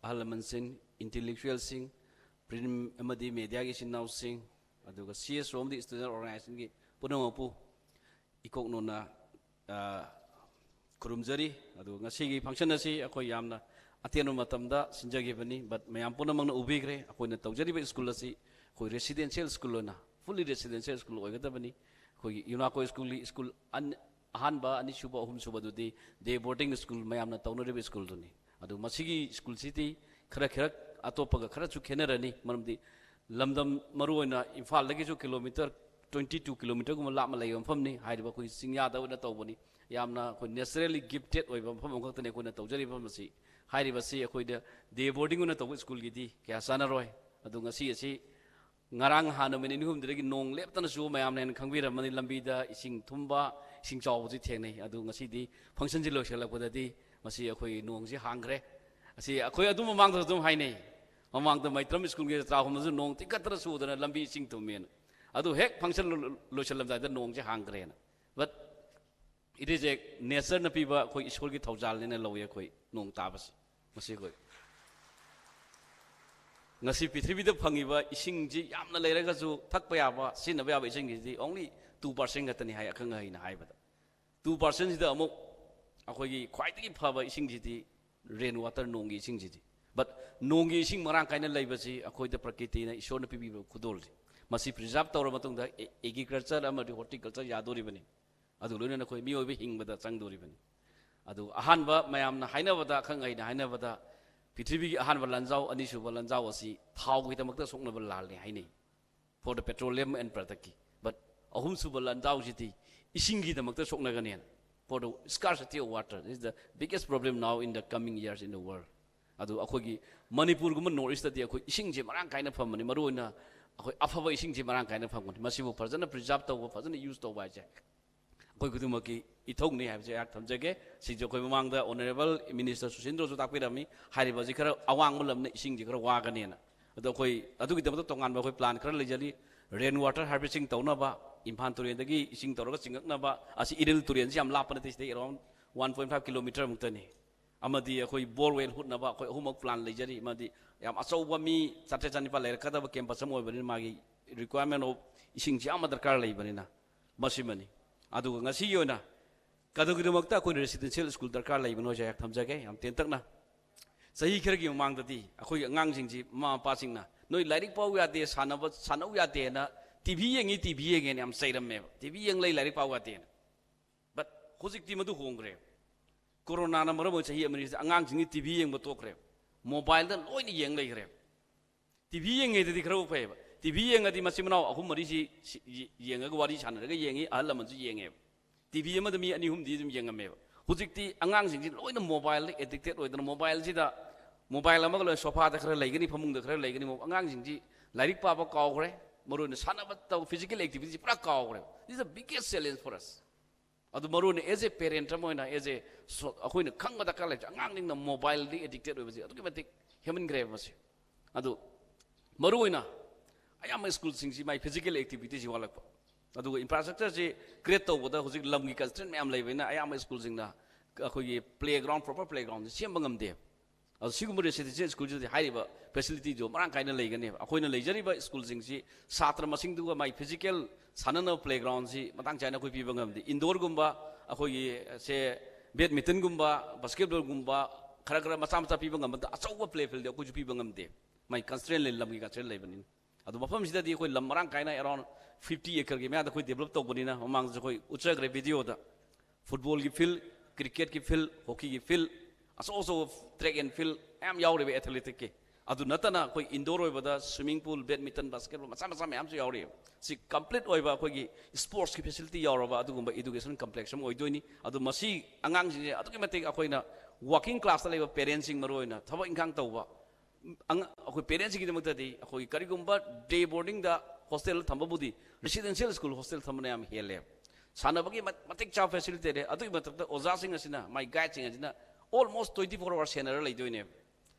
ꯑꯍꯜ ꯂꯃꯟꯁꯤꯡ, intellectualꯁꯤꯡ, print ꯑꯃꯗꯤ mediaꯒꯤ ꯏꯆꯤꯟ ꯏꯅꯥꯎꯁꯤꯡ, ꯑꯗꯨꯒ CSO ꯑꯃꯗꯤ student organizationꯒꯤ ꯄꯨꯝꯅꯃꯛꯄꯨ ꯏꯀꯣꯛ ꯅꯣꯟꯅ, ꯑ, ꯈꯨꯔꯨꯝꯖꯔꯤ꯫ ꯑꯗꯨꯒ ꯉꯁꯤꯒꯤ function ꯑꯁꯤ ꯑꯩꯈꯣꯏ ꯌꯥꯝꯅ ꯑꯇꯦꯟꯕ ꯃꯇꯝꯗ ꯁꯤꯟꯖꯈꯤꯕꯅꯤ, but ꯃꯌꯥꯝ ꯄꯨꯝꯅꯃꯛꯅ ꯎꯕꯤꯈ꯭ꯔꯦ꯫ ꯑꯩꯈꯣꯏꯅ ꯇꯧꯖꯔꯤꯕ school ꯑꯁꯤ ꯑꯩꯈꯣꯏ residential school ꯑꯣꯏꯅ, fully residential school ꯑꯣꯏꯒꯗꯕꯅꯤ꯫ ꯑꯩꯈꯣꯏꯒꯤ UNACO schoolꯒꯤ school ꯑꯟ-, ꯑꯍꯥꯟꯕ, ꯑꯅꯤꯁꯨꯕ, ꯑꯍꯨꯝꯁꯨꯕꯗꯨꯗꯤ day boarding school, ꯃꯌꯥꯝꯅ ꯇꯧꯅꯔꯤꯕ schoolꯗꯨꯅꯤ꯫ ꯑꯗꯨ ꯃꯁꯤꯒꯤ schoolꯁꯤꯗꯤ ꯈꯔ, ꯈꯔ ꯑꯇꯣꯞꯄꯒ ꯈꯔꯁꯨ ꯈꯦꯠꯅꯔꯅꯤ, ꯃꯔꯝꯗꯤ ꯂꯝꯗꯝ ꯃꯔꯨꯑꯣꯏꯅ ꯏꯝꯐꯥꯜꯗꯒꯤꯁꯨ kilometre twenty two kilometreꯒꯨꯝꯕ ꯂꯥꯞꯅ ꯂꯩꯕ ꯃꯐꯝꯅꯤ꯫ ꯍꯥꯏꯔꯤꯕ ꯑꯩꯈꯣꯏ ꯆꯤꯡꯌꯥꯗ ꯑꯣꯏꯅ ꯇꯧꯕꯅꯤ꯫ ꯌꯥꯝꯅ ꯑꯩꯈꯣꯏ naturally gifted ꯑꯣꯏꯕ ꯃꯐꯝ ꯑꯃꯈꯛꯇꯅꯤ ꯑꯩꯈꯣꯏꯅ ꯇꯧꯖꯔꯤꯕ ꯃꯐꯝ ꯑꯁꯤ꯫ ꯍꯥꯏꯔꯤꯕꯁꯤ ꯑꯩꯈꯣꯏꯗ day boarding ꯑꯣꯏꯅ ꯇꯧꯕ schoolꯒꯤꯗꯤ ꯀꯌꯥ ꯆꯥꯟꯅꯔꯣꯏ꯫ ꯑꯗꯨ ꯉꯁꯤ ꯑꯁꯤ ꯉꯔꯥꯡ ꯍꯥꯟꯅ ꯅꯨꯃꯤꯠ ꯅꯤꯅꯤ ꯍꯨꯝꯗꯒꯤ ꯅꯣꯡ ꯂꯦꯞꯇꯅ ꯆꯨꯕ ꯃꯌꯥꯝꯅ ꯍꯦꯟꯅ ꯈꯪꯕꯤꯔꯝꯃꯅꯤ꯫ ꯂꯝꯕꯤꯗ ꯏꯁꯤꯡ ꯊꯨꯝꯕ, ꯏꯁꯤꯡ ꯆꯥꯎꯕꯁꯤ ꯊꯦꯡꯅꯩ꯫ ꯑꯗꯨ ꯉꯁꯤꯗꯤ functionꯁꯤ ꯂꯣꯏꯁꯤꯜꯂꯛꯄꯗꯗꯤ ꯃꯁꯤ ꯑꯩꯈꯣꯏ ꯅꯣꯡꯁꯤ ꯍꯥꯡꯈ꯭ꯔꯦ꯫ ꯑꯁꯤ ꯑꯩꯈꯣꯏ ꯑꯗꯨꯝ ꯃꯃꯥꯡꯗꯁꯨ ꯑꯗꯨꯝ ꯍꯥꯏꯅꯩ, ꯃꯃꯥꯡꯗ ꯃꯩꯇ꯭ꯔꯝ schoolꯒꯤ ꯖꯇ꯭ꯔꯥ ꯍꯣꯟꯕꯁꯨ ꯅꯣꯡ ꯇꯤꯡꯈꯠꯇꯅ ꯆꯨꯗꯅ ꯂꯝꯕꯤ ꯏꯁꯤꯡ ꯊꯨꯝꯃꯦꯅ꯫ ꯑꯗꯨ ꯍꯦꯛ function ꯂꯣ-, ꯂꯣꯏꯁꯤꯜꯂꯝꯗꯥꯏꯗ ꯅꯣꯡꯁꯦ ꯍꯥꯡꯈ꯭ꯔꯦꯅ꯫ But it is a natureꯅ ꯄꯤꯕ ꯑꯩꯈꯣꯏ ꯏꯁꯣꯔꯒꯤ ꯊꯧꯖꯥꯜꯅꯦꯅ ꯂꯧꯏ ꯑꯩꯈꯣꯏ ꯅꯣꯡ ꯇꯥꯕꯁꯤ꯫ ꯃꯁꯤ ꯑꯩꯈꯣꯏ ꯉꯁꯤ ꯄ꯭ꯔꯤꯊꯤꯕꯤꯗ ꯐꯪꯉꯤꯕ ꯏꯁꯤꯡꯁꯤ ꯌꯥꯝꯅ ꯂꯩꯔꯒꯁꯨ ꯊꯛꯄ ꯌꯥꯕ, ꯁꯤꯖꯤꯟꯅꯕ ꯌꯥꯕ ꯏꯁꯤꯡꯁꯤꯗꯤ only two percent ꯈꯛꯇꯅꯤ ꯍꯥꯏ, ꯑꯈꯪ ꯑꯍꯩꯅ ꯍꯥꯏꯕꯗ꯫ Two percentꯁꯤꯗ ꯑꯃꯨꯛ ꯑꯩꯈꯣꯏꯒꯤ ꯈ꯭ꯋꯥꯏꯗꯒꯤ ꯐꯕ ꯏꯁꯤꯡꯁꯤꯗꯤ rain water, ꯅꯣꯡꯒꯤ ꯏꯁꯤꯡꯁꯤꯗꯤ꯫ But ꯅꯣꯡꯒꯤ ꯏꯁꯤꯡ ꯃꯔꯥꯡ ꯀꯥꯏꯅ ꯂꯩꯕꯁꯤ ꯑꯩꯈꯣꯏꯗ ꯄ꯭ꯔꯀꯤꯇꯤꯅ, ꯏꯁꯣꯔꯅ ꯄꯤꯕꯤꯕ ꯈꯨꯗꯣꯜꯁꯤ꯫ ꯃꯁꯤ preserve ꯇꯧꯔ ꯃꯇꯨꯡꯗ ꯑꯦ-, agriculture ꯑꯃꯗꯤ horticulture ꯌꯥꯗꯣꯔꯤꯕꯅꯤ꯫ ꯑꯗꯨ ꯂꯣꯏꯅꯅ ꯑꯩꯈꯣꯏ ꯃꯤꯑꯣꯏꯕ ꯍꯤꯡꯕꯗ ꯆꯪꯗꯣꯔꯤꯕꯅꯤ꯫ ꯑꯗꯨ ꯑꯍꯥꯟꯕ ꯃꯌꯥꯝꯅ ꯍꯥꯏꯅꯕꯗ, ꯑꯈꯪ ꯑꯍꯩꯅ ꯍꯥꯏꯅꯕꯗ, ꯄ꯭ꯔꯤꯊꯤꯕꯤꯒꯤ ꯑꯍꯥꯟꯕ ꯂꯥꯟꯖꯥꯎ, ꯑꯅꯤꯁꯨꯕ ꯂꯥꯟꯖꯥꯎ ꯑꯁꯤ ꯊꯥꯎꯒꯤꯗꯃꯛꯇ ꯁꯣꯛꯅꯕ ꯂꯥꯜꯅꯤ ꯍꯥꯏꯅꯩ, for the petroleum and productꯀꯤ꯫ But ꯑꯍꯨꯝꯁꯨꯕ ꯂꯥꯟꯖꯥꯎꯁꯤꯗꯤ ꯏꯁꯤꯡꯒꯤꯗꯃꯛꯇ ꯁꯣꯛꯅꯒꯅꯦꯅ, for the scarcity of water, this is the biggest problem now in the coming years in the world꯫ ꯑꯗꯨ ꯑꯩꯈꯣꯏꯒꯤ ꯃꯅꯤꯄꯨꯔꯒꯨꯝꯕ North Eastꯇꯗꯤ ꯑꯩꯈꯣꯏ ꯏꯁꯤꯡꯁꯦ ꯃꯔꯥꯡ ꯀꯥꯏꯅ ꯐꯪꯕꯅꯤ, ꯃꯔꯨꯑꯣꯏꯅ ꯑꯩꯈꯣꯏ ꯑꯐꯕ ꯏꯁꯤꯡꯁꯤ ꯃꯔꯥꯡ ꯀꯥꯏꯅ ꯐꯪꯕꯅꯤ꯫ ꯃꯁꯤꯕꯨ ꯐꯖꯅ preserve ꯇꯧꯕ, ꯐꯖꯅ use ꯇꯧꯕ ꯍꯥꯏꯁꯦ ꯑꯩꯈꯣꯏ ꯈꯨꯗꯤꯡꯃꯛꯀꯤ ꯏꯊꯧꯅꯤ ꯍꯥꯏꯕꯁꯦ ꯑꯩꯍꯥꯛ ꯊꯝꯖꯒꯦ꯫ ꯁꯤꯁꯨ ꯑꯩꯈꯣꯏ ꯃꯃꯥꯡꯗ Honourable Minister ꯁꯨꯁꯤꯟꯗ꯭ꯔꯣꯁꯨ ꯇꯥꯛꯄꯤꯔꯝꯃꯤ, ꯍꯥꯏꯔꯤꯕ ꯑꯁꯤ ꯈꯔ ꯑꯋꯥꯡꯕ ꯂꯝꯅ ꯏꯁꯤꯡꯁꯤ ꯈꯔ ꯋꯥꯒꯅꯦꯅ꯫ ꯑꯗꯣ ꯑꯩꯈꯣꯏ ꯑꯗꯨꯒꯤꯗꯃꯛꯇ ꯇꯣꯉꯥꯟꯕ ꯑꯩꯈꯣꯏ plan ꯈꯔ ꯂꯩꯖꯔꯤ꯫ Rain water harvesting ꯇꯧꯅꯕ, ꯏꯝꯐꯥꯜ ꯇꯨꯔꯦꯟꯗꯒꯤ ꯏꯁꯤꯡ ꯇꯧꯔꯒ ꯆꯤꯡꯉꯛꯅꯕ꯫ ꯑꯁꯤ ꯏꯔꯤꯜ ꯇꯨꯔꯦꯟꯁꯤ ꯌꯥꯝ ꯂꯥꯞꯄ ꯅꯠꯇꯦ, ꯁꯤꯗꯩ around one point five kilometre ꯃꯨꯛꯇꯅꯤ꯫ ꯑꯃꯗꯤ ꯑꯩꯈꯣꯏ borewell ꯍꯨꯠꯅꯕ ꯑꯩꯈꯣꯏ ꯑꯍꯨꯝꯃꯛ plan ꯂꯩꯖꯔꯤ꯫ ꯑꯃꯗꯤ ꯌꯥꯝ ꯑꯆꯧꯕ ꯃꯤ ꯆꯥꯇ꯭ꯔꯦꯠ ꯆꯥꯅꯤꯄꯥꯜ ꯂꯩꯔꯛꯀꯗꯕ campus ꯑꯃ ꯑꯣꯏꯕꯅꯤꯅ ꯃꯥꯒꯤ requirement of ꯏꯁꯤꯡꯁꯤ ꯌꯥꯝꯅ ꯗꯔꯀꯥꯔ ꯂꯩꯕꯅꯤꯅ ꯃꯁꯤꯃꯅꯤ꯫ ꯑꯗꯨꯒ ꯉꯁꯤꯒꯤ ꯑꯣꯏꯅ ꯀꯗꯧꯒꯤꯗꯃꯛꯇ ꯑꯩꯈꯣꯏꯅ residential school ꯗꯔꯀꯥꯔ ꯂꯩꯕꯅꯣ ꯍꯥꯏꯁꯦ ꯑꯩꯍꯥꯛ ꯊꯝꯖꯒꯦ ꯌꯥꯝ ꯇꯦꯟꯇꯛꯅ꯫ ꯆꯍꯤ ꯈꯔꯒꯤ ꯃꯃꯥꯡꯗꯗꯤ ꯑꯩꯈꯣꯏꯒꯤ ꯑꯉꯥꯡꯁꯤꯡꯁꯤ ꯃꯃꯥ ꯃꯄꯥꯁꯤꯡꯅ "ꯅꯣꯏ ꯂꯥꯏꯔꯤꯛ ꯄꯥꯎ ꯌꯥꯗꯦ, ꯁꯥꯟꯅꯕ ꯁꯥꯟꯅꯧ ꯌꯥꯗꯦꯅ, TV ꯌꯦꯡꯉꯤ, TV ꯌꯦꯡꯉꯦꯅ" ꯌꯥꯝ ꯆꯩꯔꯝꯃꯦꯕ꯫ "TV ꯌꯦꯡ ꯂꯩ, ꯂꯥꯏꯔꯤꯛ ꯄꯥꯎ ꯌꯥꯗꯦꯅ"꯫ But ꯍꯧꯖꯤꯛꯇꯤ ꯃꯗꯨ ꯍꯣꯡꯈ꯭ꯔꯦ꯫ ꯀꯣꯔꯣꯅꯥꯅ ꯃꯔꯝ ꯑꯣꯏꯔ ꯆꯍꯤ ꯑꯃꯅꯤꯁꯤꯗ ꯑꯉꯥꯡꯁꯤꯡꯒꯤ TV ꯌꯦꯡꯕ ꯇꯣꯛꯈ꯭ꯔꯦ, mobileꯗ ꯂꯣꯏꯅ ꯌꯦꯡ ꯂꯩꯈ꯭ꯔꯦ꯫ TV ꯌꯦꯡꯉꯦꯗꯗꯤ ꯈꯔꯕꯨ ꯐꯩꯌꯦꯕ꯫ TV ꯌꯦꯡꯉꯗꯤ ꯃꯆꯤꯟ ꯃꯅꯥꯎ ꯑꯍꯨꯝ ꯃꯔꯤꯁꯤ ꯁꯤ-, ꯌꯦ-, ꯌꯦꯡꯉꯒ ꯋꯥꯔꯤ ꯁꯥꯟꯅꯔꯒ ꯌꯦꯡꯉꯤ, ꯑꯍꯜ ꯂꯃꯟꯁꯨ ꯌꯦꯡꯉꯦꯕ꯫ TV ꯑꯃꯗ ꯃꯤ ꯑꯅꯤ ꯑꯍꯨꯝꯗꯤ ꯑꯗꯨꯝ ꯌꯦꯡꯉꯝꯃꯦꯕ꯫ ꯍꯧꯖꯤꯛꯇꯤ ꯑꯉꯥꯡꯁꯤꯡꯁꯤ ꯂꯣꯏꯅ mobileꯗ addicted ꯑꯣꯏꯗꯅ, mobileꯁꯤꯗ, mobile ꯑꯃꯒ ꯂꯣꯏꯅ sofaꯗ ꯈꯔ ꯂꯩꯒꯅꯤ, ꯐꯃꯨꯡꯗ ꯈꯔ ꯂꯩꯒꯅꯤ, ꯑꯉꯥꯡꯁꯤꯡꯁꯤ ꯂꯥꯏꯔꯤꯛ ꯄꯥꯕ ꯀꯥꯎꯈ꯭ꯔꯦ, ꯃꯔꯨ ꯑꯣꯏꯅ ꯁꯥꯟꯅꯕ ꯇꯧ, physical activityꯁꯤ ꯄꯨꯔꯥ ꯀꯥꯎꯈ꯭ꯔꯦ꯫ This is the biggest challenge for us꯫ ꯑꯗꯨ ꯃꯔꯨ ꯑꯣꯏꯅ as a parent ꯑꯃ ꯑꯣꯏꯅ, as a so-, ꯑꯩꯈꯣꯏꯅ ꯈꯪꯕ ꯗꯔꯀꯥꯔ ꯂꯩꯕꯁꯦ, ꯑꯉꯥꯡꯁꯤꯡꯅ mobileꯗ addicted ꯑꯣꯏꯕꯁꯦ ꯑꯗꯨꯛꯀꯤ ꯃꯇꯤꯛ ꯍꯦꯟꯃꯟꯈ꯭ꯔꯦꯕ ꯃꯁꯤ꯫ ꯑꯗꯨ ꯃꯔꯨ ꯑꯣꯏꯅ ꯑꯌꯥꯝꯕ schoolꯁꯤꯡꯁꯤ ꯃꯥꯏ physical activityꯁꯤ ꯋꯥꯠꯂꯛꯄ, ꯑꯗꯨꯒ infrastructureꯁꯤ create ꯇꯧꯕꯗ ꯍꯧꯖꯤꯛ ꯂꯝꯒꯤ constraint ꯃꯌꯥꯝ ꯂꯩꯕꯅꯤꯅ ꯑꯌꯥꯝꯕ schoolꯁꯤꯡꯅ ꯑꯩꯈꯣꯏꯒꯤ playground, proper playgroundꯁꯤ ꯁꯦꯝꯕ ꯉꯝꯗꯦ꯫ ꯑꯗꯣ ꯁꯤꯒꯨꯝꯕ residential schoolꯁꯤꯗꯗꯤ ꯍꯥꯏꯔꯤꯕ facilityꯗꯣ ꯃꯔꯥꯡ ꯀꯥꯏꯅ ꯂꯩꯒꯅꯦꯕ꯫ ꯑꯩꯈꯣꯏꯅ ꯂꯩꯖꯔꯤꯕ schoolꯁꯤꯡꯁꯤ ꯁꯥꯇ꯭ꯔ ꯃꯁꯤꯡꯗꯨꯒ ꯃꯥꯏ physical ꯁꯥꯟꯅꯅꯕ playgroundꯁꯤ ꯃꯇꯥꯡ ꯆꯥꯅ ꯑꯩꯈꯣꯏ ꯄꯤꯕ ꯉꯝꯗꯦ꯫ Indoorꯒꯨꯝꯕ, ꯑꯩꯈꯣꯏꯒꯤ ꯁꯦ badmintonꯒꯨꯝꯕ, basketballꯒꯨꯝꯕ ꯈꯔ ꯈꯔ ꯃꯆꯥ ꯃꯆꯥ ꯄꯤꯕ ꯉꯝꯕꯗ, ꯑꯆꯧꯕ play fieldꯗꯤ ꯑꯩꯈꯣꯏꯁꯨ ꯄꯤꯕ ꯉꯝꯗꯦ꯫ ꯃꯥꯏ constraint ꯂꯩ, ꯂꯝꯒꯤ constraint ꯂꯩꯕꯅꯤꯅ꯫ ꯑꯗꯣ ꯃꯐꯝꯁꯤꯗꯗꯤ ꯑꯩꯈꯣꯏ ꯂꯝ ꯃꯔꯥꯡ ꯀꯥꯏꯅ around fifty acreꯒꯤ ꯃꯌꯥꯗ ꯑꯩꯈꯣꯏ develop ꯇꯧꯕꯅꯤꯅ, ꯃꯃꯥꯡꯗꯁꯨ ꯑꯩꯈꯣꯏ ꯎꯠꯆꯈ꯭ꯔꯦ videoꯗ꯫ Footballꯒꯤ field, cricketꯀꯤ field, hockeyꯒꯤ field, ꯑꯆꯧ ꯑꯆꯧꯕ track and field ꯃꯌꯥꯝ ꯌꯥꯎꯔꯤꯕ athleticꯀꯤ꯫ ꯑꯗꯨ ꯅꯠꯇꯅ ꯑꯩꯈꯣꯏ indoor ꯑꯣꯏꯕꯗ swimming pool, badminton, basketball ꯃꯆꯥ ꯃꯆꯥ ꯃꯌꯥꯝꯁꯨ ꯌꯥꯎꯔꯤꯕ꯫ ꯁꯤ complete ꯑꯣꯏꯕ ꯑꯩꯈꯣꯏꯒꯤ sportsꯀꯤ facility ꯌꯥꯎꯔꯕ ꯑꯗꯨꯒꯨꯝꯕ education complex ꯑꯃ ꯑꯣꯏꯗꯣꯏꯅꯤ꯫ ꯑꯗꯨ ꯃꯁꯤ ꯑꯉꯥꯡꯁꯤꯡꯁꯦ ꯑꯗꯨꯛꯀꯤ ꯃꯇꯤꯛ ꯑꯩꯈꯣꯏꯅ working classꯇ ꯂꯩꯕ parentsꯁꯤꯡ, ꯃꯔꯨ ꯑꯣꯏꯅ ꯊꯕꯛ ꯏꯪꯈꯥꯡ ꯇꯧꯕ, ꯑꯉꯥꯡ ꯑꯩꯈꯣꯏ ꯄꯦꯔꯦꯟꯁꯁꯤꯡꯒꯤꯗꯃꯛꯇꯗꯤ ꯑꯩꯈꯣꯏꯒꯤ ꯀꯔꯤꯒꯨꯝꯕ ꯗꯦ ꯕꯣꯔꯗꯤꯡꯗ ꯍꯣꯁꯇꯦꯜ ꯊꯝꯕꯕꯨꯗꯤ ꯔꯦꯁꯤꯗꯦꯟꯁꯤꯌꯦꯜ ꯁ꯭ꯀꯨꯜ ꯍꯣꯁꯇꯦꯜ ꯊꯝꯕꯅ ꯌꯥꯝ ꯍꯦꯜꯂꯦꯕ꯫ ꯁꯥꯟꯅꯕꯒꯤ ꯃ- ꯃꯇꯤꯛ ꯆꯥꯕ ꯐꯦꯁꯤꯂꯤꯇꯤ ꯂꯩꯔꯦ꯫ ꯑꯗꯨꯒꯤ ꯃꯊꯛꯇ ꯑꯣꯖꯥꯁꯤꯡ ꯑꯁꯤꯅ, ꯃꯥꯏ ꯒꯥꯏꯗꯁꯤꯡ ꯑꯁꯤꯅ almost twenty four hours ꯁꯦꯟꯅꯔ ꯂꯩꯗꯣꯏꯅꯦꯕ꯫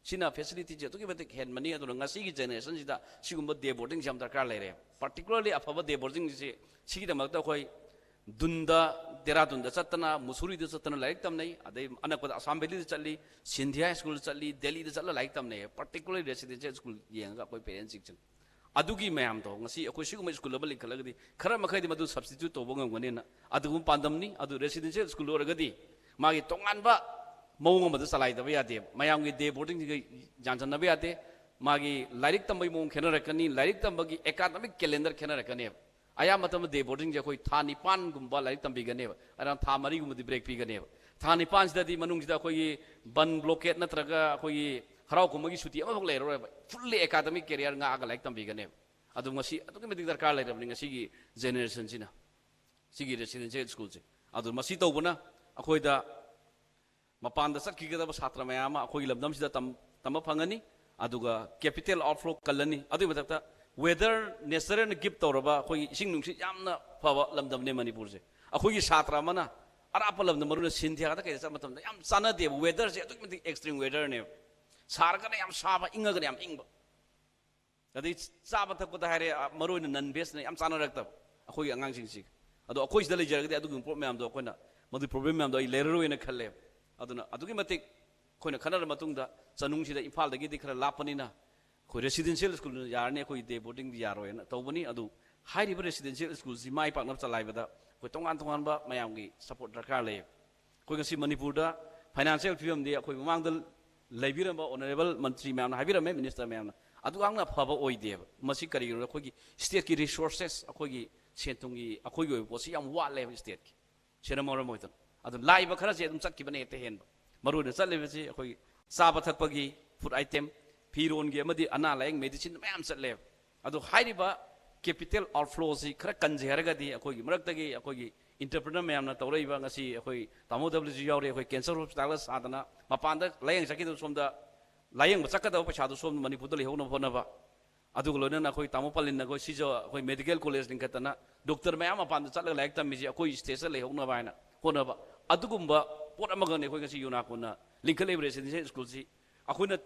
ꯁꯤꯅ ꯐꯦꯁꯤꯂꯤꯇꯤꯁꯦ ꯑꯗꯨꯛꯀꯤ ꯃꯇꯤꯛ ꯍꯦꯟꯕꯅꯤ꯫ ꯑꯗꯨꯅ ꯉꯁꯤꯒꯤ ꯖꯦꯅꯦꯔꯦꯁꯟꯁꯤꯗ ꯁꯤꯒꯨꯝꯕ ꯗꯦ ꯕꯣꯔꯗꯤꯡꯁꯦ ꯌꯥꯝ ꯗꯔꯀꯥꯔ ꯂꯩꯔꯦ꯫ ꯄꯥꯔꯇꯤꯀꯨꯂꯔꯂꯤ ꯑꯐꯕ ꯗꯦ ꯕꯣꯔꯗꯤꯡꯁꯦ ꯁꯤꯒꯤꯗꯃꯛꯇ ꯑꯩꯈꯣꯏ ꯗꯨꯟꯗ, ꯗꯦꯔꯥꯗꯨꯟꯗ ꯆꯠꯇꯅ, ꯃꯨꯁꯨꯔꯤꯗ ꯆꯠꯇꯅ ꯂꯥꯏꯔꯤꯛ ꯇꯝꯅꯩ꯫ ꯑꯗꯩ ꯑꯅꯛꯄꯗ ꯑꯁꯥꯝ ꯚꯦꯂꯤꯗ ꯆꯠꯂꯤ, ꯁꯤꯟꯙꯤꯌꯥ ꯁ꯭ꯀꯨꯜꯗ ꯆꯠꯂꯤ, ꯗꯦꯜꯂꯤꯗ ꯆꯠꯂ ꯂꯥꯏꯔꯤꯛ ꯇꯝꯅꯩ꯫ ꯄꯥꯔꯇꯤꯀꯨꯂꯔꯂꯤ ꯔꯦꯁꯤꯗꯦꯟꯁꯤꯌꯦꯜ ꯁ꯭ꯀꯨꯜ ꯌꯦꯡꯉꯒ ꯑꯩꯈꯣꯏ ꯄꯦꯔꯦꯟꯁꯁꯤꯡꯁꯤꯅ ꯑꯗꯨꯒꯤ ꯃꯌꯥꯝꯗꯣ ꯉꯁꯤ ꯑꯩꯈꯣꯏ ꯁꯤꯒꯨꯝꯕ ꯁ꯭ꯀꯨꯜ ꯑꯃ ꯂꯤꯡꯈꯠꯂꯒꯗꯤ ꯈꯔ ꯃꯈꯩꯗꯤ ꯃꯗꯨ ꯁꯕꯁꯇꯤꯇ꯭ꯌꯨꯠ ꯇꯧꯕ ꯉꯝꯒꯅꯤꯅ ꯑꯗꯨꯒꯨꯝꯕ ꯄꯥꯟꯗꯝꯅꯤ꯫ ꯑꯗꯨ ꯔꯦꯁꯤꯗꯦꯟꯁꯤꯌꯦꯜ ꯁ꯭ꯀꯨꯜ ꯑꯣꯏꯔꯒꯗꯤ ꯃꯥꯒꯤ ꯇꯣꯉꯥꯟꯕ ꯃꯑꯣꯡ ꯑꯃꯗ ꯆꯂꯥꯏꯗꯕ ꯌꯥꯗꯦꯕ꯫ ꯃꯌꯥꯝꯒꯤ ꯗꯦ ꯕꯣꯔꯗꯤꯡꯁꯤꯒ ꯌꯥꯟꯁꯤꯟꯅꯕ ꯌꯥꯗꯦ꯫ ꯃꯥꯒꯤ ꯂꯥꯏꯔꯤꯛ ꯇꯝꯕꯒꯤ ꯃꯑꯣꯡ ꯈꯦꯠꯅꯔꯛꯀꯅꯤ, ꯂꯥꯏꯔꯤꯛ ꯇꯝꯕꯒꯤ ꯑꯦꯀꯥꯗꯃꯤꯛ ꯀꯦꯂꯦꯟꯗꯔ ꯈꯦꯠꯅꯔꯛꯀꯅꯦꯕ꯫ ꯑꯌꯥꯝꯕ ꯃꯇꯝꯗ ꯗꯦ ꯕꯣꯔꯗꯤꯡꯁꯦ ꯑꯩꯈꯣꯏ ꯊꯥ ꯅꯤꯄꯥꯟꯒꯨꯝꯕ ꯂꯥꯏꯔꯤꯛ ꯇꯝꯕꯤꯒꯅꯦꯕ, ꯑꯗꯨꯅ ꯊꯥ ꯃꯔꯤꯒꯨꯝꯕꯗꯤ ꯕ꯭ꯔꯦꯛ ꯄꯤꯒꯅꯦꯕ꯫ ꯊꯥ ꯅꯤꯄꯥꯟꯁꯤꯗꯗꯤ ꯃꯅꯨꯡꯁꯤꯗ ꯑꯩꯈꯣꯏꯒꯤ ꯕꯟ ꯕ꯭ꯂꯣꯀꯦꯠ ꯅꯠꯇ꯭ꯔꯒ ꯑꯩꯈꯣꯏꯒꯤ ꯍꯔꯥꯎ ꯀꯨꯝꯍꯩꯒꯤ ꯁꯨꯇꯤ ꯑꯃꯐꯥꯎ ꯂꯩꯔꯔꯣꯏꯕ꯫ ꯐꯨꯜꯂꯤ ꯑꯦꯀꯥꯗꯃꯤꯛ ꯀꯦꯔꯤꯌꯔ ꯉꯥꯛꯑꯒ ꯂꯥꯏꯔꯤꯛ ꯇꯝꯕꯤꯒꯅꯦꯕ꯫ ꯑꯗꯨ ꯃꯁꯤ ꯑꯗꯨꯛꯀꯤ ꯃꯇꯤꯛ ꯗꯔꯀꯥꯔ ꯂꯩꯔꯕꯅꯤ ꯉꯁꯤꯒꯤ ꯖꯦꯅꯦꯔꯦꯁꯟꯁꯤꯅ, ꯁꯤꯒꯤ ꯔꯦꯁꯤꯗꯦꯟꯁꯤꯌꯦꯜ ꯁ꯭ꯀꯨꯜꯁꯦ꯫ ꯑꯗꯨ ꯃꯁꯤ ꯇꯧꯕꯅ ꯑꯩꯈꯣꯏꯗ ꯃꯄꯥꯟꯗ ꯆꯠꯈꯤꯒꯗꯕ ꯁꯥꯇ꯭ꯔ ꯃꯌꯥꯝ ꯑꯃ ꯑꯩꯈꯣꯏꯒꯤ ꯂꯝꯗꯝꯁꯤꯗ ꯇꯝ-, ꯇꯝꯕ ꯐꯪꯒꯅꯤ꯫ ꯑꯗꯨꯒ ꯀꯦꯄꯤꯇꯦꯜ ꯑꯥꯎꯠꯐ꯭ꯂꯣ ꯀꯜꯂꯅꯤ꯫ ꯑꯗꯨꯒꯤ ꯃꯊꯛꯇ ꯋꯦꯗꯔ, ꯅꯦꯆꯔꯅ ꯒꯤꯐ ꯇꯧꯔꯕ ꯑꯩꯈꯣꯏꯒꯤ ꯏꯁꯤꯡ ꯅꯨꯡꯁꯤꯠ ꯌꯥꯝꯅ ꯐꯕ ꯂꯝꯗꯝꯅꯦ ꯃꯅꯤꯄꯨꯔꯁꯦ꯫ ꯑꯩꯈꯣꯏꯒꯤ ꯁꯥꯇ꯭ꯔ ꯑꯃꯅ ꯑꯔꯥꯞꯄ ꯂꯝꯗ, ꯃꯔꯨ ꯑꯣꯏꯅ ꯁꯤꯟꯊꯤꯌꯥꯗ ꯀꯩꯗ ꯆꯠꯄ ꯃꯇꯝꯗ ꯌꯥꯝ ꯆꯥꯟꯅꯗꯦꯕ꯫ ꯋꯦꯗꯔꯁꯦ ꯑꯗꯨꯛꯀꯤ ꯃꯇꯤꯛ ꯑꯦꯛꯁꯇ꯭ꯔꯤꯝ ꯋꯦꯗꯔꯅꯦꯕ꯫ ꯁꯥꯔꯒꯅ ꯌꯥꯝ ꯁꯥꯕ, ꯏꯪꯉꯒꯅ ꯌꯥꯝ ꯏꯪꯕ꯫ ꯑꯗꯩ ꯆꯥꯕ ꯊꯛꯄꯗ ꯍꯥꯏꯔꯦ, ꯑ, ꯃꯔꯨ ꯑꯣꯏꯅ ꯅꯟ ꯚꯦꯖꯅ ꯌꯥꯝ ꯆꯥꯟꯅꯔꯛꯇꯕ ꯑꯩꯈꯣꯏꯒꯤ ꯑꯉꯥꯡꯁꯤꯡꯁꯤꯒ꯫ ꯑꯗꯣ ꯑꯩꯈꯣꯏ ꯁꯤꯗ ꯂꯩꯖꯔꯒꯗꯤ ꯑꯗꯨꯒꯨꯝꯕ ꯄꯣꯠ ꯃꯌꯥꯝꯗꯣ ꯑꯩꯈꯣꯏꯅ, ꯃꯗꯨꯒꯤ ꯄ꯭ꯔꯣꯕ꯭ꯂꯦꯝ ꯃꯌꯥꯝꯗꯣ ꯑꯩ ꯂꯩꯔꯔꯣꯏꯅ ꯈꯜꯂꯦꯕ꯫ ꯑꯗꯨꯅ ꯑꯗꯨꯛꯀꯤ ꯃꯇꯤꯛ ꯑꯩꯈꯣꯏꯅ ꯈꯟꯅꯔ ꯃꯇꯨꯡꯗ ꯆꯅꯨꯡꯁꯤꯗ ꯏꯝꯐꯥꯜꯗꯒꯤꯗꯤ ꯈꯔ ꯂꯥꯞꯄꯅꯤꯅ ꯑꯩꯈꯣꯏ ꯔꯦꯁꯤꯗꯦꯟꯁꯤꯌꯦꯜ ꯁ꯭ꯀꯨꯜꯅ ꯌꯥꯔꯅꯤ, ꯑꯩꯈꯣꯏ ꯗꯦ ꯕꯣꯔꯗꯤꯡꯗꯤ ꯌꯥꯔꯣꯏꯅ ꯇꯧꯕꯅꯤ꯫ ꯑꯗꯨ ꯍꯥꯏꯔꯤꯕ ꯔꯦꯁꯤꯗꯦꯟꯁꯤꯌꯦꯜ ꯁ꯭ꯀꯨꯜꯁꯤ ꯃꯥꯏ ꯄꯥꯛꯅꯕ ꯆꯂꯥꯏꯕꯗ ꯑꯩꯈꯣꯏ ꯇꯣꯉꯥꯟ ꯇꯣꯉꯥꯟꯕ ꯃꯌꯥꯝꯒꯤ ꯁꯄꯣꯔꯠ ꯗꯔꯀꯥꯔ ꯂꯩꯌꯦꯕ꯫ ꯑꯩꯈꯣꯏ ꯉꯁꯤ ꯃꯅꯤꯄꯨꯔꯗ ꯐꯥꯏꯅꯥꯟꯁꯤꯌꯦꯜ ꯐꯤꯕꯝꯗꯤ ꯑꯩꯈꯣꯏ ꯃꯃꯥꯡꯗ ꯂꯩꯕꯤꯔꯝꯕ ꯑꯣꯅꯔꯦꯕꯜ ꯃꯟꯇ꯭ꯔꯤ ꯃꯌꯥꯝꯅ ꯍꯥꯏꯕꯤꯔꯝꯃꯦ, ꯃꯤꯅꯤꯁꯇꯔ ꯃꯌꯥꯝꯅ, ꯑꯗꯨ ꯌꯥꯝꯅ ꯐꯕ ꯑꯣꯏꯗꯦꯕ꯫ ꯃꯁꯤ ꯀꯔꯤꯒꯤꯅꯣ? ꯑꯩꯈꯣꯏꯒꯤ ꯁ꯭ꯇꯦꯠꯀꯤ ꯔꯤꯁꯣꯔꯁꯦꯁ, ꯑꯩꯈꯣꯏꯒꯤ ꯁꯦꯟ ꯊꯨꯝꯒꯤ ꯑꯩꯈꯣꯏꯒꯤ ꯑꯣꯏꯕ ꯄꯣꯠꯁꯤ ꯌꯥꯝ ꯋꯥꯠꯂꯦꯕ ꯁ꯭ꯇꯦꯠꯀꯤ꯫ ꯁꯦꯟꯅ ꯃꯔꯝ ꯑꯣꯏꯗꯅ꯫ ꯑꯗꯨ ꯂꯥꯛꯏꯕ ꯈꯔꯁꯦ ꯑꯗꯨꯝ ꯆꯠꯈꯤꯕꯅ ꯍꯦꯛꯇ ꯍꯦꯟꯕ꯫ ꯃꯔꯨ ꯑꯣꯏꯅ ꯆꯠꯂꯤꯕꯁꯤ ꯑꯩꯈꯣꯏꯒꯤ ꯆꯥꯕ ꯊꯛꯄꯒꯤ, ꯐꯨꯗ ꯑꯥꯏꯇꯦꯝ, ꯐꯤꯔꯣꯟꯒꯤ ꯑꯃꯗꯤ ꯑꯅꯥ ꯂꯥꯏꯌꯦꯡ, ꯃꯦꯗꯤꯁꯤꯟ ꯃꯌꯥꯝ ꯆꯠꯂꯦꯕ꯫ ꯑꯗꯣ ꯍꯥꯏꯔꯤꯕ ꯀꯦꯄꯤꯇꯦꯜ ꯑꯥꯎꯠꯐ꯭ꯂꯣꯁꯤ ꯈꯔ ꯀꯟꯖꯩ ꯍꯥꯏꯔꯒꯗꯤ ꯑꯩꯈꯣꯏꯒꯤ ꯃꯔꯛꯇꯒꯤ ꯑꯩꯈꯣꯏꯒꯤ ꯏꯟꯇꯔꯄ꯭ꯔꯤꯅꯔ ꯃꯌꯥꯝꯅ ꯇꯧꯔꯛꯏꯕ, ꯉꯁꯤ ꯑꯩꯈꯣꯏ ꯇꯥꯃꯣ ꯗꯕ꯭ꯂꯤꯎꯁꯨ ꯌꯥꯎꯔꯤ, ꯑꯩꯈꯣꯏ ꯀꯦꯟꯁꯔ ꯍꯣꯁꯄꯤꯇꯥꯜꯗ ꯁꯥꯗꯅ ꯃꯄꯥꯟꯗ ꯂꯥꯏꯌꯦꯡ ꯆꯠꯈꯤꯗꯕ ꯁꯣꯝꯗ ꯂꯥꯌꯦꯡꯕ ꯆꯠꯀꯗꯕ ꯄꯩꯁꯥꯗꯣ ꯁꯣꯝꯗ ꯃꯅꯤꯄꯨꯔꯗ ꯂꯩꯍꯧꯅꯕ ꯍꯣꯠꯅꯕ, ꯑꯗꯨꯒ ꯂꯣꯏꯅꯅ ꯑꯩꯈꯣꯏ ꯇꯥꯃꯣ ꯄꯥꯂꯤꯟꯅ ꯑꯩꯈꯣꯏ ꯁꯤꯖ ꯑꯩꯈꯣꯏ ꯃꯦꯗꯤꯀꯦꯜ ꯀꯣꯂꯦꯖ ꯂꯤꯡꯈꯠꯇꯅ ꯗꯣꯛꯇꯔ ꯃꯌꯥꯝ ꯃꯄꯥꯟꯗ ꯆꯠꯂꯒ ꯂꯥꯏꯔꯤꯛ ꯇꯝꯃꯤꯁꯦ ꯑꯩꯈꯣꯏ ꯁ꯭ꯇꯦꯠꯁꯤꯗ ꯂꯩꯍꯧꯅꯕ ꯍꯥꯏꯅ ꯍꯣꯠꯅꯕ, ꯑꯗꯨꯒꯨꯝꯕ ꯄꯣꯠ ꯑꯃꯒꯅꯤ ꯑꯩꯈꯣꯏ ꯉꯁꯤ ꯌꯨꯅꯥꯀꯣꯟꯅ ꯂꯤꯡꯈꯠꯂꯛꯏꯕ ꯔꯦꯁꯤꯗꯦꯟꯁꯤꯌꯦꯜ ꯁ꯭ꯀꯨꯜꯁꯤ꯫ ꯑꯩꯈꯣꯏꯅ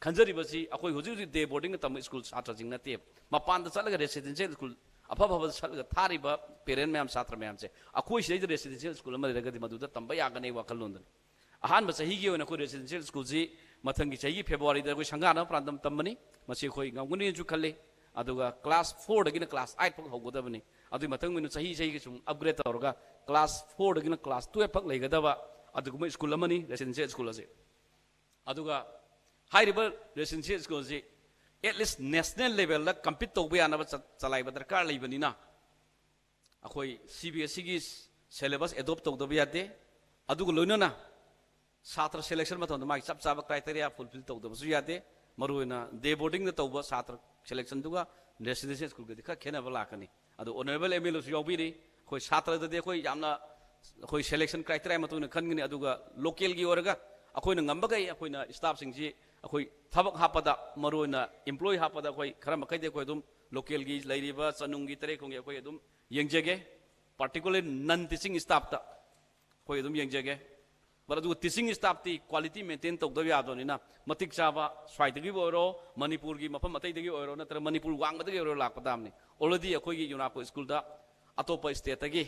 ꯈꯟꯖꯔꯤꯕꯁꯤ ꯑꯩꯈꯣꯏ ꯍꯧꯖꯤꯛ ꯍꯧꯖꯤꯛ ꯗꯦ ꯕꯣꯔꯗꯤꯡꯗ ꯇꯝꯕ ꯁ꯭ꯀꯨꯜ ꯁꯥꯇ꯭ꯔꯁꯤꯡ ꯅꯠꯇꯦ, ꯃꯄꯥꯟꯗ ꯆꯠꯂꯒ ꯔꯦꯁꯤꯗꯦꯟꯁꯤꯌꯦꯜ ꯁ꯭ꯀꯨꯜ ꯑꯐ ꯑꯐꯕꯗ ꯆꯠꯂꯒ ꯊꯥꯔꯤꯕ ꯄꯦꯔꯦꯟ ꯃꯌꯥꯝ, ꯁꯥꯇ꯭ꯔ ꯃꯌꯥꯝꯁꯦ ꯑꯩꯈꯣꯏ ꯁꯤꯗꯩꯗ ꯔꯦꯁꯤꯗꯦꯟꯁꯤꯌꯦꯜ ꯁ꯭ꯀꯨꯜ ꯑꯃ ꯂꯩꯔꯒꯗꯤ ꯃꯗꯨꯗ ꯇꯝꯕ ꯌꯥꯒꯅꯤ ꯋꯥꯈꯜꯂꯣꯟꯗꯨꯅꯤ꯫ ꯑꯍꯥꯟꯕ ꯆꯍꯤꯒꯤ ꯑꯣꯏꯅ ꯑꯩꯈꯣꯏ ꯔꯦꯁꯤꯗꯦꯟꯁꯤꯌꯦꯜ ꯁ꯭ꯀꯨꯜꯁꯤ ꯃꯊꯪꯒꯤ ꯆꯍꯤꯒꯤ ꯐꯦꯕ꯭ꯔꯨꯋꯥꯔꯤꯗ ꯑꯩꯈꯣꯏ ꯁꯪꯒꯥꯅꯕ ꯄ꯭ꯔꯥꯟꯗꯝ ꯊꯝꯕꯅꯤ꯫ ꯃꯁꯤ ꯑꯩꯈꯣꯏ ꯉꯝꯒꯅꯤꯅꯁꯨ ꯈꯜꯂꯤ꯫ ꯑꯗꯨꯒ ꯀ꯭ꯂꯥꯁ ꯐꯣꯔꯗꯒꯤꯅ ꯀ꯭ꯂꯥꯁ ꯑꯩꯠ ꯐꯥꯎ ꯍꯧꯒꯗꯕꯅꯤ꯫ ꯑꯗꯨꯒꯤ ꯃꯊꯪ ꯑꯣꯏꯅ ꯆꯍꯤ ꯆꯍꯤꯒꯤ ꯁꯨꯝ ꯑꯞꯒ꯭ꯔꯦꯗ ꯇꯧꯔꯒ ꯀ꯭ꯂꯥꯁ ꯐꯣꯔꯗꯒꯤꯅ ꯀ꯭ꯂꯥꯁ ꯇꯨꯌꯦꯜꯞ ꯐꯥꯎ ꯂꯩꯒꯗꯕ ꯑꯗꯨꯒꯨꯝꯕ ꯁ꯭ꯀꯨꯜ ꯑꯃꯅꯤ ꯔꯦꯁꯤꯗꯦꯟꯁꯤꯌꯦꯜ ꯁ꯭ꯀꯨꯜ ꯑꯁꯤ꯫ ꯑꯗꯨꯒ ꯍꯥꯏꯔꯤꯕ ꯔꯦꯁꯤꯗꯦꯟꯁꯤꯌꯦꯜ ꯁ꯭ꯀꯨꯜ ꯑꯁꯤ at least national levelꯗ compete ꯇꯧꯕ ꯌꯥꯅꯕ ꯆ- ꯆꯂꯥꯏꯕ ꯗꯔꯀꯥꯔ ꯂꯩꯕꯅꯤꯅ ꯑꯩꯈꯣꯏ ꯁꯤ ꯕꯤ ꯑꯦꯁ ꯏꯒꯤ ꯁꯦꯂꯦꯕꯁ ꯑꯦꯗꯣꯞ ꯇꯧꯗꯕ ꯌꯥꯗꯦ꯫ ꯑꯗꯨꯒ ꯂꯣꯏꯅꯅ ꯁꯥꯇ꯭ꯔ ꯁꯦꯂꯦꯛꯁꯟ ꯃꯇꯝꯗ ꯃꯥꯒꯤ ꯆꯞ ꯆꯥꯕ ꯀ꯭ꯔꯥꯏꯇꯦꯔꯤꯌꯥ ꯐꯨꯜꯐꯤꯜ ꯇꯧꯗꯕꯁꯨ ꯌꯥꯗꯦ꯫ ꯃꯔꯨꯑꯣꯏꯅ ꯗꯦ ꯕꯣꯔꯗꯤꯡꯗ ꯇꯧꯕ ꯁꯥꯇ꯭ꯔ ꯁꯦꯂꯦꯛꯁꯟꯗꯨꯒ ꯔꯦꯁꯤꯗꯦꯟꯁꯤꯌꯦꯜ ꯁ꯭ꯀꯨꯜꯒꯗꯤ ꯈꯔ ꯈꯦꯠꯅꯕ ꯂꯥꯛꯀꯅꯤ꯫ ꯑꯗꯣ ꯑꯣꯅꯔꯦꯕꯜ ꯑꯦꯝ ꯑꯦꯜ ꯑꯦꯁꯨ ꯌꯥꯎꯕꯤꯔꯤ꯫ ꯑꯩꯈꯣꯏ ꯁꯥꯇ꯭ꯔꯗꯗꯤ ꯑꯩꯈꯣꯏ ꯌꯥꯝꯅ ꯑꯩꯈꯣꯏ ꯁꯦꯂꯦꯛꯁꯟ ꯀ꯭ꯔꯥꯏꯇꯦꯔꯤꯌꯥ ꯃꯇꯨꯡ ꯏꯟꯅ ꯈꯟꯒꯅꯤ꯫ ꯑꯗꯨꯒ ꯂꯣꯀꯦꯜꯒꯤ ꯑꯣꯏꯔꯒ ꯑꯩꯈꯣꯏꯅ ꯉꯝꯕꯈꯩ ꯑꯩꯈꯣꯏꯅ ꯁ꯭ꯇꯥꯐꯁꯤꯡꯁꯤ ꯑꯩꯈꯣꯏ ꯊꯕꯛ ꯍꯥꯞꯄꯗ, ꯃꯔꯨꯑꯣꯏꯅ ꯏꯝꯄ꯭ꯂꯣꯏ ꯍꯥꯞꯄꯗ ꯑꯩꯈꯣꯏ ꯈꯔ ꯃꯈꯩꯗꯤ ꯑꯩꯈꯣꯏ ꯑꯗꯨꯝ ꯂꯣꯀꯦꯜꯒꯤ ꯂꯩꯔꯤꯕ ꯆꯅꯨꯡꯒꯤ, ꯇꯔꯦꯠꯈꯣꯡꯒꯤ ꯑꯩꯈꯣꯏ ꯑꯗꯨꯝ ꯌꯦꯡꯖꯒꯦ꯫ ꯄꯥꯔꯇꯤꯀꯨꯂꯔ ꯅꯟ ꯇꯤꯆꯤꯡ ꯁ꯭ꯇꯥꯐꯇ ꯑꯩꯈꯣꯏ ꯑꯗꯨꯝ ꯌꯦꯡꯖꯒꯦ꯫ ꯕꯠ ꯑꯗꯨꯒ ꯇꯤꯆꯤꯡ ꯁ꯭ꯇꯥꯐꯇꯤ ꯀ꯭ꯋꯥꯂꯤꯇꯤ ꯃꯦꯟꯇꯦꯟ ꯇꯧꯗꯕ ꯌꯥꯗꯕꯅꯤꯅ ꯃꯇꯤꯛ ꯆꯥꯕ ꯁ꯭ꯋꯥꯏꯗꯒꯤꯕꯨ ꯑꯣꯏꯔꯣ, ꯃꯅꯤꯄꯨꯔꯒꯤ ꯃꯐꯝ ꯑꯇꯩꯗꯒꯤ ꯑꯣꯏꯔꯣ, ꯅꯠꯇ꯭ꯔꯒ ꯃꯅꯤꯄꯨꯔ ꯋꯥꯡꯃꯗꯒꯤ ꯑꯣꯏꯔꯣ ꯂꯥꯛꯄ ꯇꯥꯕꯅꯤ꯫ ꯑꯣꯜꯔꯦꯗꯤ ꯑꯩꯈꯣꯏꯒꯤ ꯌꯨꯅꯥꯀꯣ ꯁ꯭ꯀꯨꯜꯗ ꯑꯇꯣꯞꯄ ꯁ꯭ꯇꯦꯠꯇꯒꯤ,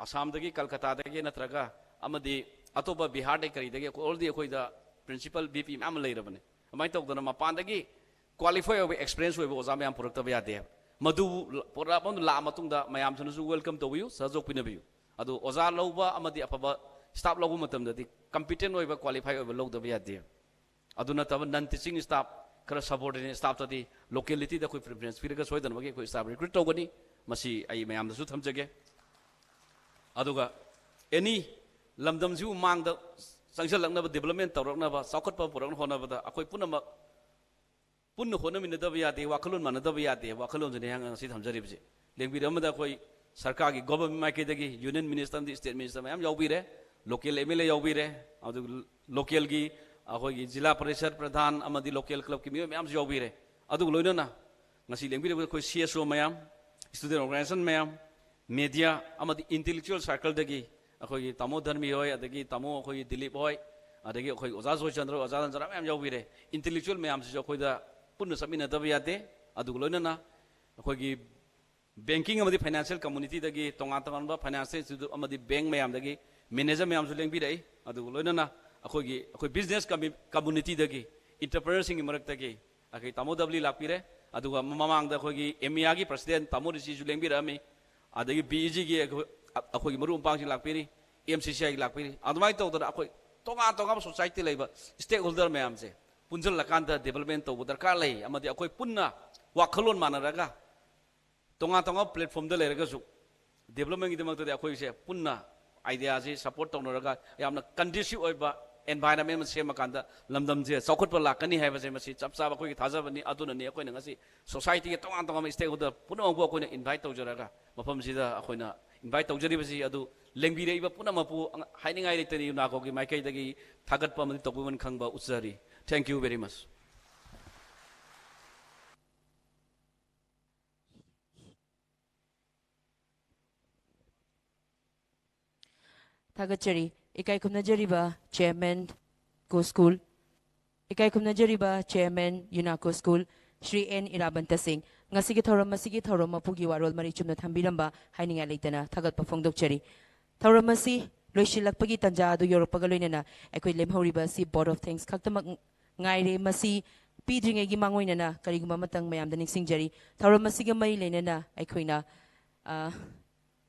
ꯑꯁꯥꯝꯗꯒꯤ, ꯀꯜꯀꯇꯥꯗꯒꯤ ꯅꯠꯇ꯭ꯔꯒ ꯑꯃꯗꯤ ꯑꯇꯣꯞꯄ ꯕꯤꯍꯥꯔꯗꯒꯤ ꯀꯔꯤꯗꯒꯤ ꯑꯣꯜꯔꯦꯗꯤ ꯑꯩꯈꯣꯏꯗ ꯄ꯭ꯔꯤꯟꯁꯤꯄꯜ ꯚꯤ ꯄꯤ ꯃꯌꯥꯝ ꯑꯃ ꯂꯩꯔꯕꯅꯤ꯫ ꯑꯗꯨꯃꯥꯏꯅ ꯇꯧꯗꯅ ꯃꯄꯥꯟꯗꯒꯤ ꯀ꯭ꯋꯥꯂꯤꯐꯥꯏ ꯑꯣꯏꯕ, ꯑꯦꯛꯁꯄꯤꯔꯤꯌꯦꯟꯁ ꯑꯣꯏꯕ ꯑꯣꯖꯥ ꯃꯌꯥꯝ ꯄꯨꯔꯛꯇꯕ ꯌꯥꯗꯦ꯫ ꯃꯗꯨ ꯄ꯭ꯔꯣꯒ꯭ꯔꯥꯝ ꯑꯃꯗ ꯂꯥꯛꯑ ꯃꯇꯨꯡꯗ ꯃꯌꯥꯝꯁꯤꯅꯁꯨ ꯋꯦꯜꯀꯝ ꯇꯧꯕꯤꯌꯨ, ꯁꯍꯖꯣꯛ ꯄꯤꯅꯕꯤꯌꯨ꯫ ꯑꯗꯨ ꯑꯣꯖꯥ ꯂꯧꯕ ꯑꯃꯗꯤ ꯑꯐꯕ ꯁ꯭ꯇꯥꯐ ꯂꯧꯕ ꯃꯇꯝꯗꯗꯤ ꯀꯝꯄꯤꯇꯦꯟ ꯑꯣꯏꯕ, ꯀ꯭ꯋꯥꯂꯤꯐꯥꯏ ꯑꯣꯏꯕ ꯂꯧꯗꯕ ꯌꯥꯗꯦ꯫ ꯑꯗꯨ ꯅꯠꯇꯕ ꯅꯟ ꯇꯤꯆꯤꯡ ꯁ꯭ꯇꯥꯐ, ꯈꯔ ꯁꯕꯑꯣꯔꯗꯤꯅꯦꯠ ꯁ꯭ꯇꯥꯐꯇꯗꯤ ꯂꯣꯀꯦꯂꯤꯇꯤꯗ ꯑꯩꯈꯣꯏ ꯄ꯭ꯔꯤꯐꯔꯦꯟꯁ ꯄꯤꯔꯒ ꯁꯣꯏꯗꯅꯃꯛꯀꯤ ꯑꯩꯈꯣꯏ ꯁ꯭ꯇꯥꯐ ꯔꯤꯀ꯭ꯔꯨꯠ ꯇꯧꯒꯅꯤ꯫ ꯃꯁꯤ ꯑꯩ ꯃꯌꯥꯝꯗꯁꯨ ꯊꯝꯖꯒꯦ꯫ ꯑꯗꯨꯒ ꯑꯦꯅꯤ ꯂꯝꯗꯝꯁꯤꯕꯨ ꯃꯥꯡꯗ ꯆꯪꯁꯤꯜꯂꯛꯅꯕ, ꯗꯤꯕꯂꯞꯃꯦꯟ ꯇꯧꯔꯛꯅꯕ, ꯆꯥꯎꯈꯠꯄ ꯄꯨꯔꯛꯅꯕ ꯍꯣꯠꯅꯕꯗ ꯑꯩꯈꯣꯏ ꯄꯨꯝꯅꯃꯛ ꯄꯨꯟꯅ ꯍꯣꯠꯅꯃꯤꯟꯅꯗꯕ ꯌꯥꯗꯦ, ꯋꯥꯈꯜꯂꯣꯟ ꯃꯥꯟꯅꯗꯕ ꯌꯥꯗꯦ꯫ ꯋꯥꯈꯜꯂꯣꯟꯁꯤꯅꯤ ꯑꯩꯍꯥꯛꯅ ꯉꯁꯤ ꯊꯝꯖꯔꯤꯕꯁꯤ꯫ ꯂꯦꯡꯕꯤꯔ ꯑꯃꯗ ꯑꯩꯈꯣꯏ ꯁꯔꯀꯥꯔꯒꯤ ꯒꯣꯚꯔꯟꯃꯦꯟ ꯃꯥꯏꯀꯩꯗꯒꯤ ꯌꯨꯅꯤꯌꯟ ꯃꯤꯅꯤꯁꯇꯔ ꯑꯃꯗꯤ ꯁ꯭ꯇꯦꯠ ꯃꯤꯅꯤꯁꯇꯔ ꯃꯌꯥꯝ ꯌꯥꯎꯕꯤꯔꯦ, ꯂꯣꯀꯦꯜ ꯑꯦꯝ ꯑꯦꯜ ꯑꯦ ꯌꯥꯎꯕꯤꯔꯦ, ꯑꯗꯨꯒ ꯂꯣꯀꯦꯜꯒꯤ ꯑꯩꯈꯣꯏꯒꯤ ꯖꯤꯂꯥ ꯄꯔꯤꯁꯠ ꯄ꯭ꯔꯙꯥꯟ ꯑꯃꯗꯤ ꯂꯣꯀꯦꯜ ꯀ꯭ꯂꯕꯀꯤ ꯃꯤꯑꯣꯏ ꯃꯌꯥꯝꯁꯨ ꯌꯥꯎꯕꯤꯔꯦ꯫ ꯑꯗꯨꯒ ꯂꯣꯏꯅꯅ ꯉꯁꯤ ꯂꯦꯡꯕꯤꯔꯤꯕ ꯑꯩꯈꯣꯏ ꯁꯤ ꯑꯦꯁ ꯑꯣ ꯃꯌꯥꯝ, ꯁ꯭ꯇꯨꯗꯦꯟ ꯑꯣꯔꯒꯅꯥꯏꯖꯦꯁꯟ ꯃꯌꯥꯝ, ꯃꯦꯗꯤꯌꯥ ꯑꯃꯗꯤ ꯏꯟꯇꯦꯂꯦꯛꯆꯨꯋꯦꯜ ꯁꯥꯔꯀꯜꯗꯒꯤ ꯑꯩꯈꯣꯏꯒꯤ ꯇꯥꯃꯣ ꯙꯔꯃꯤ ꯍꯣꯏ, ꯑꯗꯒꯤ ꯇꯥꯃꯣ ꯑꯩꯈꯣꯏꯒꯤ ꯗꯤꯂꯤꯞ ꯍꯣꯏ, ꯑꯗꯒꯤ ꯑꯩꯈꯣꯏ ꯑꯣꯖꯥ ꯖꯣꯏꯆꯟꯗ꯭ꯔ, ꯑꯣꯖꯥ ꯅꯟꯖꯔꯥ ꯃꯌꯥꯝ ꯌꯥꯎꯕꯤꯔꯦ꯫ ꯏꯟꯇꯦꯂꯦꯛꯆꯨꯋꯦꯜ ꯃꯌꯥꯝꯁꯤꯁꯨ ꯑꯩꯈꯣꯏꯗ ꯄꯨꯟꯅ ꯆꯠꯃꯤꯟꯅꯗꯕ ꯌꯥꯗꯦ꯫ ꯑꯗꯨꯒ ꯂꯣꯏꯅꯅ ꯑꯩꯈꯣꯏꯒꯤ ꯕꯦꯡꯀꯤꯡ ꯑꯃꯗꯤ ꯐꯥꯏꯅꯥꯟꯁꯤꯌꯦꯜ ꯀꯝꯃꯨꯅꯤꯇꯤꯗꯒꯤ ꯇꯣꯉꯥꯟ ꯇꯣꯉꯥꯟꯕ ꯐꯥꯏꯅꯥꯟꯁꯤꯌꯦꯜ ꯏꯟꯁꯇꯤꯇ꯭ꯌꯨꯠ ꯑꯃꯗꯤ ꯕꯦꯡ ꯃꯌꯥꯝꯗꯒꯤ ꯃꯦꯅꯦꯖꯔ ꯃꯌꯥꯝꯁꯨ ꯂꯦꯡꯕꯤꯔꯛꯏ꯫ ꯑꯗꯨꯒ ꯂꯣꯏꯅꯅ ꯑꯩꯈꯣꯏꯒꯤ, ꯑꯩꯈꯣꯏ ꯕꯤꯖꯤꯅꯦꯁ ꯀꯝꯃ꯭ꯌꯨ-, ꯀꯝꯃꯨꯅꯤꯇꯤꯗꯒꯤ, ꯑꯦꯟꯇꯔꯄ꯭ꯔꯦꯅꯔꯁꯤꯡꯒꯤ ꯃꯔꯛꯇꯒꯤ ꯑꯩꯈꯣꯏ ꯇꯥꯃꯣ ꯗꯕꯂꯤ ꯂꯥꯛꯄꯤꯔꯦ꯫ ꯑꯗꯨꯒ ꯃꯃꯥꯡꯗ ꯑꯩꯈꯣꯏꯒꯤ ꯑꯦꯃꯤꯌꯥꯒꯤ ꯄ꯭ꯔꯁꯤꯗꯦꯟ ꯇꯥꯃꯣ ꯔꯤꯁꯤꯁꯨ ꯂꯦꯡꯕꯤꯔꯛꯑꯝꯃꯤ꯫ ꯑꯗꯒꯤ ꯕꯤ ꯏ ꯖꯤꯒꯤ ꯑꯩꯈꯣꯏ, ꯑꯩꯈꯣꯏꯒꯤ ꯃꯔꯨꯞ ꯃꯄꯥꯡꯁꯤꯡ ꯂꯥꯛꯄꯤꯔꯤ, ꯑꯦꯝ ꯁꯤ ꯁꯤ ꯑꯥꯏꯒꯤ ꯂꯥꯛꯄꯤꯔꯤ꯫ ꯑꯗꯨꯃꯥꯏꯅ ꯇꯧꯗꯅ ꯑꯩꯈꯣꯏ ꯇꯣꯉꯥꯟ ꯇꯣꯉꯥꯟꯕ ꯁꯣꯁꯥꯏꯇꯤ ꯂꯩꯕ ꯁ꯭ꯇꯦꯛ ꯍꯣꯜꯗꯔ ꯃꯌꯥꯝꯁꯦ ꯄꯨꯟꯁꯤꯜꯂꯀꯥꯟꯗ ꯗꯤꯕꯂꯞꯃꯦꯟ ꯇꯧꯕ ꯗꯔꯀꯥꯔ ꯂꯩ꯫ ꯑꯃꯗꯤ ꯑꯩꯈꯣꯏ ꯄꯨꯟꯅ ꯋꯥꯈꯜꯂꯣꯟ ꯃꯥꯟꯅꯔꯒ ꯇꯣꯉꯥꯟ ꯇꯣꯉꯥꯟꯕ ꯄ꯭ꯂꯦꯠꯐꯣꯝꯗ ꯂꯩꯔꯒꯁꯨ ꯗꯤꯕꯂꯞꯃꯦꯟꯒꯤꯗꯃꯛꯇꯗꯤ ꯑꯩꯈꯣꯏꯁꯦ ꯄꯨꯟꯅ ꯑꯥꯏꯗꯤꯌꯥꯁꯤ ꯁꯄꯣꯔꯠ ꯇꯧꯅꯔꯒ ꯌꯥꯝꯅ ꯀꯟꯗ꯭ꯌꯨꯁꯤꯞ ꯑꯣꯏꯕ ꯑꯦꯟꯚꯥꯏꯔꯟꯃꯦꯟ ꯑꯃ ꯁꯦꯝꯃꯀꯥꯟꯗ ꯂꯝꯗꯝꯁꯦ ꯆꯥꯎꯈꯠꯄ ꯂꯥꯛꯀꯅꯤ ꯍꯥꯏꯕꯁꯦ ꯃꯁꯤ ꯆꯞ ꯆꯥꯕ ꯑꯩꯈꯣꯏꯒꯤ ꯊꯥꯖꯕꯅꯤ꯫ ꯑꯗꯨꯅꯅꯤ ꯑꯩꯈꯣꯏꯅ ꯉꯁꯤ ꯁꯣꯁꯥꯏꯇꯤꯒꯤ ꯇꯣꯉꯥꯟ ꯇꯣꯉꯥꯟꯕ ꯁ꯭ꯇꯦꯛ ꯍꯣꯜꯗꯔ ꯄꯨꯝꯅꯃꯛꯄꯨ ꯑꯩꯈꯣꯏꯅ ꯏꯟꯚꯥꯏꯠ ꯇꯧꯖꯔꯒ ꯃꯐꯝꯁꯤꯗ ꯑꯩꯈꯣꯏꯅ ꯏꯟꯚꯥꯏꯠ ꯇꯧꯖꯔꯤꯕꯁꯤ꯫ ꯑꯗꯨ ꯂꯦꯡꯕꯤꯔꯛꯏꯕ ꯄꯨꯝꯅꯃꯛꯄꯨ ꯍꯥꯏꯅꯤꯡꯉꯥꯏ ꯂꯩꯇꯅ ꯌꯨꯅꯥꯀꯣꯒꯤ ꯃꯥꯏꯀꯩꯗꯒꯤ ꯊꯥꯒꯠꯄ ꯑꯃꯗꯤ ꯇꯧꯕꯤꯃꯜ ꯈꯪꯕ ꯎꯠꯆꯔꯤ꯫ Thank you very much꯫ ꯊꯥꯒꯠꯆꯔꯤ꯫ ꯏꯀꯥꯏ ꯈꯨꯝꯅꯖꯔꯤꯕ ꯆꯦꯌꯔꯃꯦꯟ ꯀꯣ ꯁ꯭ꯀꯨꯜ, ꯏꯀꯥꯏ ꯈꯨꯝꯅꯖꯔꯤꯕ ꯆꯦꯌꯔꯃꯦꯟ ꯌꯨꯅꯥꯀꯣ ꯁ꯭ꯀꯨꯜ, ꯁ꯭ꯔꯤ ꯑꯦꯟ ꯏꯔꯥꯕꯟꯇ ꯁꯤꯡ, ꯉꯁꯤꯒꯤ ꯊꯧꯔꯝ ꯑꯁꯤꯒꯤ ꯊꯧꯔꯝ ꯃꯄꯨꯒꯤ ꯋꯥꯔꯣꯜ ꯃꯔꯤꯛ ꯆꯨꯝꯅ ꯊꯝꯕꯤꯔꯝꯕ ꯍꯥꯏꯅꯤꯡꯉꯥꯏ ꯂꯩꯇꯅ ꯊꯥꯒꯠꯄ ꯐꯣꯡꯗꯣꯛꯆꯔꯤ꯫ ꯊꯧꯔꯝ ꯑꯁꯤ ꯂꯣꯏꯁꯤꯜꯂꯛꯄꯒꯤ ꯇꯥꯟꯖꯥ ꯑꯗꯨ ꯌꯧꯔꯛꯄꯒ ꯂꯣꯏꯅꯅ ꯑꯩꯈꯣꯏ ꯂꯦꯝꯍꯧꯔꯤꯕ ꯑꯁꯤ vote of thanks ꯈꯛꯇꯃꯛ ꯉꯥꯏꯔꯦ꯫ ꯃꯁꯤ ꯄꯤꯗ꯭ꯔꯤꯉꯩꯒꯤ ꯃꯥꯡꯑꯣꯏꯅꯅ ꯀꯔꯤꯒꯨꯝꯕ ꯑꯃꯇꯪ ꯃꯌꯥꯝꯗ ꯅꯤꯡꯁꯤꯡꯖꯔꯤ꯫ ꯊꯧꯔꯝ ꯑꯁꯤꯒ ꯃꯔꯤ ꯂꯩꯅꯅ ꯑꯩꯈꯣꯏꯅ, ꯑ,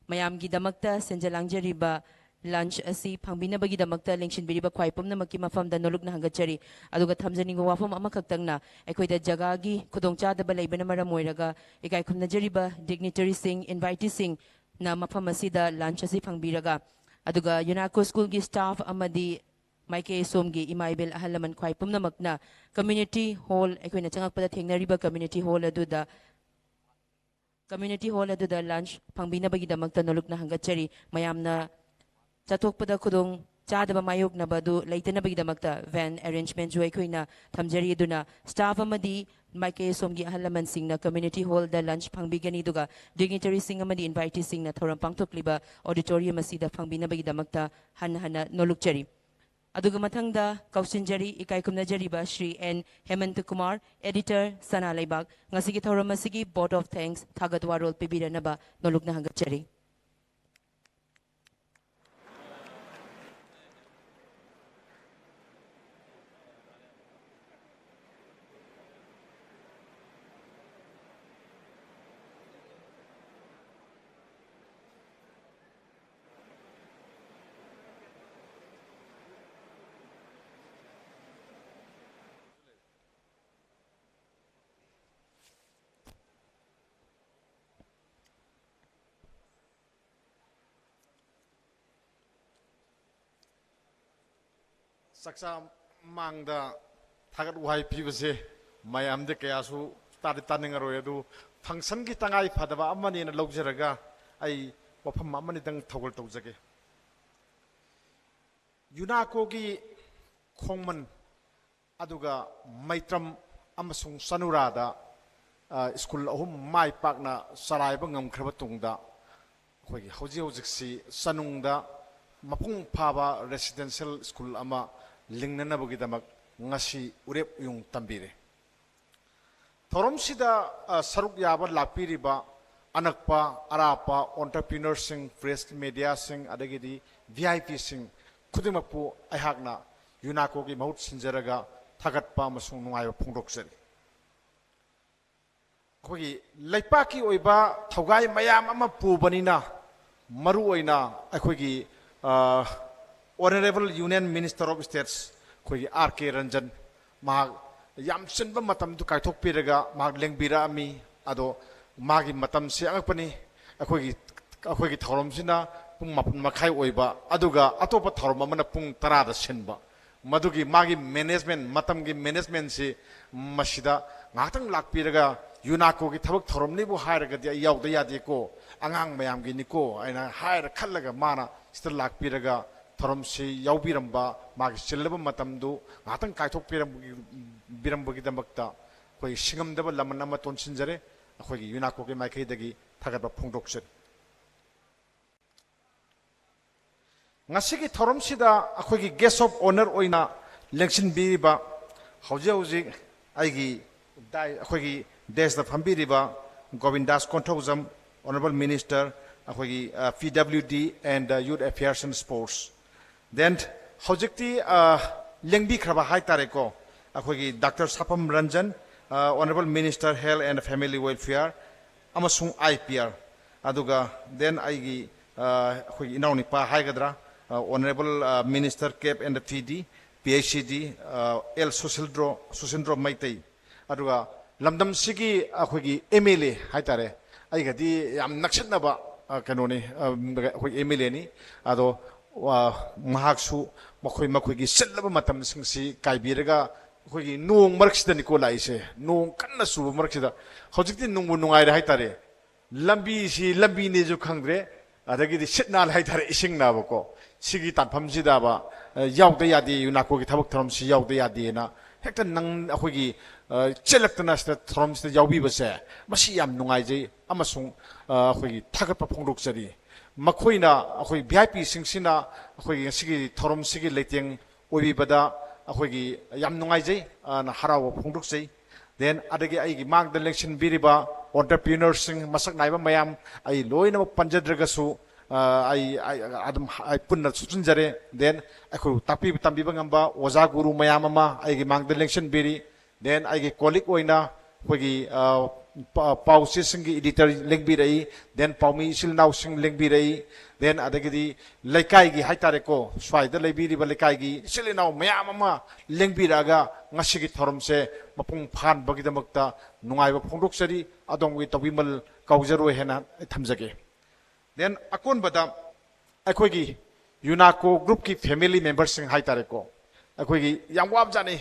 ꯃꯌꯥꯝꯒꯤꯗꯃꯛꯇ ꯁꯦꯟꯖ ꯂꯥꯡꯖꯔꯤꯕ lunch ꯑꯁꯤ ꯐꯪꯕꯤꯅꯕꯒꯤꯗꯃꯛꯇ ꯂꯦꯡꯁꯤꯟꯕꯤꯔꯤꯕ ꯈ꯭ꯋꯥꯏ ꯄꯨꯝꯅꯃꯛꯀꯤ ꯃꯐꯝꯗ ꯅꯣꯂꯨꯛꯅ ꯍꯪꯒꯠꯆꯔꯤ꯫ ꯑꯗꯨꯒ ꯊꯝꯖꯅꯤꯡꯕ ꯋꯥꯐꯝ ꯑꯃꯈꯛꯇꯪꯅ, ꯑꯩꯈꯣꯏꯗ ꯖꯒꯥꯒꯤ ꯈꯨꯗꯣꯡꯆꯥꯗꯕ ꯂꯩꯕꯅ ꯃꯔꯝ ꯑꯣꯏꯔꯒ ꯏꯀꯥꯏ ꯈꯨꯝꯅꯖꯔꯤꯕ dignitaryꯁꯤꯡ, inviteeꯁꯤꯡꯅ ꯃꯐꯝ ꯑꯁꯤꯗ lunch ꯑꯁꯤ ꯐꯪꯕꯤꯔꯒ, ꯑꯗꯨꯒ ꯌꯨꯅꯥꯀꯣ ꯁ꯭ꯀꯨꯜꯒꯤ staff ꯑꯃꯗꯤ ꯃꯥꯏꯀꯩ ꯑꯁꯣꯝꯒꯤ ꯏꯃꯥ ꯏꯕꯦꯜ ꯑꯍꯜ ꯂꯃꯟ ꯈ꯭ꯋꯥꯏ ꯄꯨꯝꯅꯃꯛꯅ community hall, ꯑꯩꯈꯣꯏꯅ ꯆꯪꯉꯛꯄꯗ ꯊꯦꯡꯅꯔꯤꯕ community hall ꯑꯗꯨꯗ, community hall ꯑꯗꯨꯗ lunch ꯐꯪꯕꯤꯅꯕꯒꯤꯗꯃꯛꯇ ꯅꯣꯂꯨꯛꯅ ꯍꯪꯒꯠꯆꯔꯤ꯫ ꯃꯌꯥꯝꯅ ꯆꯠꯊꯣꯛꯄꯗ ꯈꯨꯗꯣꯡ ꯆꯥꯗꯕ ꯃꯥꯌꯣꯛꯅꯕ ꯑꯗꯨ ꯂꯩꯇꯅꯕꯒꯤꯗꯃꯛꯇ van arrangementꯁꯨ ꯑꯩꯈꯣꯏꯅ ꯊꯝꯖꯔꯤ꯫ ꯑꯗꯨꯅ staff ꯑꯃꯗꯤ ꯃꯥꯏꯀꯩ ꯑꯁꯣꯝꯒꯤ ꯑꯍꯜ ꯂꯃꯟꯁꯤꯡꯅ community hallꯗ lunch ꯐꯪꯕꯤꯒꯅꯤ, ꯑꯗꯨꯒ dignitaryꯁꯤꯡ ꯑꯃꯗꯤ inviteeꯁꯤꯡꯅ ꯊꯧꯔꯝ ꯄꯥꯡꯊꯣꯛꯂꯤꯕ auditorium ꯑꯁꯤꯗ ꯐꯪꯕꯤꯅꯕꯒꯤꯗꯃꯛꯇ ꯍꯟꯅ ꯍꯟꯅ ꯅꯣꯂꯨꯛꯆꯔꯤ꯫ ꯑꯗꯨꯒ ꯃꯊꯪꯗ ꯀꯧꯁꯤꯟꯖꯔꯤ, ꯏꯀꯥꯏ ꯈꯨꯝꯅꯖꯔꯤꯕ ꯁ꯭ꯔꯤ ꯑꯦꯟ ꯍꯦꯃꯟꯇ ꯀꯨꯃꯥꯔ, editor, ꯁꯅꯥ ꯂꯩꯕꯥꯛ, ꯉꯁꯤꯒꯤ ꯊꯧꯔꯝ ꯑꯁꯤꯒꯤ vote of thanks, ꯊꯥꯒꯠ ꯋꯥꯔꯣꯜ ꯄꯤꯕꯤꯔꯅꯕ ꯅꯣꯂꯨꯛꯅ ꯍꯪꯒꯠꯆꯔꯤ꯫ ꯆꯥꯛꯆꯥ ꯃꯥꯡꯗ ꯊꯥꯒꯠ ꯋꯥꯍꯩ ꯄꯤꯕꯁꯦ ꯃꯌꯥꯝꯗꯤ ꯀꯌꯥꯁꯨ ꯇꯥꯗꯤ ꯇꯥꯅꯤꯡꯉꯔꯣꯏ, ꯑꯗꯨ functionꯒꯤ ꯇꯉꯥꯏ ꯐꯗꯕ ꯑꯃꯅꯦꯅ ꯂꯧꯖꯔꯒ ꯑꯩ ꯋꯥꯐꯝ ꯑꯃꯅꯤꯗꯪ ꯊꯧꯒꯜ ꯇꯧꯖꯒꯦ꯫ UNACOꯒꯤ ꯈꯣꯡꯃꯟ ꯑꯗꯨꯒ ꯃꯩꯇ꯭ꯔꯝ ꯑꯃꯁꯨꯡ ꯆꯅꯨꯔꯥꯗ, ꯑ, ꯁ꯭ꯀꯨꯜ ꯑꯍꯨꯝ ꯃꯥꯏ ꯄꯥꯛꯅ ꯆꯂꯥꯏꯕ ꯉꯝꯈ꯭ꯔꯕ ꯇꯨꯡꯗ, ꯑꯩꯈꯣꯏꯒꯤ ꯍꯧꯖꯤꯛ ꯍꯧꯖꯤꯛꯁꯤ ꯆꯅꯨꯡꯗ ꯃꯄꯨꯡ ꯐꯥꯕ residential ꯁ꯭ꯀꯨꯜ ꯑꯃ ꯂꯤꯡꯅꯅꯕꯒꯤꯗꯃꯛ ꯉꯁꯤ ꯎꯔꯦꯞ ꯎꯌꯨꯡ ꯇꯝꯕꯤꯔꯦ꯫ ꯊꯧꯔꯝꯁꯤꯗ, ꯑ, ꯁꯔꯨꯛ ꯌꯥꯕ ꯂꯥꯛꯄꯤꯔꯤꯕ ꯑꯅꯛꯄ ꯑꯔꯥꯞꯄ entrepreneurꯁꯤꯡ, press mediaꯁꯤꯡ, ꯑꯗꯒꯤꯗꯤ VIPꯁꯤꯡ ꯈꯨꯗꯤꯡꯃꯛꯄꯨ ꯑꯩꯍꯥꯛꯅ UNACOꯒꯤ ꯃꯍꯨꯠ ꯁꯤꯟꯖꯔꯒ ꯊꯥꯒꯠꯄ ꯑꯃꯁꯨꯡ ꯅꯨꯡꯉꯥꯏꯕ ꯐꯣꯡꯗꯣꯛꯆꯔꯤ꯫ ꯑꯩꯈꯣꯏꯒꯤ ꯂꯩꯄꯥꯛꯀꯤ ꯑꯣꯏꯕ ꯊꯧꯒꯥꯏ ꯃꯌꯥꯝ ꯑꯃ ꯄꯨꯕꯅꯤꯅ, ꯃꯔꯨ ꯑꯣꯏꯅ ꯑꯩꯈꯣꯏꯒꯤ, ꯑ, Honourable Union Minister of States ꯑꯩꯈꯣꯏꯒꯤ R K Ranjan, ꯃꯍꯥꯛ ꯌꯥꯝ ꯆꯤꯟꯕ ꯃꯇꯝꯗꯨ ꯀꯥꯏꯊꯣꯛꯄꯤꯔꯒ ꯃꯍꯥꯛ ꯂꯦꯡꯕꯤꯔꯛꯑꯝꯃꯤ꯫ ꯑꯗꯣ ꯃꯥꯒꯤ ꯃꯇꯝꯁꯦ ꯑꯉꯛꯄꯅꯤ꯫ ꯑꯩꯈꯣꯏꯒꯤ, ꯑꯩꯈꯣꯏꯒꯤ ꯊꯧꯔꯝꯁꯤꯅ ꯄꯨꯡ ꯃꯥꯄꯟ ꯃꯈꯥꯏ ꯑꯣꯏꯕ, ꯑꯗꯨꯒ ꯑꯇꯣꯞꯄ ꯊꯧꯔꯝ ꯑꯃꯅ ꯄꯨꯡ ꯇꯔꯥꯗ ꯁꯤꯟꯕ꯫ ꯃꯗꯨꯒꯤ ꯃꯥꯒꯤ management, ꯃꯇꯝꯒꯤ managementꯁꯤ ꯃꯁꯤꯗ ꯉꯥꯏꯍꯥꯛꯇꯪ ꯂꯥꯛꯄꯤꯔꯒ, UNACOꯒꯤ ꯊꯕꯛ ꯊꯧꯔꯝꯅꯤꯕꯨ ꯍꯥꯏꯔꯒꯗꯤ ꯑꯩ ꯌꯥꯎꯗ ꯌꯥꯗꯦꯀꯣ, ꯑꯉꯥꯡ ꯃꯌꯥꯝꯒꯤꯅꯤꯀꯣ ꯍꯥꯏꯅ ꯍꯥꯏꯔ ꯈꯜꯂꯒ ꯃꯥꯅ ꯁꯤꯗ ꯂꯥꯛꯄꯤꯔꯒ ꯊꯧꯔꯝꯁꯤ ꯌꯥꯎꯕꯤꯔꯝꯕ, ꯃꯥꯒꯤ ꯆꯤꯜꯂꯕ ꯃꯇꯝꯗꯨ ꯉꯥꯏꯍꯥꯛꯇꯪ ꯀꯥꯏꯊꯣꯛꯄꯤꯔꯝꯕꯒꯤ-, ꯕꯤꯔꯝꯕꯒꯤꯗꯃꯛꯇ ꯑꯩꯈꯣꯏ ꯁꯤꯡꯉꯝꯗꯕ ꯂꯃꯟ ꯑꯃ ꯇꯣꯟꯁꯤꯟꯖꯔꯦ꯫ ꯑꯩꯈꯣꯏꯒꯤ ꯌꯨꯅꯥꯀꯣꯒꯤ ꯃꯥꯏꯀꯩꯗꯒꯤ ꯊꯥꯒꯠꯄ ꯐꯣꯡꯗꯣꯛꯆꯔꯤ꯫ ꯉꯁꯤꯒꯤ ꯊꯧꯔꯝꯁꯤꯗ ꯑꯩꯈꯣꯏꯒꯤ guest of honour ꯑꯣꯏꯅ ꯂꯦꯡꯁꯤꯟꯕꯤꯔꯤꯕ, ꯍꯧꯖꯤꯛ ꯍꯧꯖꯤꯛ ꯑꯩꯒꯤ ꯗꯥꯏ-, ꯑꯩꯈꯣꯏꯒꯤ dais ꯇ ꯐꯝꯕꯤꯔꯤꯕ ꯒꯣꯕꯤꯟꯗꯥꯁ ꯀꯣꯟꯊꯧꯖꯝ, Honourable Minister, ꯑꯩꯈꯣꯏꯒꯤ, ꯑ, P W D and, ꯑ, Youth Affairs and Sports꯫ Then ꯍꯧꯖꯤꯛꯇꯤ, ꯑ, ꯂꯦꯡꯕꯤꯈ꯭ꯔꯕ ꯍꯥꯏꯇꯥꯔꯦꯀꯣ, ꯑꯩꯈꯣꯏꯒꯤ Doctor ꯁꯥꯐꯝ ꯔꯟꯖꯟ, ꯑ, Honourable Minister Health and Family Welfare ꯑꯃꯁꯨꯡ I P R, ꯑꯗꯨꯒ then ꯑꯩꯒꯤ, ꯑ, ꯑꯩꯈꯣꯏꯒꯤ ꯏꯅꯥꯎꯅꯨꯄꯥ ꯍꯥꯏꯒꯗ꯭ꯔꯥ, ꯑ, Honourable, ꯑ, Minister Cap and P D, P H C D, ꯑ, ꯑꯦꯜ ꯁꯨꯁꯤꯟꯗ꯭ꯔꯣ, ꯁꯨꯁꯤꯟꯗ꯭ꯔꯣ ꯃꯩꯇꯩ, ꯑꯗꯨꯒ ꯂꯝꯗꯝꯁꯤꯒꯤ ꯑꯩꯈꯣꯏꯒꯤ M L A ꯍꯥꯏꯇꯥꯔꯦ, ꯑꯩꯒꯗꯤ ꯌꯥꯝ ꯅꯛꯁꯤꯟꯅꯕ, ꯑ, ꯀꯩꯅꯣꯅꯤ, ꯑ, ꯑꯩꯈꯣꯏ M L A ꯅꯤ꯫ ꯑꯗꯣ, ꯑ, ꯃꯍꯥꯛꯁꯨ ꯃꯈꯣꯏ, ꯃꯈꯣꯏꯒꯤ ꯆꯤꯜꯂꯕ ꯃꯇꯝꯁꯤꯡꯁꯤ ꯀꯥꯏꯕꯤꯔꯒ ꯑꯩꯈꯣꯏꯒꯤ ꯅꯣꯡ ꯃꯔꯛꯁꯤꯗꯅꯤꯀꯣ ꯂꯥꯛꯏꯁꯦ, ꯅꯣꯡ ꯀꯟꯅ ꯆꯨꯕ ꯃꯔꯛꯁꯤꯗ꯫ ꯍꯧꯖꯤꯛꯇꯤ ꯅꯨꯡꯕꯨ ꯅꯨꯡꯉꯥꯏꯔꯦ ꯍꯥꯏꯇꯥꯔꯦ꯫ ꯂꯝꯕꯤꯁꯤ ꯂꯝꯕꯤꯅꯦꯁꯨ ꯈꯪꯗ꯭ꯔꯦ, ꯑꯗꯒꯤꯗꯤ ꯁꯤꯠ ꯅꯥꯜꯂꯦ ꯍꯥꯏꯇꯥꯔꯦ, ꯏꯁꯤꯡ ꯅꯥꯕꯀꯣ꯫ ꯁꯤꯒꯤ ꯇꯥꯟꯐꯝꯁꯤꯗꯕ, ꯑ, ꯌꯥꯎꯗ ꯌꯥꯗꯦ, ꯌꯨꯅꯥꯀꯣꯒꯤ ꯊꯕꯛ ꯊꯧꯔꯝꯁꯤ ꯌꯥꯎꯗ ꯌꯥꯗꯦꯅ ꯍꯦꯛꯇ ꯅꯪ ꯑꯩꯈꯣꯏꯒꯤ, ꯑ, ꯆꯦꯜꯂꯛꯇꯅ ꯁꯤꯗ ꯊꯧꯔꯝꯁꯤꯗ ꯌꯥꯎꯕꯤꯕꯁꯦ, ꯃꯁꯤ ꯌꯥꯝ ꯅꯨꯡꯉꯥꯏꯖꯩ ꯑꯃꯁꯨꯡ, ꯑ, ꯑꯩꯈꯣꯏꯒꯤ ꯊꯥꯒꯠꯄ ꯐꯣꯡꯗꯣꯛꯆꯔꯤ꯫ ꯃꯈꯣꯏꯅ, ꯑꯩꯈꯣꯏ V I P ꯁꯤꯡꯁꯤꯅ ꯑꯩꯈꯣꯏꯒꯤ ꯉꯁꯤꯒꯤ ꯊꯧꯔꯝꯁꯤꯒꯤ ꯂꯩꯇꯦꯡ ꯑꯣꯏꯕꯤꯕꯗ ꯑꯩꯈꯣꯏꯒꯤ ꯌꯥꯝ ꯅꯨꯡꯉꯥꯏꯖꯩ, ꯑꯅ ꯍꯔꯥꯎꯕ ꯐꯣꯡꯗꯣꯛꯆꯩ꯫ Then ꯑꯗꯒꯤ ꯑꯩꯒꯤ ꯃꯥꯡꯗ ꯂꯦꯡꯁꯤꯟꯕꯤꯔꯤꯕ entrepreneur ꯁꯤꯡ, ꯃꯁꯛ ꯅꯥꯏꯕ ꯃꯌꯥꯝ, ꯑꯩ ꯂꯣꯏꯅꯃꯛ ꯄꯟꯖꯗ꯭ꯔꯒꯁꯨ, ꯑ, ꯑꯩ, ꯑꯩ ꯑꯗꯨꯝ ꯑꯩ ꯄꯨꯟꯅ ꯁꯨꯞꯆꯤꯟꯖꯔꯦ꯫ Then ꯑꯩꯈꯣꯏꯕꯨ ꯇꯥꯛꯄꯤꯕ ꯇꯝꯕꯤꯕ ꯉꯝꯕ ꯑꯣꯖꯥ ꯒꯨꯔꯨ ꯃꯌꯥꯝ ꯑꯃ ꯑꯩꯒꯤ ꯃꯥꯡꯗ ꯂꯦꯡꯁꯤꯟꯕꯤꯔꯤ꯫ Then ꯑꯩꯒꯤ colleague ꯑꯣꯏꯅ ꯑꯩꯈꯣꯏꯒꯤ, ꯑ, ꯄ-, ꯄꯥꯎꯆꯦꯁꯤꯡꯒꯤ editor ꯂꯦꯡꯕꯤꯔꯛꯏ, then ꯄꯥꯎꯃꯤ ꯏꯆꯤꯜ ꯏꯅꯥꯎꯁꯤꯡ ꯂꯦꯡꯕꯤꯔꯛꯏ, then ꯑꯗꯒꯤꯗꯤ ꯂꯩꯀꯥꯏꯒꯤ ꯍꯥꯏꯇꯥꯔꯦꯀꯣ, ꯁ꯭ꯋꯥꯏꯗ ꯂꯩꯕꯤꯔꯤꯕ ꯂꯩꯀꯥꯏꯒꯤ ꯏꯆꯤꯜ ꯏꯅꯥꯎ ꯃꯌꯥꯝ ꯑꯃ ꯂꯦꯡꯕꯤꯔꯛꯑꯒ ꯉꯁꯤꯒꯤ ꯊꯧꯔꯝꯁꯦ ꯃꯄꯨꯡ ꯐꯥꯍꯟꯕꯒꯤꯗꯃꯛꯇ ꯅꯨꯡꯉꯥꯏꯕ ꯐꯣꯡꯗꯣꯛꯆꯔꯤ꯫ ꯑꯗꯣꯝꯒꯤ ꯇꯧꯕꯤꯃꯜ ꯀꯥꯎꯖꯔꯣꯏ ꯍꯥꯏꯅ ꯑꯩ ꯊꯝꯖꯒꯦ꯫ Then ꯑꯀꯣꯟꯕꯗ ꯑꯩꯈꯣꯏꯒꯤ ꯌꯨꯅꯥꯀꯣ group ꯀꯤ family member ꯁꯤꯡ ꯍꯥꯏꯇꯥꯔꯦꯀꯣ, ꯑꯩꯈꯣꯏꯒꯤ ꯌꯥꯝ ꯋꯥꯕꯖꯥꯠꯅꯤ꯫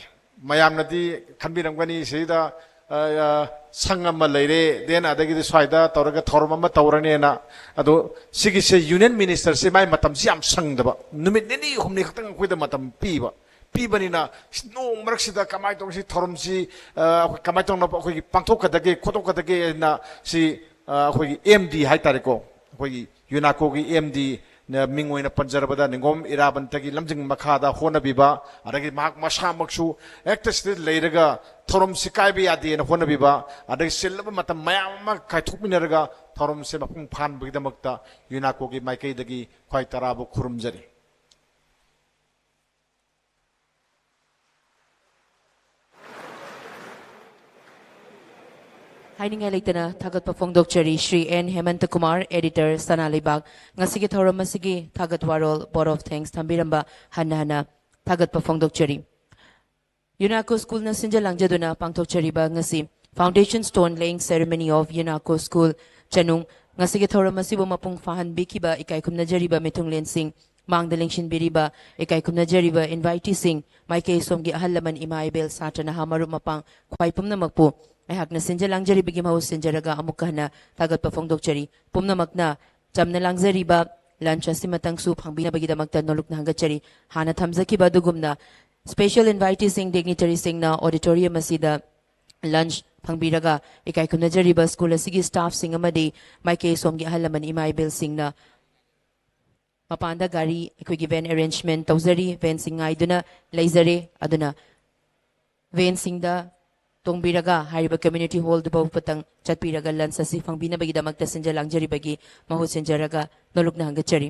ꯃꯌꯥꯝꯅꯗꯤ ꯈꯟꯕꯤꯔꯝꯒꯅꯤ ꯁꯤꯗ ꯑ, ꯑ, ꯁꯪ ꯑꯃ ꯂꯩꯔꯦ, then ꯑꯗꯒꯤꯗꯤ ꯁ꯭ꯋꯥꯏꯗ ꯇꯧꯔꯒ ꯊꯧꯔꯝ ꯑꯃ ꯇꯧꯔꯅꯦꯅ꯫ ꯑꯗꯣ ꯁꯤꯒꯤꯁꯦ ꯌꯨꯅꯤꯌꯟ ꯃꯤꯅꯤꯁꯇꯔꯁꯦ ꯃꯥꯏ ꯃꯇꯝꯁꯤ ꯌꯥꯝ ꯁꯪꯗꯕ, ꯅꯨꯃꯤꯠ ꯅꯤꯅꯤ ꯍꯨꯝꯅꯤ ꯈꯛꯇꯪ ꯑꯩꯈꯣꯏꯗ ꯃꯇꯝ ꯄꯤꯕ꯫ ꯄꯤꯕꯅꯤꯅ ꯅꯣꯡ ꯃꯔꯛꯁꯤꯗ ꯀꯃꯥꯏꯅ ꯇꯧꯔꯒ ꯁꯤ ꯊꯧꯔꯝꯁꯤ, ꯑ, ꯑꯩꯈꯣꯏ ꯀꯃꯥꯏꯅ ꯇꯧꯅꯕ ꯑꯩꯈꯣꯏꯒꯤ ꯄꯥꯡꯊꯣꯛꯀꯗꯒꯦ, ꯈꯣꯠꯇꯣꯛꯀꯗꯒꯦꯅ ꯁꯤ, ꯑ, ꯑꯩꯈꯣꯏꯒꯤ ꯑꯦꯝ ꯗꯤ ꯍꯥꯏꯇꯥꯔꯦꯀꯣ, ꯑꯩꯈꯣꯏꯒꯤ ꯌꯨꯅꯥꯀꯣꯒꯤ ꯑꯦꯝ ꯗꯤ ꯃꯤꯡ ꯑꯣꯏꯅ ꯄꯟꯖꯔꯕꯗ ꯅꯤꯡꯒꯣꯝ ꯏꯔꯥꯕꯟꯇꯒꯤ ꯂꯝꯖꯤꯡ ꯃꯈꯥꯗ ꯍꯣꯠꯅꯕꯤꯕ, ꯑꯗꯒꯤ ꯃꯍꯥꯛ ꯃꯁꯥꯃꯛꯁꯨ ꯍꯦꯛꯇ ꯁꯤꯗ ꯂꯩꯔꯒ ꯊꯧꯔꯝꯁꯤ ꯀꯥꯏꯕ ꯌꯥꯗꯦꯅ ꯍꯣꯠꯅꯕꯤꯕ, ꯑꯗꯒꯤ ꯆꯤꯜꯂꯕ ꯃꯇꯝ ꯃꯌꯥꯝ ꯑꯃ ꯀꯥꯏꯊꯣꯛꯃꯤꯟꯅꯔꯒ ꯊꯧꯔꯝꯁꯦ ꯃꯄꯨꯡ ꯐꯥꯍꯟꯕꯒꯤꯗꯃꯛꯇ ꯌꯨꯅꯥꯀꯣꯒꯤ ꯃꯥꯏꯀꯩꯗꯒꯤ ꯈ꯭ꯋꯥꯏ ꯇꯔꯥꯕꯨ ꯈꯨꯔꯨꯝꯖꯔꯤ꯫ ꯍꯥꯏꯅꯤꯡꯉꯥꯏ ꯂꯩꯇꯅ ꯊꯥꯒꯠꯄ ꯐꯣꯡꯗꯣꯛꯆꯔꯤ ꯁ꯭ꯔꯤ ꯑꯦꯟ ꯍꯦꯃꯟꯇ ꯀꯨꯃꯥꯔ, ꯑꯦꯗꯤꯇꯔ, ꯁꯅꯥ ꯂꯩꯕꯥꯛ꯫ ꯉꯁꯤꯒꯤ ꯊꯧꯔꯝ ꯑꯁꯤꯒꯤ ꯊꯥꯒꯠ ꯋꯥꯔꯣꯜ, vote of thanks ꯊꯝꯕꯤꯔꯝꯕ ꯍꯟꯅ ꯍꯟꯅ ꯊꯥꯒꯠꯄ ꯐꯣꯡꯗꯣꯛꯆꯔꯤ꯫ ꯌꯨꯅꯥꯀꯣ ꯁ꯭ꯀꯨꯜꯅ ꯁꯤꯟꯖ ꯂꯥꯡꯖꯗꯨꯅ ꯄꯥꯡꯊꯣꯛꯆꯔꯤꯕ ꯉꯁꯤ Foundation Stone Laying Ceremony of ꯌꯨꯅꯥꯀꯣ ꯁ꯭ꯀꯨꯜ ꯆꯅꯨꯡ꯫ ꯉꯁꯤꯒꯤ ꯊꯧꯔꯝ ꯑꯁꯤꯕꯨ ꯃꯄꯨꯡ ꯐꯥꯍꯟꯕꯤꯈꯤꯕ ꯏꯀꯥꯏ ꯈꯨꯝꯅꯖꯔꯤꯕ ꯃꯤꯊꯨꯡꯂꯦꯟꯁꯤꯡ, ꯃꯥꯡꯗ ꯂꯦꯡꯁꯤꯟꯕꯤꯔꯤꯕ ꯏꯀꯥꯏ ꯈꯨꯝꯅꯖꯔꯤꯕ ꯏꯟꯚꯥꯏꯇꯤꯁꯤꯡ, ꯃꯥꯏꯀꯩ ꯁꯣꯝꯒꯤ ꯑꯍꯜ ꯂꯃꯟ, ꯏꯃꯥ ꯏꯕꯦꯜ, ꯁꯥꯇ꯭ꯔ ꯅꯍꯥ ꯃꯔꯨꯞ ꯃꯄꯥꯡ, ꯈ꯭ꯋꯥꯏ ꯄꯨꯝꯅꯃꯛꯄꯨ ꯑꯩꯍꯥꯛꯅ ꯁꯤꯟꯖ ꯂꯥꯡꯖꯔꯤꯕꯒꯤ ꯃꯍꯨꯠ ꯁꯤꯟꯖꯔꯒ ꯑꯃꯨꯛꯀ ꯍꯟꯅ ꯊꯥꯒꯠꯄ ꯐꯣꯡꯗꯣꯛꯆꯔꯤ꯫ ꯄꯨꯝꯅꯃꯛꯅ ꯆꯝꯅ ꯂꯥꯡꯖꯔꯤꯕ lunch ꯑꯁꯤꯃꯇꯪꯁꯨ ꯐꯪꯕꯤꯅꯕꯒꯤꯗꯃꯛꯇ ꯅꯣꯂꯨꯛꯅ ꯍꯪꯒꯠꯆꯔꯤ꯫ ꯍꯥꯟꯅ ꯊꯝꯖꯈꯤꯕ ꯑꯗꯨꯒꯨꯝꯅ special inviteeꯁꯤꯡ, dignitaryꯁꯤꯡꯅ auditorium ꯑꯁꯤꯗ lunch ꯐꯪꯕꯤꯔꯒ ꯏꯀꯥꯏ ꯈꯨꯝꯅꯖꯔꯤꯕ ꯁ꯭ꯀꯨꯜ ꯑꯁꯤꯒꯤ staffꯁꯤꯡ ꯑꯃꯗꯤ ꯃꯥꯏꯀꯩ ꯁꯣꯝꯒꯤ ꯑꯍꯜ ꯂꯃꯟ ꯏꯃꯥ ꯏꯕꯦꯜꯁꯤꯡꯅ ꯃꯄꯥꯟꯗ ꯒꯥꯔꯤ ꯑꯩꯈꯣꯏꯒꯤ van arrangement ꯇꯧꯖꯔꯤ꯫ Vanꯁꯤꯡ ꯉꯥꯏꯗꯨꯅ ꯂꯩꯖꯔꯦ꯫ ꯑꯗꯨꯅ vanꯁꯤꯡꯗ ꯇꯣꯡꯕꯤꯔꯒ ꯍꯥꯏꯔꯤꯕ community hallꯗꯨ ꯐꯥꯎꯕꯇꯪ ꯆꯠꯄꯤꯔꯒ lunch ꯑꯁꯤ ꯐꯪꯕꯤꯅꯕꯒꯤꯗꯃꯛꯇ ꯁꯤꯟꯖ ꯂꯥꯡꯖꯔꯤꯕꯒꯤ ꯃꯍꯨꯠ ꯁꯤꯟꯖꯔꯒ ꯅꯣꯂꯨꯛꯅ ꯍꯪꯒꯠꯆꯔꯤ꯫